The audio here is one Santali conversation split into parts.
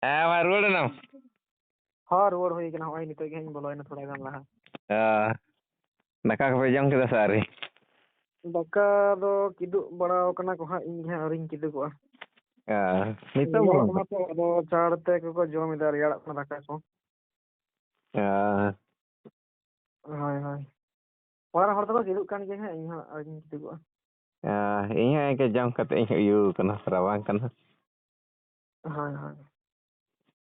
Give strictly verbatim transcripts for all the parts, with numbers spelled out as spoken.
ᱦᱮᱸ, ᱢᱟ ᱨᱩᱣᱟᱹᱲ ᱮᱱᱟᱢ᱾ ᱦᱚᱸ, ᱨᱩᱣᱟᱹᱲ ᱦᱩᱭ ᱠᱟᱱᱟ᱾ ᱦᱚᱸᱜᱼᱚᱭ ᱱᱤᱛᱚᱜ ᱜᱮ ᱦᱟᱸᱜ ᱤᱧ ᱵᱚᱞᱚᱭᱮᱱᱟ ᱛᱷᱚᱲᱟ ᱜᱟᱱ ᱞᱟᱦᱟ᱾ ᱚ, ᱫᱟᱠᱟ ᱠᱚᱯᱮ ᱡᱚᱢ ᱠᱮᱫᱟ ᱥᱮ ᱟᱹᱣᱨᱤ? ᱫᱟᱠᱟ ᱫᱚ ᱠᱤᱫᱩᱵ ᱵᱟᱲᱟᱣ ᱠᱟᱱᱟ ᱠᱚ ᱦᱟᱸᱜ, ᱤᱧ ᱜᱮ ᱦᱟᱸᱜ ᱟᱹᱣᱨᱤᱧ ᱠᱤᱫᱩᱵᱚᱜᱼᱟ᱾ ᱚ, ᱱᱤᱛᱚᱜ ᱨᱮᱭᱟᱲ ᱵᱚᱞᱚ ᱠᱟᱱᱟ ᱛᱚ, ᱟᱫᱚ ᱪᱟᱲ ᱛᱮ ᱠᱚᱠᱚ ᱡᱚᱢ ᱮᱫᱟ, ᱨᱮᱭᱟᱲᱚᱜ ᱠᱟᱱᱟ ᱫᱟᱠᱟ ᱠᱚ᱾ ᱚ᱾ ᱦᱳᱭ, ᱦᱳᱭ᱾ ᱚᱲᱟᱜ ᱨᱮᱱ ᱦᱚᱲ ᱫᱚᱠᱚ ᱠᱤᱫᱩᱵ ᱠᱟᱱ ᱜᱮᱭᱟ ᱦᱟᱸᱜ, ᱤᱧ ᱦᱚᱸ ᱟᱹᱣᱨᱤᱧ ᱠᱤᱫᱩᱵᱚᱜᱼᱟ᱾ ᱚ, ᱤᱧ ᱦᱚᱸ ᱤᱱᱠᱟᱹ ᱡᱚᱢ ᱠᱟᱛᱮ ᱤᱧ ᱩᱭᱩ ᱠᱟᱱᱟ, ᱨᱟᱵᱟᱝ ᱠᱟᱱᱟ᱾ ᱦᱳᱭ, ᱦᱳᱭ᱾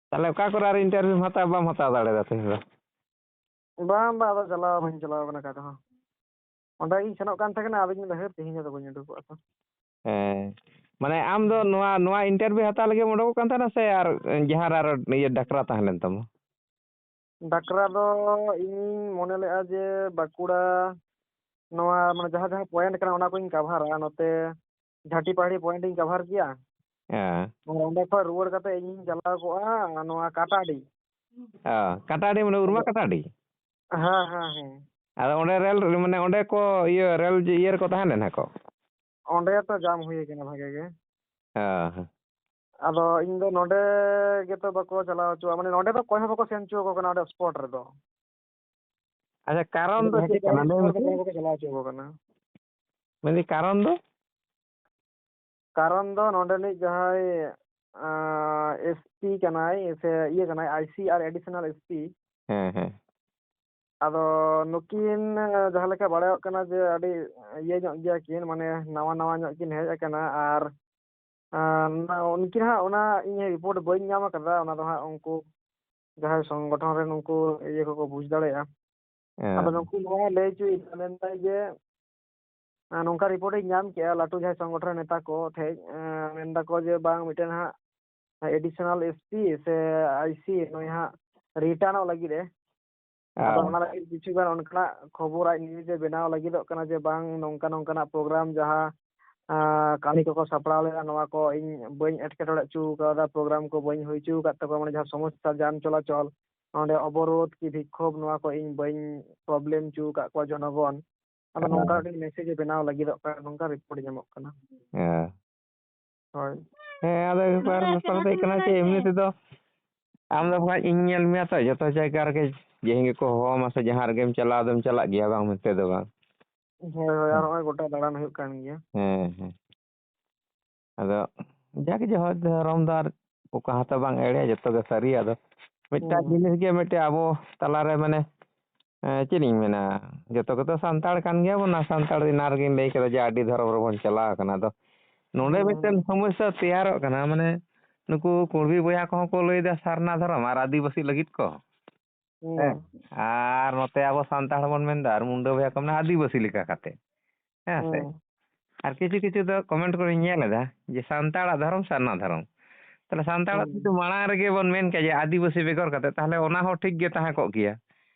ᱛᱟᱦᱞᱮ ᱚᱠᱟ ᱠᱚᱨᱮ ᱟᱨ interview ᱮᱢ ᱦᱟᱛᱟᱣ, ᱵᱟᱢ ᱦᱟᱛᱟᱣ ᱫᱟᱲᱮᱭᱟᱫᱟ ᱛᱮᱦᱮᱧ ᱫᱚ? ᱵᱟᱝ, ᱵᱟᱝ, ᱟᱫᱚ ᱪᱟᱞᱟᱣ ᱵᱟᱹᱧ ᱪᱟᱞᱟᱣ ᱠᱟᱱᱟ ᱚᱠᱟ ᱨᱮᱦᱚᱸ᱾ ᱚᱸᱰᱮ ᱜᱤᱧ ᱥᱮᱱᱚᱜ ᱠᱟᱱ ᱛᱟᱦᱮᱸ ᱠᱟᱱᱟ, ᱟᱫᱚᱧ ᱢᱮᱱᱫᱟ, "ᱦᱟᱹᱴ, ᱛᱮᱦᱮᱧ ᱫᱚ ᱵᱟᱹᱧ ᱩᱰᱩᱠᱚᱜᱼᱟ ᱛᱚ᱾" ᱦᱮᱸ, ᱢᱟᱱᱮ ᱟᱢ ᱫᱚ ᱱᱚᱣᱟ, ᱱᱚᱣᱟ interview ᱦᱟᱛᱟᱣ ᱞᱟᱹᱜᱤᱫ ᱮᱢ ᱩᱰᱩᱠᱚᱜ ᱠᱟᱱ ᱛᱟᱦᱮᱱᱟ ᱥᱮ ᱟᱨ ᱡᱟᱦᱟᱸ ᱨᱮ ᱟᱨᱚ ᱤᱭᱟᱹ ᱰᱟᱠᱨᱟ ᱛᱟᱦᱮᱸ ᱞᱮᱱ ᱛᱟᱢᱟ? ᱰᱟᱠᱨᱟ ᱫᱚ ᱤᱧᱤᱧ ᱢᱚᱱᱮ ᱞᱮᱫᱼᱟ ᱡᱮ ᱵᱟᱸᱠᱩᱲᱟ ᱱᱚᱣᱟ ᱢᱟᱱᱮ ᱡᱟᱦᱟᱸ ᱡᱟᱦᱟᱸ point ᱠᱟᱱᱟ ᱚᱱᱟ ᱠᱚᱧ ᱠᱟᱵᱷᱟᱨᱟ, ᱱᱚᱛᱮ ᱡᱷᱟᱴᱤ ᱯᱟᱦᱟᱲᱤ point ᱤᱧ ᱠᱟᱵᱷᱟᱨ ᱠᱮᱭᱟ᱾ ᱦᱮᱸ᱾ ᱟᱨ ᱚᱸᱰᱮ ᱠᱷᱚᱱ ᱨᱩᱣᱟᱹᱲ ᱠᱟᱛᱮ ᱤᱧᱤᱧ ᱪᱟᱞᱟᱣ ᱠᱚᱜᱼᱟ ᱱᱚᱣᱟ ᱠᱟᱴᱟᱰᱤ᱾ ᱚ, ᱠᱟᱴᱟᱰᱤ ᱢᱟᱱᱮ ᱩᱨᱢᱟ ᱟᱫᱚ ᱠᱟᱴᱟᱰᱤ? ᱦᱮᱸ, ᱦᱮᱸ, ᱦᱮᱸ᱾ ᱟᱫᱚ ᱚᱸᱰᱮ ᱨᱮᱞ, ᱢᱟᱱᱮ ᱚᱸᱰᱮ ᱠᱚ ᱤᱭᱟᱹ ᱨᱮᱞ ᱤᱭᱟᱹ ᱨᱮᱠᱚ ᱛᱟᱦᱮᱸ ᱞᱮᱱᱟ ᱠᱚ? ᱚᱸᱰᱮ ᱛᱚ ᱡᱟᱢ ᱦᱩᱭ ᱠᱟᱱᱟ ᱵᱷᱟᱜᱮ ᱜᱮ᱾ ᱦᱮᱸ, ᱦᱮᱸ᱾ ᱟᱫᱚ ᱤᱧ ᱫᱚ ᱱᱚᱰᱮ ᱜᱮᱛᱚ ᱵᱟᱠᱚ ᱪᱟᱞᱟᱣ ᱦᱚᱪᱚᱣᱟᱜ, ᱢᱟᱱᱮ ᱱᱚᱰᱮ ᱫᱚ ᱚᱠᱚᱭ ᱦᱚᱸ ᱵᱟᱠᱚ ᱥᱮᱱ ᱦᱚᱪᱚ ᱟᱠᱚ ᱠᱟᱱᱟ ᱚᱸᱰᱮ spot ᱨᱮᱫᱚ᱾ ᱟᱪᱪᱷᱟ, ᱠᱟᱨᱚᱱ ᱫᱚ ᱪᱮᱫ ᱠᱟᱱᱟ? ᱞᱟᱹᱭ ᱢᱮᱥᱮ᱾ ᱚᱠᱚᱭ ᱦᱚᱸ ᱵᱟᱠᱚ ᱪᱟᱞᱟᱣ ᱦᱚᱪᱚ ᱟᱠᱚ ᱠᱟᱱᱟ᱾ ᱢᱮᱱᱫᱟᱹᱧ, ᱠᱟᱨᱚᱱ ᱫᱚ? ᱠᱟᱨᱚᱱ ᱫᱚ ᱱᱚᱰᱮᱱᱤᱡ ᱡᱟᱦᱟᱸᱭ, ᱟᱸ, SP ᱠᱟᱱᱟᱭ, ᱥᱮ ᱤᱭᱟᱹ ᱠᱟᱱᱟᱭ, IC ᱟᱨ additional SP᱾ ᱦᱮᱸ, ᱦᱮᱸ᱾ ᱟᱫᱚ ᱱᱩᱠᱤᱱ, ᱟᱸ, ᱡᱟᱦᱟᱸ ᱞᱮᱠᱟ ᱵᱟᱲᱟᱭᱚᱜ ᱠᱟᱱᱟ ᱡᱮ ᱟᱹᱰᱤ ᱤᱭᱟᱹ ᱧᱚᱜ ᱜᱮᱭᱟ ᱠᱤᱱ, ᱢᱟᱱᱮ ᱱᱟᱣᱟ ᱱᱟᱣᱟ ᱧᱚᱜ ᱠᱤᱱ ᱦᱮᱡ ᱟᱠᱟᱱᱟ᱾ ᱟᱨ, ᱟᱸ, ᱚᱱᱟ, ᱩᱱᱠᱤᱱ ᱦᱟᱸᱜ ᱚᱱᱟ ᱤᱧ report ᱵᱟᱹᱧ ᱧᱟᱢ ᱟᱠᱟᱫᱟ, ᱚᱱᱟ ᱫᱚ ᱦᱟᱸᱜ ᱩᱱᱠᱩ ᱡᱟᱦᱟᱸᱭ ᱥᱚᱝᱜᱚᱴᱷᱚᱱ ᱨᱮᱱ ᱩᱱᱠᱩ ᱤᱭᱟᱹ ᱠᱚᱠᱚ ᱵᱩᱡᱽ ᱫᱟᱲᱮᱭᱟᱜᱼᱟ᱾ ᱦᱮᱸ᱾ ᱟᱫᱚ ᱱᱩᱠᱩ ᱱᱚᱣᱟ ᱞᱟᱹᱭ ᱦᱚᱪᱚᱭᱮᱫᱟ, ᱢᱮᱱᱫᱟᱭ ᱡᱮ, ᱟᱸ, ᱱᱚᱝᱠᱟ report ᱤᱧ ᱧᱟᱢ ᱠᱮᱜᱼᱟ ᱞᱟᱹᱴᱩ ᱡᱟᱦᱟᱸᱭ ᱥᱚᱝᱜᱚᱴᱷᱚᱱ ᱨᱮᱱ ᱱᱮᱛᱟ ᱠᱚ ᱴᱷᱮᱡ, ᱟᱸ, ᱢᱮᱱ ᱫᱟᱠᱚ ᱡᱮ ᱵᱟᱝ, ᱢᱤᱫᱴᱮᱱ ᱦᱟᱸᱜ additional SP ᱥᱮ IC ᱱᱩᱭ ᱦᱟᱸᱜ returnᱚᱜ ᱞᱟᱹᱜᱤᱫ ᱮ᱾ ᱟᱫᱚ ᱚ᱾ ᱚᱱᱟ ᱞᱟᱹᱜᱤᱫ ᱠᱤᱪᱷᱩ ᱜᱟᱱ ᱚᱱᱠᱟᱱᱟᱜ ᱠᱷᱚᱵᱚᱨ ᱟᱡ news ᱮ ᱵᱮᱱᱟᱣ ᱞᱟᱹᱜᱤᱫᱚᱜ ᱠᱟᱱᱟ ᱡᱮ ᱵᱟᱝ, ᱱᱚᱝᱠᱟ ᱱᱚᱝᱠᱟᱱᱟᱜ program ᱡᱟᱦᱟᱸ, ᱟᱸ, ᱠᱟᱹᱢᱤ ᱠᱚᱠᱚ ᱥᱟᱯᱲᱟᱣ ᱞᱮᱫᱟ, ᱱᱚᱣᱟ ᱠᱚ ᱤᱧ ᱵᱟᱹᱧ ᱮᱴᱠᱮᱴᱚᱬᱮ ᱦᱚᱪᱚ ᱠᱟᱣᱫᱟ, program ᱠᱚ ᱵᱟᱹᱧ ᱦᱩᱭ ᱦᱚᱪᱚ ᱟᱠᱟᱫ ᱛᱟᱠᱚᱣᱟ, ᱢᱟᱱᱮ ᱡᱟᱦᱟᱸ ᱥᱚᱢᱚᱥᱥᱟ ᱡᱟᱱ ᱪᱚᱞᱟᱪᱚᱞ, ᱱᱚᱰᱮ ᱚᱵᱚᱨᱳᱫᱷ ᱠᱤ ᱵᱤᱠᱠᱷᱳᱵ, ᱱᱚᱣᱟ ᱠᱚ ᱤᱧ ᱵᱟᱹᱧ problem ᱦᱚᱪᱚ ᱟᱠᱟᱫ ᱠᱚᱣᱟ ᱡᱚᱱᱚᱜᱚᱱ᱾ ᱟᱫᱚ ᱦᱮᱸ᱾ ᱱᱚᱝᱠᱟ ᱢᱤᱫᱴᱮᱱ message ᱮ ᱵᱮᱱᱟᱣ ᱞᱟᱹᱜᱤᱫᱚᱜ ᱠᱟᱱᱟ, ᱱᱚᱝᱠᱟ report ᱧᱟᱢᱚᱜ ᱠᱟᱱᱟ᱾ ᱦᱮᱸ᱾ ᱦᱳᱭ᱾ ᱦᱮᱸ, ᱟᱫᱚ ᱵᱮᱯᱟᱨ, ᱵᱮᱯᱟᱨ ᱫᱚ ᱦᱩᱭᱩᱜ ᱠᱟᱱᱟ ᱪᱮᱫ, ᱮᱢᱱᱤ ᱛᱮᱫᱚ ᱟᱢ ᱫᱚ ᱵᱟᱠᱷᱟᱡ ᱤᱧ ᱧᱮᱞ ᱢᱮᱭᱟ ᱛᱚ, ᱡᱚᱛᱚ ᱡᱟᱭᱜᱟ ᱨᱮᱜᱮ ᱡᱮᱦᱮᱧ ᱜᱮᱠᱚ ᱦᱚᱦᱚᱣᱟᱢᱟ ᱥᱮ ᱡᱟᱦᱟᱸ ᱨᱮᱜᱮᱢ ᱪᱟᱞᱟᱣ ᱫᱚᱢ ᱪᱟᱞᱟᱜ ᱜᱮᱭᱟ, ᱵᱟᱝ ᱢᱮᱱᱛᱮ ᱫᱚ ᱵᱟᱝ᱾ ᱦᱳᱭ, ᱦᱳᱭ, ᱟᱨ ᱦᱮᱸ᱾ ᱱᱚᱜᱼᱚᱭ ᱜᱚᱴᱟ ᱫᱟᱬᱟᱱ ᱦᱩᱭᱩᱜ ᱠᱟᱱ ᱜᱮᱭᱟ᱾ ᱦᱮᱸ, ᱦᱮᱸ᱾ ᱟᱫᱚ ᱡᱟᱜᱮ ᱡᱚᱦᱟᱨ ᱫᱷᱚᱨᱚᱢ ᱫᱚ ᱟᱨ ᱚᱠᱟ ᱦᱚᱸᱛᱚ ᱵᱟᱝ ᱮᱲᱮᱭᱟ, ᱡᱚᱛᱚ ᱜᱮ ᱥᱟᱹᱨᱤᱭᱟ᱾ ᱟᱫᱚ ᱢᱤᱫᱴᱟᱝ ᱦᱮᱸ᱾ ᱡᱤᱱᱤᱥ ᱜᱮ ᱢᱤᱫᱴᱮᱡ ᱟᱵᱚ ᱛᱟᱞᱟᱨᱮ ᱢᱟᱱᱮ, ᱮᱸ, ᱪᱮᱫ ᱤᱧ ᱢᱮᱱᱟ, ᱡᱚᱛᱚ ᱜᱮᱛᱚ ᱥᱟᱱᱛᱟᱲ ᱠᱟᱱ ᱜᱮᱭᱟᱵᱚᱱ, ᱟᱨ ᱥᱟᱱᱛᱟᱲ ᱮᱱᱟᱱ ᱨᱮᱜᱤᱧ ᱞᱟᱹᱭ ᱠᱮᱫᱟ ᱡᱮ ᱟᱹᱰᱤ ᱫᱷᱚᱨᱚᱢ ᱨᱮᱵᱚᱱ ᱪᱟᱞᱟᱣ ᱟᱠᱟᱱᱟ᱾ ᱟᱫᱚ ᱱᱚᱰᱮ ᱦᱮᱸ᱾ ᱢᱤᱫᱴᱮᱱ ᱥᱚᱢᱚᱥᱥᱟ ᱛᱮᱭᱟᱨᱚᱜ ᱠᱟᱱᱟ, ᱢᱟᱱᱮ ᱱᱩᱠᱩ ᱠᱩᱲᱵᱤ ᱵᱚᱭᱦᱟ ᱠᱚᱦᱚᱸ ᱠᱚ ᱞᱟᱹᱭᱫᱟ ᱥᱟᱨᱱᱟ ᱫᱷᱚᱨᱚᱢ ᱟᱨ ᱟᱹᱫᱤᱵᱟᱹᱥᱤ ᱞᱟᱹᱜᱤᱫ ᱠᱚ᱾ ᱦᱮᱸ᱾ ᱦᱮᱸ᱾ ᱟᱨ ᱱᱚᱛᱮ ᱟᱵᱚ ᱥᱟᱱᱛᱟᱲ ᱦᱚᱸᱵᱚᱱ ᱢᱮᱱᱫᱟ, ᱟᱨ ᱢᱩᱱᱰᱟᱹ ᱵᱚᱭᱦᱟ ᱠᱚ ᱢᱮᱱᱟ ᱟᱹᱫᱤᱵᱟᱹᱥᱤ ᱞᱮᱠᱟ ᱠᱟᱛᱮ᱾ ᱦᱮᱸ ᱥᱮ? ᱦᱮᱸ᱾ ᱟᱨ ᱠᱤᱪᱷᱩ ᱠᱤᱪᱷᱩ ᱫᱚ comment ᱠᱚᱨᱮᱧ ᱧᱮᱞ ᱮᱫᱟ ᱡᱮ ᱥᱟᱱᱛᱟᱲᱟᱜ ᱫᱷᱚᱨᱚᱢ ᱥᱟᱨᱱᱟ ᱫᱷᱚᱨᱚᱢ᱾ ᱛᱟᱦᱞᱮ ᱥᱟᱱᱛᱟᱲᱟᱜ ᱦᱮᱸ᱾ ᱡᱩᱫᱤ ᱢᱟᱲᱟᱝ ᱨᱮᱜᱮ ᱵᱚᱱ ᱢᱮᱱ ᱠᱮᱭᱟ ᱡᱮ ᱟᱹᱫᱤᱵᱟᱹᱥᱤ ᱵᱮᱜᱚᱨ ᱠᱟᱛᱮ, ᱛᱟᱦᱞᱮ ᱚᱱᱟ ᱦᱚᱸ ᱴᱷᱤᱠ ᱜᱮ ᱛᱟᱦᱮᱸ ᱠᱚᱜ ᱜᱮᱭᱟ᱾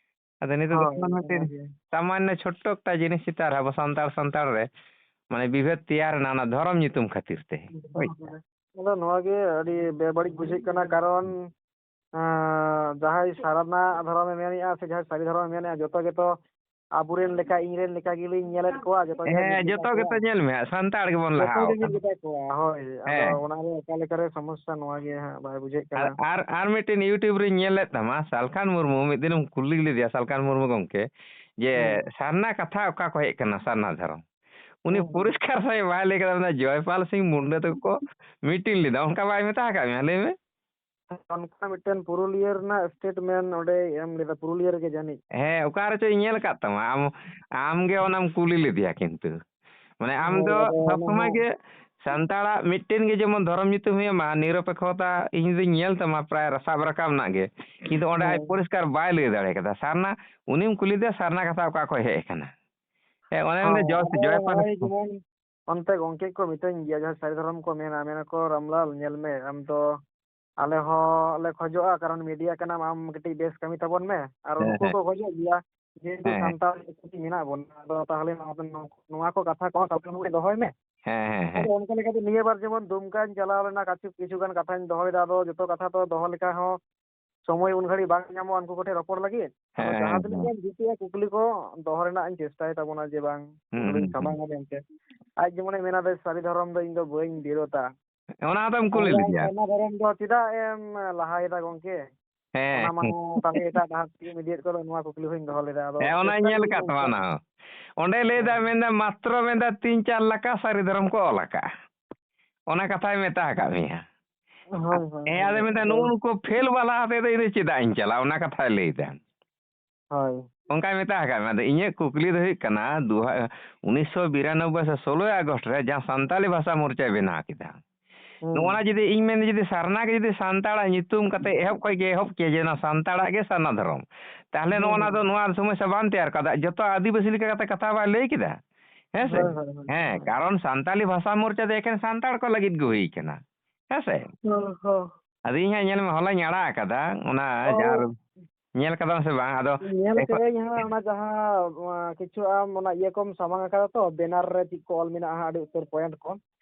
ᱟᱫᱚ ᱱᱤᱛᱚᱜ ᱫᱚ ᱦᱳᱭ, ᱢᱤᱫᱴᱮᱱ ᱚᱱᱟᱜᱮ᱾ ᱥᱟᱢᱟᱱᱱᱚ ᱪᱷᱳᱴᱴᱳ ᱮᱠᱴᱟ ᱡᱤᱱᱤᱥ ᱪᱮᱛᱟᱱ ᱨᱮ ᱟᱵᱚ ᱥᱟᱱᱛᱟᱲ, ᱥᱟᱱᱛᱟᱲ ᱨᱮ ᱢᱟᱱᱮ ᱵᱤᱵᱷᱮᱫ ᱛᱮᱭᱟᱨ ᱮᱱᱟ ᱚᱱᱟ ᱫᱷᱚᱨᱚᱢ ᱧᱩᱛᱩᱢ ᱠᱷᱟᱹᱛᱤᱨ ᱛᱮ᱾ ᱦᱳᱭ᱾ ᱟᱫᱚ ᱱᱚᱣᱟ ᱜᱮ ᱟᱹᱰᱤ ᱵᱮᱵᱟᱹᱲᱤᱡ ᱵᱩᱡᱷᱟᱹᱜ ᱠᱟᱱᱟ, ᱠᱟᱨᱚᱱ, ᱟᱸ, ᱡᱟᱦᱟᱸᱭ ᱥᱟᱨᱱᱟ ᱫᱷᱚᱨᱚᱢᱮ ᱢᱮᱱᱮᱜᱼᱟ ᱥᱮ ᱡᱟᱦᱟᱸᱭ ᱥᱟᱹᱨᱤ ᱫᱷᱚᱨᱚᱢᱮ ᱢᱮᱱᱮᱜᱼᱟ, ᱡᱚᱛᱚ ᱜᱮᱛᱚ ᱟᱵᱚᱨᱮᱱ ᱞᱮᱠᱟ, ᱤᱧ ᱨᱮᱱ ᱞᱮᱠᱟ ᱜᱮᱞᱤᱧ ᱧᱮᱞᱮᱫ ᱠᱚᱣᱟ, ᱡᱚᱛᱚ ᱜᱮ ᱦᱮᱸ, ᱢᱤᱫ ᱜᱮᱛᱟ ᱡᱚᱛᱚ ᱠᱚᱣᱟ᱾ ᱜᱮᱛᱚ ᱧᱮᱞ ᱢᱮ ᱦᱟᱸᱜ, ᱥᱟᱱᱛᱟᱲ ᱜᱮᱵᱚᱱ ᱡᱚᱛᱚ ᱞᱟᱦᱟ ᱜᱮ ᱢᱤᱫ ᱟᱠᱟᱱᱟ᱾ ᱜᱮᱛᱟ ᱠᱚᱣᱟ, ᱦᱳᱭ᱾ ᱟᱫᱚ ᱦᱮᱸ᱾ ᱚᱱᱟᱨᱮ ᱚᱠᱟ ᱞᱮᱠᱟᱨᱮ ᱥᱚᱢᱚᱥᱥᱟ, ᱱᱚᱣᱟ ᱜᱮ ᱦᱟᱸᱜ ᱵᱟᱭ ᱵᱩᱡᱷᱟᱹᱜ ᱟᱨ, ᱠᱟᱱᱟ᱾ ᱟᱨ, ᱟᱨ ᱢᱤᱫᱴᱮᱱ YouTube ᱨᱮᱧ ᱧᱮᱞ ᱞᱮᱫ ᱛᱟᱢᱟ, ᱥᱟᱞᱠᱷᱟᱱ ᱢᱩᱨᱢᱩ, ᱢᱤᱫ ᱫᱤᱱᱮᱢ ᱠᱩᱞᱤ ᱞᱮᱫᱮᱭᱟ ᱥᱟᱞᱠᱷᱟᱱ ᱢᱩᱨᱢᱩ ᱜᱚᱢᱠᱮ, ᱡᱮ ᱦᱩᱸ᱾ ᱥᱟᱨᱱᱟ ᱠᱟᱛᱷᱟ ᱚᱠᱟ ᱠᱷᱚᱱ ᱦᱮᱡ ᱠᱟᱱᱟ, ᱥᱟᱨᱱᱟ ᱫᱷᱚᱨᱚᱢ? ᱩᱱᱤ ᱦᱩᱸ, ᱦᱩᱸ᱾ ᱯᱚᱨᱤᱥᱠᱟᱨ ᱥᱟᱺᱦᱤᱡ ᱵᱟᱭ ᱞᱟᱹᱭ ᱠᱟᱫᱟ, ᱢᱮᱱᱫᱟ ᱡᱚᱭᱯᱟᱞ ᱥᱤᱝ ᱢᱩᱱᱰᱟᱹ ᱛᱟᱠᱚ ᱠᱚ meeting ᱞᱮᱫᱟ, ᱚᱱᱠᱟ ᱵᱟᱭ ᱢᱮᱛᱟ ᱟᱠᱟᱫ ᱢᱮᱭᱟ? ᱞᱟᱹᱭ ᱢᱮ᱾ ᱚᱱᱠᱟ ᱢᱤᱫᱴᱮᱱ ᱯᱩᱨᱩᱞᱤᱭᱟᱹ ᱨᱮᱱᱟᱜ statement ᱚᱸᱰᱮᱭ ᱮᱢ ᱞᱮᱫᱟ, ᱯᱩᱨᱩᱞᱤᱭᱟᱹ ᱨᱮᱜᱮ ᱡᱟᱹᱱᱤᱡ᱾ ᱦᱮᱸ, ᱚᱠᱟ ᱨᱮᱪᱚᱧ ᱧᱮᱞ ᱟᱠᱟᱫ ᱛᱟᱢᱟ, ᱟᱢ, ᱟᱢ ᱜᱮ ᱚᱱᱟᱢ ᱠᱩᱞᱤ ᱞᱮᱫᱮᱭᱟ ᱠᱤᱱᱛᱩ᱾ ᱢᱟᱱᱮ ᱟᱢ ᱦᱳᱭ, ᱫᱚ ᱟᱫᱚ ᱥᱚᱵ ᱚᱱᱟ ᱥᱚᱢᱚᱭ ᱦᱚᱸ ᱜᱮ ᱥᱟᱱᱛᱟᱲᱟᱜ ᱢᱤᱫᱴᱮᱱ ᱜᱮ ᱡᱮᱢᱚᱱ ᱫᱷᱚᱨᱚᱢ ᱧᱩᱛᱩᱢ ᱦᱩᱭᱩᱜ ᱢᱟ, ᱱᱤᱨᱚᱯᱮᱠᱷᱚᱛᱟ ᱤᱧ ᱫᱚᱧ ᱧᱮᱞ ᱛᱟᱢᱟ ᱯᱨᱟᱭ ᱨᱟᱥᱟᱵ ᱨᱟᱠᱟᱵ ᱨᱮᱱᱟᱜ ᱜᱮ, ᱠᱤᱱᱛᱩ ᱚᱸᱰᱮ ᱟᱡ ᱦᱳᱭ᱾ ᱯᱚᱨᱤᱥᱠᱟᱨ ᱵᱟᱭ ᱞᱟᱹᱭ ᱫᱟᱲᱮ ᱠᱟᱫᱟ᱾ ᱥᱟᱨᱱᱟ, ᱩᱱᱤᱢ ᱠᱩᱞᱤ ᱫᱮᱭᱟ, ᱥᱟᱨᱱᱟ ᱠᱟᱛᱷᱟ ᱚᱠᱟ ᱠᱷᱚᱱ ᱦᱮᱡ ᱟᱠᱟᱱᱟ? ᱦᱮᱸ, ᱚᱱᱮ ᱦᱳᱭ, ᱚᱸᱰᱮ ᱡᱚᱭ, ᱟᱫᱚ ᱡᱚᱭᱯᱟᱞ ᱱᱚᱜᱼᱚᱭ ᱡᱮᱢᱚᱱ ᱚᱱᱛᱮ ᱜᱚᱝᱠᱮ ᱠᱚ ᱢᱤᱛᱟᱹᱧ ᱜᱮᱭᱟ, ᱡᱟᱦᱟᱸᱭ ᱥᱟᱹᱨᱤ ᱫᱷᱚᱨᱚᱢ ᱠᱚ ᱢᱮᱱᱟ, ᱢᱮᱱᱟᱠᱚ, "ᱨᱟᱢᱞᱟᱞ, ᱧᱮᱞ ᱢᱮ, ᱟᱢ ᱫᱚ, ᱟᱞᱮ ᱦᱚᱸ ᱞᱮ ᱠᱷᱚᱡᱚᱜᱼᱟ, ᱠᱟᱨᱚᱱ media ᱠᱟᱱᱟᱢ, ᱟᱢ ᱠᱟᱹᱴᱤᱡ ᱵᱮᱥ ᱠᱟᱹᱢᱤ ᱛᱟᱵᱚᱱ ᱢᱮ", ᱟᱨ ᱦᱮᱸ, ᱩᱱᱠᱩ ᱦᱮᱸ, ᱠᱚ ᱠᱷᱚᱡᱚᱜ ᱜᱮᱭᱟ, ᱡᱮᱦᱮᱛᱩ ᱦᱮᱸ, ᱦᱮᱸ, ᱥᱟᱱᱛᱟᱲ ᱢᱮᱱᱟᱜ ᱵᱚᱱᱟ, ᱟᱫᱚ ᱛᱟᱦᱚᱞᱮ ᱱᱚᱣᱟ ᱫᱚ, ᱱᱚᱣᱟ ᱠᱚ ᱠᱟᱛᱷᱟ ᱠᱚᱦᱚᱸ ᱥᱟᱵ ᱥᱚᱢᱚᱭ ᱫᱚᱦᱚᱭ ᱢᱮ᱾ ᱦᱮᱸ, ᱦᱮᱸ, ᱦᱮᱸ᱾ ᱟᱫᱚ ᱚᱱᱠᱟ ᱞᱮᱠᱟᱛᱮ ᱱᱤᱭᱟᱹ ᱵᱟᱨ ᱡᱮᱢᱚᱱ ᱫᱩᱢᱠᱟᱧ ᱪᱟᱞᱟᱣ ᱞᱮᱱᱟ, ᱠᱤᱪᱷᱩ, ᱠᱤᱪᱷᱩ ᱜᱟᱱ ᱠᱟᱛᱷᱟᱧ ᱫᱚᱦᱚᱭᱮᱫᱟ, ᱟᱫᱚ ᱡᱚᱛᱚ ᱠᱟᱛᱷᱟ ᱛᱚ ᱫᱚᱦᱚ ᱞᱮᱠᱟ ᱦᱚᱸ ᱥᱚᱢᱚᱭ ᱩᱱ ᱜᱷᱟᱹᱲᱤᱡ ᱵᱟᱝ ᱧᱟᱢᱚᱜᱼᱟ ᱩᱱᱠᱩ ᱠᱚᱴᱷᱮᱱ ᱨᱚᱯᱚᱲ ᱞᱟᱹᱜᱤᱫ᱾ ᱟᱫᱚ ᱦᱮᱸ, ᱡᱟᱦᱟᱸ ᱦᱮᱸ, ᱛᱤᱱᱟᱹᱜ ᱦᱮᱸ᱾ ᱜᱟᱱ ᱡᱩᱴᱤᱜᱼᱟ, ᱠᱩᱠᱞᱤ ᱠᱚ ᱫᱚᱦᱚ ᱨᱮᱱᱟᱜ ᱤᱧ ᱪᱮᱥᱴᱟᱭ ᱛᱟᱵᱚᱱᱟ, ᱡᱮ ᱵᱟᱝ ᱦᱩᱸ, ᱠᱩᱠᱞᱤᱧ ᱦᱩᱸ, ᱦᱩᱸ᱾ ᱥᱟᱢᱟᱝᱟ ᱢᱮᱱᱛᱮ᱾ ᱟᱡ ᱡᱮᱢᱚᱱᱮ ᱢᱮᱱᱟ, "ᱵᱮᱥ, ᱥᱟᱹᱨᱤ ᱫᱷᱚᱨᱚᱢ ᱫᱚ ᱤᱧ ᱫᱚ ᱵᱟᱹᱧ ᱵᱤᱨᱳᱫᱟ, ᱚᱱᱟ ᱦᱚᱸᱛᱚᱢ ᱠᱩᱞᱤ ᱟᱵᱚᱣᱟᱜ ᱞᱤᱧᱟ᱾ ᱥᱟᱨᱱᱟ ᱫᱷᱚᱨᱚᱢ ᱫᱚ ᱪᱮᱫᱟᱜ ᱮᱢ ᱞᱟᱦᱟᱭᱮᱫᱟ ᱜᱚᱝᱠᱮ? ᱦᱮᱸ᱾ ᱚᱱᱟ ᱢᱟ ᱦᱚᱸ ᱛᱟᱦᱞᱮ ᱮᱴᱟᱜ ᱰᱟᱦᱟᱨ ᱛᱮᱜᱮᱢ ᱤᱫᱤᱭᱮᱫ ᱠᱚᱫᱚ, ᱱᱚᱣᱟ ᱠᱩᱠᱞᱤ ᱦᱚᱸᱧ ᱫᱚᱦᱚ ᱞᱮᱫᱟ᱾ ᱟᱫᱚ ᱦᱮᱸ, ᱚᱱᱟᱧ ᱪᱮᱥᱴᱟᱭ ᱧᱮᱞ ᱟᱠᱟᱫ ᱛᱟᱢᱟ ᱚᱱᱟ ᱦᱚᱸ᱾ ᱚᱸᱰᱮ ᱞᱟᱹᱭ ᱫᱟ, ᱦᱮᱸ᱾ ᱢᱮᱱᱫᱟ ᱢᱟᱛᱨᱚ, ᱢᱮᱱᱫᱟ ᱛᱤᱱ ᱪᱟᱨ ᱞᱟᱠᱟ ᱥᱟᱹᱨᱤ ᱫᱷᱚᱨᱚᱢ ᱠᱚ ᱚᱞ ᱟᱠᱟᱫᱼᱟ᱾ ᱚᱱᱟ ᱠᱟᱛᱷᱟᱭ ᱢᱮᱛᱟ ᱟᱠᱟᱫ ᱢᱮᱭᱟ᱾ ᱦᱳᱭ, ᱦᱳᱭ, ᱦᱮᱸ, ᱦᱳᱭ᱾ ᱟᱫᱚ ᱢᱮᱱᱫᱟ ᱟᱫᱚ ᱱᱩᱜᱼᱩ ᱱᱩᱠᱩ ᱯᱷᱮᱞ ᱵᱟᱞᱟ ᱟᱛᱮ ᱫᱚ ᱤᱧ ᱫᱚ ᱪᱮᱫᱟᱜ ᱤᱧ ᱪᱟᱞᱟᱜᱼᱟ, ᱚᱱᱟ ᱠᱟᱛᱷᱟᱭ ᱞᱟᱹᱭ ᱫᱟ᱾ ᱦᱳᱭ᱾ ᱚᱱᱠᱟᱭ ᱢᱮᱛᱟ ᱟᱠᱟᱫ ᱢᱮᱭᱟ᱾ ᱟᱫᱚ ᱤᱧᱟᱹᱜ ᱠᱩᱠᱞᱤ ᱫᱚ ᱦᱩᱭᱩᱜ ᱠᱟᱱᱟ, ᱫᱩ ᱦᱟ-, ᱩᱱᱤᱥᱥᱚ ᱵᱤᱨᱟᱱᱚᱵᱵᱳᱭ ᱥᱮ ᱥᱳᱞᱳᱭ ᱟᱜᱚᱥᱴ ᱨᱮ ᱡᱟᱦᱟᱸ ᱥᱟᱱᱛᱟᱞᱤ ᱵᱷᱟᱥᱟ ᱢᱳᱨᱪᱟᱭ ᱵᱮᱱᱟᱣ ᱠᱮᱫᱟ, ᱦᱩᱸ᱾ ᱱᱚᱜᱼᱚ ᱱᱟ ᱡᱩᱫᱤ ᱤᱧ ᱢᱮᱱᱫᱟ, ᱡᱩᱫᱤ ᱥᱟᱨᱱᱟ ᱜᱮ ᱡᱩᱫᱤ ᱥᱟᱱᱛᱟᱲᱟᱜ ᱧᱩᱛᱩᱢ ᱠᱟᱛᱮ ᱮᱦᱚᱵ ᱠᱷᱚᱡ ᱜᱮ ᱮᱦᱚᱵ ᱠᱮᱭᱟ ᱡᱮ ᱱᱚᱣᱟ ᱥᱟᱱᱛᱟᱲᱟᱜ ᱜᱮ ᱥᱟᱨᱱᱟ ᱫᱷᱚᱨᱚᱢ, ᱛᱟᱦᱞᱮ ᱦᱩᱸ, ᱱᱚᱜᱼᱚ ᱱᱟ ᱫᱚ ᱦᱩᱸ᱾ ᱱᱚᱣᱟ ᱥᱚᱢᱚᱥᱥᱟ ᱵᱟᱝ ᱛᱮᱭᱟᱨ ᱠᱟᱫᱟ᱾ ᱡᱚᱛᱚ ᱟᱹᱫᱤᱵᱟᱹᱥᱤ ᱞᱮᱠᱟ ᱠᱟᱛᱮ ᱠᱟᱛᱷᱟ ᱵᱟᱭ ᱞᱟᱹᱭ ᱠᱮᱫᱟ? ᱦᱮᱸ ᱥᱮ? ᱦᱳᱭ, ᱦᱳᱭ, ᱦᱳᱭ, ᱦᱮᱸ, ᱦᱳᱭ᱾ ᱠᱟᱨᱚᱱ ᱥᱟᱱᱛᱟᱞᱤ ᱵᱷᱟᱥᱟ ᱢᱳᱨᱪᱟ ᱫᱚ ᱮᱠᱷᱮᱱ ᱥᱟᱱᱛᱟᱲ ᱠᱚ ᱞᱟᱹᱜᱤᱫ ᱜᱮ ᱦᱩᱭ ᱠᱟᱱᱟ᱾ ᱦᱮᱸ ᱥᱮ? ᱦᱚᱸ, ᱦᱚᱸ᱾ ᱟᱫᱚ ᱤᱧ ᱦᱟᱸᱜ ᱧᱮᱞ ᱢᱮ, ᱦᱚᱞᱟᱧ ᱟᱲᱟᱜ ᱟᱠᱟᱫᱟ, ᱚᱱᱟ ᱚ᱾ ᱡᱟᱦᱟᱸ ᱧᱮᱞ ᱠᱟᱫᱟᱢ ᱥᱮ ᱵᱟᱝ? ᱟᱫᱚ ᱧᱮᱞ ᱮᱠᱷᱚ- ᱠᱟᱹᱫᱟᱹᱧ ᱦᱟᱸᱜ, ᱚᱱᱟ ᱡᱟᱦᱟᱸ, ᱟᱸ, ᱠᱤᱪᱷᱩ ᱟᱢ ᱚᱱᱟ ᱤᱭᱟᱹ ᱠᱚᱢ ᱥᱟᱢᱟᱝ ᱟᱠᱟᱫᱟ ᱛᱚ, ᱵᱮᱱᱟᱨ ᱨᱮ ᱪᱮᱫ ᱠᱚ ᱚᱞ ᱢᱮᱱᱟᱜᱼᱟ ᱦᱟᱸᱜ, ᱟᱹᱰᱤ ᱩᱛᱟᱹᱨ ᱯᱚᱭᱮᱱᱴ ᱠᱚ᱾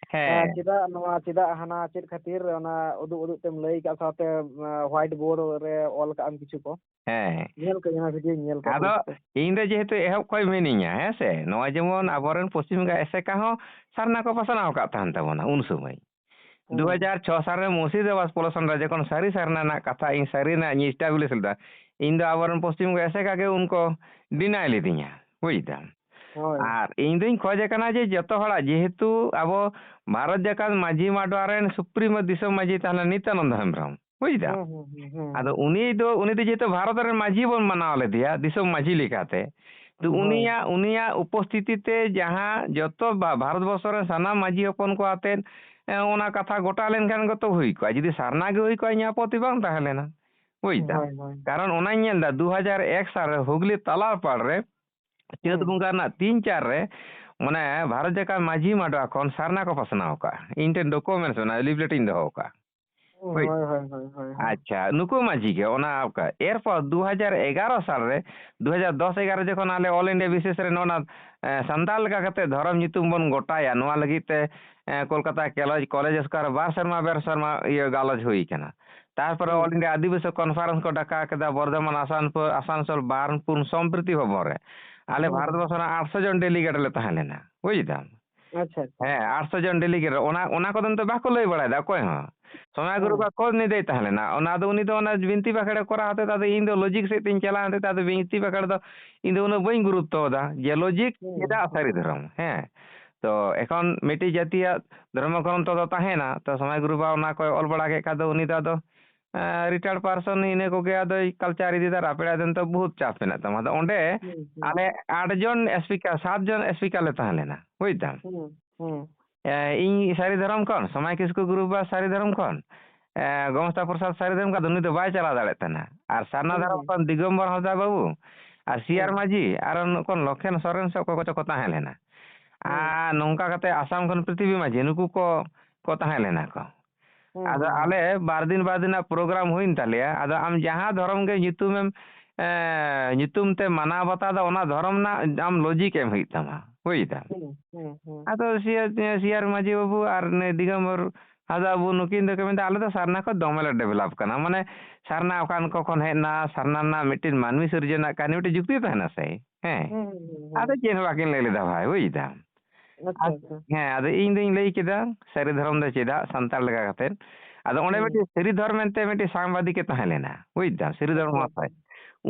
ᱟᱸ, ᱦᱮᱸ᱾ ᱪᱮᱫᱟᱜ ᱱᱚᱣᱟ, ᱪᱮᱫᱟᱜ ᱦᱟᱱᱟ, ᱪᱮᱫ ᱠᱷᱟᱹᱛᱤᱨ ᱚᱱᱟ ᱩᱫᱩᱜ ᱩᱫᱩᱜ ᱛᱮᱢ ᱞᱟᱹᱭ ᱟᱠᱟᱫ, ᱥᱟᱶᱛᱮ, ᱟᱸ, ᱦᱳᱣᱟᱭᱤᱴ ᱵᱳᱨᱰ ᱨᱮ ᱚᱞ ᱠᱟᱜ ᱟᱢ ᱠᱤᱪᱷᱩ ᱠᱚ? ᱦᱮᱸ᱾ ᱧᱮᱞ ᱠᱟᱹᱫᱟᱹᱧ, ᱚᱱᱟ ᱵᱷᱤᱰᱤᱭᱳᱧ ᱧᱮᱞ ᱠᱟᱜ ᱟᱫᱚ ᱵᱩᱡᱽ ᱛᱮ᱾ ᱤᱧ ᱫᱚ ᱡᱮᱦᱮᱛᱩ ᱮᱦᱚᱵ ᱠᱷᱚᱡ ᱢᱤᱱᱟᱹᱧᱟ, ᱦᱮᱸ ᱥᱮ? ᱱᱚᱣᱟ ᱡᱮᱢᱚᱱ ᱦᱩᱸ᱾ ᱟᱵᱚᱨᱮᱱ ᱯᱚᱥᱪᱤᱢ ᱵᱚᱝᱜᱚ ᱮᱥᱮᱠᱟ ᱦᱚᱸ ᱥᱟᱨᱱᱟ ᱠᱚ ᱯᱟᱥᱱᱟᱣ ᱟᱠᱟᱫ ᱛᱟᱦᱮᱱ ᱛᱟᱵᱚᱱᱟ ᱩᱱ ᱥᱚᱢᱚᱭ᱾ ᱦᱩᱸ᱾ ᱫᱩ ᱦᱟᱡᱟᱨ ᱪᱷᱚ ᱥᱟᱞ ᱨᱮ ᱢᱩᱨᱥᱤᱫᱟᱵᱟᱫ ᱯᱚᱞᱚᱥᱚᱱ ᱨᱮ ᱡᱚᱠᱷᱚᱱ ᱥᱟᱹᱨᱤ ᱥᱟᱨᱱᱟ ᱨᱮᱱᱟᱜ ᱠᱟᱛᱷᱟ ᱤᱧ ᱥᱟᱹᱨᱤ ᱨᱮᱱᱟᱜ ᱤᱧ establish ᱞᱮᱫᱟ, ᱤᱧ ᱫᱚ ᱟᱵᱚᱨᱮᱱ ᱯᱚᱥᱪᱤᱢ ᱵᱚᱝᱜᱚ ᱮᱥᱮᱠᱟ ᱜᱮ ᱩᱱᱠᱚ deny ᱞᱤᱫᱤᱧᱟ, ᱵᱩᱡᱽ ᱫᱟᱢ? ᱦᱳᱭ᱾ ᱟᱨ ᱤᱧ ᱫᱩᱧ ᱠᱷᱚᱡᱽ ᱟᱠᱟᱱᱟ ᱡᱮ ᱡᱚᱛᱚ ᱦᱚᱲᱟᱜ, ᱡᱮᱦᱮᱛᱩ ᱟᱵᱚ ᱵᱷᱟᱨᱚᱛ ᱡᱟᱠᱟᱛ ᱢᱟᱹᱡᱷᱤ ᱢᱟᱰᱣᱟ ᱨᱮᱱ supremo ᱫᱤᱥᱚᱢ ᱢᱟᱹᱡᱷᱤ ᱛᱟᱦᱮᱸ ᱞᱮᱱᱟ ᱱᱤᱛᱭᱟᱱᱚᱱᱫᱚ ᱦᱮᱢᱵᱨᱚᱢ, ᱵᱩᱡᱽ ᱫᱟᱢ? ᱦᱩᱸ, ᱦᱩᱸ, ᱦᱩᱸ, ᱦᱩᱸ, ᱦᱩᱸ᱾ ᱟᱫᱚ ᱩᱱᱤ ᱫᱚ, ᱩᱱᱤ ᱫᱚ ᱡᱮᱦᱮᱛᱩ ᱵᱷᱟᱨᱚᱛ ᱨᱮᱱ ᱢᱟᱹᱡᱷᱤ ᱵᱚᱱ ᱢᱟᱱᱟᱣ ᱞᱮᱫᱮᱭᱟ ᱫᱤᱥᱚᱢ ᱢᱟᱹᱡᱷᱤ ᱞᱮᱠᱟᱛᱮ, ᱛᱚ ᱦᱳᱭ᱾ ᱩᱱᱤᱭᱟᱜ, ᱩᱱᱤᱭᱟᱜ ᱩᱯᱚᱥᱛᱷᱤᱛᱤ ᱛᱮ ᱡᱟᱦᱟᱸ ᱡᱚᱛᱚ ᱵᱷᱟ-, ᱵᱷᱟᱨᱚᱛ ᱵᱚᱨᱥᱚ ᱨᱮᱱ ᱥᱟᱱᱟᱢ ᱢᱟᱹᱡᱷᱤ ᱦᱚᱯᱚᱱ ᱠᱚ ᱟᱛᱮᱫ, ᱮ, ᱚᱱᱟ ᱠᱟᱛᱷᱟ ᱜᱚᱴᱟ ᱞᱮᱱᱠᱷᱟᱱ ᱜᱮᱛᱚ ᱦᱩᱭ ᱠᱚᱜᱼᱟ᱾ ᱡᱩᱫᱤ ᱥᱟᱨᱱᱟ ᱜᱮ ᱦᱩᱭ ᱠᱚᱜᱼᱟ, ᱤᱧᱟᱹᱜ ᱟᱯᱚᱛᱛᱤ ᱵᱟᱝ ᱛᱟᱦᱮᱸ ᱞᱮᱱᱟ, ᱵᱩᱡᱽ ᱫᱟᱢ? ᱦᱳᱭ, ᱦᱳᱭ᱾ ᱠᱟᱨᱚᱱ ᱚᱱᱟᱧ ᱧᱮᱞ ᱮᱫᱟ, ᱫᱩ ᱦᱟᱡᱟᱨ ᱮᱠ ᱥᱟᱞ ᱨᱮ ᱦᱩᱜᱽᱞᱤ ᱛᱟᱞᱟᱨᱯᱟᱲ ᱨᱮ ᱪᱟᱹᱛ ᱦᱩᱸ᱾ ᱵᱚᱸᱜᱟ ᱨᱮᱱᱟᱜ ᱛᱤᱱ ᱪᱟᱨ ᱨᱮ, ᱢᱟᱱᱮ, ᱵᱷᱟᱨᱚᱛ ᱡᱟᱠᱟᱛ ᱢᱟᱹᱡᱷᱤ ᱢᱟᱰᱣᱟ ᱠᱷᱚᱱ ᱥᱟᱨᱱᱟ ᱠᱚ ᱯᱟᱥᱱᱟᱣ ᱟᱠᱟᱫᱼᱟ᱾ ᱤᱧ ᱴᱷᱮᱱ documents ᱢᱮᱱᱟᱜᱼᱟ, leaflet ᱤᱧ ᱫᱚᱦᱚ ᱟᱠᱟᱫᱼᱟ᱾ ᱦᱳᱭ᱾ ᱦᱳᱭ, ᱦᱳᱭ, ᱦᱳᱭ, ᱦᱳᱭ, ᱦᱳᱭ᱾ ᱟᱪᱪᱷᱟ, ᱱᱩᱠᱩ ᱢᱟᱹᱡᱷᱤ ᱜᱮ ᱚᱱᱟ ᱚᱠᱟ, ᱮᱨᱯᱚᱨ ᱫᱩ ᱦᱟᱡᱟᱨ ᱮᱜᱟᱨᱚ ᱥᱟᱞ ᱨᱮ, ᱫᱩ ᱦᱟᱡᱟᱨ ᱫᱚᱥ ᱮᱜᱟᱨᱚ ᱡᱚᱠᱷᱚᱱ ᱟᱞᱮ All India ᱵᱤᱥᱮᱥ ᱨᱮ ᱱᱚᱜᱼᱚ ᱱᱟ, ᱮ, ᱥᱟᱱᱛᱟᱲ ᱞᱮᱠᱟ ᱠᱟᱛᱮ ᱫᱷᱚᱨᱚᱢ ᱧᱩᱛᱩᱢ ᱵᱚᱱ ᱜᱚᱴᱟᱭᱟ, ᱱᱚᱣᱟ ᱞᱟᱹᱜᱤᱫ ᱛᱮ, ᱮ, ᱠᱳᱞᱠᱟᱛᱟ ᱠᱚᱞᱮᱡᱽ, ᱠᱚᱞᱮᱡᱽ ᱥᱠᱚᱭᱟᱨ ᱨᱮ ᱵᱟᱨ ᱥᱮᱨᱢᱟ, ᱵᱟᱨ ᱥᱮᱨᱢᱟ ᱤᱭᱟᱹ ᱜᱟᱞᱚᱪ ᱦᱩᱭ ᱠᱟᱱᱟ᱾ ᱛᱟᱨᱯᱚᱨᱮ ᱦᱩᱸ᱾ All India ᱟᱹᱫᱤᱵᱟᱹᱥᱤ conference ᱠᱚ ᱰᱟᱠᱟ ᱠᱮᱫᱟ ᱵᱚᱨᱫᱷᱚᱢᱟᱱ, ᱟᱥᱟᱱᱯᱩᱨ, ᱟᱥᱟᱱᱥᱳᱞ, ᱵᱟᱨᱱᱯᱩᱨ, ᱥᱚᱢᱯᱨᱤᱛᱤ ᱵᱷᱚᱵᱚᱱ ᱨᱮ᱾ ᱟᱞᱮ ᱦᱩᱸ, ᱵᱷᱟᱨᱚᱛ ᱦᱩᱸ᱾ ᱵᱚᱨᱥᱚ ᱨᱮᱱᱟᱜ ᱟᱴᱥᱚ ᱡᱚᱱ delegate ᱞᱮ ᱛᱟᱦᱮᱸ ᱞᱮᱱᱟ, ᱵᱩᱡᱽ ᱫᱟᱢ? ᱟᱪᱪᱷᱟ, ᱟᱪᱪᱷᱟ᱾ ᱦᱮᱸ, ᱟᱴᱥᱚ ᱡᱚᱱ ᱰᱮᱞᱤᱜᱮᱴ ᱨᱮ᱾ ᱚᱱᱟ, ᱚᱱᱟ ᱠᱚᱫᱚ ᱱᱤᱛᱚᱜ ᱵᱟᱠᱚ ᱞᱟᱹᱭ ᱵᱟᱲᱟᱭᱮᱫᱟ ᱚᱠᱚᱭ ᱦᱚᱸ᱾ ᱥᱚᱢᱟᱭ ᱜᱩᱨᱩ ᱦᱮᱸ᱾ ᱵᱟ ᱠᱚ ᱱᱤᱫᱟᱹᱭ ᱛᱟᱦᱮᱸ ᱞᱮᱱᱟ᱾ ᱚᱱᱟ ᱫᱚ ᱩᱱᱤ ᱫᱚ ᱚᱱᱟ ᱵᱤᱱᱛᱤ ᱵᱟᱠᱷᱮᱲ ᱠᱚᱨᱟᱣ ᱦᱚᱛᱮᱡ ᱛᱮ ᱟᱫᱚ ᱤᱧ ᱫᱚ ᱞᱚᱡᱤᱠ ᱥᱮᱫ ᱛᱤᱧ ᱪᱟᱞᱟᱣ ᱦᱚᱛᱮᱡ ᱛᱮ ᱟᱫᱚ ᱵᱤᱱᱛᱤ ᱵᱟᱠᱷᱮᱲ ᱫᱚ ᱤᱧ ᱫᱚ ᱩᱱᱟᱹᱜ ᱵᱟᱹᱧ ᱜᱩᱨᱩᱛᱛᱚ ᱟᱫᱟ ᱡᱮ ᱞᱚᱡᱤᱠ ᱦᱮᱸ, ᱪᱮᱫᱟᱜ ᱦᱮᱸ᱾ ᱥᱟᱹᱨᱤ ᱫᱷᱚᱨᱚᱢ᱾ ᱦᱮᱸ᱾ ᱛᱚ ᱮᱠᱷᱚᱱ ᱢᱤᱫᱴᱤᱡ ᱡᱟᱹᱛᱤᱭᱟᱜ ᱫᱷᱚᱨᱢᱚ ᱜᱨᱚᱱᱛᱷᱚ ᱫᱚ ᱛᱟᱦᱮᱸᱱᱟ᱾ ᱛᱚ ᱥᱚᱢᱟᱭ ᱜᱩᱨᱩ ᱵᱟ ᱚᱱᱟ ᱠᱚᱭ ᱚᱞ ᱵᱟᱲᱟ ᱠᱮᱫ ᱠᱷᱟᱱ ᱫᱚ ᱩᱱᱤ ᱫᱚ ᱟᱫᱚ, ᱮᱸ, retired person ᱤᱱᱟᱹ ᱠᱚᱜᱮ ᱟᱫᱚᱭ culture ᱤᱫᱤᱭᱮᱫᱟ᱾ ᱟᱯᱮᱲᱟ ᱫᱚ ᱱᱤᱛᱚᱜ ᱵᱚᱦᱩᱛ ᱪᱟᱯ ᱢᱮᱱᱟᱜ ᱛᱟᱢᱟ᱾ ᱟᱫᱚ ᱚᱸᱰᱮ ᱦᱮᱸ, ᱦᱮᱸ᱾ ᱟᱞᱮ ᱟᱴ ᱡᱚᱱ speaker, ᱥᱟᱛ ᱡᱚᱱ speaker ᱞᱮ ᱛᱟᱦᱮᱸ ᱞᱮᱱᱟ᱾ ᱵᱩᱡ ᱫᱟᱢ? ᱦᱮᱸ, ᱦᱮᱸ᱾ ᱮ, ᱤᱧ ᱥᱟᱹᱨᱤ ᱫᱷᱚᱨᱚᱢ ᱠᱷᱚᱱ, ᱥᱚᱢᱟᱭ ᱠᱤᱥᱠᱩ ᱜᱨᱩᱯ ᱵᱟ ᱥᱟᱹᱨᱤ ᱫᱷᱚᱨᱚᱢ ᱠᱷᱚᱱ, ᱮ, ᱜᱚᱢᱚᱥᱛᱟ ᱯᱨᱚᱥᱟᱫᱽ ᱥᱟᱹᱨᱤ ᱫᱷᱚᱨᱚᱢ ᱠᱷᱚᱱ, ᱩᱱᱤ ᱫᱚ ᱵᱟᱭ ᱪᱟᱞᱟᱣ ᱫᱟᱲᱮᱭᱟᱜ ᱛᱟᱦᱮᱱᱟ᱾ ᱟᱨ ᱥᱟᱨᱱᱟ ᱦᱮᱸ, ᱫᱷᱚᱨᱚᱢ ᱦᱮᱸ᱾ ᱠᱷᱚᱱ ᱫᱤᱜᱚᱢᱵᱚᱨ ᱦᱟᱸᱥᱫᱟ ᱵᱟᱹᱵᱩ, ᱟᱨ ᱥᱤ ᱟᱨ ᱦᱮᱸ᱾ ᱢᱟᱹᱡᱷᱤ, ᱟᱨ ᱱᱩᱠᱩ ᱞᱚᱠᱷᱮᱱ ᱥᱚᱨᱮᱱ ᱥᱮ ᱚᱠᱚᱭ ᱠᱚᱪᱚ ᱠᱚ ᱛᱟᱦᱮᱸ ᱞᱮᱱᱟ᱾ ᱦᱮᱸ᱾ ᱟᱨ ᱱᱚᱝᱠᱟ ᱠᱟᱛᱮ ᱟᱥᱟᱢ ᱠᱷᱚᱱ ᱯᱨᱤᱛᱷᱤᱵᱤ ᱢᱟᱹᱡᱷᱤ, ᱱᱩᱠᱩ ᱠᱚ, ᱠᱚ ᱛᱟᱦᱮᱸ ᱞᱮᱱᱟ ᱠᱚ᱾ ᱦᱮᱸ, ᱟᱫᱚ ᱦᱮᱸ, ᱦᱮᱸ᱾ ᱟᱞᱮ ᱵᱟᱨ ᱫᱤᱱ, ᱵᱟᱨ ᱫᱤᱱᱟᱜ program ᱦᱩᱭᱮᱱ ᱛᱟᱞᱮᱭᱟ᱾ ᱟᱫᱚ ᱟᱢ ᱡᱟᱦᱟᱸ ᱫᱷᱚᱨᱚᱢ ᱜᱮ ᱧᱩᱛᱩᱢᱮᱢ, ᱮ, ᱧᱩᱛᱩᱢ ᱛᱮ ᱢᱟᱱᱟᱣ ᱵᱟᱛᱟᱣ ᱫᱚ, ᱚᱱᱟ ᱫᱷᱚᱨᱚᱢ ᱨᱮᱱᱟᱜ ᱟᱢ logic ᱮᱢ ᱦᱩᱭᱩᱜ ᱛᱟᱢᱟ᱾ ᱵᱩᱡ ᱫᱟᱢ? ᱦᱮᱸ, ᱦᱮᱸ, ᱦᱮᱸ᱾ ᱟᱫᱚ ᱥᱤ ᱟᱨ, ᱥᱤ ᱟᱨ ᱢᱟᱹᱡᱷᱤ ᱵᱟᱹᱵᱩ ᱟᱨ ᱱᱩᱭ ᱫᱤᱜᱚᱢᱵᱚᱨ ᱦᱟᱸᱥᱫᱟ ᱵᱟᱹᱵᱩ ᱱᱩᱠᱤᱱ ᱫᱚᱠᱤᱱ ᱢᱮᱱᱫᱟ, "ᱟᱞᱮ ᱫᱚ ᱥᱟᱨᱱᱟ ᱠᱷᱚᱱ ᱫᱚᱢᱮ ᱞᱮ develop ᱠᱟᱱᱟ᱾ ᱢᱟᱱᱮ ᱥᱟᱨᱱᱟ ᱚᱠᱟ ᱠᱚ ᱠᱷᱚᱱ ᱦᱮᱡ ᱮᱱᱟ, ᱥᱟᱨᱱᱟ ᱨᱮᱱᱟᱜ ᱢᱤᱫᱴᱤᱱ ᱢᱟᱹᱱᱢᱤ ᱥᱤᱨᱡᱚᱱᱟᱜ ᱠᱟᱹᱦᱱᱤ ᱢᱤᱫᱴᱤᱡ ᱡᱩᱠᱛᱤ ᱛᱟᱦᱮᱱᱟ ᱥᱮ?" ᱦᱮᱸ᱾ ᱦᱮᱸ, ᱦᱮᱸ, ᱦᱮᱸ, ᱦᱮᱸ᱾ ᱟᱫᱚ ᱪᱮᱫ ᱦᱚᱸ ᱵᱟᱹᱠᱤᱱ ᱞᱟᱹᱭ ᱞᱮᱫᱟ ᱵᱷᱟᱭ, ᱵᱩᱡ ᱫᱟᱢ? ᱟᱪᱪᱷᱟ, ᱟᱨ ᱟᱪᱪᱷᱟ᱾ ᱦᱮᱸ, ᱟᱫᱚ ᱤᱧ ᱫᱚᱧ ᱞᱟᱹᱭ ᱠᱮᱫᱟ, ᱥᱟᱹᱨᱤ ᱫᱷᱚᱨᱚᱢ ᱫᱚ ᱪᱮᱫᱟᱜ ᱥᱟᱱᱛᱟᱲ ᱞᱮᱠᱟ ᱠᱟᱛᱮᱫ? ᱟᱫᱚ ᱚᱸᱰᱮ ᱦᱩᱸ᱾ ᱢᱤᱫᱴᱤᱡ ᱥᱤᱨᱤᱫᱷᱚᱨ ᱢᱮᱱᱛᱮ ᱢᱤᱫᱴᱤᱡ ᱥᱟᱝᱵᱟᱫᱤᱠ ᱮ ᱛᱟᱦᱮᱸ ᱞᱮᱱᱟ, ᱵᱩᱡ ᱫᱟᱢ, ᱥᱤᱨᱤᱫᱷᱚᱨ ᱟᱪᱪᱷᱟ, ᱟᱪᱪᱷᱟ᱾ ᱢᱚᱦᱟᱥᱚᱭ᱾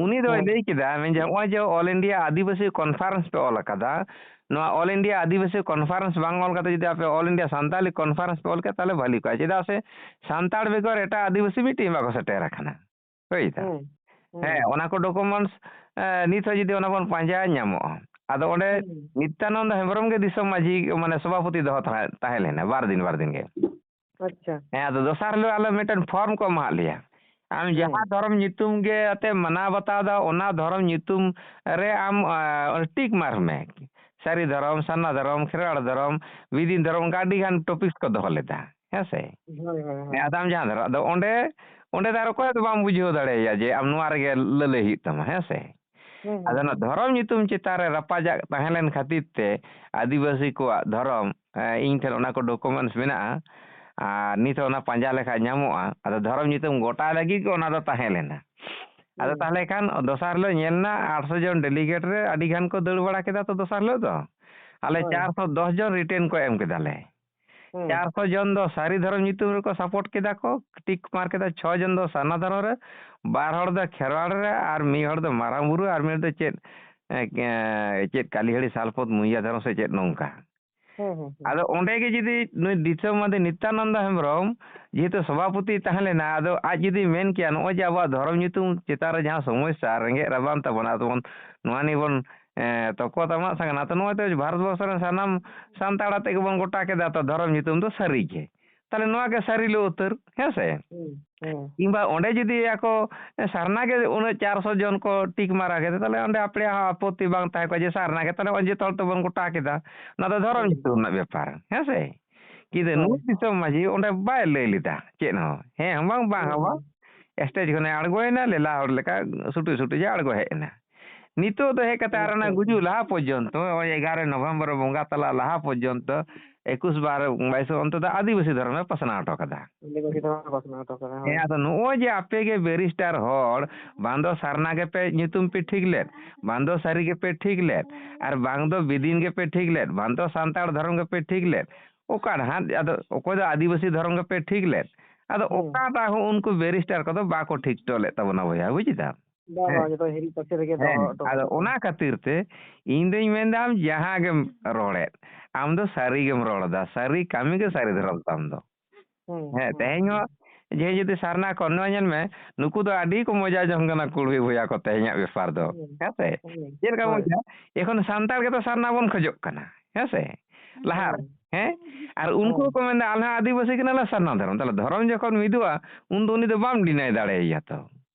ᱩᱱᱤ ᱫᱚᱭ ᱦᱮᱸ᱾ ᱞᱟᱹᱭ ᱠᱮᱫᱟ, ᱢᱮᱱ ᱡᱮ, ᱦᱮᱸ᱾ ᱱᱚᱜᱼᱚᱭ ᱡᱮ All India ᱟᱹᱫᱤᱵᱟᱹᱥᱤ conference ᱯᱮ ᱚᱞ ᱟᱠᱟᱫᱟ, ᱱᱚᱣᱟ All India ᱟᱹᱫᱤᱵᱟᱹᱥᱤ conference ᱵᱟᱝ ᱚᱞ ᱠᱟᱛᱮ ᱡᱩᱫᱤ ᱟᱯᱮ All India ᱥᱟᱱᱛᱟᱞᱤ conference ᱯᱮ ᱚᱞ ᱠᱮᱫ, ᱛᱟᱦᱚᱞᱮ ᱵᱷᱟᱹᱞᱤ ᱠᱚᱜᱼᱟ᱾ ᱪᱮᱫᱟᱜ ᱥᱮ ᱥᱟᱱᱛᱟᱲ ᱵᱮᱜᱚᱨ ᱮᱴᱟᱜ ᱟᱹᱫᱤᱵᱟᱹᱥᱤ ᱢᱤᱫᱴᱤᱡ ᱦᱚᱸ ᱵᱟᱠᱚ ᱥᱮᱴᱮᱨ ᱟᱠᱟᱱᱟ᱾ ᱵᱩᱡ ᱫᱟᱢ? ᱦᱮᱸ, ᱦᱮᱸ᱾ ᱦᱮᱸ, ᱚᱱᱟ ᱠᱚ documents, ᱮ, ᱱᱤᱛ ᱦᱚᱸ ᱡᱩᱫᱤ ᱚᱱᱟ ᱵᱚᱱ ᱯᱟᱸᱡᱟᱭᱟ, ᱧᱟᱢᱚᱜᱼᱟ᱾ ᱟᱫᱚ ᱚᱸᱰᱮ ᱦᱮᱸ᱾ ᱱᱤᱛᱭᱟᱱᱚᱱᱫ ᱦᱮᱢᱵᱨᱚᱢ ᱜᱮ ᱫᱤᱥᱚᱢ ᱢᱟᱹᱡᱷᱤ, ᱢᱟᱱᱮ, ᱥᱚᱵᱷᱟᱯᱚᱛᱤ ᱫᱚᱦᱚ ᱛᱟᱦᱮᱸ, ᱛᱟᱦᱮᱸ ᱞᱮᱱᱟ, ᱵᱟᱨ ᱫᱤᱱ, ᱵᱟᱨ ᱫᱤᱱ ᱜᱮ᱾ ᱟᱪᱪᱷᱟ᱾ ᱦᱮᱸ, ᱟᱫᱚ ᱫᱚᱥᱟᱨ ᱦᱤᱞᱳᱜ ᱟᱞᱮ ᱢᱤᱫᱴᱮᱱ form ᱠᱚ ᱮᱢᱟᱦᱟᱫ ᱞᱮᱭᱟ᱾ ᱟᱢ ᱦᱮᱸ᱾ ᱡᱟᱦᱟᱸ ᱫᱷᱚᱨᱚᱢ ᱧᱩᱛᱩᱢ ᱜᱮ ᱟᱛᱮᱢ ᱢᱟᱱᱟᱣ ᱵᱟᱛᱟᱣ ᱮᱫᱟ, ᱚᱱᱟ ᱫᱷᱚᱨᱚᱢ ᱧᱩᱛᱩᱢ ᱨᱮ ᱟᱢ, ᱟ, tick mark ᱢᱮ᱾ ᱥᱟᱹᱨᱤ ᱫᱷᱚᱨᱚᱢ, ᱥᱟᱨᱱᱟ ᱫᱷᱚᱨᱚᱢ, ᱠᱷᱮᱨᱣᱟᱲ ᱫᱷᱚᱨᱚᱢ, ᱵᱤᱫᱤᱱ ᱫᱷᱚᱨᱚᱢ, ᱚᱱᱠᱟ ᱟᱹᱰᱤ ᱜᱟᱱ topics ᱠᱚ ᱫᱚᱦᱚ ᱞᱮᱫᱟ᱾ ᱦᱮᱸ ᱥᱮ? ᱦᱳᱭ, ᱦᱳᱭ, ᱦᱳᱭ᱾ ᱦᱮᱸ, ᱟᱫᱚ ᱟᱢ ᱡᱟᱦᱟᱸ ᱫᱷᱟᱨᱟ, ᱟᱫᱚ ᱚᱸᱰᱮ, ᱚᱸᱰᱮ ᱫᱚ ᱟᱨ ᱚᱠᱚᱭ ᱦᱚᱸ ᱫᱚ ᱵᱟᱢ ᱵᱩᱡᱷᱟᱹᱣ ᱫᱟᱲᱮᱭᱟᱭᱟ ᱡᱮ ᱟᱢ ᱱᱚᱣᱟ ᱨᱮᱜᱮ ᱞᱟᱹᱞᱟᱹᱭ ᱦᱩᱭᱩᱜ ᱛᱟᱢᱟ, ᱦᱮᱸ ᱥᱮ? ᱦᱩᱸ, ᱦᱩᱸ, ᱟᱫᱚ ᱚᱱᱟ ᱦᱩᱸ᱾ ᱫᱷᱚᱨᱚᱢ ᱧᱩᱛᱩᱢ ᱪᱮᱛᱟᱱ ᱨᱮ ᱨᱟᱯᱟᱪᱟᱜ ᱛᱟᱦᱮᱸ ᱞᱮᱱ ᱠᱷᱟᱹᱛᱤᱨ ᱛᱮ ᱟᱹᱫᱤᱵᱟᱹᱥᱤ ᱠᱚᱣᱟᱜ ᱫᱷᱚᱨᱚᱢ, ᱮ, ᱤᱧ ᱴᱷᱮᱱ ᱚᱱᱟ ᱠᱚ documents ᱢᱮᱱᱟᱜᱼᱟ᱾ ᱟᱨ ᱱᱤᱛ ᱦᱚᱸ ᱚᱱᱟ ᱯᱟᱸᱡᱟ ᱞᱮᱠᱷᱟᱡ ᱧᱟᱢᱚᱜᱼᱟ᱾ ᱟᱫᱚ ᱫᱷᱚᱨᱚᱢ ᱧᱩᱛᱩᱢ ᱜᱚᱴᱟᱭ ᱞᱟᱹᱜᱤᱫ ᱜᱮ ᱚᱱᱟ ᱫᱚ ᱛᱟᱦᱮᱸ ᱞᱮᱱᱟ᱾ ᱟᱫᱚ ᱦᱩᱸ᱾ ᱛᱟᱦᱞᱮ ᱠᱷᱟᱱ ᱫᱚᱥᱟᱨ ᱦᱤᱞᱳᱜ ᱧᱮᱞ ᱮᱱᱟ ᱟᱴᱥᱚ ᱡᱚᱱ delegate ᱨᱮ ᱟᱹᱰᱤ ᱜᱟᱱ ᱠᱚ ᱫᱟᱹᱲ ᱵᱟᱲᱟ ᱠᱮᱫᱟ ᱛᱚ ᱫᱚᱥᱟᱨ ᱦᱤᱞᱳᱜ ᱫᱚ᱾ ᱟᱞᱮ ᱦᱳᱭ᱾ ᱪᱟᱨᱥᱚ ᱫᱚᱥ ᱡᱚᱱ ᱨᱤᱴᱮᱱ ᱠᱚ ᱮᱢ ᱠᱮᱫᱟᱞᱮ᱾ ᱦᱩᱸ᱾ ᱪᱟᱨᱥᱚ ᱡᱚᱱ ᱫᱚ ᱥᱟᱹᱨᱤ ᱫᱷᱚᱨᱚᱢ ᱧᱩᱛᱩᱢ ᱨᱮᱠᱚ ᱥᱟᱯᱳᱨᱴ ᱠᱮᱫᱟ ᱠᱚ, ᱴᱤᱠ ᱢᱟᱨ ᱠᱮᱫᱟ, ᱪᱷᱚ ᱡᱚᱱ ᱫᱚ ᱥᱟᱨᱱᱟ ᱫᱷᱚᱨᱚᱢ ᱨᱮ, ᱵᱟᱨ ᱦᱚᱲ ᱫᱚ ᱠᱷᱮᱨᱣᱟᱲ ᱨᱮ, ᱟᱨ ᱢᱤᱫ ᱦᱚᱲ ᱫᱚ ᱢᱟᱨᱟᱝ ᱵᱩᱨᱩ, ᱟᱨ ᱢᱤᱫ ᱦᱚᱲ ᱫᱚ ᱪᱮᱫ, ᱮ, ᱮ, ᱪᱮᱫ ᱠᱟᱞᱤᱦᱟᱹᱲᱤ ᱥᱟᱞᱯᱚᱛ ᱢᱩᱭᱟ ᱫᱷᱚᱨᱚᱢ ᱥᱮ ᱪᱮᱫ ᱱᱚᱝᱠᱟ᱾ ᱦᱩᱸ, ᱦᱩᱸ, ᱦᱩᱸ᱾ ᱟᱫᱚ ᱚᱸᱰᱮ ᱜᱮ ᱡᱩᱫᱤ ᱱᱩᱭ ᱫᱤᱥᱚᱢ ᱢᱟᱹᱫᱤ ᱱᱤᱛᱭᱟᱱᱚᱱᱫᱚ ᱦᱮᱢᱵᱨᱚᱢ ᱡᱮᱦᱮᱛᱩ ᱥᱚᱵᱷᱟᱯᱚᱛᱤ ᱛᱟᱦᱮᱸ ᱞᱮᱱᱟ, ᱟᱫᱚ ᱟᱡ ᱡᱩᱫᱤ ᱢᱮᱱ ᱠᱮᱭᱟ, ᱱᱚᱜᱼᱚᱭ ᱡᱮ ᱟᱵᱚᱣᱟᱜ ᱫᱷᱚᱨᱚᱢ ᱧᱩᱛᱩᱢ ᱪᱮᱛᱟᱱ ᱨᱮ ᱡᱟᱦᱟᱸ ᱥᱚᱢᱚᱥᱥᱟ, ᱨᱮᱸᱜᱮᱡ ᱨᱟᱵᱟᱝ ᱛᱟᱵᱚᱱᱟ, ᱟᱫᱚ ᱵᱚᱱ ᱱᱚᱣᱟ ᱱᱤᱭᱮ ᱵᱚᱱ, ᱮ, ᱛᱚᱠᱚ ᱛᱟᱢᱟᱜ ᱥᱟᱝ ᱠᱟᱱᱟ, ᱛᱚ ᱱᱚᱜᱼᱚᱭ ᱛᱚ ᱵᱷᱟᱨᱚᱛ ᱵᱚᱨᱥᱚ ᱨᱮᱱ ᱥᱟᱱᱟᱢ ᱥᱟᱱᱛᱟᱲ ᱟᱛᱮ ᱜᱮᱵᱚᱱ ᱜᱚᱴᱟ ᱠᱮᱫᱟ ᱛᱚ ᱫᱷᱚᱨᱚᱢ ᱧᱩᱛᱩᱢ ᱫᱚ ᱥᱟᱹᱨᱤ ᱜᱮ᱾ ᱛᱟᱦᱞᱮ ᱱᱚᱣᱟ ᱜᱮ ᱥᱟᱹᱨᱤ ᱞᱮ ᱩᱛᱟᱹᱨ, ᱦᱮᱸ ᱥᱮ? ᱦᱩᱸ, ᱦᱩᱸ᱾ ᱠᱤᱝᱵᱟ ᱚᱸᱰᱮ ᱡᱩᱫᱤ ᱟᱠᱚ ᱥᱟᱨᱱᱟ ᱜᱮ ᱩᱱᱟᱹᱜ ᱪᱟᱨᱥᱚ ᱡᱚᱱ ᱠᱚ ᱴᱤᱠ ᱢᱟᱨᱟ ᱠᱮᱫᱟ, ᱛᱟᱦᱞᱮ ᱚᱸᱰᱮ ᱟᱯᱮᱭᱟᱜ ᱦᱚᱸ ᱟᱯᱚᱛᱛᱤ ᱵᱟᱝ ᱛᱟᱦᱮᱸ ᱠᱚᱜᱼᱟ ᱡᱮ ᱥᱟᱨᱱᱟ ᱜᱮ, ᱛᱟᱦᱞᱮ ᱱᱚᱜᱼᱚᱭ ᱡᱚᱛᱚ ᱦᱚᱲ ᱛᱮᱵᱚᱱ ᱜᱚᱴᱟ ᱠᱮᱫᱟ᱾ ᱱᱚᱣᱟ ᱫᱚ ᱫᱷᱚᱨᱚᱢ ᱦᱩᱸ᱾ ᱧᱩᱛᱩᱢ ᱨᱮᱱᱟᱜ ᱵᱮᱯᱟᱨ, ᱦᱮᱸ ᱥᱮ? ᱠᱤᱱᱛᱩ ᱦᱳᱭ᱾ ᱱᱩᱭ ᱫᱤᱥᱚᱢ ᱢᱟᱹᱡᱷᱤ ᱚᱸᱰᱮ ᱵᱟᱭ ᱞᱟᱹᱭ ᱞᱮᱫᱟ ᱪᱮᱫ ᱦᱚᱸ᱾ ᱦᱮᱸ ᱦᱚᱸ ᱵᱟᱝ, ᱵᱟᱝ ᱦᱚᱸ ᱵᱟᱝ᱾ ᱦᱩᱸ᱾ ᱥᱴᱮᱡᱽ ᱠᱷᱚᱱᱮ ᱟᱬᱜᱚᱭᱮᱱᱟ, ᱞᱮᱞᱟ ᱦᱚᱲ ᱞᱮᱠᱟ ᱥᱩᱴᱩ ᱥᱩᱴᱩ ᱡᱮ ᱟᱬᱜᱚ ᱦᱮᱡ ᱮᱱᱟ᱾ ᱱᱤᱛᱚᱜ ᱫᱚ ᱦᱮᱡ ᱠᱟᱛᱮ ᱟᱨ ᱚᱱᱟ ᱟᱪᱪᱷᱟ᱾ ᱜᱩᱡᱩᱜ ᱞᱟᱦᱟ ᱯᱚᱨᱡᱚᱱᱛᱚ, ᱱᱚᱜᱼᱚᱭ ᱮᱜᱟᱨᱚ ᱱᱚᱵᱷᱮᱢᱵᱚᱨ ᱵᱚᱸᱜᱟ ᱛᱟᱞᱟ ᱞᱟᱦᱟ ᱯᱚᱨᱡᱚᱱᱛᱚ, ᱮᱠᱩᱥ ᱵᱟᱨ ᱵᱟᱭᱤᱥ ᱚᱱᱛᱮ ᱫᱚ ᱟᱹᱫᱤᱵᱟᱹᱥᱤ ᱫᱷᱚᱨᱚᱢᱮ ᱯᱟᱥᱱᱟᱣ ᱦᱚᱴᱚ ᱠᱟᱫᱟ᱾ ᱟᱹᱫᱤᱵᱟᱹᱥᱤ ᱫᱷᱚᱨᱚᱢᱮ ᱯᱟᱥᱱᱟᱣ ᱦᱚᱴᱚ ᱠᱟᱫᱟ, ᱦᱮᱸ, ᱦᱳᱭ᱾ ᱟᱫᱚ ᱱᱚᱜᱼᱚᱭ ᱡᱮ ᱟᱯᱮ ᱜᱮ ᱵᱮᱨᱤᱥᱴᱟᱨ ᱦᱚᱲ, ᱵᱟᱝ ᱫᱚ ᱥᱟᱨᱱᱟ ᱜᱮᱯᱮ ᱧᱩᱛᱩᱢ ᱯᱮ ᱴᱷᱤᱠ ᱞᱮᱫ, ᱵᱟᱝ ᱫᱚ ᱥᱟᱹᱨᱤ ᱜᱮᱯᱮ ᱴᱷᱤᱠ ᱞᱮᱫ, ᱟᱨ ᱵᱟᱝ ᱫᱚ ᱵᱤᱫᱤᱱ ᱜᱮᱯᱮ ᱴᱷᱤᱠ ᱞᱮᱫ, ᱵᱟᱝ ᱫᱚ ᱥᱟᱱᱛᱟᱲ ᱫᱷᱚᱨᱚᱢ ᱜᱮᱯᱮ ᱴᱷᱤᱠ ᱞᱮᱫ, ᱚᱠᱟ ᱨᱮ ᱦᱟᱸᱜ? ᱟᱫᱚ ᱚᱠᱚᱭ ᱫᱚ ᱟᱹᱫᱤᱵᱟᱹᱥᱤ ᱫᱷᱚᱨᱚᱢ ᱜᱮᱯᱮ ᱴᱷᱤᱠ ᱞᱮᱫ, ᱟᱫᱚ ᱦᱩᱸ᱾ ᱚᱠᱟᱴᱟᱜ ᱦᱚᱸ ᱩᱱᱠᱩ ᱵᱮᱨᱤᱥᱴᱟᱨ ᱠᱚᱫᱚ ᱵᱟᱠᱚ ᱴᱷᱤᱠ ᱦᱚᱴᱚ ᱞᱮᱫ ᱛᱟᱵᱚᱱᱟ ᱵᱚᱭᱦᱟ, ᱵᱩᱡ ᱮᱫᱟᱢ? ᱵᱟᱝ, ᱦᱮᱸ᱾ ᱵᱟᱝ, ᱡᱚᱛᱚ ᱦᱤᱨᱤᱡ ᱯᱟᱹᱥᱤᱨ ᱨᱮᱜᱮ ᱫᱚᱦᱚ ᱦᱮᱸ, ᱦᱚᱴᱚ ᱟᱫᱚ ᱠᱟᱫᱟ ᱠᱚ᱾ ᱚᱱᱟ ᱠᱷᱟᱹᱛᱤᱨ ᱛᱮ ᱤᱧ ᱫᱩᱧ ᱢᱮᱱᱫᱟ, ᱟᱢ ᱡᱟᱦᱟᱸ ᱜᱮᱢ ᱨᱚᱲᱮᱫ, ᱟᱢ ᱫᱚ ᱥᱟᱹᱨᱤ ᱜᱮᱢ ᱨᱚᱲ ᱮᱫᱟ, ᱥᱟᱹᱨᱤ ᱠᱟᱹᱢᱤ ᱜᱮ ᱥᱟᱹᱨᱤ ᱦᱩᱸ᱾ ᱫᱷᱚᱨᱚᱢ ᱛᱟᱢ ᱫᱚ᱾ ᱦᱩᱸ, ᱦᱮᱸ, ᱦᱩᱸ, ᱛᱮᱦᱮᱧ ᱦᱩᱸ᱾ ᱦᱚᱸ ᱡᱮ ᱡᱩᱫᱤ ᱥᱟᱨᱱᱟ ᱠᱚ, ᱱᱚᱣᱟ ᱧᱮᱞ ᱢᱮ, ᱱᱩᱠᱩ ᱫᱚ ᱟᱹᱰᱤ ᱠᱚ ᱢᱚᱡᱟ ᱡᱚᱝ ᱠᱟᱱᱟ ᱠᱩᱲᱵᱤ ᱵᱚᱭᱦᱟ ᱠᱚ ᱛᱮᱦᱮᱧᱟᱜ ᱵᱮᱯᱟᱨ ᱫᱚ, ᱦᱩᱸ, ᱦᱮᱸ ᱥᱮ? ᱦᱩᱸ, ᱪᱮᱫ ᱞᱮᱠᱟ ᱦᱳᱭ᱾ ᱢᱚᱡᱟ? ᱮᱠᱷᱚᱱ ᱥᱟᱱᱛᱟᱲ ᱜᱮᱛᱚ ᱥᱟᱨᱱᱟ ᱵᱚᱱ ᱠᱷᱚᱡᱚᱜ ᱠᱟᱱᱟ, ᱦᱮᱸ ᱥᱮ? ᱞᱟᱦᱟ ᱨᱮ, ᱦᱩᱸ᱾ ᱦᱮᱸ? ᱟᱨ ᱩᱱᱠᱩ ᱦᱩᱸ᱾ ᱦᱚᱸᱠᱚ ᱢᱮᱱᱫᱟ, "ᱟᱞᱮ ᱦᱚᱸ ᱟᱹᱫᱤᱵᱟᱹᱥᱤ ᱠᱟᱱᱟᱞᱮ, ᱥᱟᱨᱱᱟ ᱫᱷᱚᱨᱚᱢ᱾" ᱛᱟᱦᱞᱮ ᱫᱷᱚᱨᱚᱢ ᱡᱚᱠᱷᱚᱱ ᱢᱤᱫᱚᱜᱼᱟ, ᱩᱱᱫᱚ ᱩᱱᱤ ᱫᱚ ᱵᱟᱢ ᱰᱤᱱᱟᱭ ᱫᱟᱲᱮᱭᱟᱭᱟ ᱛᱚ᱾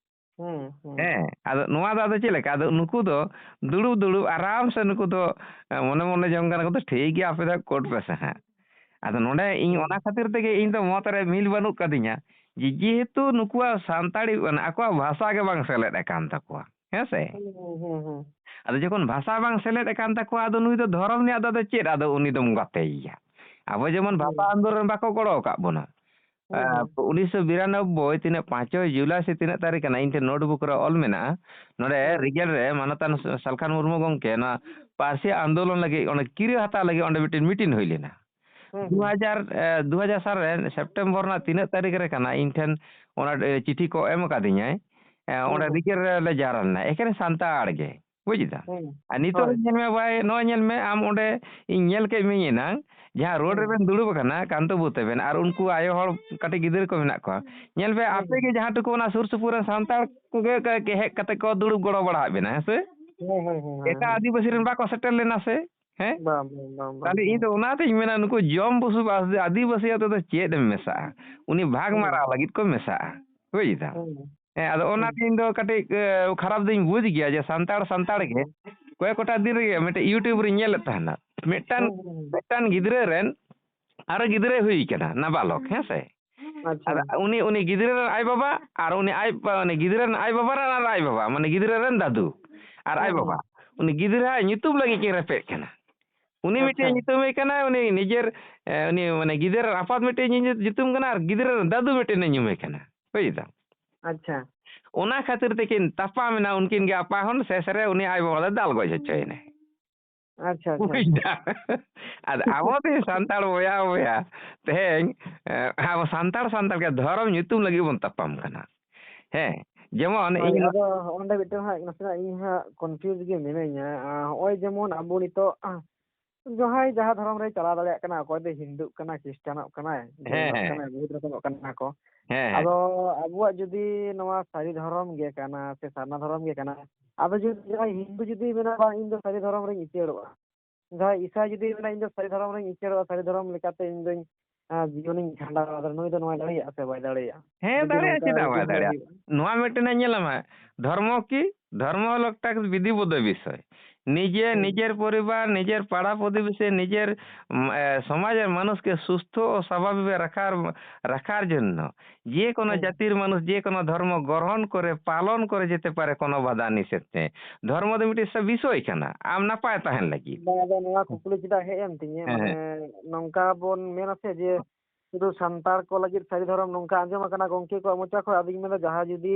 ᱦᱩᱸ, ᱦᱩᱸ᱾ ᱦᱮᱸ, ᱟᱫᱚ ᱱᱚᱣᱟ ᱫᱚ ᱟᱫᱚ ᱪᱮᱫ ᱞᱮᱠᱟ? ᱟᱫᱚ ᱱᱩᱠᱩ ᱫᱚ ᱫᱩᱲᱩᱵ ᱫᱩᱲᱩᱵ ᱟᱨᱟᱢ ᱥᱮ ᱱᱩᱠᱩ ᱫᱚ, ᱮ, ᱢᱚᱱᱮ ᱢᱚᱱᱮ ᱡᱚᱝ ᱠᱟᱱᱟ ᱠᱚ, ᱫᱚ ᱴᱷᱤᱠ ᱜᱮᱭᱟ, ᱟᱯᱮ ᱫᱚ ᱠᱳᱰ ᱯᱮ ᱥᱮ ᱦᱟᱸᱜ᱾ ᱟᱫᱚ ᱱᱚᱰᱮ ᱤᱧ ᱦᱩᱸ᱾ ᱚᱱᱟ ᱠᱷᱟᱹᱛᱤᱨ ᱛᱮᱜᱮ ᱤᱧ ᱫᱚ ᱢᱚᱛ ᱨᱮ ᱢᱤᱞ ᱵᱟᱹᱱᱩᱜ ᱠᱟᱫᱤᱧᱟ ᱡᱮ ᱡᱮᱦᱮᱛᱩ ᱱᱩᱠᱩᱣᱟᱜ ᱥᱟᱱᱛᱟᱲᱤ, ᱢᱟᱱᱮ ᱟᱠᱚᱣᱟᱜ ᱵᱷᱟᱥᱟ ᱜᱮ ᱵᱟᱝ ᱥᱮᱞᱮᱫ ᱟᱠᱟᱱ ᱛᱟᱠᱚᱣᱟ, ᱦᱮᱸ ᱥᱮ? ᱦᱩᱸ, ᱦᱩᱸ, ᱦᱩᱸ, ᱦᱩᱸ᱾ ᱟᱫᱚ ᱡᱚᱠᱷᱚᱱ ᱵᱷᱟᱥᱟ ᱵᱟᱝ ᱥᱮᱞᱮᱫ ᱟᱠᱟᱱ ᱛᱟᱠᱚᱣᱟ, ᱟᱫᱚ ᱱᱩᱭ ᱫᱚ ᱫᱷᱚᱨᱚᱢ ᱨᱮᱱᱟᱜ ᱫᱚ ᱟᱫᱚ ᱪᱮᱫ ᱟᱫᱚ ᱩᱱᱤ ᱫᱚᱢ ᱜᱟᱛᱮᱭᱮᱭᱟ? ᱟᱵᱚ ᱡᱮᱢᱚᱱ ᱵᱷᱟᱥᱟ ᱦᱩᱸ᱾ ᱟᱱᱫᱳᱞᱚᱱ ᱵᱟᱠᱚ ᱜᱚᱲᱚ ᱟᱠᱟᱫ ᱵᱚᱱᱟ᱾ ᱦᱩᱸ, ᱟᱨ ᱦᱩᱸ᱾ ᱩᱱᱤᱥᱥᱚ ᱵᱤᱨᱟᱱᱚᱵᱵᱳᱭ ᱛᱤᱱᱟᱹᱜ ᱯᱟᱸᱪᱚᱭ ᱡᱩᱞᱟᱭ ᱥᱮ ᱛᱤᱱᱟᱹᱜ ᱛᱟᱹᱨᱤᱠᱷ ᱠᱟᱱᱟ, ᱤᱧ ᱴᱷᱮᱱ ᱱᱳᱴᱵᱩᱠ ᱨᱮ ᱚᱞ ᱢᱮᱱᱟᱜᱼᱟ᱾ ᱱᱚᱰᱮ ᱦᱩᱸ᱾ ᱨᱤᱡᱮᱞ ᱨᱮ ᱢᱟᱱᱚᱛᱟᱱ ᱥᱟᱞᱠᱷᱟᱱ ᱢᱩᱨᱢᱩ ᱜᱚᱢᱠᱮ ᱱᱚᱣᱟ ᱯᱟᱹᱨᱥᱤ ᱟᱱᱫᱳᱞᱚᱱ ᱞᱟᱹᱜᱤᱫ, ᱚᱸᱰᱮ ᱠᱤᱨᱟᱹ ᱦᱟᱛᱟᱣ ᱞᱟᱹᱜᱤᱫ ᱚᱸᱰᱮ ᱢᱤᱫᱴᱮᱱ ᱢᱤᱴᱤᱝ ᱦᱩᱭ ᱞᱮᱱᱟ᱾ ᱦᱩᱸ, ᱦᱩᱸ᱾ ᱫᱩ ᱦᱟᱡᱟᱨ, ᱮ, ᱫᱩ ᱦᱟᱡᱟᱨ ᱥᱟᱞ ᱨᱮ ᱥᱮᱯᱴᱮᱢᱵᱚᱨ ᱨᱮᱱᱟᱜ ᱛᱤᱱᱟᱹᱜ ᱛᱟᱹᱨᱤᱠᱷ ᱨᱮ ᱠᱟᱱᱟ, ᱤᱧ ᱴᱷᱮᱱ ᱚᱱᱟ, ᱮ, ᱪᱤᱴᱷᱤ ᱠᱚ ᱮᱢ ᱟᱠᱟᱫᱤᱧᱟᱭ᱾ ᱮ, ᱦᱩᱸ, ᱚᱸᱰᱮ ᱦᱩᱸ᱾ ᱵᱤᱪᱟᱹᱨ ᱨᱮᱞᱮ ᱡᱟᱣᱨᱟ ᱞᱮᱱᱟ, ᱮᱠᱮᱱ ᱥᱟᱱᱛᱟᱲ ᱜᱮ, ᱵᱩᱡ ᱮᱫᱟ? ᱦᱩᱸ᱾ ᱟᱨ ᱱᱤᱛᱚᱜ ᱦᱳᱭ᱾ ᱧᱮᱞ ᱢᱮ ᱵᱷᱟᱭ, ᱱᱚᱜᱼᱚᱭ ᱧᱮᱞ ᱢᱮ, ᱟᱢ ᱚᱸᱰᱮ ᱤᱧ ᱧᱮᱞ ᱠᱮᱫ ᱢᱮᱭᱟ ᱮᱱᱟᱝ, ᱡᱟᱦᱟᱸ ᱨᱳᱰ ᱦᱩᱸ᱾ ᱨᱮᱵᱮᱱ ᱫᱩᱲᱩᱵ ᱟᱠᱟᱱᱟ, ᱠᱟᱱᱛᱚ ᱵᱩᱛᱷ ᱨᱮᱵᱮᱱ, ᱟᱨ ᱩᱱᱠᱩ ᱟᱭᱳ ᱦᱚᱲ ᱠᱟᱹᱴᱤᱡ ᱜᱤᱫᱽᱨᱟᱹ ᱠᱚ ᱢᱮᱱᱟᱜ ᱠᱚᱣᱟ, ᱧᱮᱞ ᱯᱮ, ᱦᱩᱸ, ᱟᱯᱮ ᱦᱩᱸ᱾ ᱜᱮ ᱡᱟᱦᱟᱸ ᱴᱩᱠᱩ ᱚᱱᱟ ᱥᱩᱨ ᱥᱩᱯᱩᱨ ᱨᱮᱱ ᱥᱟᱱᱛᱟᱲ ᱠᱚᱜᱮ ᱠᱚ ᱦᱮᱡ ᱠᱟᱛᱮ ᱠᱚ ᱫᱩᱲᱩᱵ ᱜᱚᱲᱚ ᱵᱟᱲᱟ ᱟᱫ ᱵᱮᱱᱟ, ᱦᱮᱸ ᱥᱮ? ᱦᱳᱭ, ᱦᱳᱭ, ᱦᱳᱭ, ᱦᱳᱭ, ᱮᱴᱟᱜ ᱦᱳᱭ᱾ ᱟᱹᱫᱤᱵᱟᱹᱥᱤ ᱨᱮᱱ ᱵᱟᱠᱚ ᱥᱮᱴᱮᱨ ᱞᱮᱱᱟ ᱥᱮ? ᱦᱮᱸ? ᱵᱟᱝ, ᱵᱟᱝ, ᱵᱟᱝ, ᱵᱟᱝ, ᱛᱟᱦᱞᱮ ᱤᱧ ᱵᱟᱝ᱾ ᱫᱚ ᱚᱱᱟᱛᱤᱧ ᱢᱮᱱᱟ, ᱱᱩᱠᱩ ᱡᱚᱢ ᱵᱩᱥᱩᱵ ᱟᱥ-, ᱟᱹᱫᱤᱵᱟᱹᱥᱤ ᱟᱛᱮ ᱫᱚ ᱪᱮᱫ ᱮᱢ ᱢᱮᱥᱟᱜᱼᱟ? ᱩᱱᱤ ᱵᱷᱟᱜᱽ ᱦᱩᱸ᱾ ᱢᱟᱨᱟᱣ ᱞᱟᱹᱜᱤᱫ ᱠᱚ ᱢᱮᱥᱟᱜᱼᱟ᱾ ᱵᱩᱡ ᱫᱟᱢ? ᱦᱩᱸ᱾ ᱦᱮᱸ, ᱟᱫᱚ ᱦᱩᱸ᱾ ᱚᱱᱟᱛᱮ ᱤᱧ ᱫᱚ ᱠᱟᱹᱴᱤᱡ, ᱮ, ᱠᱷᱟᱨᱟᱯ ᱫᱚᱧ ᱵᱩᱡ ᱜᱮᱭᱟ ᱡᱮ ᱥᱟᱱᱛᱟᱲ, ᱥᱟᱱᱛᱟᱲ ᱜᱮ᱾ ᱦᱩᱸ᱾ ᱠᱚᱭᱮᱠ ᱠᱚᱴᱟ ᱫᱤᱱ ᱨᱮᱜᱮ ᱢᱤᱫᱴᱮᱡ YouTube ᱨᱤᱧ ᱧᱮᱞᱮᱫ ᱛᱟᱦᱮᱱᱟ᱾ ᱢᱤᱫᱴᱟᱝ, ᱦᱩᱸ, ᱦᱩᱸ, ᱦᱩᱸ᱾ ᱢᱤᱫᱴᱟᱝ ᱜᱤᱫᱽᱨᱟᱹ ᱨᱮᱱ ᱟᱨᱚ ᱜᱤᱫᱽᱨᱟᱹᱭ ᱦᱩᱭ ᱠᱟᱱᱟ, ᱱᱟᱵᱟᱞᱚᱠ, ᱦᱮᱸ ᱥᱮ? ᱟᱪᱪᱷᱟ᱾ ᱟᱫᱚ ᱩᱱᱤ, ᱩᱱᱤ ᱜᱤᱫᱽᱨᱟᱹ ᱨᱮᱱ ᱟᱡ ᱵᱟᱵᱟ ᱟᱨ ᱩᱱᱤ ᱟᱡ ᱵᱟ-, ᱩᱱᱤ ᱜᱤᱫᱽᱨᱟᱹ ᱨᱮᱱ ᱟᱡ ᱵᱟᱵᱟ ᱨᱮᱱ ᱟᱨ ᱟᱡ ᱵᱟᱵᱟ, ᱢᱟᱱᱮ ᱜᱤᱫᱽᱨᱟᱹ ᱨᱮᱱ ᱫᱟᱫᱩ ᱟᱨ ᱟᱡ ᱦᱩᱸ, ᱵᱟᱵᱟ, ᱦᱩᱸ᱾ ᱩᱱᱤ ᱜᱤᱫᱽᱨᱟᱹᱣᱟᱜ ᱧᱩᱛᱩᱢ ᱞᱟᱹᱜᱤᱫ ᱠᱤᱱ ᱨᱮᱯᱮᱡ ᱠᱟᱱᱟ᱾ ᱩᱱᱤ ᱢᱤᱫᱴᱮᱱ ᱟᱪᱪᱷᱟ᱾ ᱧᱩᱛᱩᱢᱮ ᱠᱟᱱᱟ, ᱩᱱᱤ ᱱᱤᱡᱮᱨ, ᱮ, ᱩᱱᱤ ᱢᱟᱱᱮ ᱜᱤᱫᱽᱨᱟᱹ ᱨᱮᱱ ᱟᱯᱟᱛ ᱢᱤᱫᱴᱮᱱ ᱧᱩ-, ᱧᱩᱛᱩᱢ ᱠᱟᱱᱟ ᱟᱨ ᱜᱤᱫᱽᱨᱟᱹ ᱨᱮᱱ ᱫᱟᱫᱩ ᱢᱤᱫᱴᱮᱱᱮ ᱧᱩᱢᱮ ᱠᱟᱱᱟ᱾ ᱵᱩᱡ ᱫᱟᱢ? ᱟᱪᱪᱷᱟ᱾ ᱚᱱᱟ ᱠᱷᱟᱹᱛᱤᱨ ᱛᱮᱠᱤᱱ ᱛᱟᱯᱟᱢ ᱮᱱᱟ ᱩᱱᱠᱤᱱ ᱜᱮ ᱟᱯᱟ ᱦᱚᱱ, ᱥᱮᱥ ᱨᱮ ᱩᱱᱤ ᱟᱡ ᱵᱟᱵᱟ ᱫᱚ ᱫᱟᱞ ᱜᱚᱡ ᱦᱚᱪᱚᱭᱮᱱᱟᱭ᱾ ᱟᱪᱪᱷᱟ, ᱟᱪᱪᱷᱟ, ᱵᱩᱡ ᱟᱪᱪᱷᱟ᱾ ᱫᱟᱢ? ᱟᱫᱚ ᱟᱵᱚ ᱛᱮ ᱥᱟᱱᱛᱟᱲ ᱵᱚᱭᱦᱟ, ᱵᱚᱭᱦᱟ, ᱛᱮᱦᱮᱧ, ᱮ, ᱟᱵᱚ ᱥᱟᱱᱛᱟᱲ, ᱥᱟᱱᱛᱟᱲ ᱜᱮ ᱫᱷᱚᱨᱚᱢ ᱧᱩᱛᱩᱢ ᱞᱟᱹᱜᱤᱫ ᱵᱚᱱ ᱛᱟᱯᱟᱢ ᱠᱟᱱᱟ᱾ ᱦᱮᱸ, ᱡᱮᱢᱚᱱ ᱦᱳᱭ, ᱤᱧ ᱟᱫᱚ ᱦᱚᱸᱜᱼᱚ ᱱᱚᱰᱮ ᱢᱤᱫᱴᱟᱝ ᱦᱟᱸᱜ ᱱᱟᱥᱮᱱᱟᱜ ᱤᱧ ᱦᱟᱸᱜ confuse ᱜᱮ ᱢᱤᱱᱟᱹᱧᱟ᱾ ᱟ, ᱦᱚᱸᱜᱼᱚᱭ ᱡᱮᱢᱚᱱ ᱟᱵᱚ ᱱᱤᱛᱚᱜ, ᱟ, ᱡᱟᱦᱟᱸᱭ ᱡᱟᱦᱟᱸ ᱫᱷᱚᱨᱚᱢ ᱨᱮᱭ ᱪᱟᱞᱟᱣ ᱫᱟᱲᱮᱭᱟᱜ ᱠᱟᱱᱟ, ᱚᱠᱚᱭ ᱫᱚ ᱦᱤᱱᱫᱩᱜ ᱠᱟᱱᱟᱭ, ᱠᱷᱨᱤᱥᱴᱟᱱᱚᱜ ᱠᱟᱱᱟᱭ, ᱦᱮᱸ, ᱡᱮᱭᱱᱚᱜ ᱦᱮᱸ᱾ ᱠᱟᱱᱟᱭ, ᱵᱚᱦᱩᱛ ᱨᱚᱠᱚᱢᱚᱜ ᱠᱟᱱᱟ ᱠᱚ᱾ ᱦᱮᱸ, ᱦᱮᱸ᱾ ᱟᱫᱚ ᱟᱵᱚᱣᱟᱜ ᱡᱩᱫᱤ ᱱᱚᱣᱟ ᱥᱟᱹᱨᱤ ᱫᱷᱚᱨᱚᱢ ᱜᱮ ᱠᱟᱱᱟ ᱥᱮ ᱥᱟᱨᱱᱟ ᱫᱷᱚᱨᱚᱢ ᱜᱮ ᱠᱟᱱᱟ, ᱟᱫᱚ ᱡᱩᱫᱤ ᱡᱟᱦᱟᱸᱭ ᱦᱤᱱᱫᱩ ᱡᱩᱫᱤ ᱢᱮᱱᱟ, "ᱵᱟᱝ, ᱤᱧ ᱫᱚ ᱥᱟᱹᱨᱤ ᱫᱷᱚᱨᱚᱢ ᱨᱮᱧ ᱩᱪᱟᱹᱲᱚᱜᱼᱟ", ᱡᱟᱦᱟᱸᱭ ᱤᱥᱟᱭ ᱡᱩᱫᱤ ᱢᱮᱱᱟ, "ᱤᱧ ᱫᱚ ᱥᱟᱹᱨᱤ ᱫᱷᱚᱨᱚᱢ ᱨᱮᱧ ᱩᱪᱟᱹᱲᱚᱜᱼᱟ, ᱥᱟᱹᱨᱤ ᱫᱷᱚᱨᱚᱢ ᱞᱮᱠᱟᱛᱮ ᱤᱧ ᱫᱚᱧ, ᱟ, ᱡᱤᱭᱚᱱᱤᱧ ᱠᱷᱟᱸᱰᱟᱣᱟ", ᱟᱫᱚ ᱱᱩᱭ ᱫᱚ ᱱᱚᱣᱟ ᱫᱟᱲᱮᱭᱟᱜᱼᱟ ᱥᱮ ᱵᱟᱭ ᱫᱟᱲᱮᱭᱟᱜᱼᱟ? ᱦᱮᱸ, ᱡᱩᱫᱤ ᱫᱟᱲᱮᱭᱟᱜᱼᱟ, ᱱᱚᱝᱠᱟ ᱪᱮᱫᱟᱜ ᱡᱩᱫᱤ ᱵᱟᱭ ᱦᱩᱭ ᱫᱟᱲᱮᱭᱟᱜᱼᱟ? ᱦᱩᱭᱩᱜᱼᱟ? ᱱᱚᱣᱟ ᱢᱤᱫᱴᱮᱱ ᱧᱮᱞᱟᱢᱟ, ᱫᱷᱚᱨᱢᱚ ᱠᱤ? ᱫᱷᱚᱨᱢᱚ ᱦᱚᱞᱚ ᱮᱠᱴᱟ ᱵᱤᱫᱷᱤ ᱵᱳᱫᱷᱚ ᱵᱤᱥᱚᱭ᱾ ᱱᱤᱡᱮ, ᱦᱩᱸ᱾ ᱱᱤᱡᱮᱨ ᱯᱚᱨᱤᱵᱟᱨ, ᱱᱤᱡᱮᱨ ᱯᱟᱲᱟ ᱯᱨᱚᱛᱤᱵᱮᱥᱤ, ᱱᱤᱡᱮᱨ, ᱩᱢ, ᱮ, ᱥᱚᱢᱟᱡᱽ ᱟᱨ ᱢᱟᱱᱩᱥ ᱠᱮ ᱥᱩᱥᱛᱷᱚ ᱳ ᱥᱟᱵᱷᱟᱵᱤᱠ ᱨᱟᱠᱷᱟᱨ, ᱨᱟᱠᱷᱟᱨ ᱡᱚᱱᱱᱚ ᱡᱮ ᱠᱳᱱᱳ ᱦᱩᱸ᱾ ᱡᱟᱹᱛᱤᱨ ᱢᱟᱱᱩᱥ ᱡᱮ ᱠᱳᱱᱳ ᱫᱷᱚᱨᱢᱚ ᱜᱨᱚᱦᱚᱱ ᱠᱚᱨᱮ, ᱯᱟᱞᱚᱱ ᱠᱚᱨᱮ ᱡᱮᱛᱮ ᱯᱟᱨᱮ ᱠᱳᱱᱳ ᱵᱟᱫᱷᱟ ᱱᱤᱥᱮᱫᱷ ᱱᱮ᱾ ᱫᱷᱚᱨᱢᱚ ᱫᱚ ᱢᱤᱫᱴᱤᱡ ᱥᱟ-, ᱵᱤᱥᱚᱭ ᱠᱟᱱᱟ, ᱟᱢ ᱱᱟᱯᱟᱭ ᱛᱟᱦᱮᱱ ᱞᱟᱹᱜᱤᱫ᱾ ᱵᱟᱝ, ᱟᱫᱚ ᱱᱚᱣᱟ ᱠᱩᱠᱞᱤ ᱪᱮᱫᱟᱜ ᱦᱮᱡ ᱮᱱ ᱛᱤᱧᱟᱹ? ᱦᱮᱸ, ᱢᱟᱱᱮ, ᱦᱮᱸ᱾ ᱱᱚᱝᱠᱟ ᱵᱚᱱ ᱢᱮᱱᱟ ᱥᱮ ᱡᱮ ᱥᱩᱫᱷᱩ ᱥᱟᱱᱛᱟᱲ ᱠᱚ ᱞᱟᱹᱜᱤᱫ ᱥᱟᱹᱨᱤ ᱫᱷᱚᱨᱚᱢ ᱱᱚᱝᱠᱟ ᱟᱸᱡᱚᱢ ᱟᱠᱟᱱᱟ ᱜᱚᱝᱠᱮ ᱠᱚᱣᱟᱜ ᱢᱚᱪᱟ ᱠᱷᱚᱱ, ᱟᱫᱚᱧ ᱢᱮᱱᱫᱟ ᱡᱟᱦᱟᱸ ᱡᱩᱫᱤ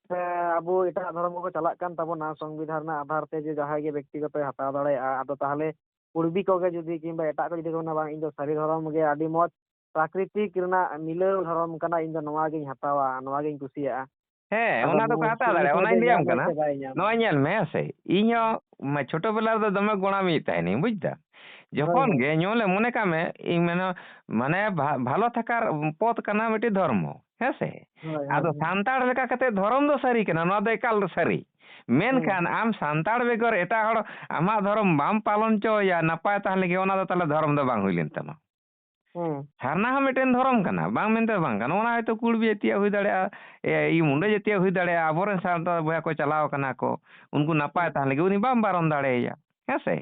ᱥᱮ ᱟᱵᱚ ᱮᱴᱟᱜ ᱫᱷᱚᱨᱚᱢ ᱠᱚᱠᱚ ᱪᱟᱞᱟᱜ ᱠᱟᱱ ᱛᱟᱵᱚᱱᱟ ᱥᱚᱝᱵᱤᱫᱷᱟᱱ ᱨᱮᱱᱟᱜ ᱟᱫᱷᱟᱨ ᱛᱮ, ᱡᱮ ᱡᱟᱦᱟᱸᱭ ᱜᱮ ᱵᱮᱠᱛᱤᱜᱚᱛᱚᱭ ᱦᱟᱛᱟᱣ ᱫᱟᱲᱮᱭᱟᱜᱼᱟ᱾ ᱟᱫᱚ ᱛᱟᱦᱚᱞᱮ ᱠᱩᱲᱵᱤ ᱠᱚᱜᱮ ᱡᱩᱫᱤ ᱠᱤᱝᱵᱟ ᱮᱴᱟᱜ ᱠᱚ ᱡᱩᱫᱤ ᱠᱚ ᱢᱮᱱᱟ, "ᱵᱟᱝ, ᱤᱧ ᱫᱚ ᱥᱟᱹᱨᱤ ᱫᱷᱚᱨᱚᱢ ᱜᱮ ᱟᱹᱰᱤ ᱢᱚᱡᱽ, ᱯᱨᱟᱠᱨᱤᱛᱤᱠ ᱨᱮᱱᱟᱜ ᱢᱤᱞᱟᱹᱣ ᱫᱷᱚᱨᱚᱢ ᱠᱟᱱᱟ, ᱤᱧ ᱫᱚ ᱱᱚᱣᱟ ᱜᱤᱧ ᱦᱟᱛᱟᱣᱟ, ᱱᱚᱣᱟ ᱜᱤᱧ ᱠᱩᱥᱤᱭᱟᱜᱼᱟ"? ᱦᱮᱸ, ᱟᱫᱚ ᱚᱱᱟ ᱫᱚᱠᱚ ᱱᱚᱣᱟ ᱦᱟᱛᱟᱣ ᱠᱩᱲᱵᱤ ᱫᱟᱲᱮᱭᱟᱜᱼᱟ, ᱠᱚᱜᱮ ᱚᱱᱟᱧ ᱞᱟᱹᱭᱟᱢ ᱧᱟᱢᱟᱭ ᱠᱟᱱᱟ᱾ ᱥᱮ ᱵᱟᱭ ᱧᱟᱢᱟ? ᱱᱚᱣᱟ ᱧᱮᱞ ᱢᱮ, ᱦᱮᱸ ᱥᱮ, ᱤᱧ ᱦᱚᱸ ᱢᱟ-, ᱪᱷᱳᱴᱳ ᱵᱮᱞᱟ ᱨᱮᱫᱚ ᱫᱚᱢᱮ ᱜᱚᱲᱟᱢᱤᱡ ᱛᱟᱦᱮᱱᱤᱧ, ᱵᱩᱡᱽ ᱫᱟ? ᱦᱳᱭ, ᱡᱚᱠᱷᱚᱱ ᱦᱳᱭ᱾ ᱜᱮ ᱧᱮᱞ ᱢᱮ, ᱢᱚᱱᱮ ᱠᱟᱜ ᱢᱮ, ᱤᱧ ᱢᱮᱱᱟ, ᱢᱟᱱᱮ, ᱵᱷᱟ-, ᱵᱷᱟᱞᱚ ᱛᱷᱟᱠᱟᱨ ᱯᱚᱛᱷ ᱠᱟᱱᱟ ᱢᱤᱫᱴᱤᱡ ᱫᱷᱚᱨᱢᱚ, ᱦᱮᱸ ᱥᱮ? ᱦᱳᱭ, ᱟᱫᱚ ᱦᱳᱭ, ᱦᱳᱭ᱾ ᱥᱟᱱᱛᱟᱲ ᱞᱮᱠᱟ ᱠᱟᱛᱮ ᱫᱷᱚᱨᱚᱢ ᱫᱚ ᱥᱟᱹᱨᱤ ᱠᱟᱱᱟ, ᱱᱚᱣᱟ ᱫᱚ ᱮᱠᱟᱞ ᱥᱟᱹᱨᱤ᱾ ᱦᱩᱸ᱾ ᱢᱮᱱᱠᱷᱟᱱ ᱟᱢ ᱥᱟᱱᱛᱟᱲ ᱵᱮᱜᱚᱨ ᱮᱴᱟᱜ ᱦᱚᱲ ᱟᱢᱟᱜ ᱫᱷᱚᱨᱚᱢ ᱵᱟᱢ ᱯᱟᱞᱚᱱ ᱦᱚᱪᱚᱭᱟ, ᱱᱟᱯᱟᱭ ᱛᱟᱦᱮᱱ ᱞᱟᱹᱜᱤᱫ, ᱚᱱᱟ ᱫᱚ ᱛᱟᱦᱚᱞᱮ ᱫᱷᱚᱨᱚᱢ ᱫᱚ ᱵᱟᱝ ᱦᱩᱭ ᱞᱮᱱ ᱛᱟᱢᱟ᱾ ᱦᱩᱸ᱾ ᱥᱟᱨᱱᱟ ᱦᱚᱸ ᱢᱤᱫᱴᱮᱱ ᱫᱷᱚᱨᱚᱢ ᱠᱟᱱᱟ, ᱵᱟᱝ ᱢᱮᱱᱛᱮ ᱵᱟᱝ ᱠᱟᱱᱟ᱾ ᱚᱱᱟ ᱦᱚᱭᱛᱳ ᱠᱩᱲᱵᱤ ᱡᱟᱹᱛᱤᱭᱟᱜ ᱦᱩᱭ ᱫᱟᱲᱮᱭᱟᱜᱼᱟ, ᱮ, ᱤᱭᱟᱹ, ᱢᱩᱱᱰᱟᱹ ᱡᱟᱹᱛᱤᱭᱟᱜ ᱦᱩᱭ ᱫᱟᱲᱮᱭᱟᱜᱼᱟ, ᱟᱵᱚᱨᱮᱱ ᱥᱟᱱᱛᱟᱲ ᱵᱚᱭᱦᱟ ᱠᱚ ᱪᱟᱞᱟᱣ ᱠᱟᱱᱟ ᱠᱚ, ᱩᱱᱠᱩ ᱱᱟᱯᱟᱭ ᱦᱩᱸ᱾ ᱛᱟᱦᱮᱱ ᱞᱟᱹᱜᱤᱫ ᱩᱱᱤ ᱵᱟᱢ ᱵᱟᱨᱚᱱ ᱫᱟᱲᱮᱭᱟᱭᱟ, ᱦᱮᱸ ᱥᱮ?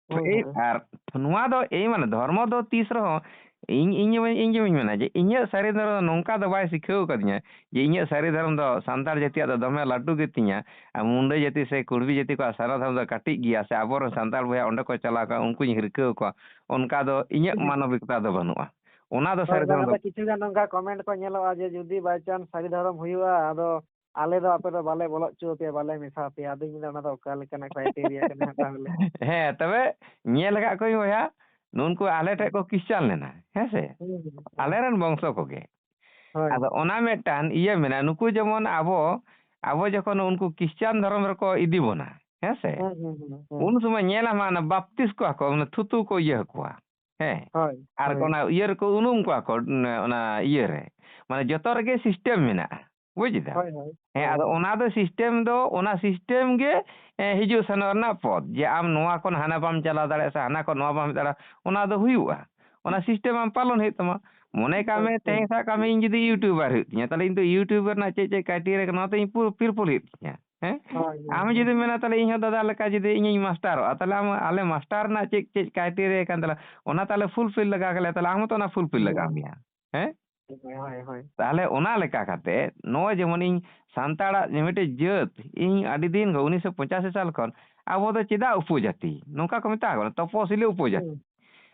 ᱦᱩᱸ, ᱮᱭ, ᱦᱩᱸ᱾ ᱟᱨ ᱱᱚᱣᱟ ᱫᱚ ᱮᱭ ᱢᱟᱱᱮ ᱫᱷᱚᱨᱢᱚ ᱫᱚ ᱛᱤᱥ ᱨᱮᱦᱚᱸ ᱤᱧ, ᱤᱧ, ᱤᱧ ᱡᱮ ᱢᱮᱱᱟ ᱡᱮ ᱤᱧᱟᱹᱜ ᱥᱟᱹᱨᱤ ᱫᱷᱚᱨᱚᱢ ᱫᱚ ᱱᱚᱝᱠᱟ ᱫᱚ ᱵᱟᱭ ᱥᱤᱠᱷᱟᱹᱣ ᱠᱟᱫᱤᱧᱟ ᱡᱮ ᱤᱧᱟᱹᱜ ᱥᱟᱹᱨᱤ ᱫᱷᱚᱨᱚᱢ ᱫᱚ ᱥᱟᱱᱛᱟᱲ ᱡᱟᱹᱛᱤᱭᱟᱜ ᱫᱚ ᱫᱚᱢᱮ ᱞᱟᱹᱴᱩ ᱜᱮᱛᱤᱧᱟ, ᱟᱨ ᱢᱩᱱᱰᱟᱹ ᱡᱟᱹᱛᱤ ᱥᱮ ᱠᱩᱲᱵᱤ ᱡᱟᱹᱛᱤ ᱠᱚᱣᱟᱜ ᱥᱟᱨᱱᱟ ᱫᱷᱚᱨᱚᱢ ᱫᱚ ᱠᱟᱹᱴᱤᱡ ᱜᱮᱭᱟ, ᱥᱮ ᱟᱵᱚᱨᱮᱱ ᱥᱟᱱᱛᱟᱲ ᱵᱚᱭᱦᱟ ᱚᱸᱰᱮ ᱠᱚ ᱪᱟᱞᱟᱣ ᱠᱟᱱᱟ, ᱩᱱᱠᱩᱧ ᱦᱤᱨᱠᱟᱹᱣ ᱠᱚᱣᱟ, ᱚᱱᱠᱟ ᱫᱚ ᱤᱧᱟᱹᱜ ᱦᱩᱸ᱾ ᱢᱟᱱᱚᱵᱤᱠᱚᱛᱟ ᱫᱚ ᱵᱟᱹᱱᱩᱜᱼᱟ᱾ ᱚᱱᱟ ᱫᱚ ᱦᱳᱭ, ᱥᱟᱹᱨᱤ ᱵᱟᱝ, ᱫᱷᱚᱨᱚᱢ ᱫᱚ ᱟᱫᱚ ᱠᱤᱪᱷᱩ ᱜᱟᱱ ᱱᱚᱝᱠᱟ comment ᱠᱚ ᱧᱮᱞᱚᱜᱼᱟ ᱡᱮ ᱡᱩᱫᱤ by chance ᱥᱟᱹᱨᱤ ᱫᱷᱚᱨᱚᱢ ᱦᱩᱭᱩᱜᱼᱟ, ᱟᱫᱚ ᱟᱞᱮ ᱫᱚ ᱟᱯᱮ ᱫᱚ ᱵᱟᱞᱮ ᱵᱚᱞᱚ ᱦᱚᱪᱚ ᱟᱯᱮᱭᱟ, ᱵᱟᱞᱮ ᱢᱮᱥᱟ ᱟᱯᱮᱭᱟ᱾ ᱟᱫᱚᱧ ᱢᱮᱱᱫᱟ, ᱚᱱᱟ ᱫᱚ ᱚᱠᱟ ᱞᱮᱠᱟᱱᱟᱜ criteria ᱠᱟᱱᱟ ᱦᱟᱸᱜ ᱛᱟᱦᱚᱞᱮ? ᱦᱮᱸ, ᱛᱚᱵᱮ ᱧᱮᱞ ᱟᱠᱟᱫ ᱠᱚᱣᱟᱧ ᱵᱚᱭᱦᱟ, ᱱᱩᱱᱠᱩ ᱟᱞᱮ ᱦᱩᱸ᱾ ᱴᱷᱮᱡ ᱠᱚ ᱠᱷᱨᱤᱥᱪᱟᱱ ᱞᱮᱱᱟ, ᱦᱮᱸ ᱥᱮ? ᱦᱩᱸ, ᱦᱩᱸ, ᱦᱩᱸ᱾ ᱟᱞᱮᱨᱮᱱ ᱵᱚᱝᱥᱚ ᱠᱚᱜᱮ᱾ ᱦᱳᱭ᱾ ᱟᱫᱚ ᱚᱱᱟ ᱢᱤᱫᱴᱟᱝ ᱤᱭᱟᱹ ᱢᱮᱱᱟᱜᱼᱟ, ᱱᱩᱠᱩ ᱡᱮᱢᱚᱱ ᱟᱵᱚ, ᱟᱵᱚ ᱡᱚᱠᱷᱚᱱ ᱩᱱᱠᱩ ᱠᱷᱨᱤᱥᱪᱟᱱ ᱫᱷᱚᱨᱚᱢ ᱨᱮᱠᱚ ᱤᱫᱤ ᱵᱚᱱᱟ, ᱦᱮᱸ ᱥᱮ? ᱦᱩᱸ, ᱦᱩᱸ, ᱦᱩᱸ, ᱦᱩᱸ᱾ ᱩᱱ ᱥᱚᱢᱚᱭ ᱧᱮᱞᱟᱢ ᱦᱟᱸᱜ ᱚᱱᱟ ᱵᱟᱯᱛᱤᱥ ᱠᱚᱣᱟ ᱠᱚ, ᱚᱱᱟ ᱛᱷᱩᱛᱩ ᱠᱚ ᱤᱭᱟᱹ ᱟᱠᱚᱣᱟ, ᱦᱮᱸ? ᱦᱳᱭ, ᱟᱨ ᱦᱳᱭ᱾ ᱚᱱᱟ ᱤᱭᱟᱹ ᱨᱮᱠᱚ ᱩᱱᱩᱢ ᱠᱚᱣᱟ ᱠᱚ, ᱚᱱᱟ ᱤᱭᱟᱹ ᱨᱮ᱾ ᱢᱟᱱᱮ ᱡᱚᱛᱚ ᱨᱮᱜᱮ system ᱢᱮᱱᱟᱜᱼᱟ, ᱵᱩᱡᱽ ᱫᱟ? ᱦᱳᱭ, ᱦᱳᱭ, ᱦᱮᱸ, ᱦᱳᱭ, ᱟᱫᱚ ᱦᱳᱭ᱾ ᱚᱱᱟ ᱫᱚ system ᱫᱚ, ᱚᱱᱟ system ᱜᱮ, ᱮ, ᱦᱤᱡᱩᱜ ᱥᱮᱱᱚᱜ ᱨᱮᱱᱟᱜ ᱯᱚᱫ, ᱡᱮ ᱟᱢ ᱱᱚᱣᱟ ᱠᱷᱚᱱ ᱦᱟᱱᱟ ᱵᱟᱢ ᱪᱟᱞᱟᱣ ᱫᱟᱲᱮᱭᱟᱜᱼᱟ ᱥᱮ ᱦᱟᱱᱟ ᱠᱷᱚᱱ ᱱᱚᱣᱟ ᱵᱟᱢ ᱦᱮᱡ ᱫᱟᱲᱮᱭᱟᱜᱼᱟ, ᱚᱱᱟ ᱫᱚ ᱦᱩᱭᱩᱜᱼᱟ᱾ ᱚᱱᱟ system ᱟᱢ ᱯᱟᱞᱚᱱ ᱦᱩᱭᱩᱜ ᱛᱟᱢᱟ᱾ ᱢᱚᱱᱮ ᱠᱟᱜ ᱢᱮ, ᱟᱪᱪᱷᱟ᱾ ᱛᱮᱦᱮᱧ ᱥᱟᱵ ᱠᱟᱜ ᱢᱮ, ᱤᱧ ᱡᱩᱫᱤ YouTuber ᱦᱩᱭᱩᱜ ᱛᱤᱧᱟ, ᱛᱟᱦᱞᱮ ᱤᱧ ᱫᱚ YouTuber ᱨᱮᱱᱟᱜ ᱪᱮᱫ ᱪᱮᱫ criteria ᱠᱟᱱᱟ, ᱚᱱᱟ ᱛᱚ ᱤᱧ ᱯᱩᱨᱟᱹ fulfill ᱦᱩᱭᱩᱜ ᱛᱤᱧᱟ, ᱦᱮᱸ? ᱦᱳᱭ, ᱦᱳᱭ, ᱟᱢ ᱦᱳᱭ᱾ ᱡᱩᱫᱤᱢ ᱢᱮᱱᱟ, ᱛᱟᱦᱞᱮ ᱤᱧ ᱦᱚᱸ ᱫᱟᱫᱟ ᱞᱮᱠᱟ ᱡᱩᱫᱤ ᱤᱧᱤᱧ ᱢᱟᱥᱴᱟᱨᱚᱜᱼᱟ, ᱛᱟᱦᱞᱮ ᱟᱢ, ᱟᱞᱮ ᱢᱟᱥᱴᱟᱨ ᱨᱮᱱᱟᱜ ᱪᱮᱫ ᱪᱮᱫ criteria ᱠᱟᱱ ᱛᱟᱞᱮᱭᱟ, ᱚᱱᱟ ᱛᱟᱦᱞᱮ fulfill ᱞᱟᱜᱟᱣ ᱠᱮᱫ ᱞᱮᱭᱟ, ᱛᱟᱦᱞᱮ ᱟᱢ ᱦᱚᱸᱛᱚ ᱚᱱᱟ fulfill ᱞᱟᱜᱟᱣ ᱦᱳᱭ᱾ ᱢᱮᱭᱟ, ᱦᱮᱸ? ᱦᱳᱭ, ᱦᱳᱭ, ᱦᱳᱭ᱾ ᱛᱟᱦᱞᱮ ᱚᱱᱟ ᱞᱮᱠᱟ ᱠᱟᱛᱮ ᱱᱚᱜᱼᱚᱭ ᱡᱮᱢᱚᱱ ᱤᱧ ᱥᱟᱱᱛᱟᱲᱟᱜ ᱡᱮ ᱢᱤᱫᱴᱮᱡ ᱡᱟᱹᱛ, ᱤᱧ ᱟᱹᱰᱤ ᱫᱤᱱ ᱠᱷᱚᱱ, ᱩᱱᱤᱥᱥᱚ ᱯᱚᱸᱪᱟᱥᱤ ᱥᱟᱞ ᱠᱷᱚᱱ ᱟᱵᱚ ᱫᱚ ᱪᱮᱫᱟᱜ ᱩᱯᱚᱡᱟᱹᱛᱤ ᱱᱚᱝᱠᱟ ᱠᱚ ᱢᱮᱛᱟ ᱠᱚ ᱠᱟᱱᱟ? ᱛᱚᱯᱚᱥᱤᱞᱤ ᱩᱯᱚᱡᱟᱹᱛᱤ᱾ ᱦᱩᱸ,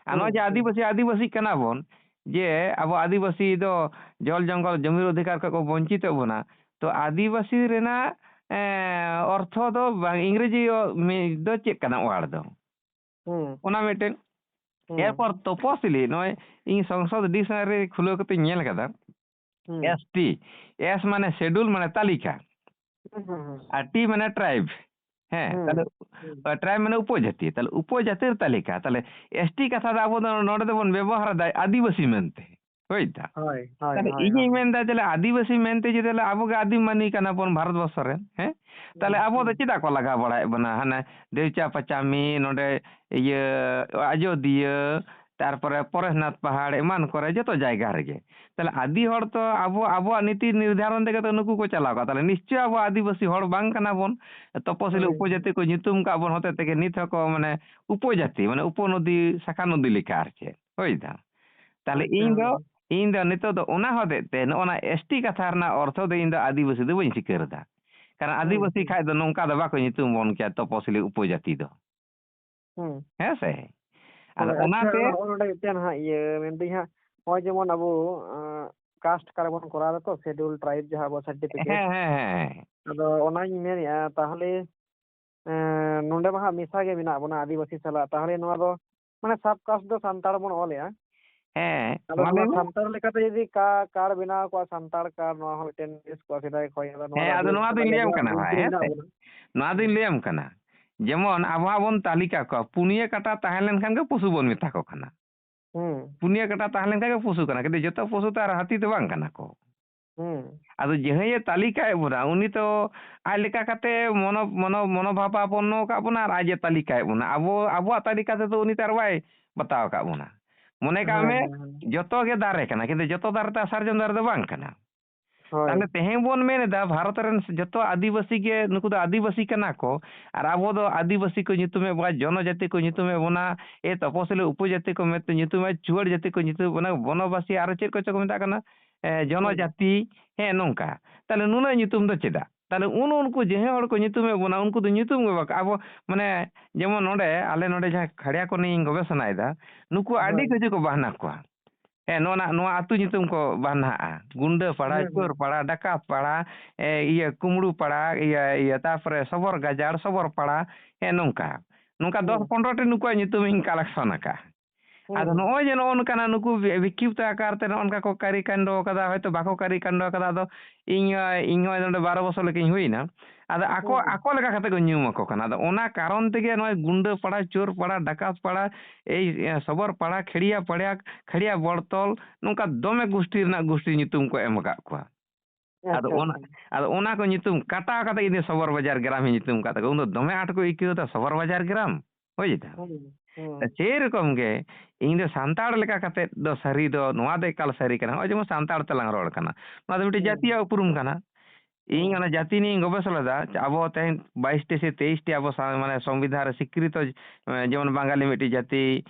ᱟᱨ ᱦᱩᱸ, ᱱᱚᱜᱼᱚᱭ ᱡᱮ ᱦᱩᱸ᱾ ᱟᱹᱫᱤᱵᱟᱹᱥᱤ, ᱟᱹᱫᱤᱵᱟᱹᱥᱤᱜ ᱠᱟᱱᱟ ᱵᱚᱱ, ᱡᱮ ᱟᱵᱚ ᱟᱹᱫᱤᱵᱟᱹᱥᱤ ᱫᱚ ᱡᱚᱞ ᱡᱚᱝᱜᱚᱞ ᱡᱚᱢᱤᱨ ᱚᱫᱷᱤᱠᱟᱨ ᱠᱷᱚᱱ ᱠᱚ ᱵᱚᱧᱪᱤᱛᱮᱫ ᱵᱚᱱᱟ, ᱛᱚ ᱟᱹᱫᱤᱵᱟᱹᱥᱤ ᱨᱮᱱᱟᱜ, ᱮᱸ, ᱚᱨᱛᱷᱚ ᱫᱚ ᱵᱟᱝ, ᱤᱝᱨᱮᱡᱤ ᱚ-, ᱢᱤ-, ᱫᱚ ᱪᱮᱫ ᱠᱟᱱᱟ ᱚᱣᱟᱨᱰ ᱫᱚ? ᱦᱩᱸ᱾ ᱚᱱᱟ ᱢᱤᱫᱴᱮᱱ᱾ ᱦᱩᱸ᱾ ᱮᱨᱯᱚᱨ ᱛᱚᱯᱚᱥᱤᱞᱤ, ᱱᱚᱜᱼᱚᱭ ᱤᱧ ᱥᱚᱝᱥᱚᱫ ᱰᱤᱠᱥᱱᱟᱨᱤ ᱠᱷᱩᱞᱟᱹᱣ ᱠᱟᱛᱮᱧ ᱧᱮᱞ ᱠᱟᱫᱟ᱾ ᱦᱩᱸ᱾ S T, S ᱢᱟᱱᱮ schedule, ᱢᱟᱱᱮ ᱛᱟᱹᱞᱤᱠᱟ᱾ ᱦᱩᱸ, ᱦᱩᱸ, ᱦᱩᱸ᱾ ᱟᱨ T ᱢᱟᱱᱮ tribe᱾ ᱦᱮᱸ, ᱦᱩᱸ, ᱛᱟᱦᱞᱮ, ᱦᱩᱸ᱾ ᱟ, tribe ᱢᱟᱱᱮ ᱩᱯᱚᱡᱟᱹᱛᱤ᱾ ᱛᱟᱦᱞᱮ ᱩᱯᱚᱡᱟᱹᱛᱤ ᱨᱮ ᱛᱟᱹᱞᱤᱠᱟ᱾ ᱛᱟᱦᱞᱮ S T ᱠᱟᱛᱷᱟ ᱫᱚ ᱟᱵᱚ ᱫᱚ ᱱᱚᱰᱮ ᱫᱚᱵᱚᱱ ᱵᱮᱵᱚᱦᱟᱨ ᱮᱫᱟ ᱟᱹᱫᱤᱵᱟᱹᱥᱤ ᱢᱮᱱᱛᱮ᱾ ᱦᱳᱭ ᱛᱚ? ᱦᱳᱭ, ᱦᱳᱭ, ᱛᱟᱦᱞᱮ ᱦᱳᱭ, ᱤᱧᱤᱧ ᱦᱳᱭ᱾ ᱢᱮᱱᱫᱟ, ᱛᱟᱦᱞᱮ ᱟᱹᱫᱤᱵᱟᱹᱥᱤ ᱢᱮᱱᱛᱮ ᱡᱩᱫᱤ ᱛᱟᱦᱞᱮ ᱟᱵᱚ ᱜᱮ ᱟᱹᱫᱤᱢ ᱢᱟᱹᱱᱢᱤ ᱠᱟᱱᱟ ᱵᱚᱱ ᱵᱷᱟᱨᱚᱛ ᱵᱚᱨᱥᱚ ᱨᱮᱱ, ᱦᱮᱸ? ᱛᱟᱦᱞᱮ ᱦᱩᱸ, ᱟᱵᱚ ᱫᱚ ᱦᱩᱸ᱾ ᱪᱮᱫᱟᱜ ᱠᱚ ᱞᱟᱜᱟᱣ ᱵᱟᱲᱟᱭᱮᱫ ᱵᱚᱱᱟ? ᱦᱟᱱᱮ ᱰᱮᱣᱪᱟ ᱯᱟᱪᱟᱢᱤ, ᱱᱚᱰᱮ ᱤᱭᱟᱹ ᱟᱡᱚᱫᱤᱭᱟᱹ, ᱛᱟᱨᱯᱚᱨᱮ ᱯᱚᱨᱮᱥᱱᱟᱛᱷ ᱯᱟᱦᱟᱲ ᱮᱢᱟᱱ ᱠᱚᱨᱮ ᱡᱚᱛᱚ ᱡᱟᱭᱜᱟ ᱨᱮᱜᱮ᱾ ᱛᱟᱦᱞᱮ ᱟᱹᱫᱤ ᱦᱚᱲ ᱛᱚ ᱟᱵᱚ, ᱟᱵᱚᱣᱟᱜ ᱱᱤᱛᱤ ᱱᱤᱨᱫᱷᱟᱨᱚᱱ ᱛᱮᱜᱮ ᱛᱚ ᱱᱩᱠᱩ ᱠᱚ ᱪᱟᱞᱟᱣ ᱠᱚᱜᱼᱟ᱾ ᱛᱟᱦᱞᱮ ᱱᱤᱥᱪᱚᱭ ᱟᱵᱚ ᱟᱹᱫᱤᱵᱟᱹᱥᱤ ᱦᱚᱲ ᱵᱟᱝ ᱠᱟᱱᱟ ᱵᱚᱱ᱾ ᱛᱚᱯᱚᱥᱤᱞᱤ ᱦᱳᱭ, ᱩᱯᱚᱡᱟᱹᱛᱤ ᱦᱳᱭ᱾ ᱠᱚ ᱧᱩᱛᱩᱢ ᱠᱟᱜ ᱵᱚᱱ ᱦᱚᱛᱮ ᱛᱮᱜᱮ ᱱᱤᱛ ᱦᱚᱸᱠᱚ ᱢᱟᱱᱮ ᱩᱯᱚᱡᱟᱹᱛᱤ, ᱢᱟᱱᱮ ᱩᱯᱚᱱᱚᱫᱤ, ᱥᱟᱠᱷᱟ ᱱᱚᱫᱤ ᱞᱮᱠᱟ ᱟᱨ ᱪᱮᱫ᱾ ᱦᱳᱭ ᱫᱟ᱾ ᱛᱟᱦᱞᱮ ᱟᱪᱪᱷᱟ, ᱤᱧ ᱫᱚ, ᱦᱳᱭ᱾ ᱤᱧ ᱫᱚ ᱱᱤᱛᱚᱜ ᱫᱚ ᱚᱱᱟ ᱦᱚᱛᱮᱡ ᱛᱮ ᱱᱚᱜᱼᱚ ᱱᱟ S T ᱠᱟᱛᱷᱟ ᱨᱮᱱᱟᱜ ᱚᱨᱛᱷᱚ ᱫᱚ ᱤᱧ ᱫᱚ ᱟᱹᱫᱤᱵᱟᱹᱥᱤ ᱫᱚ ᱵᱟᱹᱧ ᱥᱤᱠᱟᱹᱨ ᱮᱫᱟ᱾ ᱠᱟᱨᱚᱱ ᱦᱩᱸ, ᱟᱹᱫᱤᱵᱟᱹᱥᱤ ᱦᱩᱸ᱾ ᱠᱷᱟᱡ ᱫᱚ ᱱᱚᱝᱠᱟ ᱫᱚ ᱵᱟᱠᱚ ᱧᱩᱛᱩᱢ ᱵᱚᱱ ᱠᱮᱭᱟ ᱛᱚᱯᱚᱥᱤᱞᱤ ᱩᱯᱚᱡᱟᱹᱛᱤ ᱫᱚ᱾ ᱦᱩᱸ᱾ ᱦᱮᱸ ᱥᱮ? ᱟᱫᱚ ᱦᱳᱭ, ᱟᱪᱪᱷᱟ, ᱚᱱᱟᱛᱮ ᱱᱚᱜᱼᱚ ᱱᱚᱰᱮ ᱢᱤᱫᱴᱮᱱ ᱦᱟᱸᱜ ᱤᱭᱟᱹ ᱢᱮᱱᱫᱟᱹᱧ ᱦᱟᱸᱜ, ᱱᱚᱜᱼᱚᱭ ᱡᱮᱢᱚᱱ ᱟᱵᱚ, ᱟᱸ, caste card ᱵᱚᱱ ᱠᱚᱨᱟᱣ ᱫᱟ ᱛᱚ, schedule tribe ᱡᱟᱦᱟᱸ ᱟᱵᱚ certificate᱾ ᱦᱮᱸ, ᱦᱮᱸ, ᱦᱮᱸ, ᱦᱮᱸ᱾ ᱟᱫᱚ ᱚᱱᱟᱧ ᱢᱮᱱᱮᱫᱼᱟ, ᱛᱟᱦᱚᱞᱮ, ᱮᱸ, ᱱᱚᱰᱮ ᱢᱟ ᱦᱟᱸᱜ ᱢᱮᱥᱟ ᱜᱮ ᱢᱮᱱᱟᱜ ᱵᱚᱱᱟ ᱟᱹᱫᱤᱵᱟᱹᱥᱤ ᱥᱟᱞᱟᱜ, ᱛᱟᱦᱚᱞᱮ ᱱᱚᱣᱟ ᱫᱚ ᱢᱟᱱᱮ sub caste ᱫᱚ ᱥᱟᱱᱛᱟᱲ ᱵᱚᱱ ᱚᱞᱮᱜᱼᱟ᱾ ᱦᱮᱸ, ᱟᱫᱚ ᱢᱟ ᱞᱟᱹᱭ ᱱᱚᱣᱟ ᱢᱮ᱾ ᱥᱟᱱᱛᱟᱲ ᱞᱮᱠᱟᱛᱮ ᱡᱩᱫᱤ ᱠᱟ-, card ᱵᱮᱱᱟᱣ ᱠᱚᱜᱼᱟ, ᱥᱟᱱᱛᱟᱲ card, ᱱᱚᱣᱟ ᱦᱚᱸ ᱢᱤᱫᱴᱮᱱ ᱵᱮᱥ ᱠᱚᱜᱼᱟ ᱥᱮᱫᱟᱭ ᱠᱷᱚᱱ᱾ ᱟᱫᱚ ᱱᱚᱣᱟ ᱦᱮᱸ, ᱫᱚ ᱟᱫᱚ ᱟᱵᱚ ᱱᱚᱣᱟ ᱫᱩᱧ ᱥᱟᱫᱟ ᱞᱟᱹᱭᱟᱢ ᱡᱟᱹᱱᱩᱣᱟᱨ ᱠᱟᱱᱟ ᱵᱚᱱ ᱵᱷᱟᱭ, ᱦᱮᱸ ᱪᱤᱱᱦᱟᱹᱣ ᱥᱮ? ᱵᱚᱱᱟ᱾ ᱱᱚᱣᱟ ᱫᱩᱧ ᱦᱩᱸ᱾ ᱞᱟᱹᱭᱟᱢ ᱠᱟᱱᱟ᱾ ᱡᱮᱢᱚᱱ ᱟᱵᱚ ᱦᱟᱸᱜ ᱵᱚᱱ ᱛᱟᱹᱞᱤᱠᱟ ᱠᱚᱣᱟ, ᱯᱩᱱᱭᱟᱹ ᱠᱟᱴᱟ ᱛᱟᱦᱮᱸ ᱞᱮᱱᱠᱷᱟᱱ ᱜᱮ ᱯᱚᱥᱩ ᱵᱚᱱ ᱢᱮᱛᱟ ᱠᱚ ᱠᱟᱱᱟ᱾ ᱦᱩᱸ᱾ ᱯᱩᱱᱭᱟᱹ ᱠᱟᱴᱟ ᱛᱟᱦᱮᱸ ᱞᱮᱱᱠᱷᱟᱱ ᱜᱮ ᱯᱚᱥᱩ ᱠᱟᱱᱟ, ᱠᱤᱱᱛᱩ ᱡᱚᱛᱚ ᱯᱚᱥᱩ ᱛᱚ ᱟᱨ ᱦᱟᱹᱛᱤ ᱫᱚ ᱵᱟᱝ ᱠᱟᱱᱟ ᱠᱚ᱾ ᱦᱩᱸ᱾ ᱟᱫᱚ ᱡᱟᱦᱟᱸᱭᱮ ᱛᱟᱹᱞᱤᱠᱟᱭᱮᱫ ᱵᱚᱱᱟ, ᱩᱱᱤ ᱛᱚ ᱟᱡ ᱞᱮᱠᱟ ᱠᱟᱛᱮ ᱢᱚᱱᱚ-, ᱢᱚᱱᱚ-, ᱢᱚᱱᱳᱵᱷᱟᱵᱟᱯᱚᱱᱱᱚ ᱟᱠᱟᱫ ᱵᱚᱱᱟ ᱟᱨ ᱟᱡ ᱮ ᱛᱟᱹᱞᱤᱠᱟᱭᱮᱫ ᱵᱚᱱᱟ᱾ ᱟᱵᱚ, ᱟᱵᱚᱣᱟᱜ ᱛᱟᱹᱞᱤᱠᱟ ᱛᱮᱫᱚ ᱩᱱᱤ ᱛᱚ ᱟᱨ ᱵᱟᱭ ᱵᱟᱛᱟᱣ ᱟᱠᱟᱫ ᱵᱚᱱᱟ᱾ ᱢᱚᱱᱮ ᱠᱟᱜ ᱦᱳᱭ, ᱢᱮ, ᱦᱳᱭ, ᱦᱳᱭ᱾ ᱡᱚᱛᱚ ᱜᱮ ᱫᱟᱨᱮ ᱠᱟᱱᱟ, ᱠᱤᱱᱛᱩ ᱡᱚᱛᱚ ᱫᱟᱨᱮ ᱛᱚ ᱥᱟᱨᱡᱚᱢ ᱫᱟᱨᱮ ᱫᱚ ᱵᱟᱝ ᱠᱟᱱᱟ᱾ ᱦᱳᱭ᱾ ᱛᱟᱦᱞᱮ ᱛᱮᱦᱮᱧ ᱵᱚᱱ ᱢᱮᱱ ᱮᱫᱟ ᱵᱷᱟᱨᱚᱛ ᱨᱮᱱ ᱡᱚᱛᱚ ᱟᱹᱫᱤᱵᱟᱹᱥᱤ ᱜᱮ, ᱱᱩᱠᱩ ᱫᱚ ᱟᱹᱫᱤᱵᱟᱹᱥᱤ ᱠᱟᱱᱟ ᱠᱚ, ᱟᱨ ᱟᱵᱚ ᱫᱚ ᱟᱹᱫᱤᱵᱟᱹᱥᱤ ᱠᱚ ᱧᱩᱛᱩᱢᱮᱫ ᱵᱚᱱᱟ, ᱡᱚᱱᱚᱡᱟᱹᱛᱤ ᱠᱚ ᱧᱩᱛᱩᱢᱮᱫ ᱵᱚᱱᱟ, ᱮ ᱛᱚᱯᱚᱥᱤᱞᱤ ᱩᱯᱚᱡᱟᱹᱛᱤ ᱠᱚ ᱢᱮᱱᱛᱮ ᱧᱩᱛᱩᱢᱮᱫ, ᱪᱷᱩᱣᱟᱹᱨ ᱡᱟᱹᱛᱤ ᱠᱚ ᱧᱩᱛᱩᱢᱮᱫ ᱵᱚᱱᱟ, ᱵᱚᱱᱚᱵᱟᱥᱤ, ᱟᱨᱚ ᱪᱮᱫ ᱠᱚᱪᱚ ᱠᱚ ᱢᱮᱛᱟᱜ ᱠᱟᱱᱟ, ᱮ, ᱦᱩᱸ᱾ ᱡᱚᱱᱚᱡᱟᱹᱛᱤ, ᱦᱮᱸ, ᱱᱚᱝᱠᱟ᱾ ᱛᱟᱦᱞᱮ ᱱᱩᱱᱟᱹᱜ ᱧᱩᱛᱩᱢ ᱫᱚ ᱪᱮᱫᱟᱜ? ᱛᱟᱦᱞᱮ ᱩᱱ ᱩᱱᱠᱩ ᱡᱟᱦᱟᱸᱭ ᱦᱚᱲ ᱠᱚ ᱧᱩᱛᱩᱢᱮᱫ ᱵᱚᱱᱟ, ᱩᱱᱠᱩ ᱫᱚ ᱧᱩᱛᱩᱢ ᱜᱮ ᱵᱟᱠᱚ, ᱟᱵᱚ, ᱢᱟᱱᱮ, ᱡᱮᱢᱚᱱ ᱱᱚᱰᱮ, ᱟᱞᱮ ᱱᱚᱰᱮ ᱡᱟᱦᱟᱸ ᱠᱷᱟᱲᱭᱟ ᱠᱚ ᱱᱤᱭᱮᱧ ᱜᱚᱵᱮᱥᱚᱱᱟᱭᱮᱫᱟ, ᱱᱩᱠᱩ ᱟᱹᱰᱤ ᱦᱳᱭ᱾ ᱠᱤᱪᱷᱩ ᱠᱚ ᱵᱟᱦᱱᱟ ᱠᱚᱣᱟ᱾ ᱦᱮᱸ, ᱱᱚᱣᱟ, ᱱᱚᱣᱟ ᱟᱹᱛᱩ ᱧᱩᱛᱩᱢ ᱠᱚ ᱵᱟᱦᱱᱟᱜᱼᱟ᱾ ᱜᱩᱱᱰᱟᱹ ᱯᱟᱲᱟ, ᱦᱮᱸ, ᱦᱮᱸ᱾ ᱪᱳᱨ ᱯᱟᱲᱟ, ᱰᱟᱠᱟᱛ ᱯᱟᱲᱟ, ᱮ, ᱤᱭᱟᱹ, ᱠᱩᱢᱲᱩ ᱯᱟᱲᱟ, ᱤᱭᱟᱹ, ᱤᱭᱟᱹ, ᱛᱟᱨᱯᱚᱨᱮ ᱥᱚᱵᱚᱨ ᱜᱟᱡᱟᱲ, ᱥᱚᱵᱚᱨ ᱯᱟᱲᱟ, ᱦᱮᱸ, ᱱᱚᱝᱠᱟ᱾ ᱱᱚᱝᱠᱟ ᱫᱚᱥ ᱦᱮᱸ᱾ ᱯᱚᱱᱨᱚ ᱴᱤ ᱱᱩᱠᱩᱣᱟᱜ ᱧᱩᱛᱩᱢ ᱤᱧ collection ᱟᱠᱟᱫᱼᱟ᱾ ᱟᱫᱚ ᱦᱮᱸ᱾ ᱱᱚᱜᱼᱚᱭ ᱡᱮ ᱱᱚᱜᱼᱚ ᱱᱚᱝᱠᱟᱱᱟᱜ ᱱᱩᱠᱩ ᱵᱤ-, ᱵᱤᱠᱠᱷᱤᱯᱛᱚ ᱟᱠᱟᱨ ᱛᱮ ᱱᱚᱜᱼᱚ ᱱᱚᱝᱠᱟ ᱠᱚ ᱠᱟᱹᱨᱤ ᱠᱟᱱᱰᱚ ᱟᱠᱟᱫᱟ, ᱦᱚᱭᱛᱳ ᱵᱟᱠᱚ ᱠᱟᱹᱨᱤ ᱠᱟᱱᱰᱚ ᱟᱠᱟᱫᱟ, ᱟᱫᱚ ᱤᱧ, ᱤᱧ ᱦᱚᱸ ᱱᱚᱰᱮ ᱵᱟᱨᱚ ᱵᱚᱪᱷᱚᱨ ᱞᱮᱠᱟᱧ ᱦᱩᱭᱱᱟ᱾ ᱟᱫᱚ ᱟᱠᱚ, ᱦᱮᱸ᱾ ᱟᱠᱚ ᱞᱮᱠᱟ ᱠᱟᱛᱮ ᱠᱚ ᱧᱩᱢ ᱟᱠᱚ ᱠᱟᱱᱟ᱾ ᱟᱫᱚ ᱚᱱᱟ ᱠᱟᱨᱚᱱ ᱛᱮᱜᱮ ᱱᱚᱜᱼᱚᱭ ᱜᱩᱱᱰᱟᱹ ᱯᱟᱲᱟ, ᱪᱳᱨ ᱯᱟᱲᱟ, ᱰᱟᱠᱟᱛ ᱯᱟᱲᱟ, ᱮᱭ, ᱮ, ᱥᱚᱵᱚᱨ ᱯᱟᱲᱟ, ᱠᱷᱮᱲᱤᱭᱟ ᱯᱟᱲᱟ, ᱠᱷᱮᱲᱤᱭᱟ ᱵᱚᱲᱛᱚᱞ, ᱱᱚᱝᱠᱟ ᱫᱚᱢᱮ ᱜᱩᱥᱴᱤ ᱨᱮᱱᱟᱜ ᱜᱩᱥᱴᱤ ᱧᱩᱛᱩᱢ ᱠᱚ ᱮᱢ ᱟᱠᱟᱫ ᱠᱚᱣᱟ᱾ ᱟᱫᱚ ᱟᱪᱪᱷᱟ, ᱚᱱᱟ, ᱟᱪᱪᱷᱟ᱾ ᱟᱫᱚ ᱚᱱᱟ ᱠᱚ ᱧᱩᱛᱩᱢ ᱠᱟᱴᱟᱣ ᱠᱟᱛᱮ ᱡᱩᱫᱤ ᱥᱚᱵᱚᱨ ᱵᱟᱡᱟᱨ ᱜᱨᱟᱢ ᱤᱧ ᱧᱩᱛᱩᱢ ᱠᱟᱜ ᱛᱟᱠᱚᱣᱟ, ᱩᱱ ᱫᱚ ᱫᱚᱢᱮ ᱟᱸᱴ ᱠᱚ ᱟᱹᱭᱠᱟᱹᱣ ᱮᱫᱟ, ᱥᱚᱵᱚᱨ ᱵᱟᱡᱟᱨ ᱜᱨᱟᱢ᱾ ᱦᱳᱭ ᱛᱚ? ᱦᱩᱸ, ᱦᱩᱸ᱾ ᱥᱮᱭ ᱨᱚᱠᱚᱢ ᱜᱮ ᱤᱧ ᱫᱚ ᱥᱟᱱᱛᱟᱲ ᱞᱮᱠᱟ ᱠᱟᱛᱮ ᱫᱚ ᱥᱟᱹᱨᱤ ᱫᱚ ᱱᱚᱣᱟ ᱫᱚ ᱮᱠᱟᱞ ᱥᱟᱹᱨᱤ ᱠᱟᱱᱟ᱾ ᱱᱚᱜᱼᱚᱭ ᱡᱮᱢᱚᱱ ᱥᱟᱱᱛᱟᱲ ᱛᱮᱞᱟᱝ ᱨᱚᱲ ᱠᱟᱱᱟ, ᱱᱚᱣᱟ ᱫᱚ ᱢᱤᱫᱴᱤᱡ ᱦᱩᱸ᱾ ᱡᱟᱹᱛᱤᱭᱟᱜ ᱩᱯᱨᱩᱢ ᱠᱟᱱᱟ᱾ ᱤᱧ ᱦᱩᱸ᱾ ᱚᱱᱟ ᱡᱟᱹᱛᱤ ᱱᱤᱭᱮᱧ ᱜᱚᱵᱮᱥᱚᱱ ᱞᱮᱫᱟ᱾ ᱟᱵᱚ ᱛᱮᱦᱮᱧ ᱵᱟᱭᱤᱥ ᱴᱤ ᱥᱮ ᱛᱮᱭᱤᱥ ᱴᱤ ᱟᱵᱚ ᱥᱟ-, ᱢᱟᱱᱮ ᱥᱚᱝᱵᱤᱫᱷᱟᱱ ᱨᱮ ᱥᱤᱠᱨᱤᱛᱚ, ᱮ, ᱡᱮᱢᱚᱱ ᱵᱟᱝᱜᱟᱞᱤ ᱢᱤᱫᱴᱤᱡ ᱡᱟᱹᱛᱤ,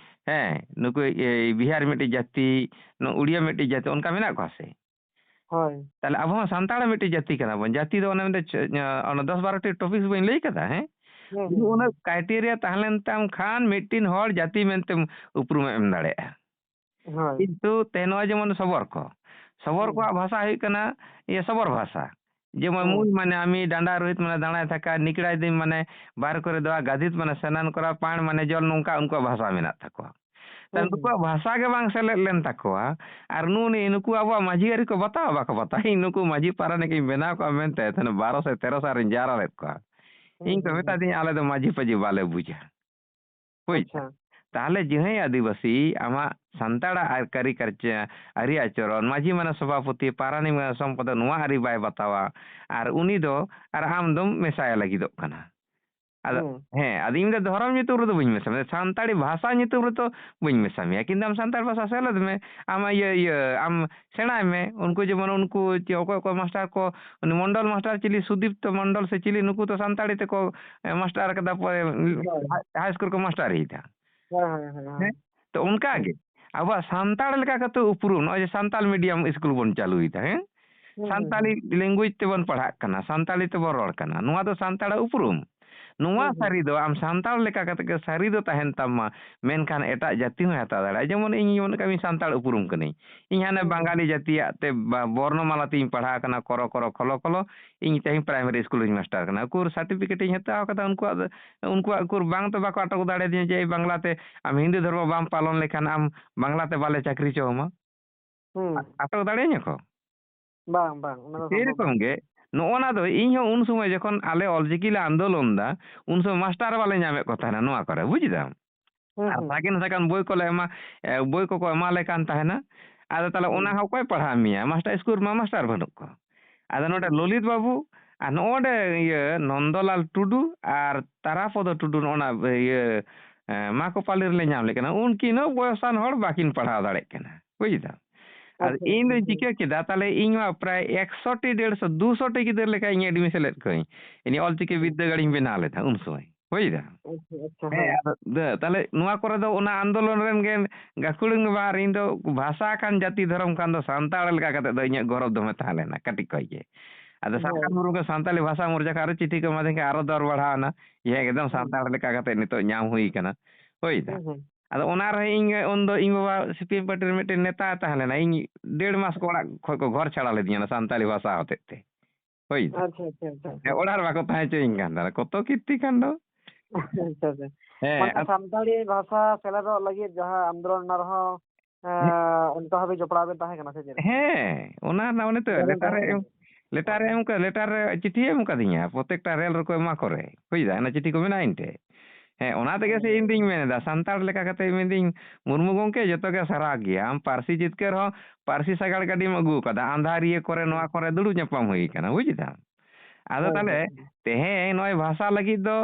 ᱦᱮᱸ, ᱱᱩᱠᱩ, ᱮ, ᱵᱤᱦᱟᱨ ᱢᱤᱫᱴᱤᱡ ᱡᱟᱹᱛᱤ, ᱱᱩ-, ᱩᱲᱤᱭᱟ ᱢᱤᱫᱴᱤᱡ ᱡᱟᱹᱛᱤ, ᱚᱱᱠᱟ ᱢᱮᱱᱟᱜ ᱠᱚᱣᱟ ᱥᱮ? ᱦᱳᱭ᱾ ᱛᱟᱦᱞᱮ ᱟᱵᱚ ᱦᱚᱸ ᱥᱟᱱᱛᱟᱲ ᱢᱤᱫᱴᱤᱡ ᱡᱟᱹᱛᱤ ᱠᱟᱱᱟ ᱵᱚᱱ᱾ ᱡᱟᱹᱛᱤ ᱫᱚ ᱚᱱᱮ ᱢᱤᱫᱴᱤᱡ ᱪᱷ-, ᱚᱱᱟ ᱫᱚᱥ ᱵᱟᱨᱚ ᱴᱤ topics ᱵᱟᱹᱧ ᱞᱟᱹᱭ ᱠᱟᱫᱟ, ᱦᱮᱸ? ᱦᱩᱸ, ᱡᱩᱫᱤ ᱦᱩᱸ, ᱩᱱᱟᱹᱜ ᱦᱩᱸ᱾ Criteria ᱛᱟᱦᱮᱸ ᱞᱮᱱ ᱛᱟᱢ ᱠᱷᱟᱱ ᱢᱤᱫᱴᱤᱱ ᱦᱚᱲ ᱡᱟᱹᱛᱤ ᱢᱮᱱᱛᱮᱢ ᱩᱯᱨᱩᱢᱮ ᱮᱢ ᱫᱟᱲᱮᱭᱟᱜᱼᱟ᱾ ᱦᱳᱭ᱾ ᱠᱤᱱᱛᱩ ᱛᱮᱦᱮᱧ ᱱᱚᱜᱼᱚᱭ ᱡᱮᱢᱚᱱ ᱥᱚᱵᱚᱨ ᱠᱚ, ᱥᱚᱵᱚᱨ ᱦᱩᱸ᱾ ᱠᱚᱣᱟᱜ ᱵᱷᱟᱥᱟ ᱦᱩᱭᱩᱜ ᱠᱟᱱᱟ ᱤᱭᱟᱹ ᱥᱚᱵᱚᱨ ᱵᱷᱟᱥᱟ᱾ ᱡᱮᱢᱚᱱ ᱦᱩᱸ᱾ ᱢᱩᱭ ᱢᱟᱱᱮ ᱟᱢᱤ, ᱰᱟᱸᱰᱟ ᱨᱳᱦᱤᱛ ᱢᱟᱱᱮ ᱫᱟᱬᱟᱭ ᱛᱷᱟᱠᱟ, ᱱᱤᱠᱲᱟᱭ ᱫᱤᱱ ᱢᱟᱱᱮ ᱵᱟᱨ ᱠᱚᱨᱮ ᱫᱚ, ᱜᱟᱫᱷᱤᱛ ᱢᱟᱱᱮ ᱥᱮᱱᱟᱱ ᱠᱚᱨᱟ, ᱯᱟᱬ ᱢᱟᱱᱮ ᱡᱚᱞ, ᱱᱚᱝᱠᱟ ᱩᱱᱠᱩᱣᱟᱜ ᱵᱷᱟᱥᱟ ᱢᱮᱱᱟᱜ ᱛᱟᱠᱚᱣᱟ᱾ ᱛᱟᱦᱞᱮ ᱦᱩᱸ, ᱦᱩᱸ᱾ ᱱᱩᱠᱩᱣᱟᱜ ᱵᱷᱟᱥᱟ ᱜᱮ ᱵᱟᱝ ᱥᱮᱞᱮᱫ ᱞᱮᱱ ᱛᱟᱠᱚᱣᱟ, ᱟᱨ ᱱᱩᱜᱼᱩ ᱱᱩᱠᱩ ᱟᱵᱚᱣᱟᱜ ᱢᱟᱹᱡᱷᱤ ᱟᱹᱨᱤ ᱠᱚ ᱵᱟᱛᱟᱣᱟ, ᱵᱟᱠᱚ ᱵᱟᱛᱟᱣᱟ? ᱤᱧ ᱱᱩᱠᱩ ᱢᱟᱹᱡᱷᱤ ᱯᱟᱨᱟᱱᱤᱠ ᱤᱧ ᱵᱮᱱᱟᱣ ᱠᱚᱣᱟ ᱢᱮᱱᱛᱮ ᱛᱟᱦᱞᱮ ᱵᱟᱨᱚ ᱥᱮ ᱛᱮᱨᱚ ᱥᱟᱞ ᱨᱤᱧ ᱡᱟᱣᱨᱟ ᱞᱮᱫ ᱠᱚᱣᱟ᱾ ᱦᱩᱸ, ᱤᱧ ᱠᱚ ᱦᱩᱸ, ᱦᱩᱸ᱾ ᱢᱮᱛᱟᱫᱤᱧᱟ, "ᱟᱞᱮ ᱫᱚ ᱢᱟᱹᱡᱷᱤ ᱯᱟᱹᱡᱷᱤ ᱵᱟᱞᱮ ᱵᱩᱡᱟ᱾" ᱦᱳᱭ᱾ ᱟᱪᱪᱷᱟ᱾ ᱛᱟᱦᱞᱮ ᱡᱟᱦᱟᱸᱭ ᱟᱹᱫᱤᱵᱟᱹᱥᱤ ᱟᱢᱟᱜ ᱥᱟᱱᱛᱟᱲᱟᱜ ᱟᱨ ᱠᱟᱹᱨᱤ ᱠᱟᱨᱪᱟ-, ᱟᱹᱨᱤ ᱟᱪᱚᱨᱚᱱ, ᱢᱟᱹᱡᱷᱤ ᱢᱟᱱᱮ ᱥᱚᱵᱷᱟᱯᱚᱛᱤ, ᱯᱟᱨᱟᱱᱤᱠ ᱢᱟᱱᱮ ᱥᱚᱢᱯᱟᱫᱚᱠ, ᱱᱚᱣᱟ ᱟᱹᱨᱤ ᱵᱟᱭ ᱵᱟᱛᱟᱣᱟ, ᱟᱨ ᱩᱱᱤ ᱫᱚ, ᱟᱨ ᱟᱢ ᱫᱚᱢ ᱢᱮᱥᱟᱭ ᱞᱟᱹᱜᱤᱫᱚᱜ ᱠᱟᱱᱟ᱾ ᱟᱫᱚ, ᱦᱩᱸ᱾ ᱦᱮᱸ, ᱟᱫᱚ ᱤᱧ ᱫᱚ ᱫᱷᱚᱨᱚᱢ ᱧᱩᱛᱩᱢ ᱨᱮᱫᱚ ᱵᱟᱹᱧ ᱢᱮᱥᱟ ᱢᱮᱭᱟ, ᱥᱟᱱᱛᱟᱲᱤ ᱵᱷᱟᱥᱟ ᱧᱩᱛᱩᱢ ᱨᱮᱫᱚ ᱵᱟᱹᱧ ᱢᱮᱥᱟ ᱢᱮᱭᱟ, ᱠᱤᱱᱛᱩ ᱟᱢ ᱥᱟᱱᱛᱟᱲ ᱵᱷᱟᱥᱟ ᱥᱮᱞᱮᱫ ᱢᱮ, ᱟᱢ ᱤᱭᱟᱹ, ᱤᱭᱟᱹ, ᱟᱢ ᱥᱮᱬᱟᱭ ᱢᱮ᱾ ᱩᱱᱠᱩ ᱡᱮᱢᱚᱱ ᱩᱱᱠᱩ ᱪᱮ ᱚᱠᱚᱭ ᱚᱠᱚᱭ ᱢᱟᱥᱴᱟᱨ ᱠᱚ, ᱩᱱᱤ ᱢᱚᱱᱰᱚᱞ ᱢᱟᱥᱴᱟᱨ ᱪᱤᱞᱤ, ᱥᱩᱫᱤᱯᱛᱚ ᱢᱚᱱᱰᱚᱞ ᱥᱮ ᱪᱤᱞᱤ, ᱱᱩᱠᱩ ᱫᱚ ᱥᱟᱱᱛᱟᱲᱤ ᱛᱮᱠᱚ, ᱮ, ᱢᱟᱥᱴᱟᱨ ᱠᱟᱫᱟ ᱯᱚᱨᱮ, ᱦᱳᱭ᱾ ᱦᱟᱭ, ᱦᱟᱭ ᱥᱠᱩᱞ ᱨᱮᱠᱚ ᱢᱟᱥᱴᱟᱨᱤᱭᱮᱫᱟ᱾ ᱦᱳᱭ, ᱦᱳᱭ, ᱦᱳᱭ, ᱦᱳᱭ᱾ ᱦᱮᱸ? ᱛᱚ ᱚᱱᱠᱟ ᱦᱩᱸ᱾ ᱜᱮ ᱟᱵᱚᱣᱟᱜ ᱥᱟᱱᱛᱟᱲ ᱞᱮᱠᱟ ᱠᱟᱛᱮ ᱩᱯᱨᱩᱢ, ᱱᱚᱜᱼᱚᱭ ᱡᱮ ᱥᱟᱱᱛᱟᱲ medium ᱥᱠᱩᱞ ᱵᱚᱱ ᱪᱟᱹᱞᱩᱭᱮᱫᱟ, ᱦᱮᱸ? ᱦᱩᱸ, ᱦᱩᱸ, ᱥᱟᱱᱛᱟᱲᱤ ᱦᱩᱸ᱾ language ᱛᱮᱵᱚᱱ ᱯᱟᱲᱦᱟᱜ ᱠᱟᱱᱟ, ᱥᱟᱱᱛᱟᱲᱤ ᱛᱮᱵᱚᱱ ᱨᱚᱲ ᱠᱟᱱᱟ, ᱱᱚᱣᱟ ᱫᱚ ᱥᱟᱱᱛᱟᱲᱟᱜ ᱩᱯᱨᱩᱢ᱾ ᱱᱚᱣᱟ ᱦᱩᱸ, ᱦᱩᱸ᱾ ᱥᱟᱹᱨᱤ ᱫᱚ ᱟᱢ ᱥᱟᱱᱛᱟᱲ ᱞᱮᱠᱟ ᱠᱟᱛᱮ ᱜᱮ ᱥᱟᱹᱨᱤ ᱫᱚ ᱛᱟᱦᱮᱱ ᱛᱟᱢ ᱢᱟ, ᱢᱮᱱᱠᱷᱟᱱ ᱮᱴᱟᱜ ᱡᱟᱹᱛᱤ ᱦᱚᱸᱭ ᱦᱟᱛᱟᱣ ᱫᱟᱲᱮᱭᱟᱜᱼᱟ᱾ ᱡᱮᱢᱚᱱ ᱤᱧ ᱢᱚᱱᱮ ᱠᱟᱜ ᱢᱮ ᱥᱟᱱᱛᱟᱲ ᱩᱯᱨᱩᱢ ᱠᱟᱹᱱᱟᱹᱧ, ᱤᱧ ᱦᱟᱱᱮ ᱦᱩᱸ, ᱦᱩᱸ᱾ ᱵᱟᱝᱜᱟᱞᱤ ᱡᱟᱹᱛᱤᱭᱟᱜ ᱛᱮ ᱵᱟ-, ᱵᱚᱨᱱᱚᱢᱟᱞᱟ ᱛᱤᱧ ᱯᱟᱲᱦᱟᱣ ᱟᱠᱟᱱᱟ, ᱠᱚᱨᱚ ᱠᱚᱨᱚ ᱠᱷᱚᱞᱚ ᱠᱷᱚᱞᱚ, ᱤᱧ ᱛᱮᱦᱮᱧ ᱯᱨᱟᱭᱢᱟᱨᱤ ᱥᱠᱩᱞ ᱨᱤᱧ ᱢᱟᱥᱴᱟᱨ ᱠᱟᱱᱟ᱾ ᱩᱠᱩᱨ ᱥᱟᱨᱴᱤᱯᱷᱤᱠᱮᱴ ᱤᱧ ᱦᱟᱛᱟᱣ ᱠᱟᱫᱟ ᱩᱱᱠᱩᱣᱟᱜ ᱫᱚ, ᱩᱱᱠᱩᱣᱟᱜ ᱩᱠᱩᱨ ᱵᱟᱝ ᱛᱚ ᱵᱟᱠᱚ ᱟᱴᱚᱠ ᱫᱟᱲᱮᱭᱟᱫᱤᱧᱟ ᱡᱮ ᱮᱭ ᱵᱟᱝᱞᱟ ᱛᱮ ᱟᱢ ᱦᱤᱱᱫᱤ ᱫᱷᱚᱨᱢᱚ ᱵᱟᱢ ᱯᱟᱞᱚᱱ ᱞᱮᱠᱷᱟᱱ ᱟᱢ ᱵᱟᱝᱞᱟ ᱛᱮ ᱵᱟᱞᱮ ᱪᱟᱹᱠᱨᱤ ᱦᱚᱪᱚ ᱟᱢᱟ᱾ ᱦᱩᱸ᱾ ᱟᱴᱚᱠ ᱫᱟᱲᱮᱭᱟᱹᱧᱟ ᱠᱚ? ᱵᱟᱝ, ᱵᱟᱝ, ᱚᱱᱟ ᱫᱚ ᱥᱮᱭ ᱥᱚᱢᱵᱷᱚᱵ ᱨᱚᱠᱚᱢ ᱵᱟᱝ᱾ ᱜᱮ ᱱᱚᱜᱼᱚ ᱱᱟ ᱫᱚ ᱤᱧ ᱦᱚᱸ ᱩᱱ ᱥᱚᱢᱚᱭ ᱡᱚᱠᱷᱚᱱ ᱟᱞᱮ ᱚᱞᱪᱤᱠᱤ ᱞᱮ ᱟᱱᱫᱳᱞᱚᱱ ᱫᱟ, ᱩᱱ ᱥᱚᱢᱚᱭ ᱢᱟᱥᱴᱟᱨ ᱵᱟᱞᱮ ᱧᱟᱢᱮᱫ ᱠᱚ ᱛᱟᱦᱮᱱᱟ ᱱᱚᱣᱟ ᱠᱚᱨᱮ, ᱵᱩᱡ ᱫᱟᱢ? ᱦᱩᱸ, ᱟᱨ ᱦᱩᱸ᱾ ᱥᱟᱜᱮᱱ ᱥᱟᱜᱟᱱ ᱵᱳᱭ ᱠᱚᱞᱮ ᱮᱢᱟ, ᱮ, ᱵᱳᱭ ᱠᱚᱠᱚ ᱮᱢᱟ ᱞᱮ ᱠᱟᱱ ᱛᱟᱦᱮᱱᱟ᱾ ᱟᱫᱚ ᱛᱟᱦᱞᱮ ᱚᱱᱟ ᱦᱩᱸ᱾ ᱦᱚᱸ ᱚᱠᱚᱭ ᱯᱟᱲᱦᱟᱣ ᱢᱮᱭᱟ? ᱢᱟᱥᱴᱟᱨ ᱥᱠᱩᱞ ᱨᱮᱢᱟ ᱢᱟᱥᱴᱟᱨ ᱵᱟᱹᱱᱩᱜ ᱠᱚᱣᱟ᱾ ᱟᱫᱚ ᱱᱚᱰᱮ ᱦᱩᱸ᱾ ᱞᱚᱞᱤᱛ ᱵᱟᱹᱵᱩ ᱟᱨ ᱱᱚᱜᱼᱚ ᱱᱚᱰᱮ ᱤᱭᱟᱹ ᱱᱚᱱᱫᱚᱞᱟᱞ ᱴᱩᱰᱩ ᱟᱨ ᱛᱟᱨᱟᱯᱚᱫᱚ ᱴᱩᱰᱩ ᱱᱚᱜᱼᱚ ᱱᱟ ᱤᱭᱟᱹ, ᱮ, ᱢᱟᱠᱚ ᱯᱟᱞᱤ ᱨᱮᱞᱮ ᱧᱟᱢ ᱞᱮᱫ ᱠᱤᱱᱟ᱾ ᱩᱱᱠᱤᱱ ᱦᱚᱸ ᱵᱚᱭᱚᱥᱟᱱ ᱦᱚᱲ ᱵᱟᱹᱠᱤᱱ ᱯᱟᱲᱦᱟᱣ ᱫᱟᱲᱮᱭᱟᱜ ᱠᱟᱱᱟ᱾ ᱵᱩᱡ ᱫᱟᱢ? ᱟᱨ ᱟᱪᱪᱷᱟ, ᱤᱧ ᱟᱪᱪᱷᱟ, ᱫᱚᱧ ᱦᱮᱸ᱾ ᱪᱤᱠᱟᱹ ᱠᱮᱫᱟ, ᱛᱟᱦᱞᱮ ᱤᱧ ᱢᱟ ᱯᱨᱟᱭ ᱮᱠᱥᱚ ᱴᱤ, ᱰᱮᱲᱥᱚ, ᱫᱩᱥᱚ ᱴᱤ ᱜᱤᱫᱟᱹᱨ ᱞᱮᱠᱟ ᱤᱧ admission ᱞᱮᱫ ᱠᱚᱣᱟᱧ᱾ ᱤᱧ ᱚᱞᱪᱤᱠᱤ ᱦᱩᱸ᱾ ᱵᱤᱨᱫᱟᱹᱜᱟᱲᱤᱧ ᱵᱮᱱᱟᱣ ᱞᱮᱫᱟ ᱩᱱ ᱥᱚᱢᱚᱭ᱾ ᱵᱩᱡ ᱫᱟᱢ? ᱟᱪᱪᱷᱟ, ᱟᱪᱪᱷᱟ, ᱦᱮᱸ, ᱦᱮᱸ᱾ ᱟᱫᱚ ᱫᱟᱹ-, ᱛᱟᱦᱞᱮ ᱱᱚᱣᱟ ᱠᱚᱨᱮ ᱫᱚ ᱚᱱᱟ ᱟᱱᱫᱳᱞᱚᱱ ᱨᱮᱱ ᱜᱮ ᱜᱟᱹᱠᱷᱩᱲᱟᱹᱱ ᱜᱮ ᱵᱟᱝ, ᱟᱨ ᱤᱧ ᱫᱚ ᱵᱷᱟᱥᱟ ᱠᱟᱱ ᱡᱟᱹᱛᱤ ᱫᱷᱚᱨᱚᱢ ᱠᱟᱱ ᱫᱚ ᱥᱟᱱᱛᱟᱲ ᱞᱮᱠᱟ ᱠᱟᱛᱮ ᱫᱚ ᱤᱧᱟᱹᱜ ᱜᱚᱨᱚᱵᱽ ᱫᱚᱢᱮ ᱛᱟᱦᱮᱸ ᱞᱮᱱᱟ ᱠᱟᱹᱴᱤᱡ ᱠᱷᱚᱡ ᱜᱮ᱾ ᱟᱫᱚ ᱥᱟᱱᱛᱟᱲ ᱦᱮᱸ᱾ ᱵᱩᱨᱩ ᱜᱮ ᱥᱟᱱᱛᱟᱲᱤ ᱵᱷᱟᱥᱟ ᱢᱚᱨᱡᱟ ᱠᱷᱟᱱ ᱟᱨᱚ ᱪᱤᱴᱷᱤ ᱠᱚ ᱮᱢᱟᱫᱤᱧ ᱠᱷᱟᱱ ᱟᱨᱚ ᱫᱚᱨ ᱵᱟᱲᱦᱟᱣ ᱮᱱᱟ᱾ ᱡᱮ ᱮᱠᱫᱚᱢ ᱦᱩᱸ᱾ ᱥᱟᱱᱛᱟᱲ ᱞᱮᱠᱟ ᱠᱟᱛᱮ ᱱᱤᱛᱚᱜ ᱧᱟᱢ ᱦᱩᱭ ᱠᱟᱱᱟ᱾ ᱦᱩᱭ ᱫᱟ? ᱦᱩᱸ, ᱦᱩᱸ᱾ ᱟᱫᱚ ᱚᱱᱟ ᱨᱮᱦᱚᱸ ᱤᱧ ᱩᱱᱫᱚ ᱤᱧ ᱵᱟᱵᱟ ᱥᱤ ᱯᱤ ᱮᱢ ᱯᱟᱨᱴᱤ ᱨᱮ ᱢᱤᱫᱴᱮᱱ ᱱᱮᱛᱟ ᱛᱟᱦᱮᱸ ᱞᱮᱱᱟ᱾ ᱤᱧ ᱰᱮᱲ ᱢᱟᱥ ᱠᱚ ᱚᱲᱟᱜ ᱠᱷᱚᱡ ᱠᱚ ᱜᱷᱚᱨ ᱪᱷᱟᱲᱟ ᱞᱤᱫᱤᱧᱟ ᱚᱱᱟ ᱥᱟᱱᱛᱟᱲᱤ ᱵᱷᱟᱥᱟ ᱦᱚᱛᱮᱡ ᱛᱮ᱾ ᱦᱩᱭ ᱫᱟ? ᱟᱪᱪᱷᱟ, ᱟᱪᱪᱷᱟ, ᱟᱪᱪᱷᱟ, ᱦᱮᱸ, ᱟᱪᱪᱷᱟ᱾ ᱚᱲᱟᱜ ᱨᱮ ᱵᱟᱠᱚ ᱛᱟᱦᱮᱸ ᱦᱚᱪᱚᱧ ᱠᱟᱱ ᱛᱟᱦᱮᱱᱟ᱾ ᱠᱚᱛᱚ ᱠᱤᱨᱛᱤ ᱠᱟᱱᱰᱚ᱾ ᱟᱪᱪᱷᱟ, ᱟᱪᱪᱷᱟ᱾ ᱦᱮᱸ, ᱢᱟᱱᱮ ᱟᱫ- ᱥᱟᱱᱛᱟᱲᱤ ᱵᱷᱟᱥᱟ ᱥᱮᱞᱮᱫᱚᱜ ᱞᱟᱹᱜᱤᱫ ᱡᱟᱦᱟᱸ ᱟᱱᱫᱳᱞᱚᱱ ᱚᱱᱟ ᱨᱮᱦᱚᱸ, ᱦᱮᱸ᱾ ᱮᱸ, ᱚᱱᱠᱟ ᱵᱷᱟᱵᱮ ᱡᱚᱯᱲᱟᱣ ᱵᱮᱱ ᱛᱟᱦᱮᱸ ᱠᱟᱱᱟ ᱥᱮ ᱪᱮᱫ ᱞᱮᱠᱟ? ᱦᱮᱸ, ᱚᱱᱟ ᱨᱮᱱᱟᱜ ᱚᱱᱮ ᱛᱚ ᱡᱟᱦᱟᱸ ᱵᱮᱱ ᱞᱮᱴᱟᱨ ᱛᱟᱦᱮᱸ ᱨᱮ ᱠᱟᱱᱟ᱾ ᱮᱢ, ᱞᱮᱴᱟᱨ ᱨᱮ ᱚᱱᱠᱟ ᱞᱮᱴᱟᱨ ᱨᱮ ᱪᱤᱴᱷᱤ ᱮᱢ ᱠᱟᱫᱤᱧᱟ, ᱯᱨᱚᱛᱮᱠᱴᱟ ᱨᱮᱞ ᱨᱮᱠᱚ ᱮᱢᱟ ᱠᱚᱨᱮ᱾ ᱵᱩᱡ ᱫᱟ? ᱚᱱᱟ ᱪᱤᱴᱷᱤ ᱠᱚ ᱢᱮᱱᱟᱜᱼᱟ ᱤᱧ ᱴᱷᱮᱡ᱾ ᱦᱮᱸ, ᱚᱱᱟ ᱛᱮᱜᱮ ᱥᱮ ᱤᱧ ᱫᱩᱧ ᱢᱮᱱ ᱮᱫᱟ, ᱥᱟᱱᱛᱟᱲ ᱞᱮᱠᱟ ᱠᱟᱛᱮ ᱢᱮᱱᱫᱟᱹᱧ, "ᱢᱩᱨᱢᱩ ᱜᱚᱢᱠᱮ, ᱡᱚᱛᱚ ᱜᱮ ᱥᱟᱨᱦᱟᱣ ᱜᱮᱭᱟ᱾ ᱟᱢ ᱯᱟᱹᱨᱥᱤ ᱡᱤᱛᱠᱟᱹᱨ ᱦᱚᱸ, ᱯᱟᱹᱨᱥᱤ ᱥᱟᱜᱟᱲ ᱜᱟᱹᱰᱤᱢ ᱟᱹᱜᱩ ᱠᱟᱫᱟ, ᱟᱸᱫᱷᱟᱨᱤᱭᱟᱹ ᱠᱚᱨᱮ ᱱᱚᱣᱟ ᱠᱚᱨᱮ ᱫᱩᱲᱩᱵ ᱧᱟᱯᱟᱢ ᱦᱩᱭ ᱠᱟᱱᱟ", ᱵᱩᱡ ᱫᱟᱢ? ᱟᱫᱚ ᱦᱳᱭ, ᱛᱟᱦᱞᱮ ᱦᱳᱭ, ᱦᱳᱭ᱾ ᱛᱮᱦᱮᱧ ᱱᱚᱜᱼᱚᱭ ᱵᱷᱟᱥᱟ ᱞᱟᱹᱜᱤᱫ ᱫᱚ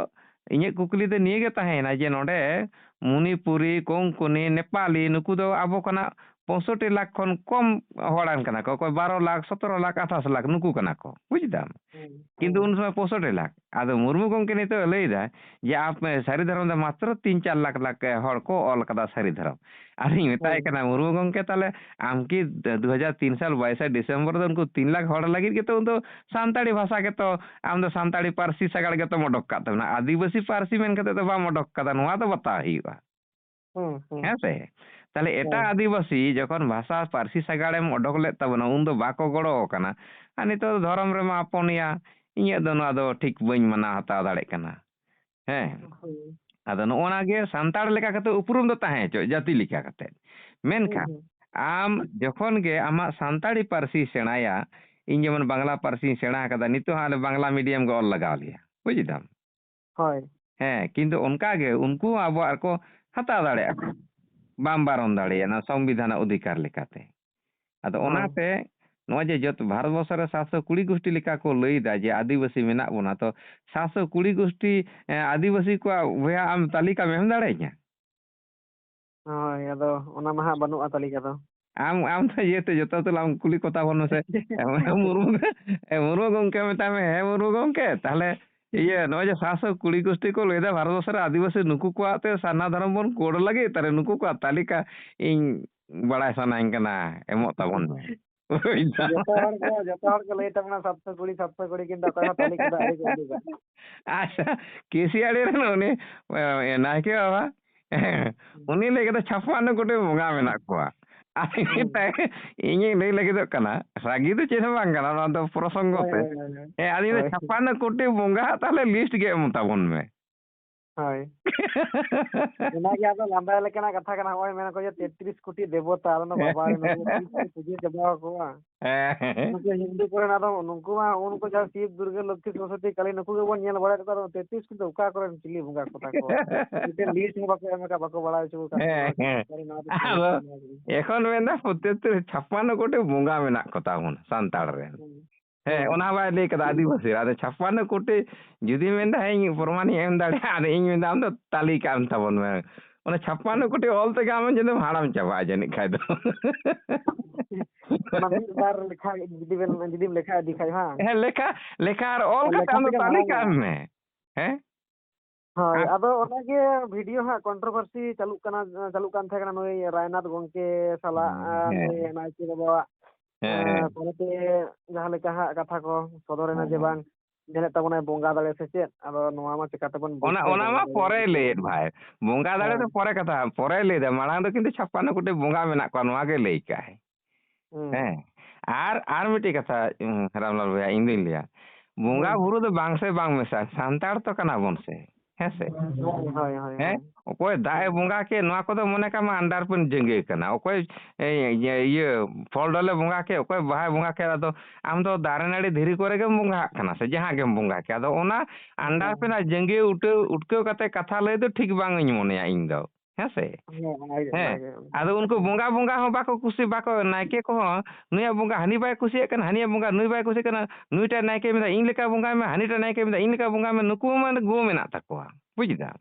ᱤᱧᱟᱹᱜ ᱠᱩᱠᱞᱤ ᱫᱚ ᱱᱤᱭᱟᱹ ᱜᱮ ᱛᱟᱦᱮᱸᱭᱮᱱᱟ ᱡᱮ ᱱᱚᱰᱮ ᱢᱚᱱᱤᱯᱩᱨᱤ, ᱠᱳᱝᱠᱚᱱᱤ, ᱱᱮᱯᱟᱞᱤ ᱱᱩᱠᱩ ᱫᱚ ᱟᱵᱚ ᱠᱷᱚᱱᱟᱜ ᱯᱚᱸᱭᱥᱚᱴᱴᱤ ᱞᱟᱠᱷ ᱠᱷᱚᱱ ᱠᱚᱢ ᱦᱚᱲᱟᱱ ᱠᱟᱱᱟ ᱠᱚ, ᱚᱠᱚᱭ ᱵᱟᱨᱚ ᱞᱟᱠᱷ, ᱥᱚᱛᱨᱚ ᱞᱟᱠᱷ, ᱟᱴᱷᱟᱥ ᱞᱟᱠᱷ, ᱱᱩᱠᱩ ᱠᱟᱱᱟ ᱠᱚ, ᱵᱩᱡᱽ ᱫᱟᱢ᱾ ᱦᱩᱸ, ᱠᱤᱱᱛᱩ ᱦᱩᱸ᱾ ᱩᱱ ᱥᱚᱢᱚᱭ ᱯᱚᱸᱭᱥᱚᱴᱴᱤ ᱞᱟᱠᱷ᱾ ᱟᱫᱚ ᱢᱩᱨᱢᱩ ᱜᱚᱢᱠᱮ ᱱᱤᱛᱚᱜ ᱮ ᱞᱟᱹᱭ ᱮᱫᱟ ᱡᱮ, ᱟᱯ, ᱥᱟᱹᱨᱤ ᱫᱷᱚᱨᱚᱢ ᱫᱚ ᱢᱟᱛᱨᱚ ᱛᱤᱱ ᱪᱟᱨ ᱞᱟᱠᱷ ᱞᱟᱠᱷ ᱦᱚᱲ ᱠᱚ ᱚᱞ ᱠᱟᱫᱟ ᱥᱟᱹᱨᱤ ᱫᱷᱚᱨᱚᱢ᱾ ᱟᱨᱤᱧ ᱢᱮᱛᱟᱭ ᱦᱩᱸ᱾ ᱠᱟᱱᱟ, "ᱢᱩᱨᱢᱩ ᱜᱚᱢᱠᱮ, ᱛᱟᱦᱞᱮ ᱟᱢ ᱠᱤ ᱫᱩ ᱦᱟᱡᱟᱨ ᱛᱤᱱ ᱥᱟᱞ ᱵᱟᱭᱤᱥᱮ ᱰᱤᱥᱮᱢᱵᱚᱨ ᱫᱚ ᱩᱱᱠᱩ ᱛᱤᱱ ᱞᱟᱠᱷ ᱦᱚᱲ ᱞᱟᱹᱜᱤᱫ ᱜᱮᱛᱚ ᱩᱱ ᱫᱚ ᱥᱟᱱᱛᱟᱲᱤ ᱵᱷᱟᱥᱟ ᱜᱮᱛᱚ, ᱟᱢ ᱫᱚ ᱥᱟᱱᱛᱟᱲᱤ ᱯᱟᱹᱨᱥᱤ ᱥᱟᱜᱟᱲ ᱜᱮᱛᱚᱢ ᱚᱰᱚᱠ ᱠᱟᱫ ᱛᱟᱵᱚᱱᱟ, ᱟᱹᱫᱤᱵᱟᱹᱥᱤ ᱯᱟᱹᱨᱥᱤ ᱢᱮᱱ ᱠᱟᱛᱮ ᱫᱚ ᱵᱟᱢ ᱚᱰᱚᱠ ᱠᱟᱫᱟ, ᱱᱚᱣᱟ ᱫᱚ ᱵᱟᱛᱟᱣ ᱦᱩᱭᱩᱜᱼᱟ?" ᱦᱩᱸ, ᱦᱩᱸ᱾ ᱦᱮᱸ ᱥᱮ? ᱛᱟᱦᱞᱮ ᱮᱴᱟᱜ ᱦᱮᱸ᱾ ᱟᱹᱫᱤᱵᱟᱹᱥᱤ ᱡᱚᱠᱷᱚᱱ ᱵᱷᱟᱥᱟ ᱯᱟᱹᱨᱥᱤ ᱥᱟᱜᱟᱲᱮᱢ ᱚᱰᱚᱠ ᱞᱮᱫ ᱛᱟᱵᱚᱱᱟ, ᱩᱱ ᱫᱚ ᱵᱟᱠᱚ ᱜᱚᱲᱚ ᱟᱠᱟᱱᱟ᱾ ᱟᱨ ᱱᱤᱛᱚᱜ ᱫᱚ ᱫᱷᱚᱨᱚᱢ ᱨᱮᱢᱟ ᱟᱯᱚᱱᱮᱭᱟ, ᱤᱧᱟᱹᱜ ᱫᱚ ᱱᱚᱣᱟ ᱫᱚ ᱴᱷᱤᱠ ᱵᱟᱹᱧ ᱢᱟᱱᱟᱣ ᱦᱟᱛᱟᱣ ᱫᱟᱲᱮᱭᱟᱜ ᱠᱟᱱᱟ᱾ ᱦᱮᱸ᱾ ᱦᱩᱸ᱾ ᱟᱫᱚ ᱱᱚᱜᱼᱚ ᱱᱟ ᱜᱮ ᱥᱟᱱᱛᱟᱲ ᱞᱮᱠᱟ ᱠᱟᱛᱮ ᱩᱯᱨᱩᱢ ᱫᱚ ᱛᱟᱦᱮᱸ ᱦᱚᱪᱚᱜ, ᱡᱟᱹᱛᱤ ᱞᱮᱠᱟ ᱠᱟᱛᱮ᱾ ᱦᱩᱸ, ᱢᱮᱱᱠᱷᱟᱱ ᱦᱩᱸ᱾ ᱟᱢ ᱡᱚᱠᱷᱚᱱ ᱜᱮ ᱟᱢᱟᱜ ᱥᱟᱱᱛᱟᱲᱤ ᱯᱟᱹᱨᱥᱤ ᱥᱮᱬᱟᱭᱟ, ᱤᱧ ᱡᱮᱢᱚᱱ ᱵᱟᱝᱞᱟ ᱯᱟᱹᱨᱥᱤᱧ ᱥᱮᱬᱟ ᱟᱠᱟᱫᱟ, ᱱᱤᱛᱚᱜ ᱦᱚᱸ ᱟᱞᱮ ᱵᱟᱝᱞᱟ ᱢᱤᱰᱤᱭᱟᱢ ᱜᱮ ᱚᱞ ᱞᱟᱜᱟᱣ ᱞᱮᱭᱟ, ᱵᱩᱡᱽ ᱫᱟᱢ? ᱦᱳᱭ᱾ ᱦᱮᱸ, ᱠᱤᱱᱛᱩ ᱚᱱᱠᱟ ᱜᱮ ᱩᱱᱠᱩ ᱦᱚᱸ ᱟᱵᱚᱣᱟᱜ ᱠᱚ ᱦᱟᱛᱟᱣ ᱫᱟᱲᱮᱭᱟᱜᱼᱟ ᱠᱚ᱾ ᱵᱟᱢ ᱵᱟᱨᱚᱱ ᱫᱟᱲᱮᱭᱟᱜᱼᱟ, ᱱᱚᱣᱟ ᱥᱚᱝᱵᱤᱫᱷᱟᱱᱟᱜ ᱚᱫᱷᱤᱠᱟᱨ ᱞᱮᱠᱟᱛᱮ᱾ ᱟᱫᱚ ᱦᱳᱭ᱾ ᱚᱱᱟᱛᱮ ᱱᱚᱜᱼᱚᱭ ᱡᱮ ᱡᱚᱛᱚ ᱵᱷᱟᱨᱚᱛ ᱵᱚᱨᱥᱚ ᱨᱮ ᱥᱟᱛᱥᱚ ᱠᱩᱲᱤ ᱜᱩᱥᱴᱤ ᱞᱮᱠᱟ ᱠᱚ ᱞᱟᱹᱭ ᱮᱫᱟ ᱡᱮ ᱟᱹᱫᱤᱵᱟᱹᱥᱤ ᱢᱮᱱᱟᱜ ᱵᱚᱱᱟ, ᱛᱚ ᱥᱟᱛᱥᱚ ᱠᱩᱲᱤ ᱜᱩᱥᱴᱤ, ᱮᱸ, ᱟᱹᱫᱤᱵᱟᱹᱥᱤ ᱠᱚᱣᱟᱜ ᱵᱚᱭᱦᱟ ᱟᱢ ᱛᱟᱹᱞᱤᱠᱟᱢ ᱮᱢ ᱫᱟᱲᱮᱭᱟᱹᱧᱟ? ᱦᱳᱭ, ᱟᱫᱚ ᱚᱱᱟ ᱢᱟ ᱦᱟᱸᱜ ᱵᱟᱹᱱᱩᱜᱼᱟ ᱛᱟᱹᱞᱤᱠᱟ ᱫᱚ᱾ ᱟᱢ, ᱟᱢ ᱫᱚ ᱤᱭᱟᱹᱛᱮ ᱡᱚᱛᱚ ᱛᱮᱞᱟᱢ ᱠᱩᱞᱤ ᱠᱚᱛᱟ ᱵᱚᱱ ᱢᱮᱥᱮ᱾ ᱢᱩᱨᱢᱩ, ᱢᱩᱨᱢᱩ ᱜᱚᱢᱠᱮ ᱢᱮᱛᱟᱭ ᱢᱮ, "ᱦᱮᱸ ᱢᱩᱨᱢᱩ ᱜᱚᱢᱠᱮ, ᱛᱟᱦᱞᱮ ᱤᱭᱟᱹ ᱱᱚᱜᱼᱚᱭ ᱡᱮ ᱥᱟᱛᱥᱚ ᱠᱩᱲᱤ ᱜᱩᱥᱴᱤ ᱠᱚ ᱞᱟᱹᱭ ᱮᱫᱟ ᱵᱷᱟᱨᱚᱛ ᱵᱚᱨᱥᱚ ᱨᱮ ᱟᱹᱫᱤᱵᱟᱹᱥᱤ, ᱱᱩᱠᱩ ᱠᱚᱣᱟᱜ ᱛᱮ ᱥᱟᱨᱱᱟ ᱫᱷᱚᱨᱚᱢ ᱵᱚᱱ ᱠᱳᱰ ᱞᱟᱹᱜᱤᱫ, ᱛᱟᱦᱞᱮ ᱱᱩᱠᱩ ᱠᱚᱣᱟᱜ ᱛᱟᱹᱞᱤᱠᱟ ᱤᱧ ᱵᱟᱲᱟᱭ ᱥᱟᱱᱟᱧ ᱠᱟᱱᱟ, ᱮᱢᱚᱜ ᱛᱟᱵᱚᱱ ᱢᱮ᱾" ᱵᱩᱡᱽ ᱫᱟᱢ? ᱡᱚᱛᱚ ᱦᱚᱲ ᱠᱚ, ᱡᱚᱛᱚ ᱦᱚᱲ ᱠᱚ ᱞᱟᱹᱭ ᱛᱟᱵᱚᱱᱟ ᱥᱟᱛᱥᱚ ᱠᱩᱲᱤ, ᱥᱟᱛᱥᱚ ᱠᱩᱲᱤ, ᱠᱤᱱᱛᱩ ᱚᱠᱚᱭ ᱦᱚᱸ ᱛᱟᱹᱞᱤᱠᱟ ᱫᱚ ᱟᱹᱣᱨᱤ ᱠᱚ ᱩᱰᱩᱠᱟ᱾ ᱟᱪᱪᱷᱟ, ᱠᱮᱥᱤᱭᱟᱲᱤ ᱨᱮᱱ ᱩᱱᱤ, ᱮ, ᱱᱟᱭᱠᱮ ᱵᱟᱵᱟ, ᱩᱱᱤ ᱞᱟᱹᱭ ᱠᱮᱫᱟ ᱪᱷᱟᱯᱟᱱᱱᱚ ᱠᱳᱴᱤ ᱵᱚᱸᱜᱟ ᱢᱮᱱᱟᱜ ᱠᱚᱣᱟ᱾ ᱟᱨ ᱤᱧ ᱦᱩᱸ᱾ ᱢᱮᱛᱟᱭ, ᱤᱧᱤᱧ ᱞᱟᱹᱭ ᱞᱟᱹᱜᱤᱫᱚᱜ ᱠᱟᱱᱟ, ᱨᱟᱹᱜᱤ ᱫᱚ ᱪᱮᱫ ᱦᱚᱸ ᱵᱟᱝ ᱠᱟᱱᱟ, ᱱᱚᱣᱟ ᱫᱚ ᱯᱨᱚᱥᱚᱝᱜᱚ ᱦᱳᱭ, ᱛᱮ᱾ ᱦᱳᱭ, ᱦᱳᱭ᱾ ᱦᱮᱸ, ᱟᱫᱚᱧ ᱢᱮᱱᱫᱟ, ᱦᱳᱭ᱾ ᱪᱷᱟᱯᱟᱱᱱᱚ ᱠᱳᱴᱤ ᱵᱚᱸᱜᱟ ᱦᱟᱸᱜ ᱛᱟᱦᱞᱮ ᱞᱤᱥᱴ ᱜᱮ ᱮᱢ ᱛᱟᱵᱚᱱ ᱢᱮ᱾ ᱦᱳᱭ᱾ ᱚᱱᱟᱜᱮ ᱟᱫᱚ ᱞᱟᱸᱫᱟ ᱞᱮᱠᱟᱱᱟᱜ ᱠᱟᱛᱷᱟ ᱠᱟᱱᱟ, ᱱᱚᱜᱼᱚᱭ ᱢᱮᱱᱟ ᱠᱚ ᱡᱮ ᱛᱮᱛᱨᱤᱥ ᱠᱳᱴᱤ ᱫᱮᱵᱚᱛᱟ, ᱟᱫᱚ ᱵᱟᱵᱟ ᱨᱮ, ᱱᱩᱠᱩ ᱛᱤᱥ ᱠᱚ ᱯᱩᱡᱟᱹ ᱪᱟᱵᱟ ᱠᱚᱣᱟ᱾ ᱦᱮᱸ, ᱦᱮᱸ᱾ ᱱᱩᱠᱩ ᱦᱤᱱᱫᱩ ᱠᱚᱨᱮᱱ ᱟᱫᱚ ᱱᱩᱠᱩ ᱢᱟ ᱩᱱᱠᱩ ᱡᱟᱦᱟᱸ ᱥᱤᱵ, ᱫᱩᱨᱜᱟᱹ, ᱞᱚᱠᱠᱷᱤ, ᱥᱚᱨᱚᱥᱚᱛᱤ, ᱠᱟᱞᱤ, ᱱᱩᱠᱩ ᱜᱮᱵᱚᱱ ᱧᱮᱞ ᱵᱟᱲᱟᱭᱮᱫ ᱠᱚᱣᱟ, ᱟᱫᱚ ᱛᱮᱛᱨᱤᱥ ᱠᱳᱴᱤ ᱚᱠᱟ ᱠᱚᱨᱮᱱ ᱪᱤᱞᱤ ᱵᱚᱸᱜᱟ ᱠᱚ ᱛᱟᱠᱚ? ᱢᱤᱫᱴᱮᱱ ᱞᱤᱥᱴ ᱦᱚᱸ ᱵᱟᱠᱚ ᱮᱢ ᱟᱠᱟᱫ, ᱵᱟᱠᱚ ᱵᱟᱲᱟᱭ ᱦᱚᱪᱚ ᱟᱠᱟᱫ ᱦᱮᱸ, ᱵᱚᱱᱟ᱾ ᱦᱮᱸ᱾ ᱱᱚᱣᱟ ᱫᱚ ᱟᱫᱚ ᱱᱚᱣᱟ ᱫᱚ᱾ ᱮᱠᱷᱚᱱ ᱢᱮᱱᱫᱟ ᱯᱨᱚᱛᱮᱠᱴᱤ ᱪᱷᱟᱯᱯᱟᱱᱱᱚ ᱠᱳᱴᱤ ᱵᱚᱸᱜᱟ ᱢᱮᱱᱟᱜ ᱠᱚ ᱛᱟᱵᱚᱱᱟ ᱥᱟᱱᱛᱟᱲ ᱨᱮᱱ᱾ ᱦᱩᱸ᱾ ᱦᱮᱸ, ᱦᱩᱸ᱾ ᱚᱱᱟ ᱵᱟᱭ ᱞᱟᱹᱭ ᱠᱟᱫᱟ ᱟᱹᱫᱤᱵᱟᱹᱥᱤ᱾ ᱟᱫᱚ ᱪᱷᱟᱯᱯᱟᱱᱱᱚ ᱠᱳᱴᱤ ᱡᱩᱫᱤ ᱢᱮᱱᱫᱟ, "ᱦᱮᱸ, ᱤᱧ ᱯᱨᱚᱢᱟᱱᱤᱧ ᱮᱢ ᱫᱟᱲᱮᱭᱟᱜᱼᱟ", ᱟᱫᱚ ᱤᱧ ᱢᱮᱱᱫᱟ, "ᱟᱢ ᱫᱚ ᱛᱟᱹᱞᱤᱠᱟ ᱮᱢ ᱛᱟᱵᱚᱱ ᱢᱮ, ᱚᱱᱟ ᱪᱷᱟᱯᱟᱱᱱᱚ ᱠᱳᱴᱤ ᱚᱞ ᱛᱮᱜᱮ ᱟᱢ ᱡᱟᱹᱱᱤᱡ ᱦᱟᱲᱟᱢ ᱪᱟᱵᱟᱜᱼᱟ ᱡᱟᱹᱱᱤᱡ ᱠᱷᱟᱡ ᱫᱚ᱾ ᱚᱱᱟ ᱢᱤᱫ ᱵᱟᱨ ᱞᱮᱠᱷᱟ ᱡᱩᱫᱤ ᱵᱮᱱ, ᱡᱩᱫᱤᱢ ᱞᱮᱠᱷᱟ ᱤᱫᱤ ᱠᱷᱟᱡ ᱦᱟᱸ᱾ ᱦᱮᱸ, ᱞᱮᱠᱷᱟ, ᱞᱮᱠᱷᱟ ᱟᱨ ᱚᱞ ᱠᱟᱛᱮ ᱞᱮᱠᱷᱟ ᱟᱢ ᱫᱚ ᱛᱮᱜᱮ ᱛᱟᱹᱞᱤ ᱢᱟᱲᱟᱝ ᱠᱟᱜ ᱢᱮ᱾ ᱦᱮᱸ? ᱦᱳᱭ, ᱟᱨ ᱟᱫᱚ ᱚᱱᱟᱜᱮ ᱵᱷᱤᱰᱤᱭᱳ ᱦᱟᱸᱜ ᱠᱚᱱᱴᱨᱳᱵᱷᱟᱨᱥᱤ ᱪᱟᱹᱞᱩᱜ ᱠᱟᱱᱟ, ᱪᱟᱹᱞᱩᱜ ᱠᱟᱱ ᱛᱟᱦᱮᱸ ᱠᱟᱱᱟ ᱱᱩᱭ ᱨᱟᱭᱱᱟᱛᱷ ᱜᱚᱝᱠᱮ ᱥᱟᱞᱟᱜ, ᱦᱮᱸ, ᱟᱨ ᱦᱮᱸ, ᱱᱩᱭ ᱱᱟᱭᱠᱮ ᱵᱟᱵᱟᱣᱟᱜ, ᱦᱮᱸ, ᱦᱮᱸ᱾ ᱯᱚᱨᱮᱛᱮ ᱡᱟᱦᱟᱸ ᱞᱮᱠᱟ ᱦᱟᱸᱜ ᱠᱟᱛᱷᱟ ᱠᱚ ᱥᱚᱫᱚᱨᱮᱱᱟ ᱦᱮᱸ, ᱡᱮ ᱦᱮᱸ᱾ ᱵᱟᱝ, ᱧᱮᱞᱮᱫ ᱛᱟᱵᱚᱱᱟᱭ ᱵᱚᱸᱜᱟ ᱫᱟᱲᱮ ᱥᱮ ᱪᱮᱫ? ᱟᱫᱚ ᱱᱚᱣᱟ ᱢᱟ ᱪᱮᱠᱟᱛᱮᱵᱚᱱ ᱚᱱᱟ, ᱵᱩᱡᱽ ᱠᱮᱭᱟ ᱚᱱᱟ ᱵᱚᱸᱜᱟ ᱢᱟ ᱫᱟᱲᱮ ᱯᱚᱨᱮᱭ ᱥᱮ ᱪᱮᱫ? ᱞᱟᱹᱭᱮᱫ ᱵᱷᱟᱭ᱾ ᱵᱚᱸᱜᱟ ᱫᱟᱲᱮ ᱦᱮᱸ᱾ ᱫᱚ ᱯᱚᱨᱮ ᱠᱟᱛᱷᱟ, ᱯᱚᱨᱮᱭ ᱞᱟᱹᱭᱫᱟ᱾ ᱢᱟᱲᱟᱝ ᱫᱚ ᱠᱤᱱᱛᱩ ᱪᱷᱟᱯᱟᱱᱱᱚ ᱠᱳᱴᱤ ᱵᱚᱸᱜᱟ ᱢᱮᱱᱟᱜ ᱠᱚᱣᱟ, ᱱᱚᱣᱟ ᱜᱮ ᱞᱟᱹᱭ ᱠᱟᱜᱼᱟᱭ᱾ ᱦᱩᱸ᱾ ᱦᱮᱸ᱾ ᱟᱨ, ᱟᱨ ᱢᱤᱫᱴᱤᱡ ᱠᱟᱛᱷᱟ, ᱩᱸ, ᱨᱟᱢᱞᱟᱞ ᱵᱚᱭᱦᱟ, ᱤᱧ ᱫᱩᱧ ᱞᱟᱹᱭᱟ, ᱵᱚᱸᱜᱟ ᱦᱩᱸ᱾ ᱵᱩᱨᱩ ᱫᱚ ᱵᱟᱝ ᱥᱮ ᱵᱟᱝ ᱢᱮᱥᱟ, ᱥᱟᱱᱛᱟᱲ ᱛᱚ ᱠᱟᱱᱟ ᱵᱚᱱ ᱥᱮ, ᱦᱮᱸ ᱥᱮ? ᱦᱳᱭ, ᱦᱳᱭ, ᱦᱳᱭ, ᱦᱮᱸ? ᱦᱳᱭ᱾ ᱚᱠᱚᱭ ᱫᱟᱜ ᱮ ᱦᱩᱸ᱾ ᱵᱚᱸᱜᱟ ᱠᱮᱫ, ᱱᱚᱣᱟ ᱠᱚᱫᱚ ᱢᱚᱱᱮ ᱠᱟᱜ ᱢᱮ under ᱯᱮᱱ ᱡᱟᱸᱜᱮ ᱠᱟᱱᱟ᱾ ᱚᱠᱚᱭ, ᱮ, ᱤᱭᱟᱹ, ᱤᱭᱟᱹ, ᱯᱷᱚᱞ ᱰᱚᱞᱮ ᱵᱚᱸᱜᱟ ᱠᱮᱫ, ᱚᱠᱚᱭ ᱵᱟᱦᱟᱭ ᱵᱚᱸᱜᱟ ᱠᱮᱫ, ᱟᱫᱚ ᱟᱢ ᱫᱚ ᱫᱟᱨᱮ ᱱᱟᱹᱲᱤ ᱫᱷᱤᱨᱤ ᱠᱚᱨᱮ ᱜᱮᱢ ᱵᱚᱸᱜᱟᱜ ᱠᱟᱱᱟ ᱥᱮ ᱡᱟᱦᱟᱸ ᱜᱮᱢ ᱵᱚᱸᱜᱟ ᱠᱮᱫ᱾ ᱟᱫᱚ ᱚᱱᱟ under ᱦᱳᱭ᱾ ᱯᱮᱱ ᱟᱨ ᱡᱟᱸᱜᱮ ᱩᱴᱟᱹ-, ᱩᱴᱠᱟᱹᱣ ᱠᱟᱛᱮ ᱠᱟᱛᱷᱟ ᱞᱟᱹᱭ ᱫᱚ ᱴᱷᱤᱠ ᱵᱟᱝ ᱤᱧ ᱢᱚᱱᱮᱭᱟ ᱤᱧ ᱫᱚ᱾ ᱦᱮᱸ ᱥᱮ? ᱦᱮᱸ, ᱚᱱᱟᱜᱮ, ᱦᱮᱸ᱾ ᱚᱱᱟᱜᱮ, ᱚᱱᱟᱜᱮ ᱟᱫᱚ ᱩᱱᱠᱩ ᱠᱟᱛᱷᱟ ᱫᱚ᱾ ᱵᱚᱸᱜᱟ, ᱵᱚᱸᱜᱟ ᱦᱚᱸ ᱵᱟᱠᱚ ᱠᱩᱥᱤ, ᱵᱟᱠᱚ, ᱱᱟᱭᱠᱮ ᱠᱚᱦᱚᱸ ᱱᱩᱭᱟᱜ ᱵᱚᱸᱜᱟ ᱦᱟᱹᱱᱤ ᱵᱟᱭ ᱠᱩᱥᱤᱭᱟᱜ ᱠᱟᱱᱟ, ᱦᱟᱹᱱᱤᱭᱟᱜ ᱵᱚᱸᱜᱟ ᱱᱩᱭ ᱵᱟᱭ ᱠᱩᱥᱤᱭᱟᱜ ᱠᱟᱱᱟ, ᱱᱩᱭᱴᱟᱜ ᱱᱟᱭᱠᱮ ᱢᱮᱱᱫᱟ, "ᱤᱧ ᱞᱮᱠᱟ ᱵᱚᱸᱜᱟᱭ ᱢᱮ", ᱦᱟᱹᱱᱤᱴᱟᱜ ᱱᱟᱭᱠᱮ ᱢᱮᱱᱫᱟ, "ᱤᱧ ᱞᱮᱠᱟ ᱵᱚᱸᱜᱟᱭ ᱢᱮ", ᱱᱩᱠᱩ ᱢᱟ ᱜᱳ ᱢᱮᱱᱟᱜ ᱛᱟᱠᱚᱣᱟ᱾ ᱵᱩᱡᱽ ᱫᱟᱢ?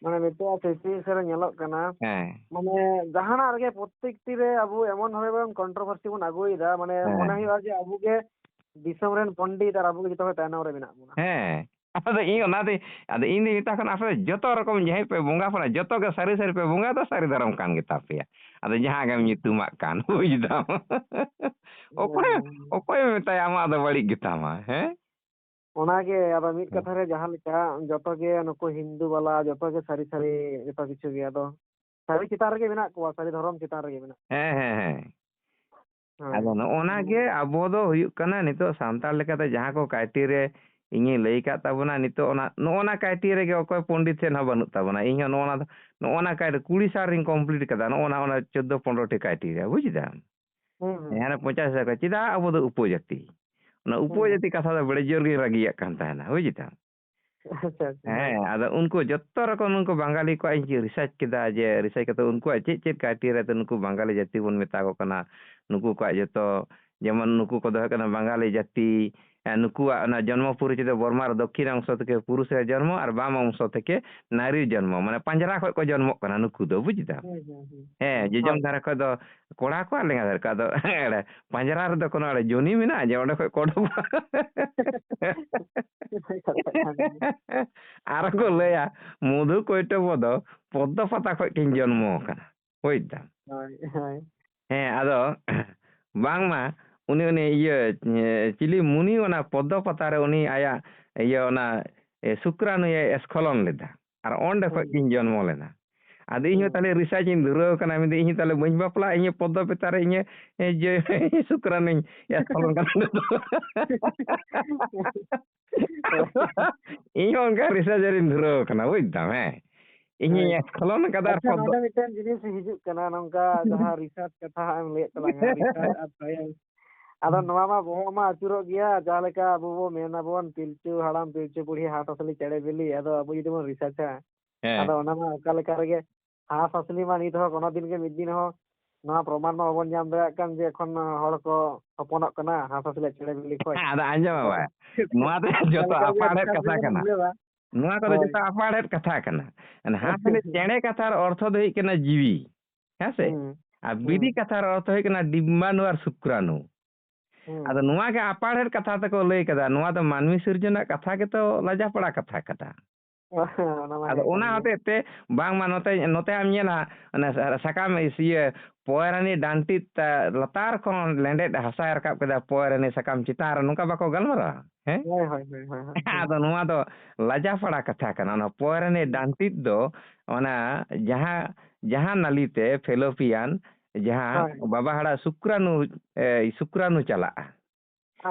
ᱢᱟᱱᱮ ᱱᱤᱛᱚᱜ situation ᱨᱮ ᱧᱮᱞᱚᱜ ᱠᱟᱱᱟ, ᱦᱮᱸ᱾ ᱢᱟᱱᱮ ᱡᱟᱦᱟᱱᱟᱜ ᱨᱮᱜᱮ ᱯᱨᱚᱛᱮᱠᱴᱤ ᱨᱮ ᱟᱵᱚ ᱮᱢᱚᱱ ᱵᱷᱟᱵᱮ ᱵᱚᱱ controversy ᱵᱚᱱ ᱟᱹᱜᱩᱭᱮᱫᱟ, ᱢᱟᱱᱮ ᱦᱮᱸ᱾ ᱢᱚᱱᱮ ᱦᱩᱭᱩᱜᱼᱟ ᱡᱮ ᱟᱵᱚ ᱜᱮ ᱫᱤᱥᱚᱢ ᱨᱮᱱ ᱯᱚᱱᱰᱤᱛ ᱟᱨ ᱟᱵᱚ ᱜᱮ ᱡᱚᱛᱚ ᱠᱷᱚᱱ ᱛᱟᱭᱱᱚᱢ ᱨᱮ ᱢᱮᱱᱟᱜ ᱵᱚᱱᱟ᱾ ᱦᱮᱸ᱾ ᱟᱫᱚ ᱤᱧ ᱚᱱᱟᱛᱮ, ᱟᱫᱚ ᱤᱧ ᱫᱩᱧ ᱢᱮᱛᱟ ᱠᱚ ᱠᱟᱱᱟ, ᱟᱯᱮ ᱡᱚᱛᱚ ᱨᱚᱠᱚᱢ ᱡᱟᱦᱟᱸᱭ ᱯᱮ ᱵᱚᱸᱜᱟ ᱯᱮ, ᱡᱚᱛᱚ ᱜᱮ ᱥᱟᱹᱨᱤ ᱥᱟᱹᱨᱤ ᱯᱮ ᱵᱚᱸᱜᱟ ᱫᱚ ᱥᱟᱹᱨᱤ ᱫᱷᱚᱨᱚᱢ ᱠᱟᱱ ᱜᱮᱛᱟ ᱯᱮᱭᱟ᱾ ᱟᱫᱚ ᱡᱟᱦᱟᱸ ᱜᱮᱢ ᱧᱩᱛᱩᱢᱟᱜ ᱠᱟᱱ, ᱵᱩᱡᱽ ᱫᱟᱢ᱾ ᱚᱠᱚᱭ, ᱦᱮᱸ᱾ ᱚᱠᱚᱭᱮ ᱢᱮᱛᱟᱭᱟ ᱟᱢᱟᱜ ᱫᱚ ᱵᱟᱹᱲᱤᱡ ᱜᱮᱛᱟᱢᱟ, ᱦᱮᱸ? ᱚᱱᱟᱜᱮ, ᱟᱫᱚ ᱢᱤᱫ ᱦᱮᱸ᱾ ᱠᱟᱛᱷᱟ ᱨᱮ ᱡᱟᱦᱟᱸ ᱞᱮᱠᱟ, ᱡᱚᱛᱚ ᱜᱮ ᱱᱩᱠᱩ ᱦᱤᱱᱫᱩ ᱵᱟᱞᱟ, ᱡᱚᱛᱚ ᱜᱮ ᱥᱟᱹᱨᱤ ᱥᱟᱹᱨᱤ ᱡᱚᱛᱚ ᱠᱤᱪᱷᱩ ᱜᱮ, ᱟᱫᱚ ᱥᱟᱹᱨᱤ ᱪᱮᱛᱟᱱ ᱨᱮᱜᱮ ᱢᱮᱱᱟᱜ ᱠᱚᱣᱟ, ᱥᱟᱹᱨᱤ ᱫᱷᱚᱨᱚᱢ ᱪᱮᱛᱟᱱ ᱨᱮᱜᱮ ᱢᱮᱱᱟᱜ ᱠᱚᱣᱟ᱾ ᱦᱮᱸ, ᱦᱮᱸ, ᱦᱮᱸ᱾ ᱦᱳᱭ᱾ ᱟᱫᱚ ᱱᱚᱜᱼᱚ ᱱᱟ ᱜᱮ ᱟᱵᱚ ᱫᱚ ᱦᱩᱭᱩᱜ ᱠᱟᱱᱟ ᱱᱤᱛᱚᱜ ᱥᱟᱱᱛᱟᱲ ᱞᱮᱠᱟᱛᱮ ᱡᱟᱦᱟᱸ ᱠᱚ criteria ᱤᱧᱤᱧ ᱞᱟᱹᱭ ᱟᱠᱟᱫ ᱛᱟᱵᱚᱱᱟ, ᱱᱤᱛᱚᱜ ᱚᱱᱟ, ᱱᱚᱜᱼᱚ ᱱᱟ criteria ᱨᱮᱜᱮ ᱚᱠᱚᱭ ᱯᱚᱱᱰᱤᱛ ᱴᱷᱮᱱ ᱦᱚᱸ ᱵᱟᱹᱱᱩᱜ ᱛᱟᱵᱚᱱᱟ᱾ ᱤᱧ ᱦᱚᱸ ᱱᱚᱜᱼᱚ ᱱᱟ ᱫᱚ, ᱱᱚᱜᱼᱚ ᱱᱟ criteria ᱠᱩᱲᱤ ᱥᱟᱞ ᱨᱤᱧ complete ᱠᱟᱫᱟ, ᱱᱚᱜᱼᱚ ᱱᱟ, ᱚᱱᱟ ᱪᱳᱫᱽᱫᱳ ᱯᱚᱱᱨᱚ ᱴᱤ criteria, ᱵᱩᱡᱽ ᱫᱟᱢ? ᱦᱩᱸ, ᱦᱩᱸ, ᱦᱮᱸ, ᱦᱟᱱᱮ ᱦᱩᱸ᱾ ᱯᱚᱧᱪᱟᱥ ᱦᱟᱡᱟᱨ ᱠᱚ, ᱪᱮᱫᱟᱜ ᱟᱵᱚ ᱫᱚ ᱩᱯᱚᱡᱟᱹᱛᱤ? ᱚᱱᱟ ᱦᱩᱸ᱾ ᱩᱯᱚᱡᱟᱹᱛᱤ ᱠᱟᱛᱷᱟ ᱫᱚ ᱵᱮᱲᱮ ᱡᱳᱨ ᱜᱤᱧ ᱨᱟᱹᱜᱤᱭᱟᱜ ᱠᱟᱱ ᱛᱟᱦᱮᱱᱟ, ᱵᱩᱡᱽ ᱫᱟᱢ? ᱟᱪᱪᱷᱟ, ᱟᱪᱪᱷᱟ, ᱦᱮᱸ᱾ ᱦᱮᱸ, ᱟᱫᱚ ᱩᱱᱠᱩ ᱡᱚᱛᱚ ᱨᱚᱠᱚᱢ ᱱᱩᱠᱩ ᱵᱟᱝᱜᱟᱞᱤ ᱠᱚᱣᱟᱜ ᱤᱧ research ᱠᱮᱫᱟ, ᱡᱮ research ᱠᱟᱛᱮ ᱩᱱᱠᱩᱣᱟᱜ ᱪᱮᱫ ᱪᱮᱫ criteria ᱛᱮ ᱱᱩᱠᱩ ᱵᱟᱝᱜᱟᱞᱤ ᱡᱟᱹᱛᱤ ᱵᱚᱱ ᱢᱮᱛᱟ ᱠᱚ ᱠᱟᱱᱟ, ᱱᱩᱠᱩ ᱠᱚᱣᱟᱜ ᱡᱚᱛᱚ, ᱡᱮᱢᱚᱱ ᱱᱩᱠᱩ ᱠᱚᱫᱚ ᱦᱩᱭᱩᱜ ᱠᱟᱱᱟ ᱵᱟᱝᱜᱟᱞᱤ ᱡᱟᱹᱛᱤ, ᱦᱮᱸ, ᱱᱩᱠᱩᱣᱟᱜ ᱚᱱᱟ ᱡᱚᱱᱢᱚ ᱯᱚᱨᱤᱪᱚᱭ ᱫᱚ ᱵᱚᱨᱢᱟ ᱨᱮ ᱫᱚᱠᱠᱷᱤᱱ ᱚᱝᱥᱚ ᱛᱷᱮᱠᱮ ᱯᱩᱨᱩᱥ ᱨᱮ ᱡᱚᱱᱢᱚ ᱟᱨ ᱵᱟᱢ ᱚᱝᱥᱚ ᱛᱷᱮᱠᱮ ᱱᱟᱨᱤ ᱡᱚᱱᱢᱚ, ᱢᱟᱱᱮ ᱯᱟᱸᱡᱽᱨᱟ ᱠᱷᱚᱡ ᱠᱚ ᱡᱚᱱᱢᱚᱜ ᱠᱟᱱᱟ ᱱᱩᱠᱩ ᱫᱚ, ᱵᱩᱡ ᱫᱟᱢ? ᱦᱩᱸ, ᱦᱩᱸ, ᱦᱩᱸ᱾ ᱦᱮᱸ, ᱡᱚᱡᱚᱢ ᱦᱳᱭ᱾ ᱫᱷᱟᱨᱮ ᱠᱷᱚᱡ ᱫᱚ ᱠᱚᱲᱟ ᱠᱚ ᱟᱨ ᱞᱮᱸᱜᱟ ᱫᱷᱟᱨᱮ ᱠᱷᱚᱡ ᱫᱚ ᱮᱲᱮ, ᱯᱟᱸᱡᱽᱨᱟ ᱨᱮᱫᱚ ᱠᱳᱱᱳ ᱮᱲᱮ ᱡᱚᱱᱤ ᱢᱮᱱᱟᱜᱼᱟ ᱡᱮ ᱚᱸᱰᱮ ᱠᱷᱚᱡ ᱠᱚ ᱚᱰᱚᱠᱚᱜᱼᱟ? ᱠᱟᱛᱷᱟ ᱠᱟᱱ ᱜᱮᱭᱟ᱾ ᱟᱨ ᱠᱚ ᱞᱟᱹᱭᱟ, ᱢᱚᱫᱷᱩ ᱠᱚᱭᱴᱚᱵᱚ ᱫᱚ ᱯᱚᱫᱽᱫᱚ ᱯᱟᱛᱟ ᱠᱷᱚᱡ ᱠᱤᱱ ᱡᱚᱱᱢᱚ ᱟᱠᱟᱱᱟ᱾ ᱵᱩᱡ ᱫᱟᱢ? ᱦᱳᱭ, ᱦᱳᱭ᱾ ᱦᱮᱸ, ᱟᱫᱚ ᱵᱟᱝᱢᱟ ᱩᱱᱤ, ᱩᱱᱤ ᱤᱭᱟᱹ, ᱮ, ᱪᱤᱞᱤ ᱢᱩᱱᱤ ᱚᱱᱟ ᱯᱚᱫᱽᱫᱚ ᱯᱟᱛᱟ ᱨᱮ ᱩᱱᱤ ᱟᱭᱟᱜ ᱤᱭᱟᱹ ᱚᱱᱟ, ᱮ, ᱥᱩᱠᱨᱟᱱᱩᱭᱮ ᱮᱥᱠᱷᱚᱞᱚᱱ ᱞᱮᱫᱟ᱾ ᱟᱨ ᱚᱸᱰᱮ ᱠᱷᱚᱡ ᱦᱩᱸ᱾ ᱠᱤᱱ ᱡᱚᱱᱢᱚ ᱞᱮᱱᱟ᱾ ᱟᱫᱚ ᱤᱧ ᱦᱚᱸ ᱦᱩᱸ᱾ ᱛᱟᱦᱞᱮ ᱨᱤᱥᱟᱨᱪ ᱤᱧ ᱫᱷᱩᱨᱟᱹᱣ ᱠᱟᱱᱟ, ᱢᱮᱱᱫᱟᱹᱧ ᱤᱧ ᱦᱚᱸ ᱛᱟᱦᱞᱮ ᱵᱟᱹᱧ ᱵᱟᱯᱞᱟᱜᱼᱟ, ᱤᱧ ᱦᱚᱸ ᱯᱚᱫᱽᱫᱚ ᱯᱟᱛᱟ ᱨᱮ ᱤᱧ ᱦᱚᱸ, ᱮ, ᱡᱮ, ᱥᱩᱠᱨᱟᱱᱩᱧ ᱮᱥᱠᱷᱚᱞᱚᱱ ᱠᱟᱱᱟ᱾ ᱤᱧ ᱦᱚᱸ ᱚᱱᱠᱟ ᱨᱤᱥᱟᱨᱪ ᱨᱤᱧ ᱫᱷᱩᱨᱟᱹᱣ ᱠᱟᱱᱟ, ᱵᱩᱡ ᱫᱟᱢ, ᱦᱮᱸ᱾ ᱤᱧᱤᱧ ᱦᱳᱭ᱾ ᱮᱥᱠᱷᱚᱞᱚᱱ ᱠᱟᱫᱟ ᱟᱨ ᱟᱪᱪᱷᱟ, ᱯᱚᱫᱽᱫᱚ ᱱᱚᱰᱮ ᱢᱤᱫᱴᱮᱱ ᱡᱤᱱᱤᱥ ᱦᱤᱡᱩᱜ ᱠᱟᱱᱟ, ᱱᱚᱝᱠᱟ ᱡᱟᱦᱟᱸ ᱨᱤᱥᱟᱨᱪ ᱠᱟᱛᱷᱟ ᱦᱟᱸᱜ ᱮᱢ ᱞᱟᱹᱭᱮᱫ ᱛᱟᱞᱟᱝᱟ, ᱨᱤᱥᱟᱨᱪ ᱟᱨ ᱥᱟᱭᱮᱱᱥ᱾ ᱟᱫᱚ ᱱᱚᱣᱟ ᱢᱟ ᱵᱚᱦᱚᱜ ᱢᱟ ᱟᱹᱪᱩᱨᱚᱜ ᱜᱮᱭᱟ, ᱡᱟᱦᱟᱸ ᱞᱮᱠᱟ ᱟᱵᱚ ᱵᱚ ᱢᱮᱱ ᱟᱵᱚᱱ, ᱯᱤᱞᱪᱩ ᱦᱟᱲᱟᱢ, ᱯᱤᱞᱪᱩ ᱵᱩᱲᱦᱤ, ᱦᱟᱸᱥ ᱦᱟᱸᱥᱞᱤ ᱪᱮᱬᱮ ᱵᱤᱞᱤ᱾ ᱟᱫᱚ ᱟᱵᱚ ᱡᱩᱫᱤ ᱵᱚᱱ ᱨᱤᱥᱟᱨᱪᱟ, ᱦᱮᱸ᱾ ᱟᱫᱚ ᱚᱱᱟ ᱢᱟ ᱚᱠᱟ ᱞᱮᱠᱟ ᱨᱮᱜᱮ ᱦᱟᱸᱥ ᱦᱟᱸᱥᱞᱤ ᱢᱟ ᱱᱤᱛ ᱦᱚᱸ ᱠᱳᱱᱳ ᱫᱤᱱ ᱜᱮ ᱢᱤᱫ ᱫᱤᱱ ᱦᱚᱸ ᱱᱚᱣᱟ ᱯᱨᱚᱢᱟᱱ ᱢᱟ ᱵᱟᱵᱚᱱ ᱧᱟᱢ ᱫᱟᱲᱮᱭᱟᱜ ᱠᱟᱱ ᱡᱮ ᱮᱠᱷᱚᱱ ᱦᱚᱲ ᱠᱚ ᱦᱚᱯᱚᱱᱚᱜ ᱠᱟᱱᱟ ᱦᱟᱸᱥ ᱦᱟᱸᱥᱞᱤ ᱪᱮᱬᱮ ᱵᱤᱞᱤ ᱠᱷᱚᱡ᱾ ᱟᱫᱚ ᱟᱸᱡᱚᱢ ᱢᱮ ᱟᱫᱚ ᱵᱟᱭ, ᱱᱚᱣᱟ ᱫᱚ ᱚᱠᱟ ᱡᱚᱛᱚ ᱞᱮᱠᱟ ᱨᱮᱜᱮ ᱟᱯᱟᱲ ᱦᱮᱡ ᱨᱤᱥᱟᱨᱪ ᱠᱟᱛᱷᱟ ᱨᱮᱵᱚᱱ ᱠᱟᱱᱟ᱾ ᱢᱤᱞᱟᱹᱣᱟ᱾ ᱱᱚᱣᱟ ᱠᱚᱫᱚ ᱦᱳᱭ᱾ ᱡᱚᱛᱚ ᱟᱯᱟᱲ ᱦᱮᱡ ᱠᱟᱛᱷᱟ ᱠᱟᱱᱟ᱾ ᱦᱟᱸᱥ ᱦᱟᱸᱥᱞᱤ ᱪᱮᱬᱮ ᱠᱟᱛᱷᱟ ᱨᱮ ᱚᱨᱛᱷᱚ ᱫᱚ ᱦᱩᱭᱩᱜ ᱠᱟᱱᱟ ᱡᱤᱣᱤ, ᱦᱮᱸ ᱥᱮ? ᱦᱩᱸ, ᱟᱨ ᱵᱤᱞᱤ ᱦᱩᱸ, ᱠᱟᱛᱷᱟ ᱨᱮ ᱚᱨᱛᱷᱚ ᱦᱩᱭᱩᱜ ᱠᱟᱱᱟ ᱰᱤᱢᱵᱟᱱᱰᱩ ᱟᱨ ᱥᱩᱠᱨᱟᱱᱩ᱾ ᱦᱩᱸ᱾ ᱟᱫᱚ ᱱᱚᱣᱟ ᱜᱮ ᱟᱯᱟᱲ ᱦᱮᱡ ᱠᱟᱛᱷᱟ ᱛᱮᱠᱚ ᱞᱟᱹᱭ ᱠᱟᱫᱟ, ᱱᱚᱣᱟ ᱫᱚ ᱢᱟᱹᱱᱢᱤ ᱥᱤᱨᱡᱚᱱᱟᱜ ᱠᱟᱛᱷᱟ ᱜᱮᱛᱚ ᱞᱟᱡᱟᱯᱟᱲᱟ ᱠᱟᱛᱷᱟ ᱠᱟᱱᱟ᱾ ᱚᱱᱟ ᱢᱟ ᱟᱫᱚ ᱦᱮᱸ ᱠᱟᱱ ᱚᱱᱟ ᱜᱮ᱾ ᱦᱚᱛᱮᱡ ᱛᱮ ᱵᱟᱝᱢᱟ ᱱᱚᱛᱮ, ᱱᱚᱛᱮ ᱟᱢ ᱧᱮᱞᱟ, ᱚᱱᱟ ᱥᱟ-, ᱥᱟᱠᱟᱢ ᱤᱥ-, ᱤᱭᱟᱹ, ᱯᱚᱭᱨᱟᱱᱤ ᱰᱟᱱᱴᱤᱛ, ᱟ, ᱞᱟᱛᱟᱨ ᱠᱷᱚᱱ ᱞᱮᱸᱰᱮᱫ ᱦᱟᱥᱟᱭ ᱨᱟᱠᱟᱵ ᱠᱮᱫᱟ, ᱯᱚᱭᱨᱟᱱᱤ ᱥᱟᱠᱟᱢ ᱪᱮᱛᱟᱱ ᱨᱮ, ᱱᱚᱝᱠᱟ ᱵᱟᱠᱚ ᱜᱟᱞᱢᱟᱨᱟᱣᱟ? ᱦᱮᱸ? ᱦᱳᱭ, ᱦᱳᱭ, ᱦᱳᱭ, ᱦᱳᱭ, ᱦᱳᱭ᱾ ᱟᱫᱚ ᱱᱚᱣᱟ ᱫᱚ ᱞᱟᱡᱟᱯᱟᱲᱟ ᱠᱟᱛᱷᱟ ᱠᱟᱱᱟ᱾ ᱚᱱᱟ ᱯᱚᱭᱨᱟᱱᱤ ᱦᱩᱸ᱾ ᱰᱟᱱᱴᱤᱛ ᱫᱚ ᱚᱱᱟ ᱡᱟᱦᱟᱸ, ᱡᱟᱦᱟᱸ ᱱᱟᱞᱤ ᱛᱮ ᱯᱷᱮᱞᱳᱯᱤᱭᱟᱱ, ᱡᱟᱦᱟᱸ ᱦᱳᱭ᱾ ᱵᱟᱵᱟ ᱦᱚᱲᱟᱜ ᱥᱩᱠᱨᱟᱱᱩ, ᱮ, ᱥᱩᱠᱨᱟᱱᱩ ᱪᱟᱞᱟᱜᱼᱟ᱾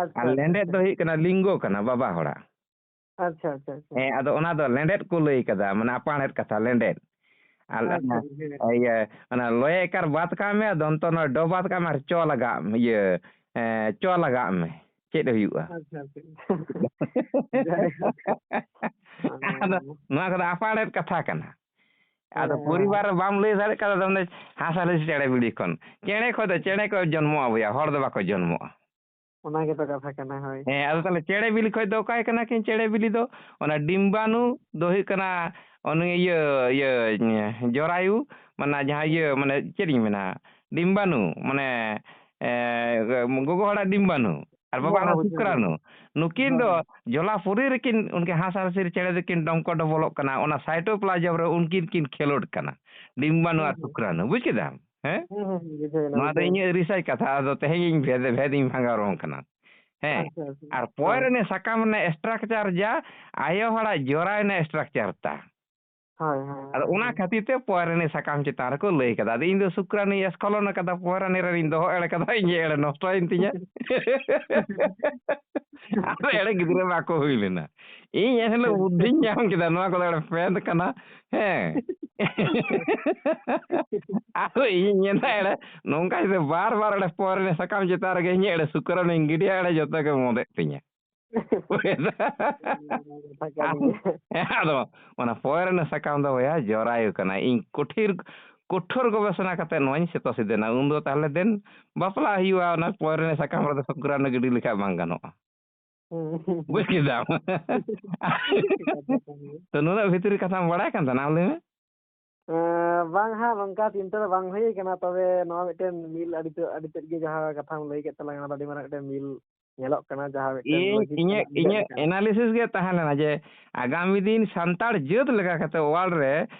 ᱟᱪᱪᱷᱟ, ᱟᱨ ᱟᱪᱪᱷᱟ, ᱞᱮᱸᱰᱮᱫ ᱟᱪᱪᱷᱟ᱾ ᱫᱚ ᱦᱩᱭᱩᱜ ᱠᱟᱱᱟ ᱞᱤᱝᱜᱚ ᱠᱟᱱᱟ ᱵᱟᱵᱟ ᱦᱚᱲᱟᱜ᱾ ᱟᱪᱪᱷᱟ, ᱟᱪᱪᱷᱟ, ᱟᱪᱪᱷᱟ᱾ ᱦᱮᱸ, ᱟᱫᱚ ᱚᱱᱟ ᱫᱚ ᱞᱮᱸᱰᱮᱫ ᱠᱚ ᱞᱟᱹᱭ ᱠᱟᱫᱟ, ᱢᱟᱱᱮ ᱟᱯᱟᱬᱦᱮᱫ ᱠᱟᱛᱷᱟ, ᱞᱮᱸᱰᱮᱫ᱾ ᱟᱨ ᱟᱪᱪᱷᱟ, ᱚᱱᱟ, ᱦᱮᱸ᱾ ᱤᱭᱟᱹ, ᱚᱱᱟ ᱞᱚᱭᱮ ᱮᱠᱟᱨ ᱵᱟᱫ ᱠᱟᱜ ᱢᱮ, ᱫᱚᱱᱛᱚ ᱱᱚ ᱰᱚ ᱵᱟᱫ ᱠᱟᱜ ᱢᱮ ᱟᱨ ᱪᱚ ᱞᱟᱜᱟᱜ ᱢᱮ, ᱤᱭᱟᱹ, ᱮᱸ, ᱪᱚ ᱞᱟᱜᱟᱜ ᱢᱮ᱾ ᱪᱮᱫ ᱦᱩᱭᱩᱜᱼᱟ? ᱟᱪᱪᱷᱟ, ᱟᱪᱪᱷᱟ᱾ ᱡᱟᱭᱦᱳᱠ᱾ ᱟᱫᱚ ᱢᱟᱱᱮ ᱱᱚᱣᱟ ᱠᱚᱫᱚ ᱟᱯᱟᱬᱦᱮᱫ ᱠᱟᱛᱷᱟ ᱠᱟᱱᱟ᱾ ᱟᱫᱚ ᱦᱮᱸ, ᱦᱮᱸ᱾ ᱯᱚᱨᱤᱵᱟᱨ ᱨᱮ ᱵᱟᱢ ᱞᱟᱹᱭ ᱫᱟᱲᱮᱭᱟᱜ ᱠᱟᱱᱟ, ᱟᱫᱚ ᱚᱸᱰᱮ ᱦᱟᱸᱥ ᱦᱟᱸᱥᱞᱤ ᱪᱮᱬᱮ ᱵᱤᱞᱤ ᱠᱷᱚᱱ᱾ ᱪᱮᱬᱮ ᱠᱷᱚᱡ ᱫᱚ ᱪᱮᱬᱮ ᱠᱚ ᱡᱚᱱᱢᱚᱜᱼᱟ ᱵᱚᱭᱦᱟ, ᱦᱚᱲ ᱫᱚ ᱵᱟᱠᱚ ᱡᱚᱱᱢᱚᱜᱼᱟ᱾ ᱚᱱᱟ ᱜᱮᱛᱚ ᱠᱟᱛᱷᱟ ᱠᱟᱱᱟ᱾ ᱦᱳᱭ᱾ ᱦᱮᱸ, ᱟᱫᱚ ᱛᱟᱦᱚᱞᱮ ᱪᱮᱬᱮ ᱵᱤᱞᱤ ᱠᱷᱚᱡ ᱫᱚ ᱚᱠᱟᱭ ᱠᱟᱱᱟ ᱠᱤᱱ ᱪᱮᱬᱮ ᱵᱤᱞᱤ ᱫᱚ? ᱚᱱᱟ ᱰᱤᱢᱵᱟᱱᱩ ᱫᱚ ᱦᱩᱭᱩᱜ ᱠᱟᱱᱟ ᱩᱱᱤ ᱤᱭᱟᱹ ᱤᱭᱟᱹ ᱡᱚᱨᱟᱭᱩ, ᱢᱟᱱᱮ ᱡᱟᱦᱟᱸ ᱤᱭᱟᱹ, ᱢᱟᱱᱮ ᱪᱮᱫ ᱤᱧ ᱢᱮᱱᱟ, ᱰᱤᱢᱵᱟᱱᱩ, ᱢᱟᱱᱮ ᱮ, ᱜᱚᱜᱚ ᱦᱚᱲᱟᱜ ᱰᱤᱢᱵᱟᱱᱩ ᱟᱨ ᱵᱟᱵᱟ ᱦᱚᱲᱟᱜ ᱥᱩᱠᱨᱟᱱᱩ᱾ ᱱᱩᱠᱤᱱ ᱫᱚ ᱡᱚᱞᱟᱯᱩᱨᱤ ᱨᱮᱠᱤᱱ, ᱩᱱᱠᱤᱱ ᱦᱟᱸᱥ ᱦᱟᱸᱥᱤᱨ ᱪᱮᱬᱮ ᱫᱚᱠᱤᱱ ᱰᱚᱢᱠᱚ ᱰᱚᱵᱚᱞᱚᱜ ᱠᱟᱱᱟ, ᱚᱱᱟ ᱥᱟᱭᱴᱳᱯᱞᱟᱡᱚᱢ ᱨᱮ ᱩᱱᱠᱤᱱ ᱠᱤᱱ ᱠᱷᱮᱞᱳᱰ ᱠᱟᱱᱟ, ᱰᱤᱢᱵᱟᱱᱩ ᱟᱨ ᱥᱩᱠᱨᱟᱱᱩ᱾ ᱵᱩᱡ ᱠᱮᱫᱟᱢ? ᱦᱮᱸ, ᱱᱚᱣᱟ ᱫᱚ ᱤᱧᱟᱹᱜ ᱨᱤᱥᱟᱨᱪ ᱠᱟᱛᱷᱟ᱾ ᱟᱫᱚ ᱛᱮᱦᱮᱧ ᱤᱧ ᱵᱷᱮᱫ ᱵᱷᱮᱫ ᱤᱧ ᱵᱷᱟᱸᱜᱟᱣ ᱨᱚᱝ ᱠᱟᱱᱟ᱾ ᱦᱮᱸ, ᱟᱨ ᱯᱚᱭᱨᱟᱱᱤ ᱥᱟᱠᱟᱢ ᱨᱮᱱᱟᱜ ᱥᱴᱨᱟᱠᱪᱟᱨ ᱡᱟ, ᱟᱭᱳ ᱦᱚᱲᱟᱜ ᱡᱚᱨᱟ ᱨᱮᱱᱟᱜ ᱥᱴᱨᱟᱠᱪᱟᱨ ᱛᱟ᱾ ᱦᱳᱭ, ᱦᱳᱭ, ᱟᱫᱚ ᱦᱳᱭ, ᱚᱱᱟ ᱦᱳᱭ᱾ ᱠᱷᱟᱹᱛᱤᱨ ᱛᱮ ᱯᱚᱭᱨᱟᱱᱤ ᱥᱟᱠᱟᱢ ᱪᱮᱛᱟᱱ ᱨᱮᱠᱚ ᱞᱟᱹᱭ ᱠᱟᱫᱟ᱾ ᱟᱫᱚ ᱤᱧ ᱫᱚ ᱥᱩᱠᱨᱟᱱᱤᱧ ᱮᱥᱠᱷᱚᱞᱚᱱ ᱟᱠᱟᱫᱟ, ᱯᱚᱭᱨᱟᱱᱤ ᱨᱮᱱᱤᱧ ᱫᱚᱦᱚ ᱮᱲᱮ ᱠᱟᱫᱟ, ᱤᱧ ᱮᱲᱮ ᱱᱚᱥᱴᱚᱭᱮᱱ ᱛᱤᱧᱟ᱾ ᱟᱫᱚ ᱮᱲᱮ ᱜᱤᱫᱽᱨᱟᱹ ᱵᱟᱠᱚ ᱦᱩᱭ ᱞᱮᱱᱟ᱾ ᱤᱧ ᱮᱱᱦᱤᱞᱳᱜ ᱵᱩᱫᱽᱫᱷᱤᱧ ᱧᱟᱢ ᱠᱮᱫᱟ, ᱱᱚᱣᱟ ᱠᱚᱫᱚ ᱮᱲᱮ ᱯᱮᱸᱫ ᱠᱟᱱᱟ᱾ ᱦᱮᱸ᱾ ᱟᱫᱚ ᱤᱧ ᱧᱮᱞᱟ ᱮᱲᱮ, ᱱᱚᱝᱠᱟ ᱡᱩᱫᱤ ᱵᱟᱨ ᱵᱟᱨ ᱮᱲᱮ ᱯᱚᱭᱨᱟᱱᱤ ᱥᱟᱠᱟᱢ ᱪᱮᱛᱟᱱ ᱨᱮᱜᱮ ᱤᱧ ᱮᱲᱮ ᱥᱩᱠᱨᱟᱱᱤᱧ ᱜᱤᱰᱤᱭᱟ, ᱮᱲᱮ ᱡᱚᱛᱚ ᱜᱮ ᱢᱚᱫᱮᱜ ᱛᱤᱧᱟ᱾ ᱠᱟᱛᱷᱟ ᱠᱟᱱ ᱜᱮᱭᱟ᱾ ᱦᱮᱸ, ᱟᱫᱚ ᱚᱱᱟ ᱯᱚᱭᱨᱟᱱᱤ ᱥᱟᱠᱟᱢ ᱫᱚ ᱵᱚᱭᱦᱟ ᱡᱚᱨᱟᱭᱩ ᱠᱟᱱᱟ᱾ ᱤᱧ ᱠᱩᱴᱷᱤᱨ, ᱠᱚᱴᱷᱳᱨ ᱜᱚᱵᱮᱥᱚᱱᱟ ᱠᱟᱛᱮ ᱱᱚᱣᱟᱧ ᱥᱮᱛᱚ ᱥᱤᱫᱮᱱᱟ᱾ ᱩᱱᱫᱚ ᱛᱟᱦᱞᱮ ᱫᱮᱱ ᱵᱟᱯᱞᱟ ᱦᱩᱭᱩᱜᱼᱟ, ᱚᱱᱟ ᱯᱚᱭᱨᱟᱱᱤ ᱥᱟᱠᱟᱢ ᱨᱮᱫᱚ ᱥᱩᱠᱨᱟᱱᱩ ᱜᱤᱰᱤ ᱞᱮᱠᱷᱟᱡ ᱵᱟᱝ ᱜᱟᱱᱚᱜᱼᱟ᱾ ᱦᱩᱸ᱾ ᱵᱩᱡ ᱠᱮᱫᱟᱢ? ᱠᱟᱛᱷᱟ ᱠᱟᱱ ᱜᱮᱭᱟ᱾ ᱛᱚ, ᱱᱩᱱᱟᱹᱜ ᱵᱷᱤᱛᱨᱤ ᱠᱟᱛᱷᱟᱢ ᱵᱟᱲᱟᱭ ᱠᱟᱱ ᱛᱟᱦᱮᱱᱟ, ᱟᱢ ᱞᱟᱹᱭ ᱢᱮ᱾ ᱮᱸ, ᱵᱟᱝ ᱦᱟᱸᱜ, ᱱᱚᱝᱠᱟ ᱪᱤᱱᱛᱟᱹ ᱫᱚ ᱵᱟᱝ ᱦᱩᱭ ᱠᱟᱱᱟ, ᱛᱚᱵᱮ ᱱᱚᱣᱟ ᱢᱤᱫᱴᱮᱱ ᱢᱤᱞ ᱟᱹᱰᱤ ᱛᱮᱫ, ᱟᱹᱰᱤ ᱛᱮᱫ ᱜᱮ ᱡᱟᱦᱟᱸ ᱠᱟᱛᱷᱟᱢ ᱞᱟᱹᱭ ᱠᱮᱫ ᱛᱟᱞᱟᱝᱟ, ᱚᱱᱟ ᱫᱚ ᱟᱹᱰᱤ ᱢᱟᱨᱟᱝ ᱢᱤᱫᱴᱮᱱ ᱢᱤᱞ ᱧᱮᱞᱚᱜ ᱠᱟᱱᱟ, ᱡᱟᱦᱟᱸ ᱢᱤᱫᱴᱮᱱ ᱤᱧ, logic ᱤᱧᱟᱹᱜ, ᱥᱟᱞᱟᱜ ᱢᱤᱞᱟᱹᱜ ᱤᱧᱟᱹᱜ ᱠᱟᱱᱟ᱾ Analysis ᱜᱮ ᱛᱟᱦᱮᱸ ᱞᱮᱱᱟ ᱡᱮ ᱟᱜᱟᱢᱤ ᱫᱤᱱ ᱥᱟᱱᱛᱟᱲ ᱡᱟᱹᱛ ᱞᱮᱠᱟ ᱠᱟᱛᱮ world ᱨᱮ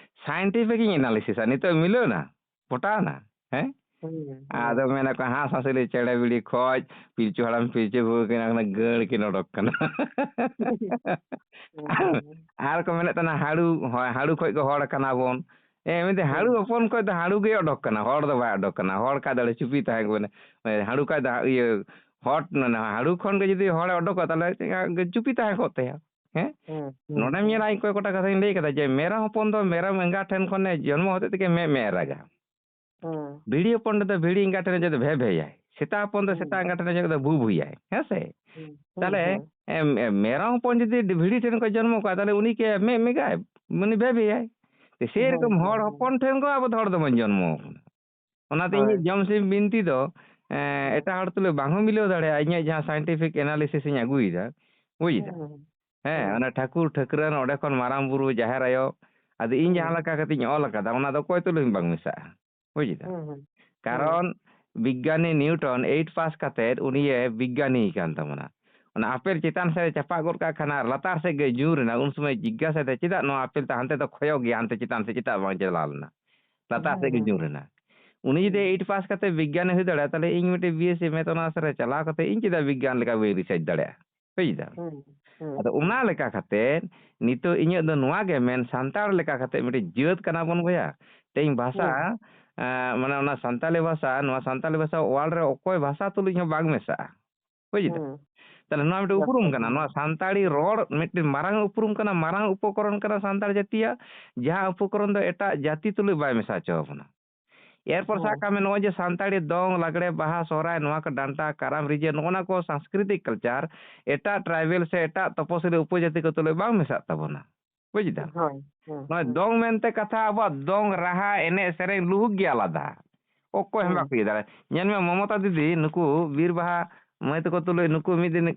scientific ᱤᱧ analysisᱟ᱾ ᱱᱤᱛᱚᱜ ᱢᱤᱞᱟᱹᱣ ᱮᱱᱟ, ᱯᱚᱴᱟᱣ ᱮᱱᱟ, ᱦᱮᱸ? ᱦᱩᱸ, ᱦᱩᱸ᱾ ᱟᱫᱚ ᱢᱮᱱᱟ ᱠᱚ, ᱦᱟᱸᱥ ᱦᱟᱸᱥᱞᱤ ᱪᱮᱬᱮ ᱵᱤᱲᱤ ᱠᱷᱚᱡ ᱯᱤᱞᱪᱩ ᱦᱟᱲᱟᱢ ᱯᱤᱞᱪᱩ ᱵᱩᱲᱦᱤ ᱠᱤᱱ ᱚᱱᱟ ᱜᱟᱹᱲ ᱠᱤᱱ ᱚᱰᱚᱠ ᱠᱟᱱᱟ᱾ ᱦᱩᱸ, ᱦᱩᱸ, ᱦᱩᱸ᱾ ᱟᱨ ᱠᱚ ᱢᱮᱱᱮᱫ ᱛᱟᱦᱮᱱᱟ, ᱦᱟᱹᱲᱩ, ᱦᱳᱭ, ᱦᱟᱹᱲᱩ ᱠᱷᱚᱡ ᱠᱚ ᱦᱚᱲ ᱠᱟᱱᱟ ᱵᱚᱱ᱾ ᱦᱮᱸ, ᱢᱮᱱᱫᱟᱹᱧ, ᱦᱟᱹᱲᱩ ᱦᱩᱸ᱾ ᱦᱚᱯᱚᱱ ᱠᱷᱚᱡ ᱫᱚ ᱦᱟᱹᱲᱩ ᱜᱮ ᱚᱰᱚᱠ ᱠᱟᱱᱟ, ᱦᱚᱲ ᱫᱚ ᱵᱟᱭ ᱚᱰᱚᱠ ᱠᱟᱱᱟ᱾ ᱦᱚᱲ ᱠᱷᱟᱡ ᱫᱚ ᱪᱩᱯᱤ ᱛᱟᱦᱮᱸ ᱠᱚᱜ ᱵᱮᱱᱟ᱾ ᱦᱟᱹᱲᱩ ᱠᱷᱟᱡ ᱫᱚ ᱤᱭᱟᱹ, ᱦᱚᱲ, ᱦᱟᱹᱲᱩ ᱠᱷᱚᱱ ᱜᱮ ᱡᱩᱫᱤ ᱦᱚᱲᱮ ᱚᱰᱚᱠᱚᱜᱼᱟ, ᱛᱟᱦᱞᱮ ᱪᱩᱯᱤ ᱛᱟᱦᱮᱸ ᱠᱚᱜ ᱛᱟᱭᱟ᱾ ᱦᱮᱸ? ᱦᱩᱸ, ᱦᱩᱸ, ᱱᱚᱰᱮᱢ ᱦᱩᱸ᱾ ᱧᱮᱞᱟ, ᱤᱧ ᱠᱚᱭᱮᱠ ᱜᱚᱴᱟ ᱠᱟᱛᱷᱟᱧ ᱞᱟᱹᱭ ᱠᱟᱫᱟ ᱡᱮ ᱢᱮᱨᱚᱢ ᱦᱚᱯᱚᱱ ᱫᱚ ᱢᱮᱨᱚᱢ ᱮᱸᱜᱟ ᱴᱷᱮᱱ ᱠᱷᱚᱱᱮ ᱡᱚᱱᱢᱚ ᱦᱚᱛᱮᱡ ᱛᱮᱜᱮ ᱢᱮ ᱢᱮ ᱨᱟᱜᱟ᱾ ᱦᱩᱸ᱾ ᱵᱷᱤᱲᱤ ᱦᱚᱯᱚᱱ ᱨᱮᱫᱚ ᱵᱷᱤᱲᱤ ᱮᱸᱜᱟ ᱴᱷᱮᱱ ᱡᱩᱫᱤ ᱵᱷᱮ ᱵᱷᱮᱭᱟᱭ, ᱥᱮᱛᱟ ᱦᱚᱯᱚᱱ ᱫᱚ ᱦᱩᱸ᱾ ᱥᱮᱛᱟ ᱮᱸᱜᱟ ᱴᱷᱮᱱ ᱡᱩᱫᱤ ᱵᱷᱩ ᱵᱷᱩᱭᱟᱭ, ᱦᱮᱸ ᱥᱮ? ᱦᱩᱸ, ᱦᱩᱸ, ᱛᱟᱦᱞᱮ ᱦᱩᱸ᱾ ᱮᱢ, ᱮᱢ, ᱢᱮᱨᱚᱢ ᱦᱚᱯᱚᱱ ᱡᱩᱫᱤ ᱵᱷᱤᱲᱤ ᱴᱷᱮᱱ ᱠᱚ ᱡᱚᱱᱢᱚ ᱠᱚᱣᱟ, ᱛᱟᱦᱞᱮ ᱩᱱᱤ ᱠᱮ ᱢᱮ ᱢᱮᱜᱟᱭ, ᱩᱱᱤ ᱵᱷᱮ ᱵᱷᱮᱭᱟᱭ᱾ ᱛᱚ ᱥᱮᱭ ᱦᱳᱭ, ᱨᱚᱠᱚᱢ ᱦᱳᱭ, ᱦᱚᱲ ᱦᱳᱭ᱾ ᱦᱚᱯᱚᱱ ᱴᱷᱮᱱ ᱠᱚ ᱟᱵᱚ ᱫᱚ ᱦᱚᱲ ᱫᱚᱵᱚᱱ ᱡᱚᱱᱢᱚ ᱠᱟᱱᱟ᱾ ᱚᱱᱟᱛᱮ ᱦᱳᱭ᱾ ᱤᱧᱟᱹᱜ ᱡᱚᱢ ᱥᱤᱢ ᱵᱤᱱᱛᱤ ᱫᱚ, ᱮᱴᱟᱜ ᱦᱚᱲ ᱛᱩᱞᱩᱡ ᱵᱟᱝ ᱦᱚᱸ ᱢᱤᱞᱟᱹᱣ ᱫᱟᱲᱮᱭᱟᱜᱼᱟ, ᱤᱧᱟᱹᱜ ᱡᱟᱦᱟᱸ ᱥᱟᱭᱮᱱᱴᱤᱯᱷᱤᱠ ᱮᱱᱟᱞᱤᱥᱤᱥ ᱤᱧ ᱟᱹᱜᱩᱭᱮᱫᱟ, ᱵᱩᱡᱽ ᱫᱟ? ᱦᱮᱸ, ᱚᱱᱟ ᱴᱷᱟᱹᱠᱩᱨ ᱴᱷᱟᱹᱠᱨᱟᱹᱱ, ᱚᱸᱰᱮ ᱠᱷᱚᱱ ᱢᱟᱨᱟᱝ ᱵᱩᱨᱩ, ᱡᱟᱦᱮᱨ ᱟᱭᱳ, ᱟᱫᱚ ᱤᱧ ᱡᱟᱦᱟᱸ ᱞᱮᱠᱟ ᱠᱟᱛᱮᱧ ᱚᱞ ᱟᱠᱟᱫᱟ, ᱚᱱᱟ ᱫᱚ ᱚᱠᱚᱭ ᱛᱩᱞᱩᱡ ᱦᱚᱸ ᱵᱟᱝ ᱢᱮᱥᱟᱜᱼᱟ, ᱵᱩᱡᱽ ᱫᱟ? ᱠᱟᱨᱚᱱ ᱵᱤᱜᱽᱜᱟᱱᱤ ᱱᱤᱭᱩᱴᱚᱱ ᱮᱭᱤᱴ ᱯᱟᱥ ᱠᱟᱛᱮᱫ ᱩᱱᱤᱭᱮ ᱵᱤᱜᱽᱜᱟᱱᱤ ᱠᱟᱱ ᱛᱟᱵᱚᱱᱟ᱾ ᱚᱱᱟ ᱟᱯᱮᱞ ᱪᱮᱛᱟᱱ ᱥᱮᱫ ᱮ ᱪᱟᱯᱟᱫ ᱜᱚᱫ ᱠᱟᱜ ᱠᱷᱟᱱ ᱟᱨ ᱞᱟᱛᱟᱨ ᱥᱮᱫ ᱜᱮ ᱧᱩᱨ ᱮᱱᱟ, ᱩᱱ ᱥᱚᱢᱚᱭ ᱡᱤᱜᱽᱜᱟᱥᱟᱭ ᱫᱟ, "ᱪᱮᱫᱟᱜ ᱱᱚᱣᱟ ᱟᱯᱮᱞ ᱛᱮ ᱦᱟᱱᱛᱮ ᱫᱚ ᱠᱷᱚᱭᱚ ᱜᱮᱭᱟ, ᱦᱟᱱᱛᱮ ᱪᱮᱛᱟᱱ ᱥᱮᱫ ᱪᱮᱫᱟᱜ ᱵᱟᱝ ᱪᱟᱞᱟᱣ ᱞᱮᱱᱟ?" ᱞᱟᱛᱟᱨ ᱥᱮᱫ ᱜᱮ ᱧᱩᱨ ᱮᱱᱟ᱾ ᱩᱱᱤ ᱡᱩᱫᱤ ᱮᱭᱤᱴ ᱯᱟᱥ ᱠᱟᱛᱮ ᱵᱤᱜᱽᱜᱟᱱᱤ ᱦᱩᱭ ᱫᱟᱲᱮᱭᱟᱜᱼᱟ, ᱛᱟᱦᱞᱮ ᱤᱧ ᱢᱤᱫᱴᱮᱱ B S C math honours ᱨᱮ ᱪᱟᱞᱟᱣ ᱠᱟᱛᱮ ᱤᱧ ᱪᱮᱫᱟᱜ ᱵᱤᱜᱽᱜᱟᱱ ᱞᱮᱠᱟ ᱵᱟᱹᱧ ᱨᱤᱥᱟᱨᱪ ᱫᱟᱲᱮᱭᱟᱜᱼᱟ? ᱵᱩᱡᱽ ᱫᱟᱢ? ᱦᱩᱸ, ᱦᱩᱸ, ᱟᱫᱚ ᱦᱩᱸ᱾ ᱚᱱᱟ ᱞᱮᱠᱟ ᱠᱟᱛᱮ ᱱᱤᱛᱚᱜ ᱤᱧᱟᱹᱜ ᱫᱚ ᱱᱚᱣᱟ ᱜᱮ ᱢᱮᱱ, ᱥᱟᱱᱛᱟᱲ ᱞᱮᱠᱟ ᱠᱟᱛᱮ ᱢᱤᱫᱴᱤᱡ ᱡᱟᱹᱛ ᱠᱟᱱᱟ ᱵᱚᱱ ᱵᱚᱭᱦᱟ᱾ ᱛᱮᱦᱮᱧ ᱵᱷᱟᱥᱟ, ᱦᱩᱸ᱾ ᱮᱸ, ᱢᱟᱱᱮ ᱚᱱᱟ ᱥᱟᱱᱛᱟᱞᱤ ᱵᱷᱟᱥᱟ, ᱱᱚᱣᱟ ᱥᱟᱱᱛᱟᱞᱤ ᱵᱷᱟᱥᱟ world ᱨᱮ ᱚᱠᱚᱭ ᱵᱷᱟᱥᱟ ᱛᱩᱞᱩᱡ ᱦᱚᱸ ᱵᱟᱝ ᱢᱮᱥᱟᱜᱼᱟ᱾ ᱵᱩᱡᱽ ᱫᱟᱢ? ᱦᱩᱸ᱾ ᱛᱟᱦᱞᱮ ᱱᱚᱣᱟ ᱢᱤᱫᱴᱤᱡ ᱩᱯᱨᱩᱢ ᱠᱟᱱᱟ᱾ ᱱᱚᱣᱟ ᱥᱟᱱᱛᱟᱲᱤ ᱨᱚᱲ ᱢᱤᱫᱴᱤᱡ ᱢᱟᱨᱟᱝ ᱩᱯᱨᱩᱢ ᱠᱟᱱᱟ, ᱢᱟᱨᱟᱝ ᱩᱯᱚᱠᱚᱨᱚᱱ ᱠᱟᱱᱟ ᱥᱟᱱᱛᱟᱲ ᱡᱟᱹᱛᱤᱭᱟᱜ, ᱡᱟᱦᱟᱸ ᱩᱯᱚᱠᱚᱨᱚᱱ ᱫᱚ ᱮᱴᱟᱜ ᱡᱟᱹᱛᱤ ᱛᱩᱞᱩᱡ ᱵᱟᱭ ᱢᱮᱥᱟ ᱦᱚᱪᱚ ᱟᱵᱚᱱᱟ᱾ ᱮᱨᱯᱚᱨ ᱥᱟᱵ ᱦᱮᱸ᱾ ᱠᱟᱜ ᱢᱮ, ᱱᱚᱜᱼᱚᱭ ᱡᱮ ᱥᱟᱱᱛᱟᱲᱤ ᱫᱚᱝ, ᱞᱟᱜᱽᱲᱮ, ᱵᱟᱦᱟ, ᱥᱚᱦᱨᱟᱭ, ᱱᱚᱣᱟ ᱠᱚ ᱰᱟᱱᱴᱟ, ᱠᱟᱨᱟᱢ, ᱨᱤᱡᱟᱹ, ᱱᱚᱜᱼᱚ ᱱᱟ ᱠᱚ ᱥᱟᱝᱥᱠᱨᱤᱛᱤᱠ ᱠᱟᱞᱪᱟᱨ ᱮᱴᱟᱜ ᱴᱨᱟᱭᱵᱮᱞ ᱥᱮ ᱮᱴᱟᱜ ᱛᱚᱯᱚᱥᱤᱞᱤ ᱩᱯᱚᱡᱟᱹᱛᱤ ᱠᱚ ᱛᱩᱞᱩᱡ ᱵᱟᱝ ᱢᱮᱥᱟᱜ ᱛᱟᱵᱚᱱᱟ᱾ ᱵᱩᱡᱽ ᱫᱟᱢ? ᱦᱳᱭ, ᱦᱳᱭ, ᱱᱚᱜᱼᱚᱭ ᱦᱳᱭ᱾ ᱫᱚᱝ ᱢᱮᱱᱛᱮ ᱠᱟᱛᱷᱟ, ᱟᱵᱚᱣᱟᱜ ᱫᱚᱝ ᱨᱟᱦᱟ, ᱮᱱᱮᱡ ᱥᱮᱨᱮᱧ, ᱞᱩᱦᱩᱠ ᱜᱮ ᱟᱞᱟᱫᱟ᱾ ᱚᱠᱚᱭ ᱦᱚᱸ ᱦᱩᱸ᱾ ᱵᱟᱠᱚ ᱤᱭᱟᱹ ᱫᱟᱲᱮᱭᱟᱜᱼᱟ᱾ ᱧᱮᱞ ᱢᱮ, ᱢᱚᱢᱚᱛᱟ ᱫᱤᱫᱤ, ᱱᱩᱠᱩ ᱵᱤᱨ ᱵᱟᱦᱟ ᱢᱟᱹᱭ ᱛᱟᱠᱚ ᱛᱩᱞᱩᱡ ᱱᱩᱠᱩ ᱢᱤᱫ ᱫᱤᱱ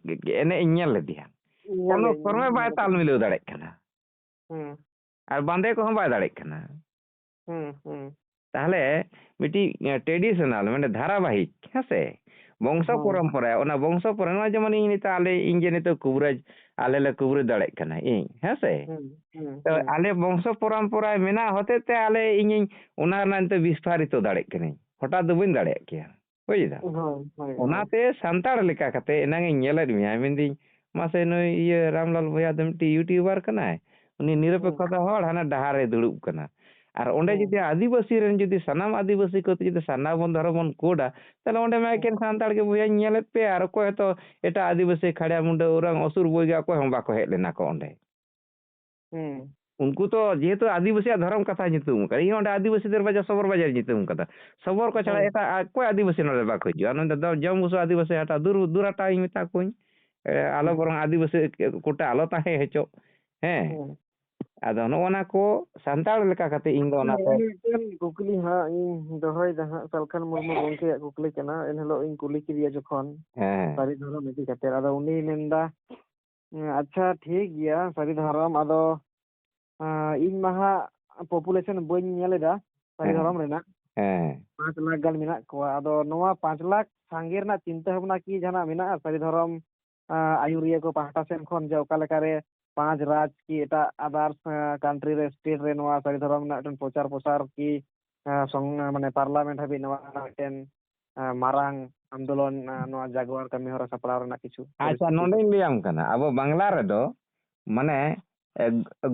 ᱮᱱᱮᱡ ᱤᱧ ᱧᱮᱞ ᱞᱮᱫᱮᱭᱟ᱾ ᱧᱮᱞ ᱠᱳᱱᱳ ᱞᱮᱫ ᱠᱚᱨᱢᱮ ᱜᱤᱭᱟᱹᱧ, ᱵᱟᱭ ᱧᱮᱞ ᱛᱟᱞ ᱞᱮᱫ ᱜᱤᱭᱟᱹᱧ᱾ ᱢᱤᱞᱟᱹᱣ ᱫᱟᱲᱮᱭᱟᱜ ᱠᱟᱱᱟ᱾ ᱦᱩᱸ᱾ ᱟᱨ ᱵᱟᱸᱫᱮ ᱠᱚᱦᱚᱸ ᱵᱟᱭ ᱫᱟᱲᱮᱭᱟᱜ ᱠᱟᱱᱟ᱾ ᱦᱩᱸ, ᱦᱩᱸ᱾ ᱛᱟᱦᱞᱮ ᱢᱤᱫᱴᱤᱡ, ᱮ, traditional, ᱢᱟᱱᱮ ᱫᱷᱟᱨᱟᱵᱟᱦᱤᱠ, ᱦᱮᱸ ᱥᱮ? ᱵᱚᱝᱥᱚ ᱦᱳᱭ᱾ ᱯᱚᱨᱚᱢᱯᱚᱨᱟ, ᱚᱱᱟ ᱵᱚᱝᱥᱚ ᱯᱚᱨᱚᱢᱯᱚᱨᱟ, ᱱᱚᱣᱟ ᱡᱮᱢᱚᱱ ᱤᱧ ᱱᱤᱛᱚᱜ ᱟᱞᱮ, ᱤᱧ ᱡᱮ ᱱᱤᱛᱚᱜ ᱠᱩᱵᱨᱟᱡᱽ, ᱟᱞᱮ ᱞᱮ ᱠᱩᱵᱨᱟᱡᱽ ᱫᱟᱲᱮᱭᱟᱜ ᱠᱟᱱᱟ, ᱤᱧ, ᱦᱮᱸ ᱥᱮ? ᱦᱩᱸ, ᱦᱩᱸ, ᱛᱚ ᱦᱩᱸ᱾ ᱟᱞᱮ ᱵᱚᱝᱥᱚ ᱯᱚᱨᱚᱢᱯᱚᱨᱟ ᱢᱮᱱᱟᱜ ᱦᱚᱛᱮᱡ ᱛᱮ ᱟᱞᱮ, ᱤᱧᱤᱧ ᱚᱱᱟ ᱨᱮᱱᱟᱜ ᱱᱤᱛᱚᱜ ᱵᱤᱥᱛᱟᱨᱤᱛᱚ ᱫᱟᱲᱮᱭᱟᱜ ᱠᱟᱹᱱᱟᱹᱧ᱾ ᱦᱚᱴᱟᱛ ᱫᱚ ᱵᱟᱹᱧ ᱫᱟᱲᱮᱭᱟᱜ ᱠᱮᱭᱟ᱾ ᱵᱩᱡᱽ ᱫᱟᱢ? ᱦᱳᱭ, ᱦᱳᱭ, ᱦᱳᱭ᱾ ᱚᱱᱟᱛᱮ ᱥᱟᱱᱛᱟᱲ ᱞᱮᱠᱟ ᱠᱟᱛᱮ ᱮᱱᱟᱝ ᱤᱧ ᱧᱮᱞᱮᱫ ᱢᱮᱭᱟ, ᱢᱮᱱᱫᱟᱹᱧ, ᱢᱟᱥᱮ ᱱᱩᱭ ᱤᱭᱟᱹ ᱨᱟᱢᱞᱟᱞ ᱵᱚᱭᱦᱟ ᱫᱚ ᱢᱤᱫᱴᱤᱡ YouTuber ᱠᱟᱱᱟᱭ, ᱩᱱᱤ ᱦᱩᱸ᱾ ᱱᱤᱨᱚᱯᱮᱠᱠᱷᱚᱛᱟ ᱦᱚᱲ ᱦᱟᱱᱟ ᱰᱟᱦᱟᱨ ᱨᱮ ᱫᱩᱲᱩᱵ ᱠᱟᱱᱟ᱾ ᱟᱨ ᱚᱸᱰᱮ ᱦᱩᱸ᱾ ᱡᱩᱫᱤ ᱟᱹᱫᱤᱵᱟᱹᱥᱤ ᱨᱮᱱ ᱡᱩᱫᱤ ᱥᱟᱱᱟᱢ ᱟᱹᱫᱤᱵᱟᱹᱥᱤ ᱠᱚ ᱡᱩᱫᱤ ᱥᱟᱨᱱᱟ ᱵᱚᱱ ᱫᱷᱚᱨᱚᱢ ᱵᱚᱱ ᱠᱳᱰᱟ, ᱛᱟᱦᱞᱮ ᱚᱸᱰᱮ ᱢᱟ ᱦᱩᱸ᱾ ᱮᱠᱮᱱ ᱥᱟᱱᱛᱟᱲ ᱜᱮ ᱵᱚᱭᱦᱟᱧ ᱧᱮᱞᱮᱫ ᱯᱮᱭᱟ, ᱟᱨ ᱚᱠᱚᱭ ᱦᱚᱸᱛᱚ ᱮᱴᱟᱜ ᱟᱹᱫᱤᱵᱟᱹᱥᱤ, ᱠᱷᱟᱲᱭᱟ, ᱢᱩᱱᱰᱟᱹ, ᱳᱨᱟᱝ, ᱚᱥᱩᱨ, ᱵᱚᱭᱜᱟ ᱚᱠᱚᱭ ᱦᱚᱸ ᱵᱟᱠᱚ ᱦᱮᱡ ᱞᱮᱱᱟ ᱠᱚ ᱚᱸᱰᱮ᱾ ᱦᱩᱸ᱾ ᱩᱱᱠᱩ ᱛᱚ ᱡᱮᱦᱮᱛᱩ ᱟᱹᱫᱤᱵᱟᱹᱥᱤᱭᱟᱜ ᱫᱷᱚᱨᱚᱢ ᱠᱟᱛᱷᱟ ᱧᱩᱛᱩᱢ ᱠᱟᱫᱟ, ᱤᱧ ᱚᱸᱰᱮ ᱟᱹᱫᱤᱵᱟᱹᱥᱤ ᱫᱚᱨᱵᱟᱡᱟ ᱥᱚᱵᱚᱨ ᱵᱟᱡᱟᱨ ᱧᱩᱛᱩᱢ ᱠᱟᱫᱟ᱾ ᱥᱚᱵᱚᱨ ᱠᱚ ᱪᱷᱟᱲᱟ ᱦᱩᱸ᱾ ᱮᱴᱟᱜ ᱚᱠᱚᱭ ᱟᱹᱫᱤᱵᱟᱹᱥᱤ ᱱᱚᱰᱮ ᱵᱟᱠᱚ ᱦᱤᱡᱩᱜᱼᱟ? ᱱᱚᱰᱮ ᱫᱚ ᱡᱚᱢ ᱵᱩᱥᱩᱵ ᱟᱹᱫᱤᱵᱟᱹᱥᱤ ᱦᱟᱴᱟᱜ ᱫᱩᱨ, ᱫᱩᱨ ᱦᱟᱴᱟᱜ ᱤᱧ ᱢᱮᱛᱟ ᱠᱚᱣᱟᱧ᱾ ᱮ, ᱟᱞᱚ ᱦᱩᱸ᱾ ᱵᱚᱨᱚᱝ ᱟᱹᱫᱤᱵᱟᱹᱥᱤ ᱠᱚᱴᱟ ᱟᱞᱚ ᱛᱟᱦᱮᱸ ᱦᱚᱪᱚᱜ᱾ ᱦᱮᱸ᱾ ᱦᱩᱸ᱾ ᱟᱫᱚ ᱱᱚᱜᱼᱚ ᱱᱟ ᱠᱚ ᱥᱟᱱᱛᱟᱲ ᱞᱮᱠᱟ ᱠᱟᱛᱮ ᱤᱧ ᱫᱚ ᱚᱱᱟ ᱠᱚ ᱢᱤᱫᱴᱮᱱ ᱠᱩᱠᱞᱤ ᱦᱟᱸᱜ ᱤᱧ ᱫᱚᱦᱚᱭᱮᱫᱟ ᱦᱟᱸᱜ, ᱥᱟᱞᱠᱷᱟᱱ ᱢᱩᱨᱢᱩ ᱜᱚᱢᱠᱮᱭᱟᱜ ᱠᱩᱠᱞᱤ ᱠᱟᱱᱟ᱾ ᱮᱱᱦᱤᱞᱳᱜ ᱤᱧ ᱠᱩᱞᱤ ᱠᱮᱫᱮᱭᱟ ᱡᱚᱠᱷᱚᱱ ᱦᱮᱸ᱾ ᱥᱟᱹᱨᱤ ᱫᱷᱚᱨᱚᱢ ᱤᱫᱤ ᱠᱟᱛᱮ, ᱟᱫᱚ ᱩᱱᱤᱭ ᱢᱮᱱᱫᱟ, ᱟᱪᱪᱷᱟ ᱴᱷᱤᱠ ᱜᱮᱭᱟ ᱥᱟᱹᱨᱤ ᱫᱷᱚᱨᱚᱢ, ᱟᱫᱚ ᱟᱸ, ᱤᱧ ᱢᱟ ᱦᱟᱸᱜ population ᱵᱟᱹᱧ ᱧᱮᱞ ᱮᱫᱟ ᱥᱟᱹᱨᱤ ᱦᱮᱸ᱾ ᱫᱷᱚᱨᱚᱢ ᱨᱮᱱᱟᱜ᱾ ᱦᱮᱸ᱾ ᱯᱟᱸᱪ ᱞᱟᱠᱷ ᱜᱟᱱ ᱢᱮᱱᱟᱜ ᱠᱚᱣᱟ᱾ ᱟᱫᱚ ᱱᱚᱣᱟ ᱯᱟᱸᱪ ᱞᱟᱠᱷ ᱥᱟᱸᱜᱮ ᱨᱮᱱᱟᱜ ᱪᱤᱱᱛᱟᱹ ᱵᱷᱟᱵᱽᱱᱟ ᱠᱤ ᱡᱟᱦᱟᱱᱟᱜ ᱢᱮᱱᱟᱜᱼᱟ ᱥᱟᱹᱨᱤ ᱫᱷᱚᱨᱚᱢ, ᱟᱸ, ᱟᱹᱭᱩᱨᱤᱭᱟᱹ ᱠᱚ ᱯᱟᱦᱴᱟ ᱥᱮᱱ ᱠᱷᱚᱱ, ᱡᱮ ᱚᱠᱟ ᱞᱮᱠᱟᱨᱮ ᱯᱟᱸᱪ ᱨᱟᱡᱽ ᱠᱤ ᱮᱴᱟᱜ others, ᱟᱸ, country ᱨᱮ, state ᱨᱮ ᱱᱚᱣᱟ ᱥᱟᱹᱨᱤ ᱫᱷᱚᱨᱚᱢ ᱨᱮᱱᱟᱜ ᱢᱤᱫᱴᱮᱱ ᱯᱨᱚᱪᱟᱨ ᱯᱨᱚᱥᱟᱨ ᱠᱤ, ᱟᱸ, ᱥᱚᱝ-, ᱢᱟᱱᱮ parliament ᱦᱟᱹᱵᱤᱡ ᱱᱚᱣᱟ ᱨᱮᱱᱟᱜ ᱢᱤᱫᱴᱮᱱ, ᱟᱸ, ᱢᱟᱨᱟᱝ ᱟᱱᱫᱳᱞᱚᱱ, ᱟᱸ, ᱱᱚᱣᱟ ᱡᱟᱜᱣᱟᱨ ᱠᱟᱹᱢᱤ ᱦᱚᱨᱟ ᱥᱟᱯᱲᱟᱣ ᱨᱮᱱᱟᱜ ᱠᱤᱪᱷᱩ ᱟᱪᱪᱷᱟ, ᱯᱚᱨᱤᱥᱛᱷᱤᱛᱤ ᱠᱚ? ᱱᱚᱰᱮᱧ ᱞᱟᱹᱭᱟᱢ ᱠᱟᱱᱟ, ᱟᱵᱚ ᱵᱟᱝᱞᱟ ᱨᱮᱫᱚ ᱢᱟᱱᱮ, ᱮ,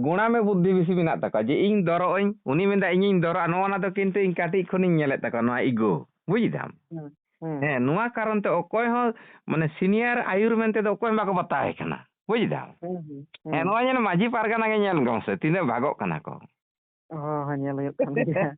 ᱜᱚᱲᱟᱢᱮ ᱵᱩᱫᱽᱫᱷᱤ ᱵᱮᱥᱤ ᱢᱮᱱᱟᱜ ᱛᱟᱠᱚᱣᱟ, ᱡᱮ ᱤᱧ ᱫᱚᱨᱚᱜ ᱟᱹᱧ, ᱩᱱᱤ ᱢᱮᱱᱫᱟ ᱤᱧᱤᱧ ᱫᱚᱨᱚᱜᱼᱟ, ᱱᱚᱜᱼᱚ ᱱᱟ ᱫᱚ ᱠᱤᱱᱛᱩ ᱤᱧ ᱠᱟᱹᱴᱤᱡ ᱠᱷᱚᱱᱤᱧ ᱧᱮᱞᱮᱫ ᱛᱟᱠᱚᱣᱟ ᱱᱚᱣᱟ ego, ᱵᱩᱡ ᱫᱟᱢ? ᱦᱩᱸ, ᱦᱩᱸ᱾ ᱦᱮᱸ, ᱱᱚᱣᱟ ᱠᱟᱨᱚᱱ ᱛᱮ ᱚᱠᱚᱭ ᱦᱚᱸ ᱢᱟᱱᱮ senior ᱟᱹᱭᱩᱨ ᱢᱮᱱᱛᱮ ᱫᱚ ᱚᱠᱚᱭ ᱦᱚᱸ ᱵᱟᱠᱚ ᱵᱟᱛᱟᱣ ᱮ ᱠᱟᱱᱟ, ᱵᱩᱡ ᱫᱟᱢ? ᱦᱩᱸ, ᱦᱩᱸ, ᱦᱮᱸ, ᱦᱩᱸ᱾ ᱱᱚᱣᱟ ᱧᱮᱞ ᱢᱟᱹᱡᱷᱤ ᱯᱟᱨᱜᱟᱱᱟ ᱜᱮ ᱧᱮᱞ ᱠᱚᱢ ᱥᱮ, ᱛᱤᱱᱟᱹᱜ ᱵᱷᱟᱜᱚᱜ ᱠᱟᱱᱟ ᱠᱚ᱾ ᱦᱚᱸ, ᱦᱚᱸ, ᱧᱮᱞ ᱦᱩᱭᱩᱜ ᱠᱟᱱ ᱜᱮᱭᱟ᱾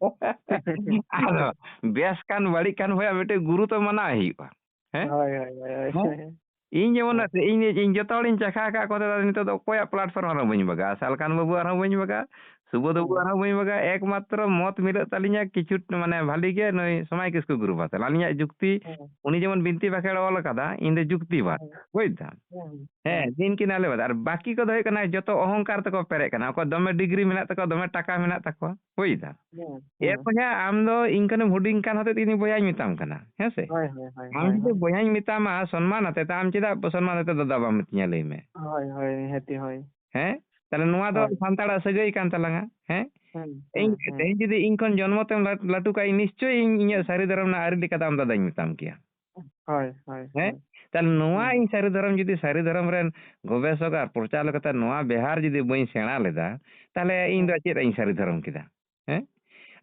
ᱟᱫᱚ ᱵᱮᱥ ᱠᱟᱱ ᱵᱟᱹᱲᱤᱡ ᱠᱟᱱ ᱵᱚᱭᱦᱟ ᱢᱤᱫᱴᱮᱡ ᱜᱩᱨᱩ ᱛᱚ ᱢᱟᱱᱟᱣ ᱦᱩᱭᱩᱜᱼᱟ᱾ ᱦᱮᱸ? ᱦᱳᱭ, ᱦᱳᱭ, ᱦᱳᱭ, ᱦᱳᱭ᱾ ᱦᱮᱸ? ᱤᱧ ᱡᱮᱢᱚᱱ ᱦᱳᱭ᱾ ᱤᱧ, ᱤᱧ ᱡᱚᱛᱚ ᱦᱚᱲᱤᱧ ᱪᱟᱠᱷᱟ ᱟᱠᱟᱫ ᱠᱚᱛᱮ ᱫᱚ ᱱᱤᱛᱚᱜ ᱫᱚ ᱚᱠᱚᱭᱟᱜ platform ᱨᱮᱦᱚᱸ ᱵᱟᱹᱧ ᱵᱟᱜᱟᱜᱼᱟ᱾ ᱥᱟᱞᱠᱷᱟᱱ ᱵᱟᱹᱵᱩ ᱟᱨᱦᱚᱸ ᱵᱟᱹᱧ ᱵᱟᱜᱟᱜᱼᱟ᱾ ᱥᱩᱵᱳᱫᱷ ᱵᱟᱹᱵᱩ ᱦᱩᱸ᱾ ᱟᱨᱦᱚᱸ ᱵᱟᱹᱧ ᱵᱟᱜᱟᱜᱼᱟ᱾ ᱮᱠᱢᱟᱛᱨᱚ ᱢᱚᱛ ᱢᱤᱞᱟᱹᱜ ᱛᱟᱹᱞᱤᱧᱟ ᱠᱤᱪᱷᱩ, ᱢᱟᱱᱮ, ᱵᱷᱟᱞᱤ ᱜᱮ ᱱᱩᱭ ᱥᱚᱢᱟᱭ ᱠᱤᱥᱠᱩ ᱜᱩᱨᱩ ᱵᱟᱫᱟᱞ᱾ ᱟᱹᱞᱤᱧᱟᱜ ᱡᱩᱠᱛᱤ, ᱦᱩᱸ᱾ ᱩᱱᱤ ᱡᱮᱢᱚᱱ ᱵᱤᱱᱛᱤ ᱵᱟᱠᱷᱮᱲ ᱚᱞ ᱟᱠᱟᱫᱟ, ᱤᱧ ᱫᱚ ᱡᱩᱠᱛᱤᱵᱟᱫ᱾ ᱦᱩᱸ᱾ ᱵᱩᱡ ᱫᱟᱢ? ᱦᱩᱸ, ᱦᱩᱸ᱾ ᱦᱮᱸ, ᱦᱩᱸ᱾ ᱫᱤᱱ ᱠᱤᱱ ᱟᱞᱮ ᱵᱟᱫ᱾ ᱟᱨ ᱵᱟᱹᱠᱤ ᱠᱚᱫᱚ ᱦᱩᱭᱩᱜ ᱠᱟᱱᱟ ᱡᱚᱛᱚ ᱚᱦᱚᱝᱠᱟᱨ ᱛᱮᱠᱚ ᱯᱮᱨᱮᱡ ᱠᱟᱱᱟ᱾ ᱚᱠᱚᱭ ᱫᱚᱢᱮ degree ᱢᱮᱱᱟᱜ ᱛᱟᱠᱚᱣᱟ, ᱫᱚᱢᱮ ᱴᱟᱠᱟ ᱢᱮᱱᱟᱜ ᱛᱟᱠᱚᱣᱟ᱾ ᱵᱩᱡ ᱫᱟᱢ? ᱦᱩᱸ, ᱮ ᱦᱩᱸ᱾ ᱵᱚᱭᱦᱟ, ᱟᱢ ᱫᱚ ᱤᱧ ᱠᱷᱚᱱᱮᱢ ᱦᱩᱰᱤᱧ ᱠᱟᱱ ᱦᱚᱛᱮᱡ ᱛᱮ ᱤᱧ ᱵᱚᱭᱦᱟᱧ ᱢᱮᱛᱟᱢ ᱠᱟᱱᱟ, ᱦᱮᱸ ᱥᱮ? ᱦᱳᱭ, ᱦᱳᱭ, ᱦᱳᱭ, ᱟᱢ ᱦᱳᱭ, ᱡᱩᱫᱤ ᱦᱳᱭ᱾ ᱵᱚᱭᱦᱟᱧ ᱢᱮᱛᱟᱢᱟ ᱥᱚᱱᱢᱟᱱ ᱟᱛᱮ, ᱛᱟ ᱟᱢ ᱪᱮᱫᱟᱜ ᱥᱚᱱᱢᱟᱱ ᱟᱛᱮ ᱫᱟᱫᱟ ᱵᱟᱢ ᱢᱤᱛᱟᱹᱧᱟ, ᱞᱟᱹᱭ ᱢᱮ? ᱦᱳᱭ, ᱦᱳᱭ, ᱱᱤᱦᱟᱹᱛᱤ, ᱦᱳᱭ᱾ ᱦᱮᱸ? ᱛᱟᱦᱞᱮ ᱱᱚᱣᱟ ᱫᱚ ᱦᱳᱭ᱾ ᱥᱟᱱᱛᱟᱲᱟᱜ ᱥᱟᱹᱜᱟᱹᱭ ᱠᱟᱱ ᱛᱟᱞᱟᱝᱟ, ᱦᱮᱸ? ᱦᱩᱸ, ᱦᱩᱸ, ᱤᱧ, ᱦᱩᱸ᱾ ᱛᱮᱦᱮᱧ ᱡᱩᱫᱤ ᱤᱧ ᱠᱷᱚᱱ ᱡᱚᱱᱢᱚ ᱛᱮᱢ ᱞᱟ-, ᱞᱟᱹᱴᱩ ᱠᱟᱜ ᱤᱧ, ᱱᱤᱥᱪᱳᱭ ᱤᱧ ᱤᱧᱟᱹᱜ ᱥᱟᱹᱨᱤ ᱫᱷᱚᱨᱚᱢ ᱨᱮᱱᱟᱜ ᱟᱹᱨᱤ ᱞᱮᱠᱟᱛᱮ ᱟᱢ ᱫᱟᱫᱟᱧ ᱢᱮᱛᱟᱢ ᱠᱮᱭᱟ᱾ ᱦᱳᱭ, ᱦᱳᱭ, ᱦᱮᱸ? ᱦᱳᱭ᱾ ᱛᱟᱦᱞᱮ ᱱᱚᱣᱟ ᱦᱩᱸ᱾ ᱤᱧ ᱥᱟᱹᱨᱤ ᱫᱷᱚᱨᱚᱢ ᱡᱩᱫᱤ ᱥᱟᱹᱨᱤ ᱫᱷᱚᱨᱚᱢ ᱨᱮᱱ ᱜᱚᱵᱮᱥᱚᱠ ᱟᱨ ᱯᱨᱚᱪᱟᱨ ᱞᱮᱠᱟᱛᱮ ᱱᱚᱣᱟ ᱵᱮᱣᱦᱟᱨ ᱡᱩᱫᱤ ᱵᱟᱹᱧ ᱥᱮᱬᱟ ᱞᱮᱫᱟ, ᱛᱟᱦᱞᱮ ᱤᱧ ᱫᱚ ᱦᱩᱸ᱾ ᱪᱮᱫ ᱤᱧ ᱥᱟᱹᱨᱤ ᱫᱷᱚᱨᱚᱢ ᱠᱮᱫᱟ? ᱦᱮᱸ?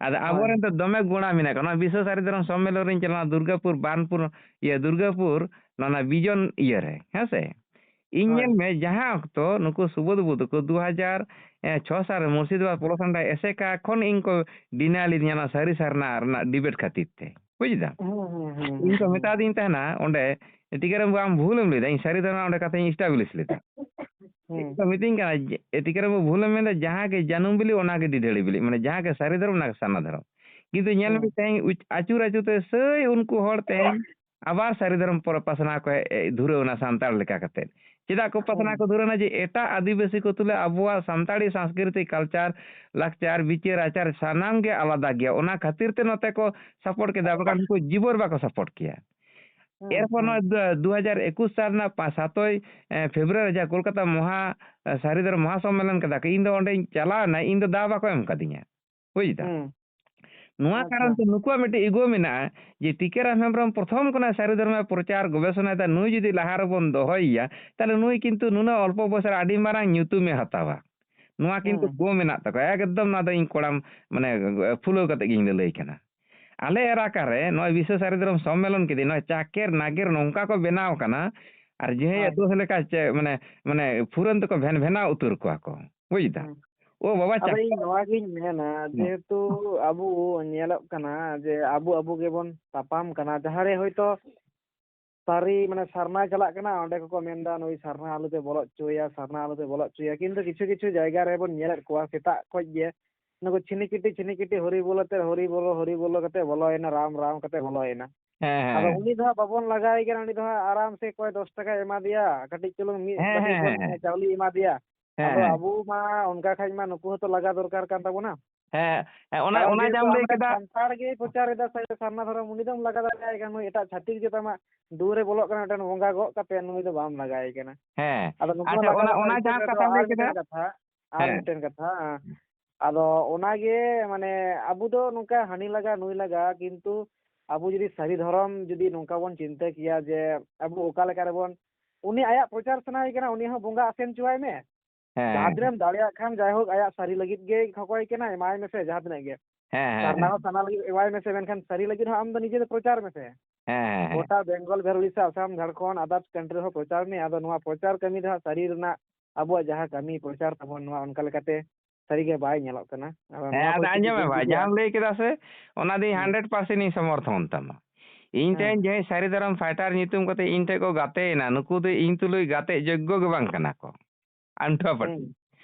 ᱟᱫᱚ ᱦᱳᱭ᱾ ᱟᱵᱚᱨᱮᱱ ᱫᱚ ᱫᱚᱢᱮ ᱜᱚᱲᱟ ᱢᱮᱱᱟᱜ ᱠᱚᱣᱟ᱾ ᱱᱚᱣᱟ ᱵᱤᱥᱥᱚ ᱥᱟᱹᱨᱤ ᱫᱷᱚᱨᱚᱢ ᱥᱚᱢᱢᱮᱞᱚᱱ ᱨᱤᱧ ᱪᱟᱞᱟᱣ ᱞᱮᱱᱟ ᱫᱩᱨᱜᱟᱯᱩᱨ, ᱵᱟᱨᱱᱯᱩᱨ, ᱤᱭᱟᱹ, ᱫᱩᱨᱜᱟᱯᱩᱨ, ᱱᱚᱣᱟ ᱵᱤᱡᱚᱱ ᱤᱭᱟᱹ ᱨᱮ, ᱦᱮᱸ ᱥᱮ? ᱤᱧ ᱦᱳᱭ᱾ ᱧᱮᱞ ᱢᱮ, ᱡᱟᱦᱟᱸ ᱚᱠᱛᱚ ᱱᱩᱠᱩ ᱥᱩᱵᱳᱫᱷ ᱵᱟᱹᱵᱩ ᱛᱟᱠᱚ ᱫᱩ ᱦᱟᱡᱟᱨ ᱪᱷᱚ ᱥᱟᱞ ᱨᱮ ᱢᱩᱨᱥᱤᱫᱟᱵᱟᱫᱽ ᱯᱚᱞᱚᱥᱟᱱᱰᱟ ᱮᱥᱮᱠᱟ ᱠᱷᱚᱱ ᱤᱧ ᱠᱚ deny ᱞᱤᱫᱤᱧᱟ ᱱᱚᱣᱟ ᱥᱟᱹᱨᱤ ᱥᱟᱨᱱᱟ ᱨᱮᱱᱟᱜ debate ᱠᱷᱟᱹᱛᱤᱨ ᱛᱮ᱾ ᱵᱩᱡ ᱫᱟᱢ? ᱦᱩᱸ, ᱦᱩᱸ, ᱦᱩᱸ, ᱤᱧ ᱠᱚ ᱦᱩᱸ, ᱦᱩᱸ᱾ ᱢᱮᱛᱟ ᱫᱤᱧ ᱛᱟᱦᱮᱱᱟ ᱚᱸᱰᱮ, "ᱴᱤᱠᱟᱹᱨᱟᱢ ᱵᱟᱹᱵᱩ, ᱟᱢ ᱵᱷᱩᱞ ᱮᱢ ᱞᱟᱹᱭ ᱫᱟ, ᱤᱧ ᱥᱟᱹᱨᱤ ᱫᱷᱚᱨᱚᱢ ᱚᱸᱰᱮ ᱠᱟᱛᱷᱟᱧ establish ᱞᱮᱫᱟ᱾" ᱦᱩᱸ᱾ ᱤᱧ ᱫᱚ ᱢᱤᱛᱟᱹᱧ ᱠᱟᱱᱟ ᱡᱮ, ᱮ, ᱴᱤᱠᱟᱹᱨᱟᱢ ᱵᱟᱹᱵᱩ ᱵᱷᱩᱞᱮᱢ ᱢᱮᱱᱫᱟ, ᱡᱟᱦᱟᱸ ᱜᱮ ᱡᱟᱹᱱᱩᱢ ᱵᱤᱞᱤ, ᱚᱱᱟ ᱜᱮ ᱰᱤᱰᱷᱟᱹᱲᱤ ᱵᱤᱞᱤ, ᱢᱟᱱᱮ ᱡᱟᱦᱟᱸ ᱜᱮ ᱥᱟᱹᱨᱤ ᱫᱷᱚᱨᱚᱢ, ᱚᱱᱟ ᱜᱮ ᱥᱟᱨᱱᱟ ᱫᱷᱚᱨᱚᱢ᱾ ᱠᱤᱱᱛᱩ ᱧᱮᱞ ᱢᱮ ᱦᱩᱸ᱾ ᱛᱮᱦᱮᱧ ᱩᱪ-, ᱟᱹᱪᱩᱨ ᱟᱹᱪᱩᱨ ᱛᱮ ᱥᱟᱹᱭ ᱩᱱᱠᱩ ᱦᱚᱲ ᱛᱮᱦᱮᱧ ᱟᱵᱟᱨ ᱥᱟᱹᱨᱤ ᱫᱷᱚᱨᱚᱢ ᱯᱚᱨᱚᱵᱽ ᱯᱟᱥᱱᱟᱣ ᱠᱚ ᱦᱮᱡ, ᱮ, ᱫᱷᱩᱨᱟᱹᱣ ᱮᱱᱟ ᱥᱟᱱᱛᱟᱲ ᱞᱮᱠᱟ ᱠᱟᱛᱮ᱾ ᱪᱮᱫᱟᱜ ᱠᱚ ᱯᱟᱥᱱᱟᱣ ᱦᱩᱸ᱾ ᱠᱚ ᱫᱷᱩᱨᱟᱹᱣ ᱮᱱᱟ? ᱡᱮ ᱮᱴᱟᱜ ᱟᱹᱫᱤᱵᱟᱹᱥᱤ ᱠᱚ ᱛᱩᱞᱟᱹ ᱟᱵᱚᱣᱟᱜ ᱥᱟᱱᱛᱟᱲᱤ ᱥᱟᱝᱥᱠᱨᱤᱛᱤᱠ culture, ᱞᱟᱠᱪᱟᱨ, ᱵᱤᱪᱟᱹᱨ ᱟᱪᱟᱨ ᱥᱟᱱᱟᱢ ᱜᱮ ᱟᱞᱟᱫᱟ ᱜᱮᱭᱟ᱾ ᱚᱱᱟ ᱠᱷᱟᱹᱛᱤᱨ ᱛᱮ ᱱᱚᱛᱮ ᱠᱚ support ᱠᱮᱫᱟ, ᱵᱟᱠᱷᱟᱱ ᱩᱱᱠᱩ ᱡᱤᱵᱚᱱ ᱵᱟᱠᱚ support ᱠᱮᱭᱟ᱾ ᱦᱩᱸ, ᱮᱨᱯᱚᱨ ᱦᱩᱸ᱾ ᱱᱚᱜᱼᱚᱭ ᱫᱩ-, ᱫᱩ ᱦᱟᱡᱟᱨ ᱮᱠᱩᱥ ᱥᱟᱞ ᱨᱮᱱᱟᱜ ᱯᱟ-, ᱥᱟᱛᱳᱭ, ᱮ, ᱯᱷᱮᱵᱽᱨᱩᱣᱟᱨᱤ ᱡᱟᱦᱟᱸ ᱠᱳᱞᱠᱟᱛᱟ ᱢᱚᱦᱟ, ᱮ, ᱥᱟᱹᱨᱤ ᱫᱷᱚᱨᱚᱢ ᱢᱚᱦᱟᱥᱚᱢᱢᱮᱞᱚᱱ ᱠᱮᱫᱟ ᱠᱚ, ᱤᱧ ᱫᱚ ᱚᱸᱰᱮᱧ ᱪᱟᱞᱟᱣ ᱮᱱᱟ, ᱤᱧ ᱫᱚ ᱫᱟᱣ ᱵᱟᱠᱚ ᱮᱢ ᱠᱟᱫᱤᱧᱟ᱾ ᱵᱩᱡᱽ ᱫᱟᱢ? ᱦᱩᱸ᱾ ᱱᱚᱣᱟ ᱟᱪᱪᱷᱟ᱾ ᱠᱟᱨᱚᱱ ᱛᱮ ᱱᱩᱠᱩᱣᱟᱜ ᱢᱤᱫᱴᱤᱡ ego ᱢᱮᱱᱟᱜᱼᱟ ᱡᱮ ᱴᱤᱠᱟᱹᱨᱟᱢ ᱦᱮᱢᱵᱨᱚᱢ ᱯᱨᱚᱛᱷᱚᱢ ᱠᱷᱚᱱᱟᱜ ᱥᱟᱹᱨᱤ ᱫᱷᱚᱨᱚᱢᱮ ᱯᱨᱚᱪᱟᱨ ᱜᱚᱵᱮᱥᱚᱱᱟᱭᱮᱫᱟ, ᱱᱩᱭ ᱡᱩᱫᱤ ᱞᱟᱦᱟ ᱨᱮᱵᱚᱱ ᱫᱚᱦᱚᱭᱮᱭᱟ, ᱛᱟᱦᱞᱮ ᱱᱩᱭ ᱠᱤᱱᱛᱩ ᱱᱩᱱᱟᱹᱜ ᱚᱞᱯᱚ ᱵᱚᱭᱚᱥ ᱨᱮ ᱟᱹᱰᱤ ᱢᱟᱨᱟᱝ ᱧᱩᱛᱩᱢᱮ ᱦᱟᱛᱟᱣᱟ᱾ ᱱᱚᱣᱟ ᱠᱤᱱᱛᱩ ᱦᱩᱸ᱾ ᱜᱳ ᱢᱮᱱᱟᱜ ᱛᱟᱠᱚᱣᱟ, ᱮᱠᱫᱚᱢ ᱱᱚᱣᱟ ᱫᱚ ᱤᱧ ᱠᱚᱲᱟᱢ, ᱢᱟᱱᱮ, ᱯᱷᱩᱞᱟᱹᱣ ᱠᱟᱛᱮ ᱜᱤᱧ ᱞᱟᱹᱞᱟᱹᱭ ᱠᱟᱱᱟ᱾ ᱟᱞᱮ ᱮᱞᱟᱠᱟ ᱨᱮ ᱱᱚᱜᱼᱚᱭ ᱵᱤᱥᱥᱚ ᱥᱟᱹᱨᱤ ᱫᱷᱚᱨᱚᱢ ᱥᱚᱢᱢᱮᱞᱚᱱ ᱠᱮᱫᱤᱧ, ᱱᱚᱜᱼᱚᱭ ᱪᱟᱠᱮᱨ ᱱᱟᱜᱮᱨ ᱱᱚᱝᱠᱟ ᱠᱚ ᱵᱮᱱᱟᱣ ᱠᱟᱱᱟ, ᱟᱨ ᱡᱮ ᱦᱮᱸ᱾ ᱟᱹᱛᱩ ᱞᱮᱠᱟ ᱪᱮ, ᱢᱟᱱᱮ, ᱢᱟᱱᱮ ᱯᱷᱩᱨᱟᱹᱱ ᱛᱮᱠᱚ ᱵᱷᱮᱱ ᱵᱷᱮᱱᱟᱣ ᱩᱛᱟᱹᱨ ᱠᱚᱣᱟ ᱠᱚ, ᱵᱩᱡᱽ ᱫᱟᱢ? ᱦᱩᱸ᱾ ᱚ ᱵᱟᱵᱟ, ᱟᱫᱚ ᱪᱟᱠᱮᱨ ᱤᱧ ᱱᱚᱣᱟ ᱜᱤᱧ ᱢᱮᱱᱟ, ᱦᱮᱸ᱾ ᱡᱮᱦᱮᱛᱩ ᱟᱵᱚ ᱧᱮᱞᱚᱜ ᱠᱟᱱᱟ ᱡᱮ ᱟᱵᱚ ᱟᱵᱚ ᱜᱮᱵᱚᱱ ᱛᱟᱯᱟᱢ ᱠᱟᱱᱟ, ᱡᱟᱦᱟᱸ ᱨᱮ ᱦᱚᱭᱛᱳ ᱥᱟᱹᱨᱤ, ᱢᱟᱱᱮ, ᱥᱟᱨᱱᱟ ᱪᱟᱞᱟᱜ ᱠᱟᱱᱟ, ᱚᱸᱰᱮ ᱠᱚᱠᱚ ᱢᱮᱱᱫᱟ, "ᱱᱩᱭ ᱥᱟᱨᱱᱟ ᱟᱞᱚᱯᱮ ᱵᱚᱞᱚ ᱦᱚᱪᱚᱭᱟ, ᱥᱟᱨᱱᱟ ᱟᱞᱚᱯᱮ ᱵᱚᱞᱚ ᱦᱚᱪᱚᱭᱟ", ᱠᱤᱱᱛᱩ ᱠᱤᱪᱷᱩ ᱠᱤᱪᱷᱩ ᱡᱟᱭᱜᱟ ᱨᱮᱵᱚᱱ ᱧᱮᱞᱮᱫ ᱠᱚᱣᱟ, ᱥᱮᱛᱟᱜ ᱠᱷᱚᱡ ᱜᱮ ᱱᱩᱠᱩ ᱪᱷᱤᱱᱤᱠᱤᱴᱤ, ᱪᱷᱤᱱᱤᱠᱤᱴᱤ, ᱦᱚᱨᱤ ᱵᱚᱞᱚ ᱛᱮ, ᱦᱚᱨᱤ ᱵᱚᱞᱚ, ᱦᱚᱨᱤ ᱵᱚᱞᱚ ᱠᱟᱛᱮ ᱵᱚᱞᱚᱭᱮᱱᱟ, ᱨᱟᱢ, ᱨᱟᱢ ᱠᱟᱛᱮ ᱵᱚᱞᱚᱭᱮᱱᱟ᱾ ᱦᱮᱸ, ᱦᱮᱸ, ᱟᱫᱚ ᱦᱮᱸ᱾ ᱩᱱᱤ ᱫᱚ ᱦᱟᱸᱜ ᱵᱟᱵᱚᱱ ᱞᱟᱜᱟᱭᱮ ᱠᱟᱱᱟ, ᱩᱱᱤ ᱫᱚ ᱦᱟᱸᱜ ᱟᱨᱟᱢ ᱥᱮ ᱚᱠᱚᱭ ᱫᱚᱥ ᱴᱟᱠᱟᱭ ᱮᱢᱟ ᱫᱮᱭᱟ, ᱠᱟᱹᱴᱤᱡ ᱪᱩᱞᱩᱝ ᱢᱤᱫ ᱦᱮᱸ, ᱵᱟᱹᱴᱤ ᱦᱮᱸ, ᱠᱷᱚᱱ ᱦᱮᱸ, ᱦᱮᱸ᱾ ᱪᱟᱣᱞᱮ ᱮᱢᱟ ᱫᱮᱭᱟ᱾ ᱦᱮᱸ, ᱟᱫᱚ ᱦᱮᱸ᱾ ᱟᱵᱚ ᱢᱟ ᱚᱱᱠᱟ ᱠᱷᱟᱡ ᱢᱟ ᱱᱩᱠᱩ ᱦᱚᱸᱛᱚ ᱞᱟᱜᱟ ᱫᱚᱨᱠᱟᱨ ᱠᱟᱱ ᱛᱟᱵᱚᱱᱟ᱾ ᱦᱮᱸ, ᱦᱮᱸ, ᱚᱱᱟ, ᱠᱟᱨᱚᱱ ᱚᱱᱟ ᱡᱮᱦᱮᱛᱩ ᱡᱟᱦᱟᱸᱢ ᱞᱟᱹᱭ ᱟᱢᱨᱮᱱ ᱠᱮᱫᱟ᱾ ᱥᱟᱱᱛᱟᱲ ᱜᱮᱭ ᱯᱨᱚᱪᱟᱨ ᱮᱫᱟ ᱥᱮ ᱥᱟᱨᱱᱟ ᱫᱷᱚᱨᱚᱢ, ᱩᱱᱤ ᱫᱚᱢ ᱞᱟᱜᱟ ᱫᱟᱲᱮᱭᱟᱭ ᱠᱟᱱᱟ, ᱱᱩᱭ ᱮᱴᱟᱜ ᱪᱷᱟᱹᱛᱤᱠ ᱡᱟᱹᱛ ᱟᱢᱟᱜ ᱫᱩᱣᱟᱹᱨᱮ ᱵᱚᱞᱚᱜ ᱠᱟᱱᱟ, ᱢᱤᱫᱴᱮᱱ ᱵᱚᱸᱜᱟ ᱜᱚᱜ ᱠᱟᱛᱮ ᱱᱩᱭ ᱫᱚ ᱵᱟᱢ ᱞᱟᱜᱟᱭᱮ ᱠᱟᱱᱟ᱾ ᱦᱮᱸ, ᱟᱫᱚ ᱱᱩᱠᱩ ᱦᱚᱸ ᱟᱪᱪᱷᱟ, ᱞᱟᱜᱟ ᱚᱱᱟ, ᱫᱚᱨᱠᱟᱨ ᱚᱱᱟ ᱜᱮ ᱡᱟᱦᱟᱸ ᱠᱟᱱᱟ᱾ ᱟᱫᱚ ᱠᱟᱛᱷᱟᱢ ᱟᱨ ᱞᱟᱹᱭ ᱠᱮᱫᱟ᱾ ᱢᱤᱫᱴᱮᱱ ᱠᱟᱛᱷᱟ, ᱟᱨ ᱦᱮᱸ᱾ ᱢᱤᱫᱴᱮᱱ ᱠᱟᱛᱷᱟ, ᱦᱮᱸ᱾ ᱟᱫᱚ ᱚᱱᱟᱜᱮ ᱢᱟᱱᱮ ᱟᱵᱚ ᱫᱚ ᱱᱚᱝᱠᱟ ᱦᱟᱹᱱᱤ ᱞᱟᱜᱟ ᱱᱩᱭ ᱞᱟᱜᱟ, ᱠᱤᱱᱛᱩ ᱟᱵᱚ ᱡᱩᱫᱤ ᱥᱟᱹᱨᱤ ᱫᱷᱚᱨᱚᱢ ᱡᱩᱫᱤ ᱱᱚᱝᱠᱟ ᱵᱚᱱ ᱪᱤᱱᱛᱟᱹ ᱠᱮᱭᱟ ᱡᱮ ᱟᱵᱚ ᱚᱠᱟ ᱞᱮᱠᱟ ᱨᱮᱵᱚᱱ, ᱩᱱᱤ ᱟᱭᱟᱜ ᱯᱨᱚᱪᱟᱨ ᱥᱟᱱᱟᱭᱮ ᱠᱟᱱᱟ, ᱩᱱᱤ ᱦᱚᱸ ᱵᱚᱸᱜᱟ ᱟᱥᱮᱱ ᱦᱚᱪᱚᱣᱟᱭ ᱢᱮ᱾ ᱦᱮᱸ, ᱡᱟᱦᱟᱸ ᱦᱮᱸ᱾ ᱛᱤᱱᱟᱹᱜ ᱮᱢ ᱫᱟᱲᱮᱭᱟᱜ ᱠᱷᱟᱱ, ᱡᱟᱭᱦᱳᱠ, ᱟᱭᱟᱜ ᱥᱟᱹᱨᱤ ᱞᱟᱹᱜᱤᱫ ᱜᱮ ᱠᱷᱚᱠᱚᱭ ᱠᱟᱱᱟ, ᱮᱢᱟᱭ ᱢᱮᱥᱮ ᱡᱟᱦᱟᱸ ᱛᱤᱱᱟᱹᱜ ᱜᱮ᱾ ᱦᱮᱸ, ᱦᱮᱸ, ᱥᱟᱨᱱᱟ ᱦᱮᱸ᱾ ᱦᱚᱸ ᱥᱟᱨᱱᱟ ᱞᱟᱹᱜᱤᱫ ᱮᱢᱟᱭ ᱢᱮᱥᱮ, ᱢᱮᱱᱠᱷᱟᱱ ᱥᱟᱹᱨᱤ ᱞᱟᱹᱜᱤᱫ ᱦᱚᱸ ᱟᱢ ᱫᱚ ᱱᱤᱡᱮ ᱫᱚ ᱯᱨᱚᱪᱟᱨ ᱢᱮᱥᱮ᱾ ᱦᱮᱸ, ᱦᱮᱸ, ᱦᱮᱸ᱾ ᱜᱚᱴᱟ ᱵᱮᱝᱜᱚᱞ, ᱵᱤᱦᱟᱨ, ᱩᱲᱤᱥᱥᱟ, ᱟᱥᱟᱢ, ᱡᱷᱟᱲᱠᱷᱚᱸᱰ, others country ᱨᱮᱦᱚᱸ ᱯᱨᱚᱪᱟᱨ ᱢᱮ᱾ ᱟᱫᱚ ᱱᱚᱣᱟ ᱯᱨᱚᱪᱟᱨ ᱠᱟᱹᱢᱤ ᱫᱚ ᱦᱟᱸᱜ ᱥᱟᱹᱨᱤ ᱨᱮᱱᱟᱜ ᱟᱵᱚᱣᱟᱜ ᱡᱟᱦᱟᱸ ᱠᱟᱹᱢᱤ ᱯᱨᱚᱪᱟᱨ ᱛᱟᱵᱚᱱ, ᱱᱚᱣᱟ ᱚᱱᱠᱟ ᱞᱮᱠᱟᱛᱮ ᱥᱟᱹᱨᱤ ᱜᱮ ᱵᱟᱭ ᱧᱮᱞᱚᱜ ᱠᱟᱱᱟ᱾ ᱟᱫᱚ ᱦᱮᱸ, ᱱᱚᱣᱟ ᱠᱚ ᱟᱫᱚ ᱤᱫᱤ ᱟᱸᱡᱚᱢ ᱢᱮ ᱠᱟᱛᱮ ᱵᱷᱟᱭ, ᱤᱧ ᱡᱟᱦᱟᱸᱢ ᱞᱟᱹᱭᱟ᱾ ᱞᱟᱹᱭ ᱠᱮᱫᱟ ᱥᱮ, ᱚᱱᱟ ᱫᱚ ᱤᱧ ᱦᱩᱸ᱾ hundred percent ᱤᱧ ᱥᱚᱢᱚᱨᱛᱷᱚᱱ ᱛᱟᱢᱟ᱾ ᱤᱧ ᱦᱩᱸ᱾ ᱴᱷᱮᱱ ᱡᱟᱦᱟᱸᱭ ᱥᱟᱹᱨᱤ ᱫᱷᱚᱨᱚᱢ fighter ᱧᱩᱛᱩᱢ ᱠᱟᱛᱮ ᱤᱧ ᱴᱷᱮᱱ ᱠᱚ ᱜᱟᱛᱮᱭᱮᱱᱟ, ᱱᱩᱠᱩ ᱫᱚ ᱤᱧ ᱛᱩᱞᱩᱡ ᱜᱟᱛᱮᱜ ᱡᱳᱜᱽᱜᱚ ᱜᱮ ᱵᱟᱝ ᱠᱟᱱᱟ ᱠᱚ᱾ ᱟᱱᱴᱷᱩᱣᱟ ᱯᱟᱹᱴᱤ᱾ ᱦᱩᱸ᱾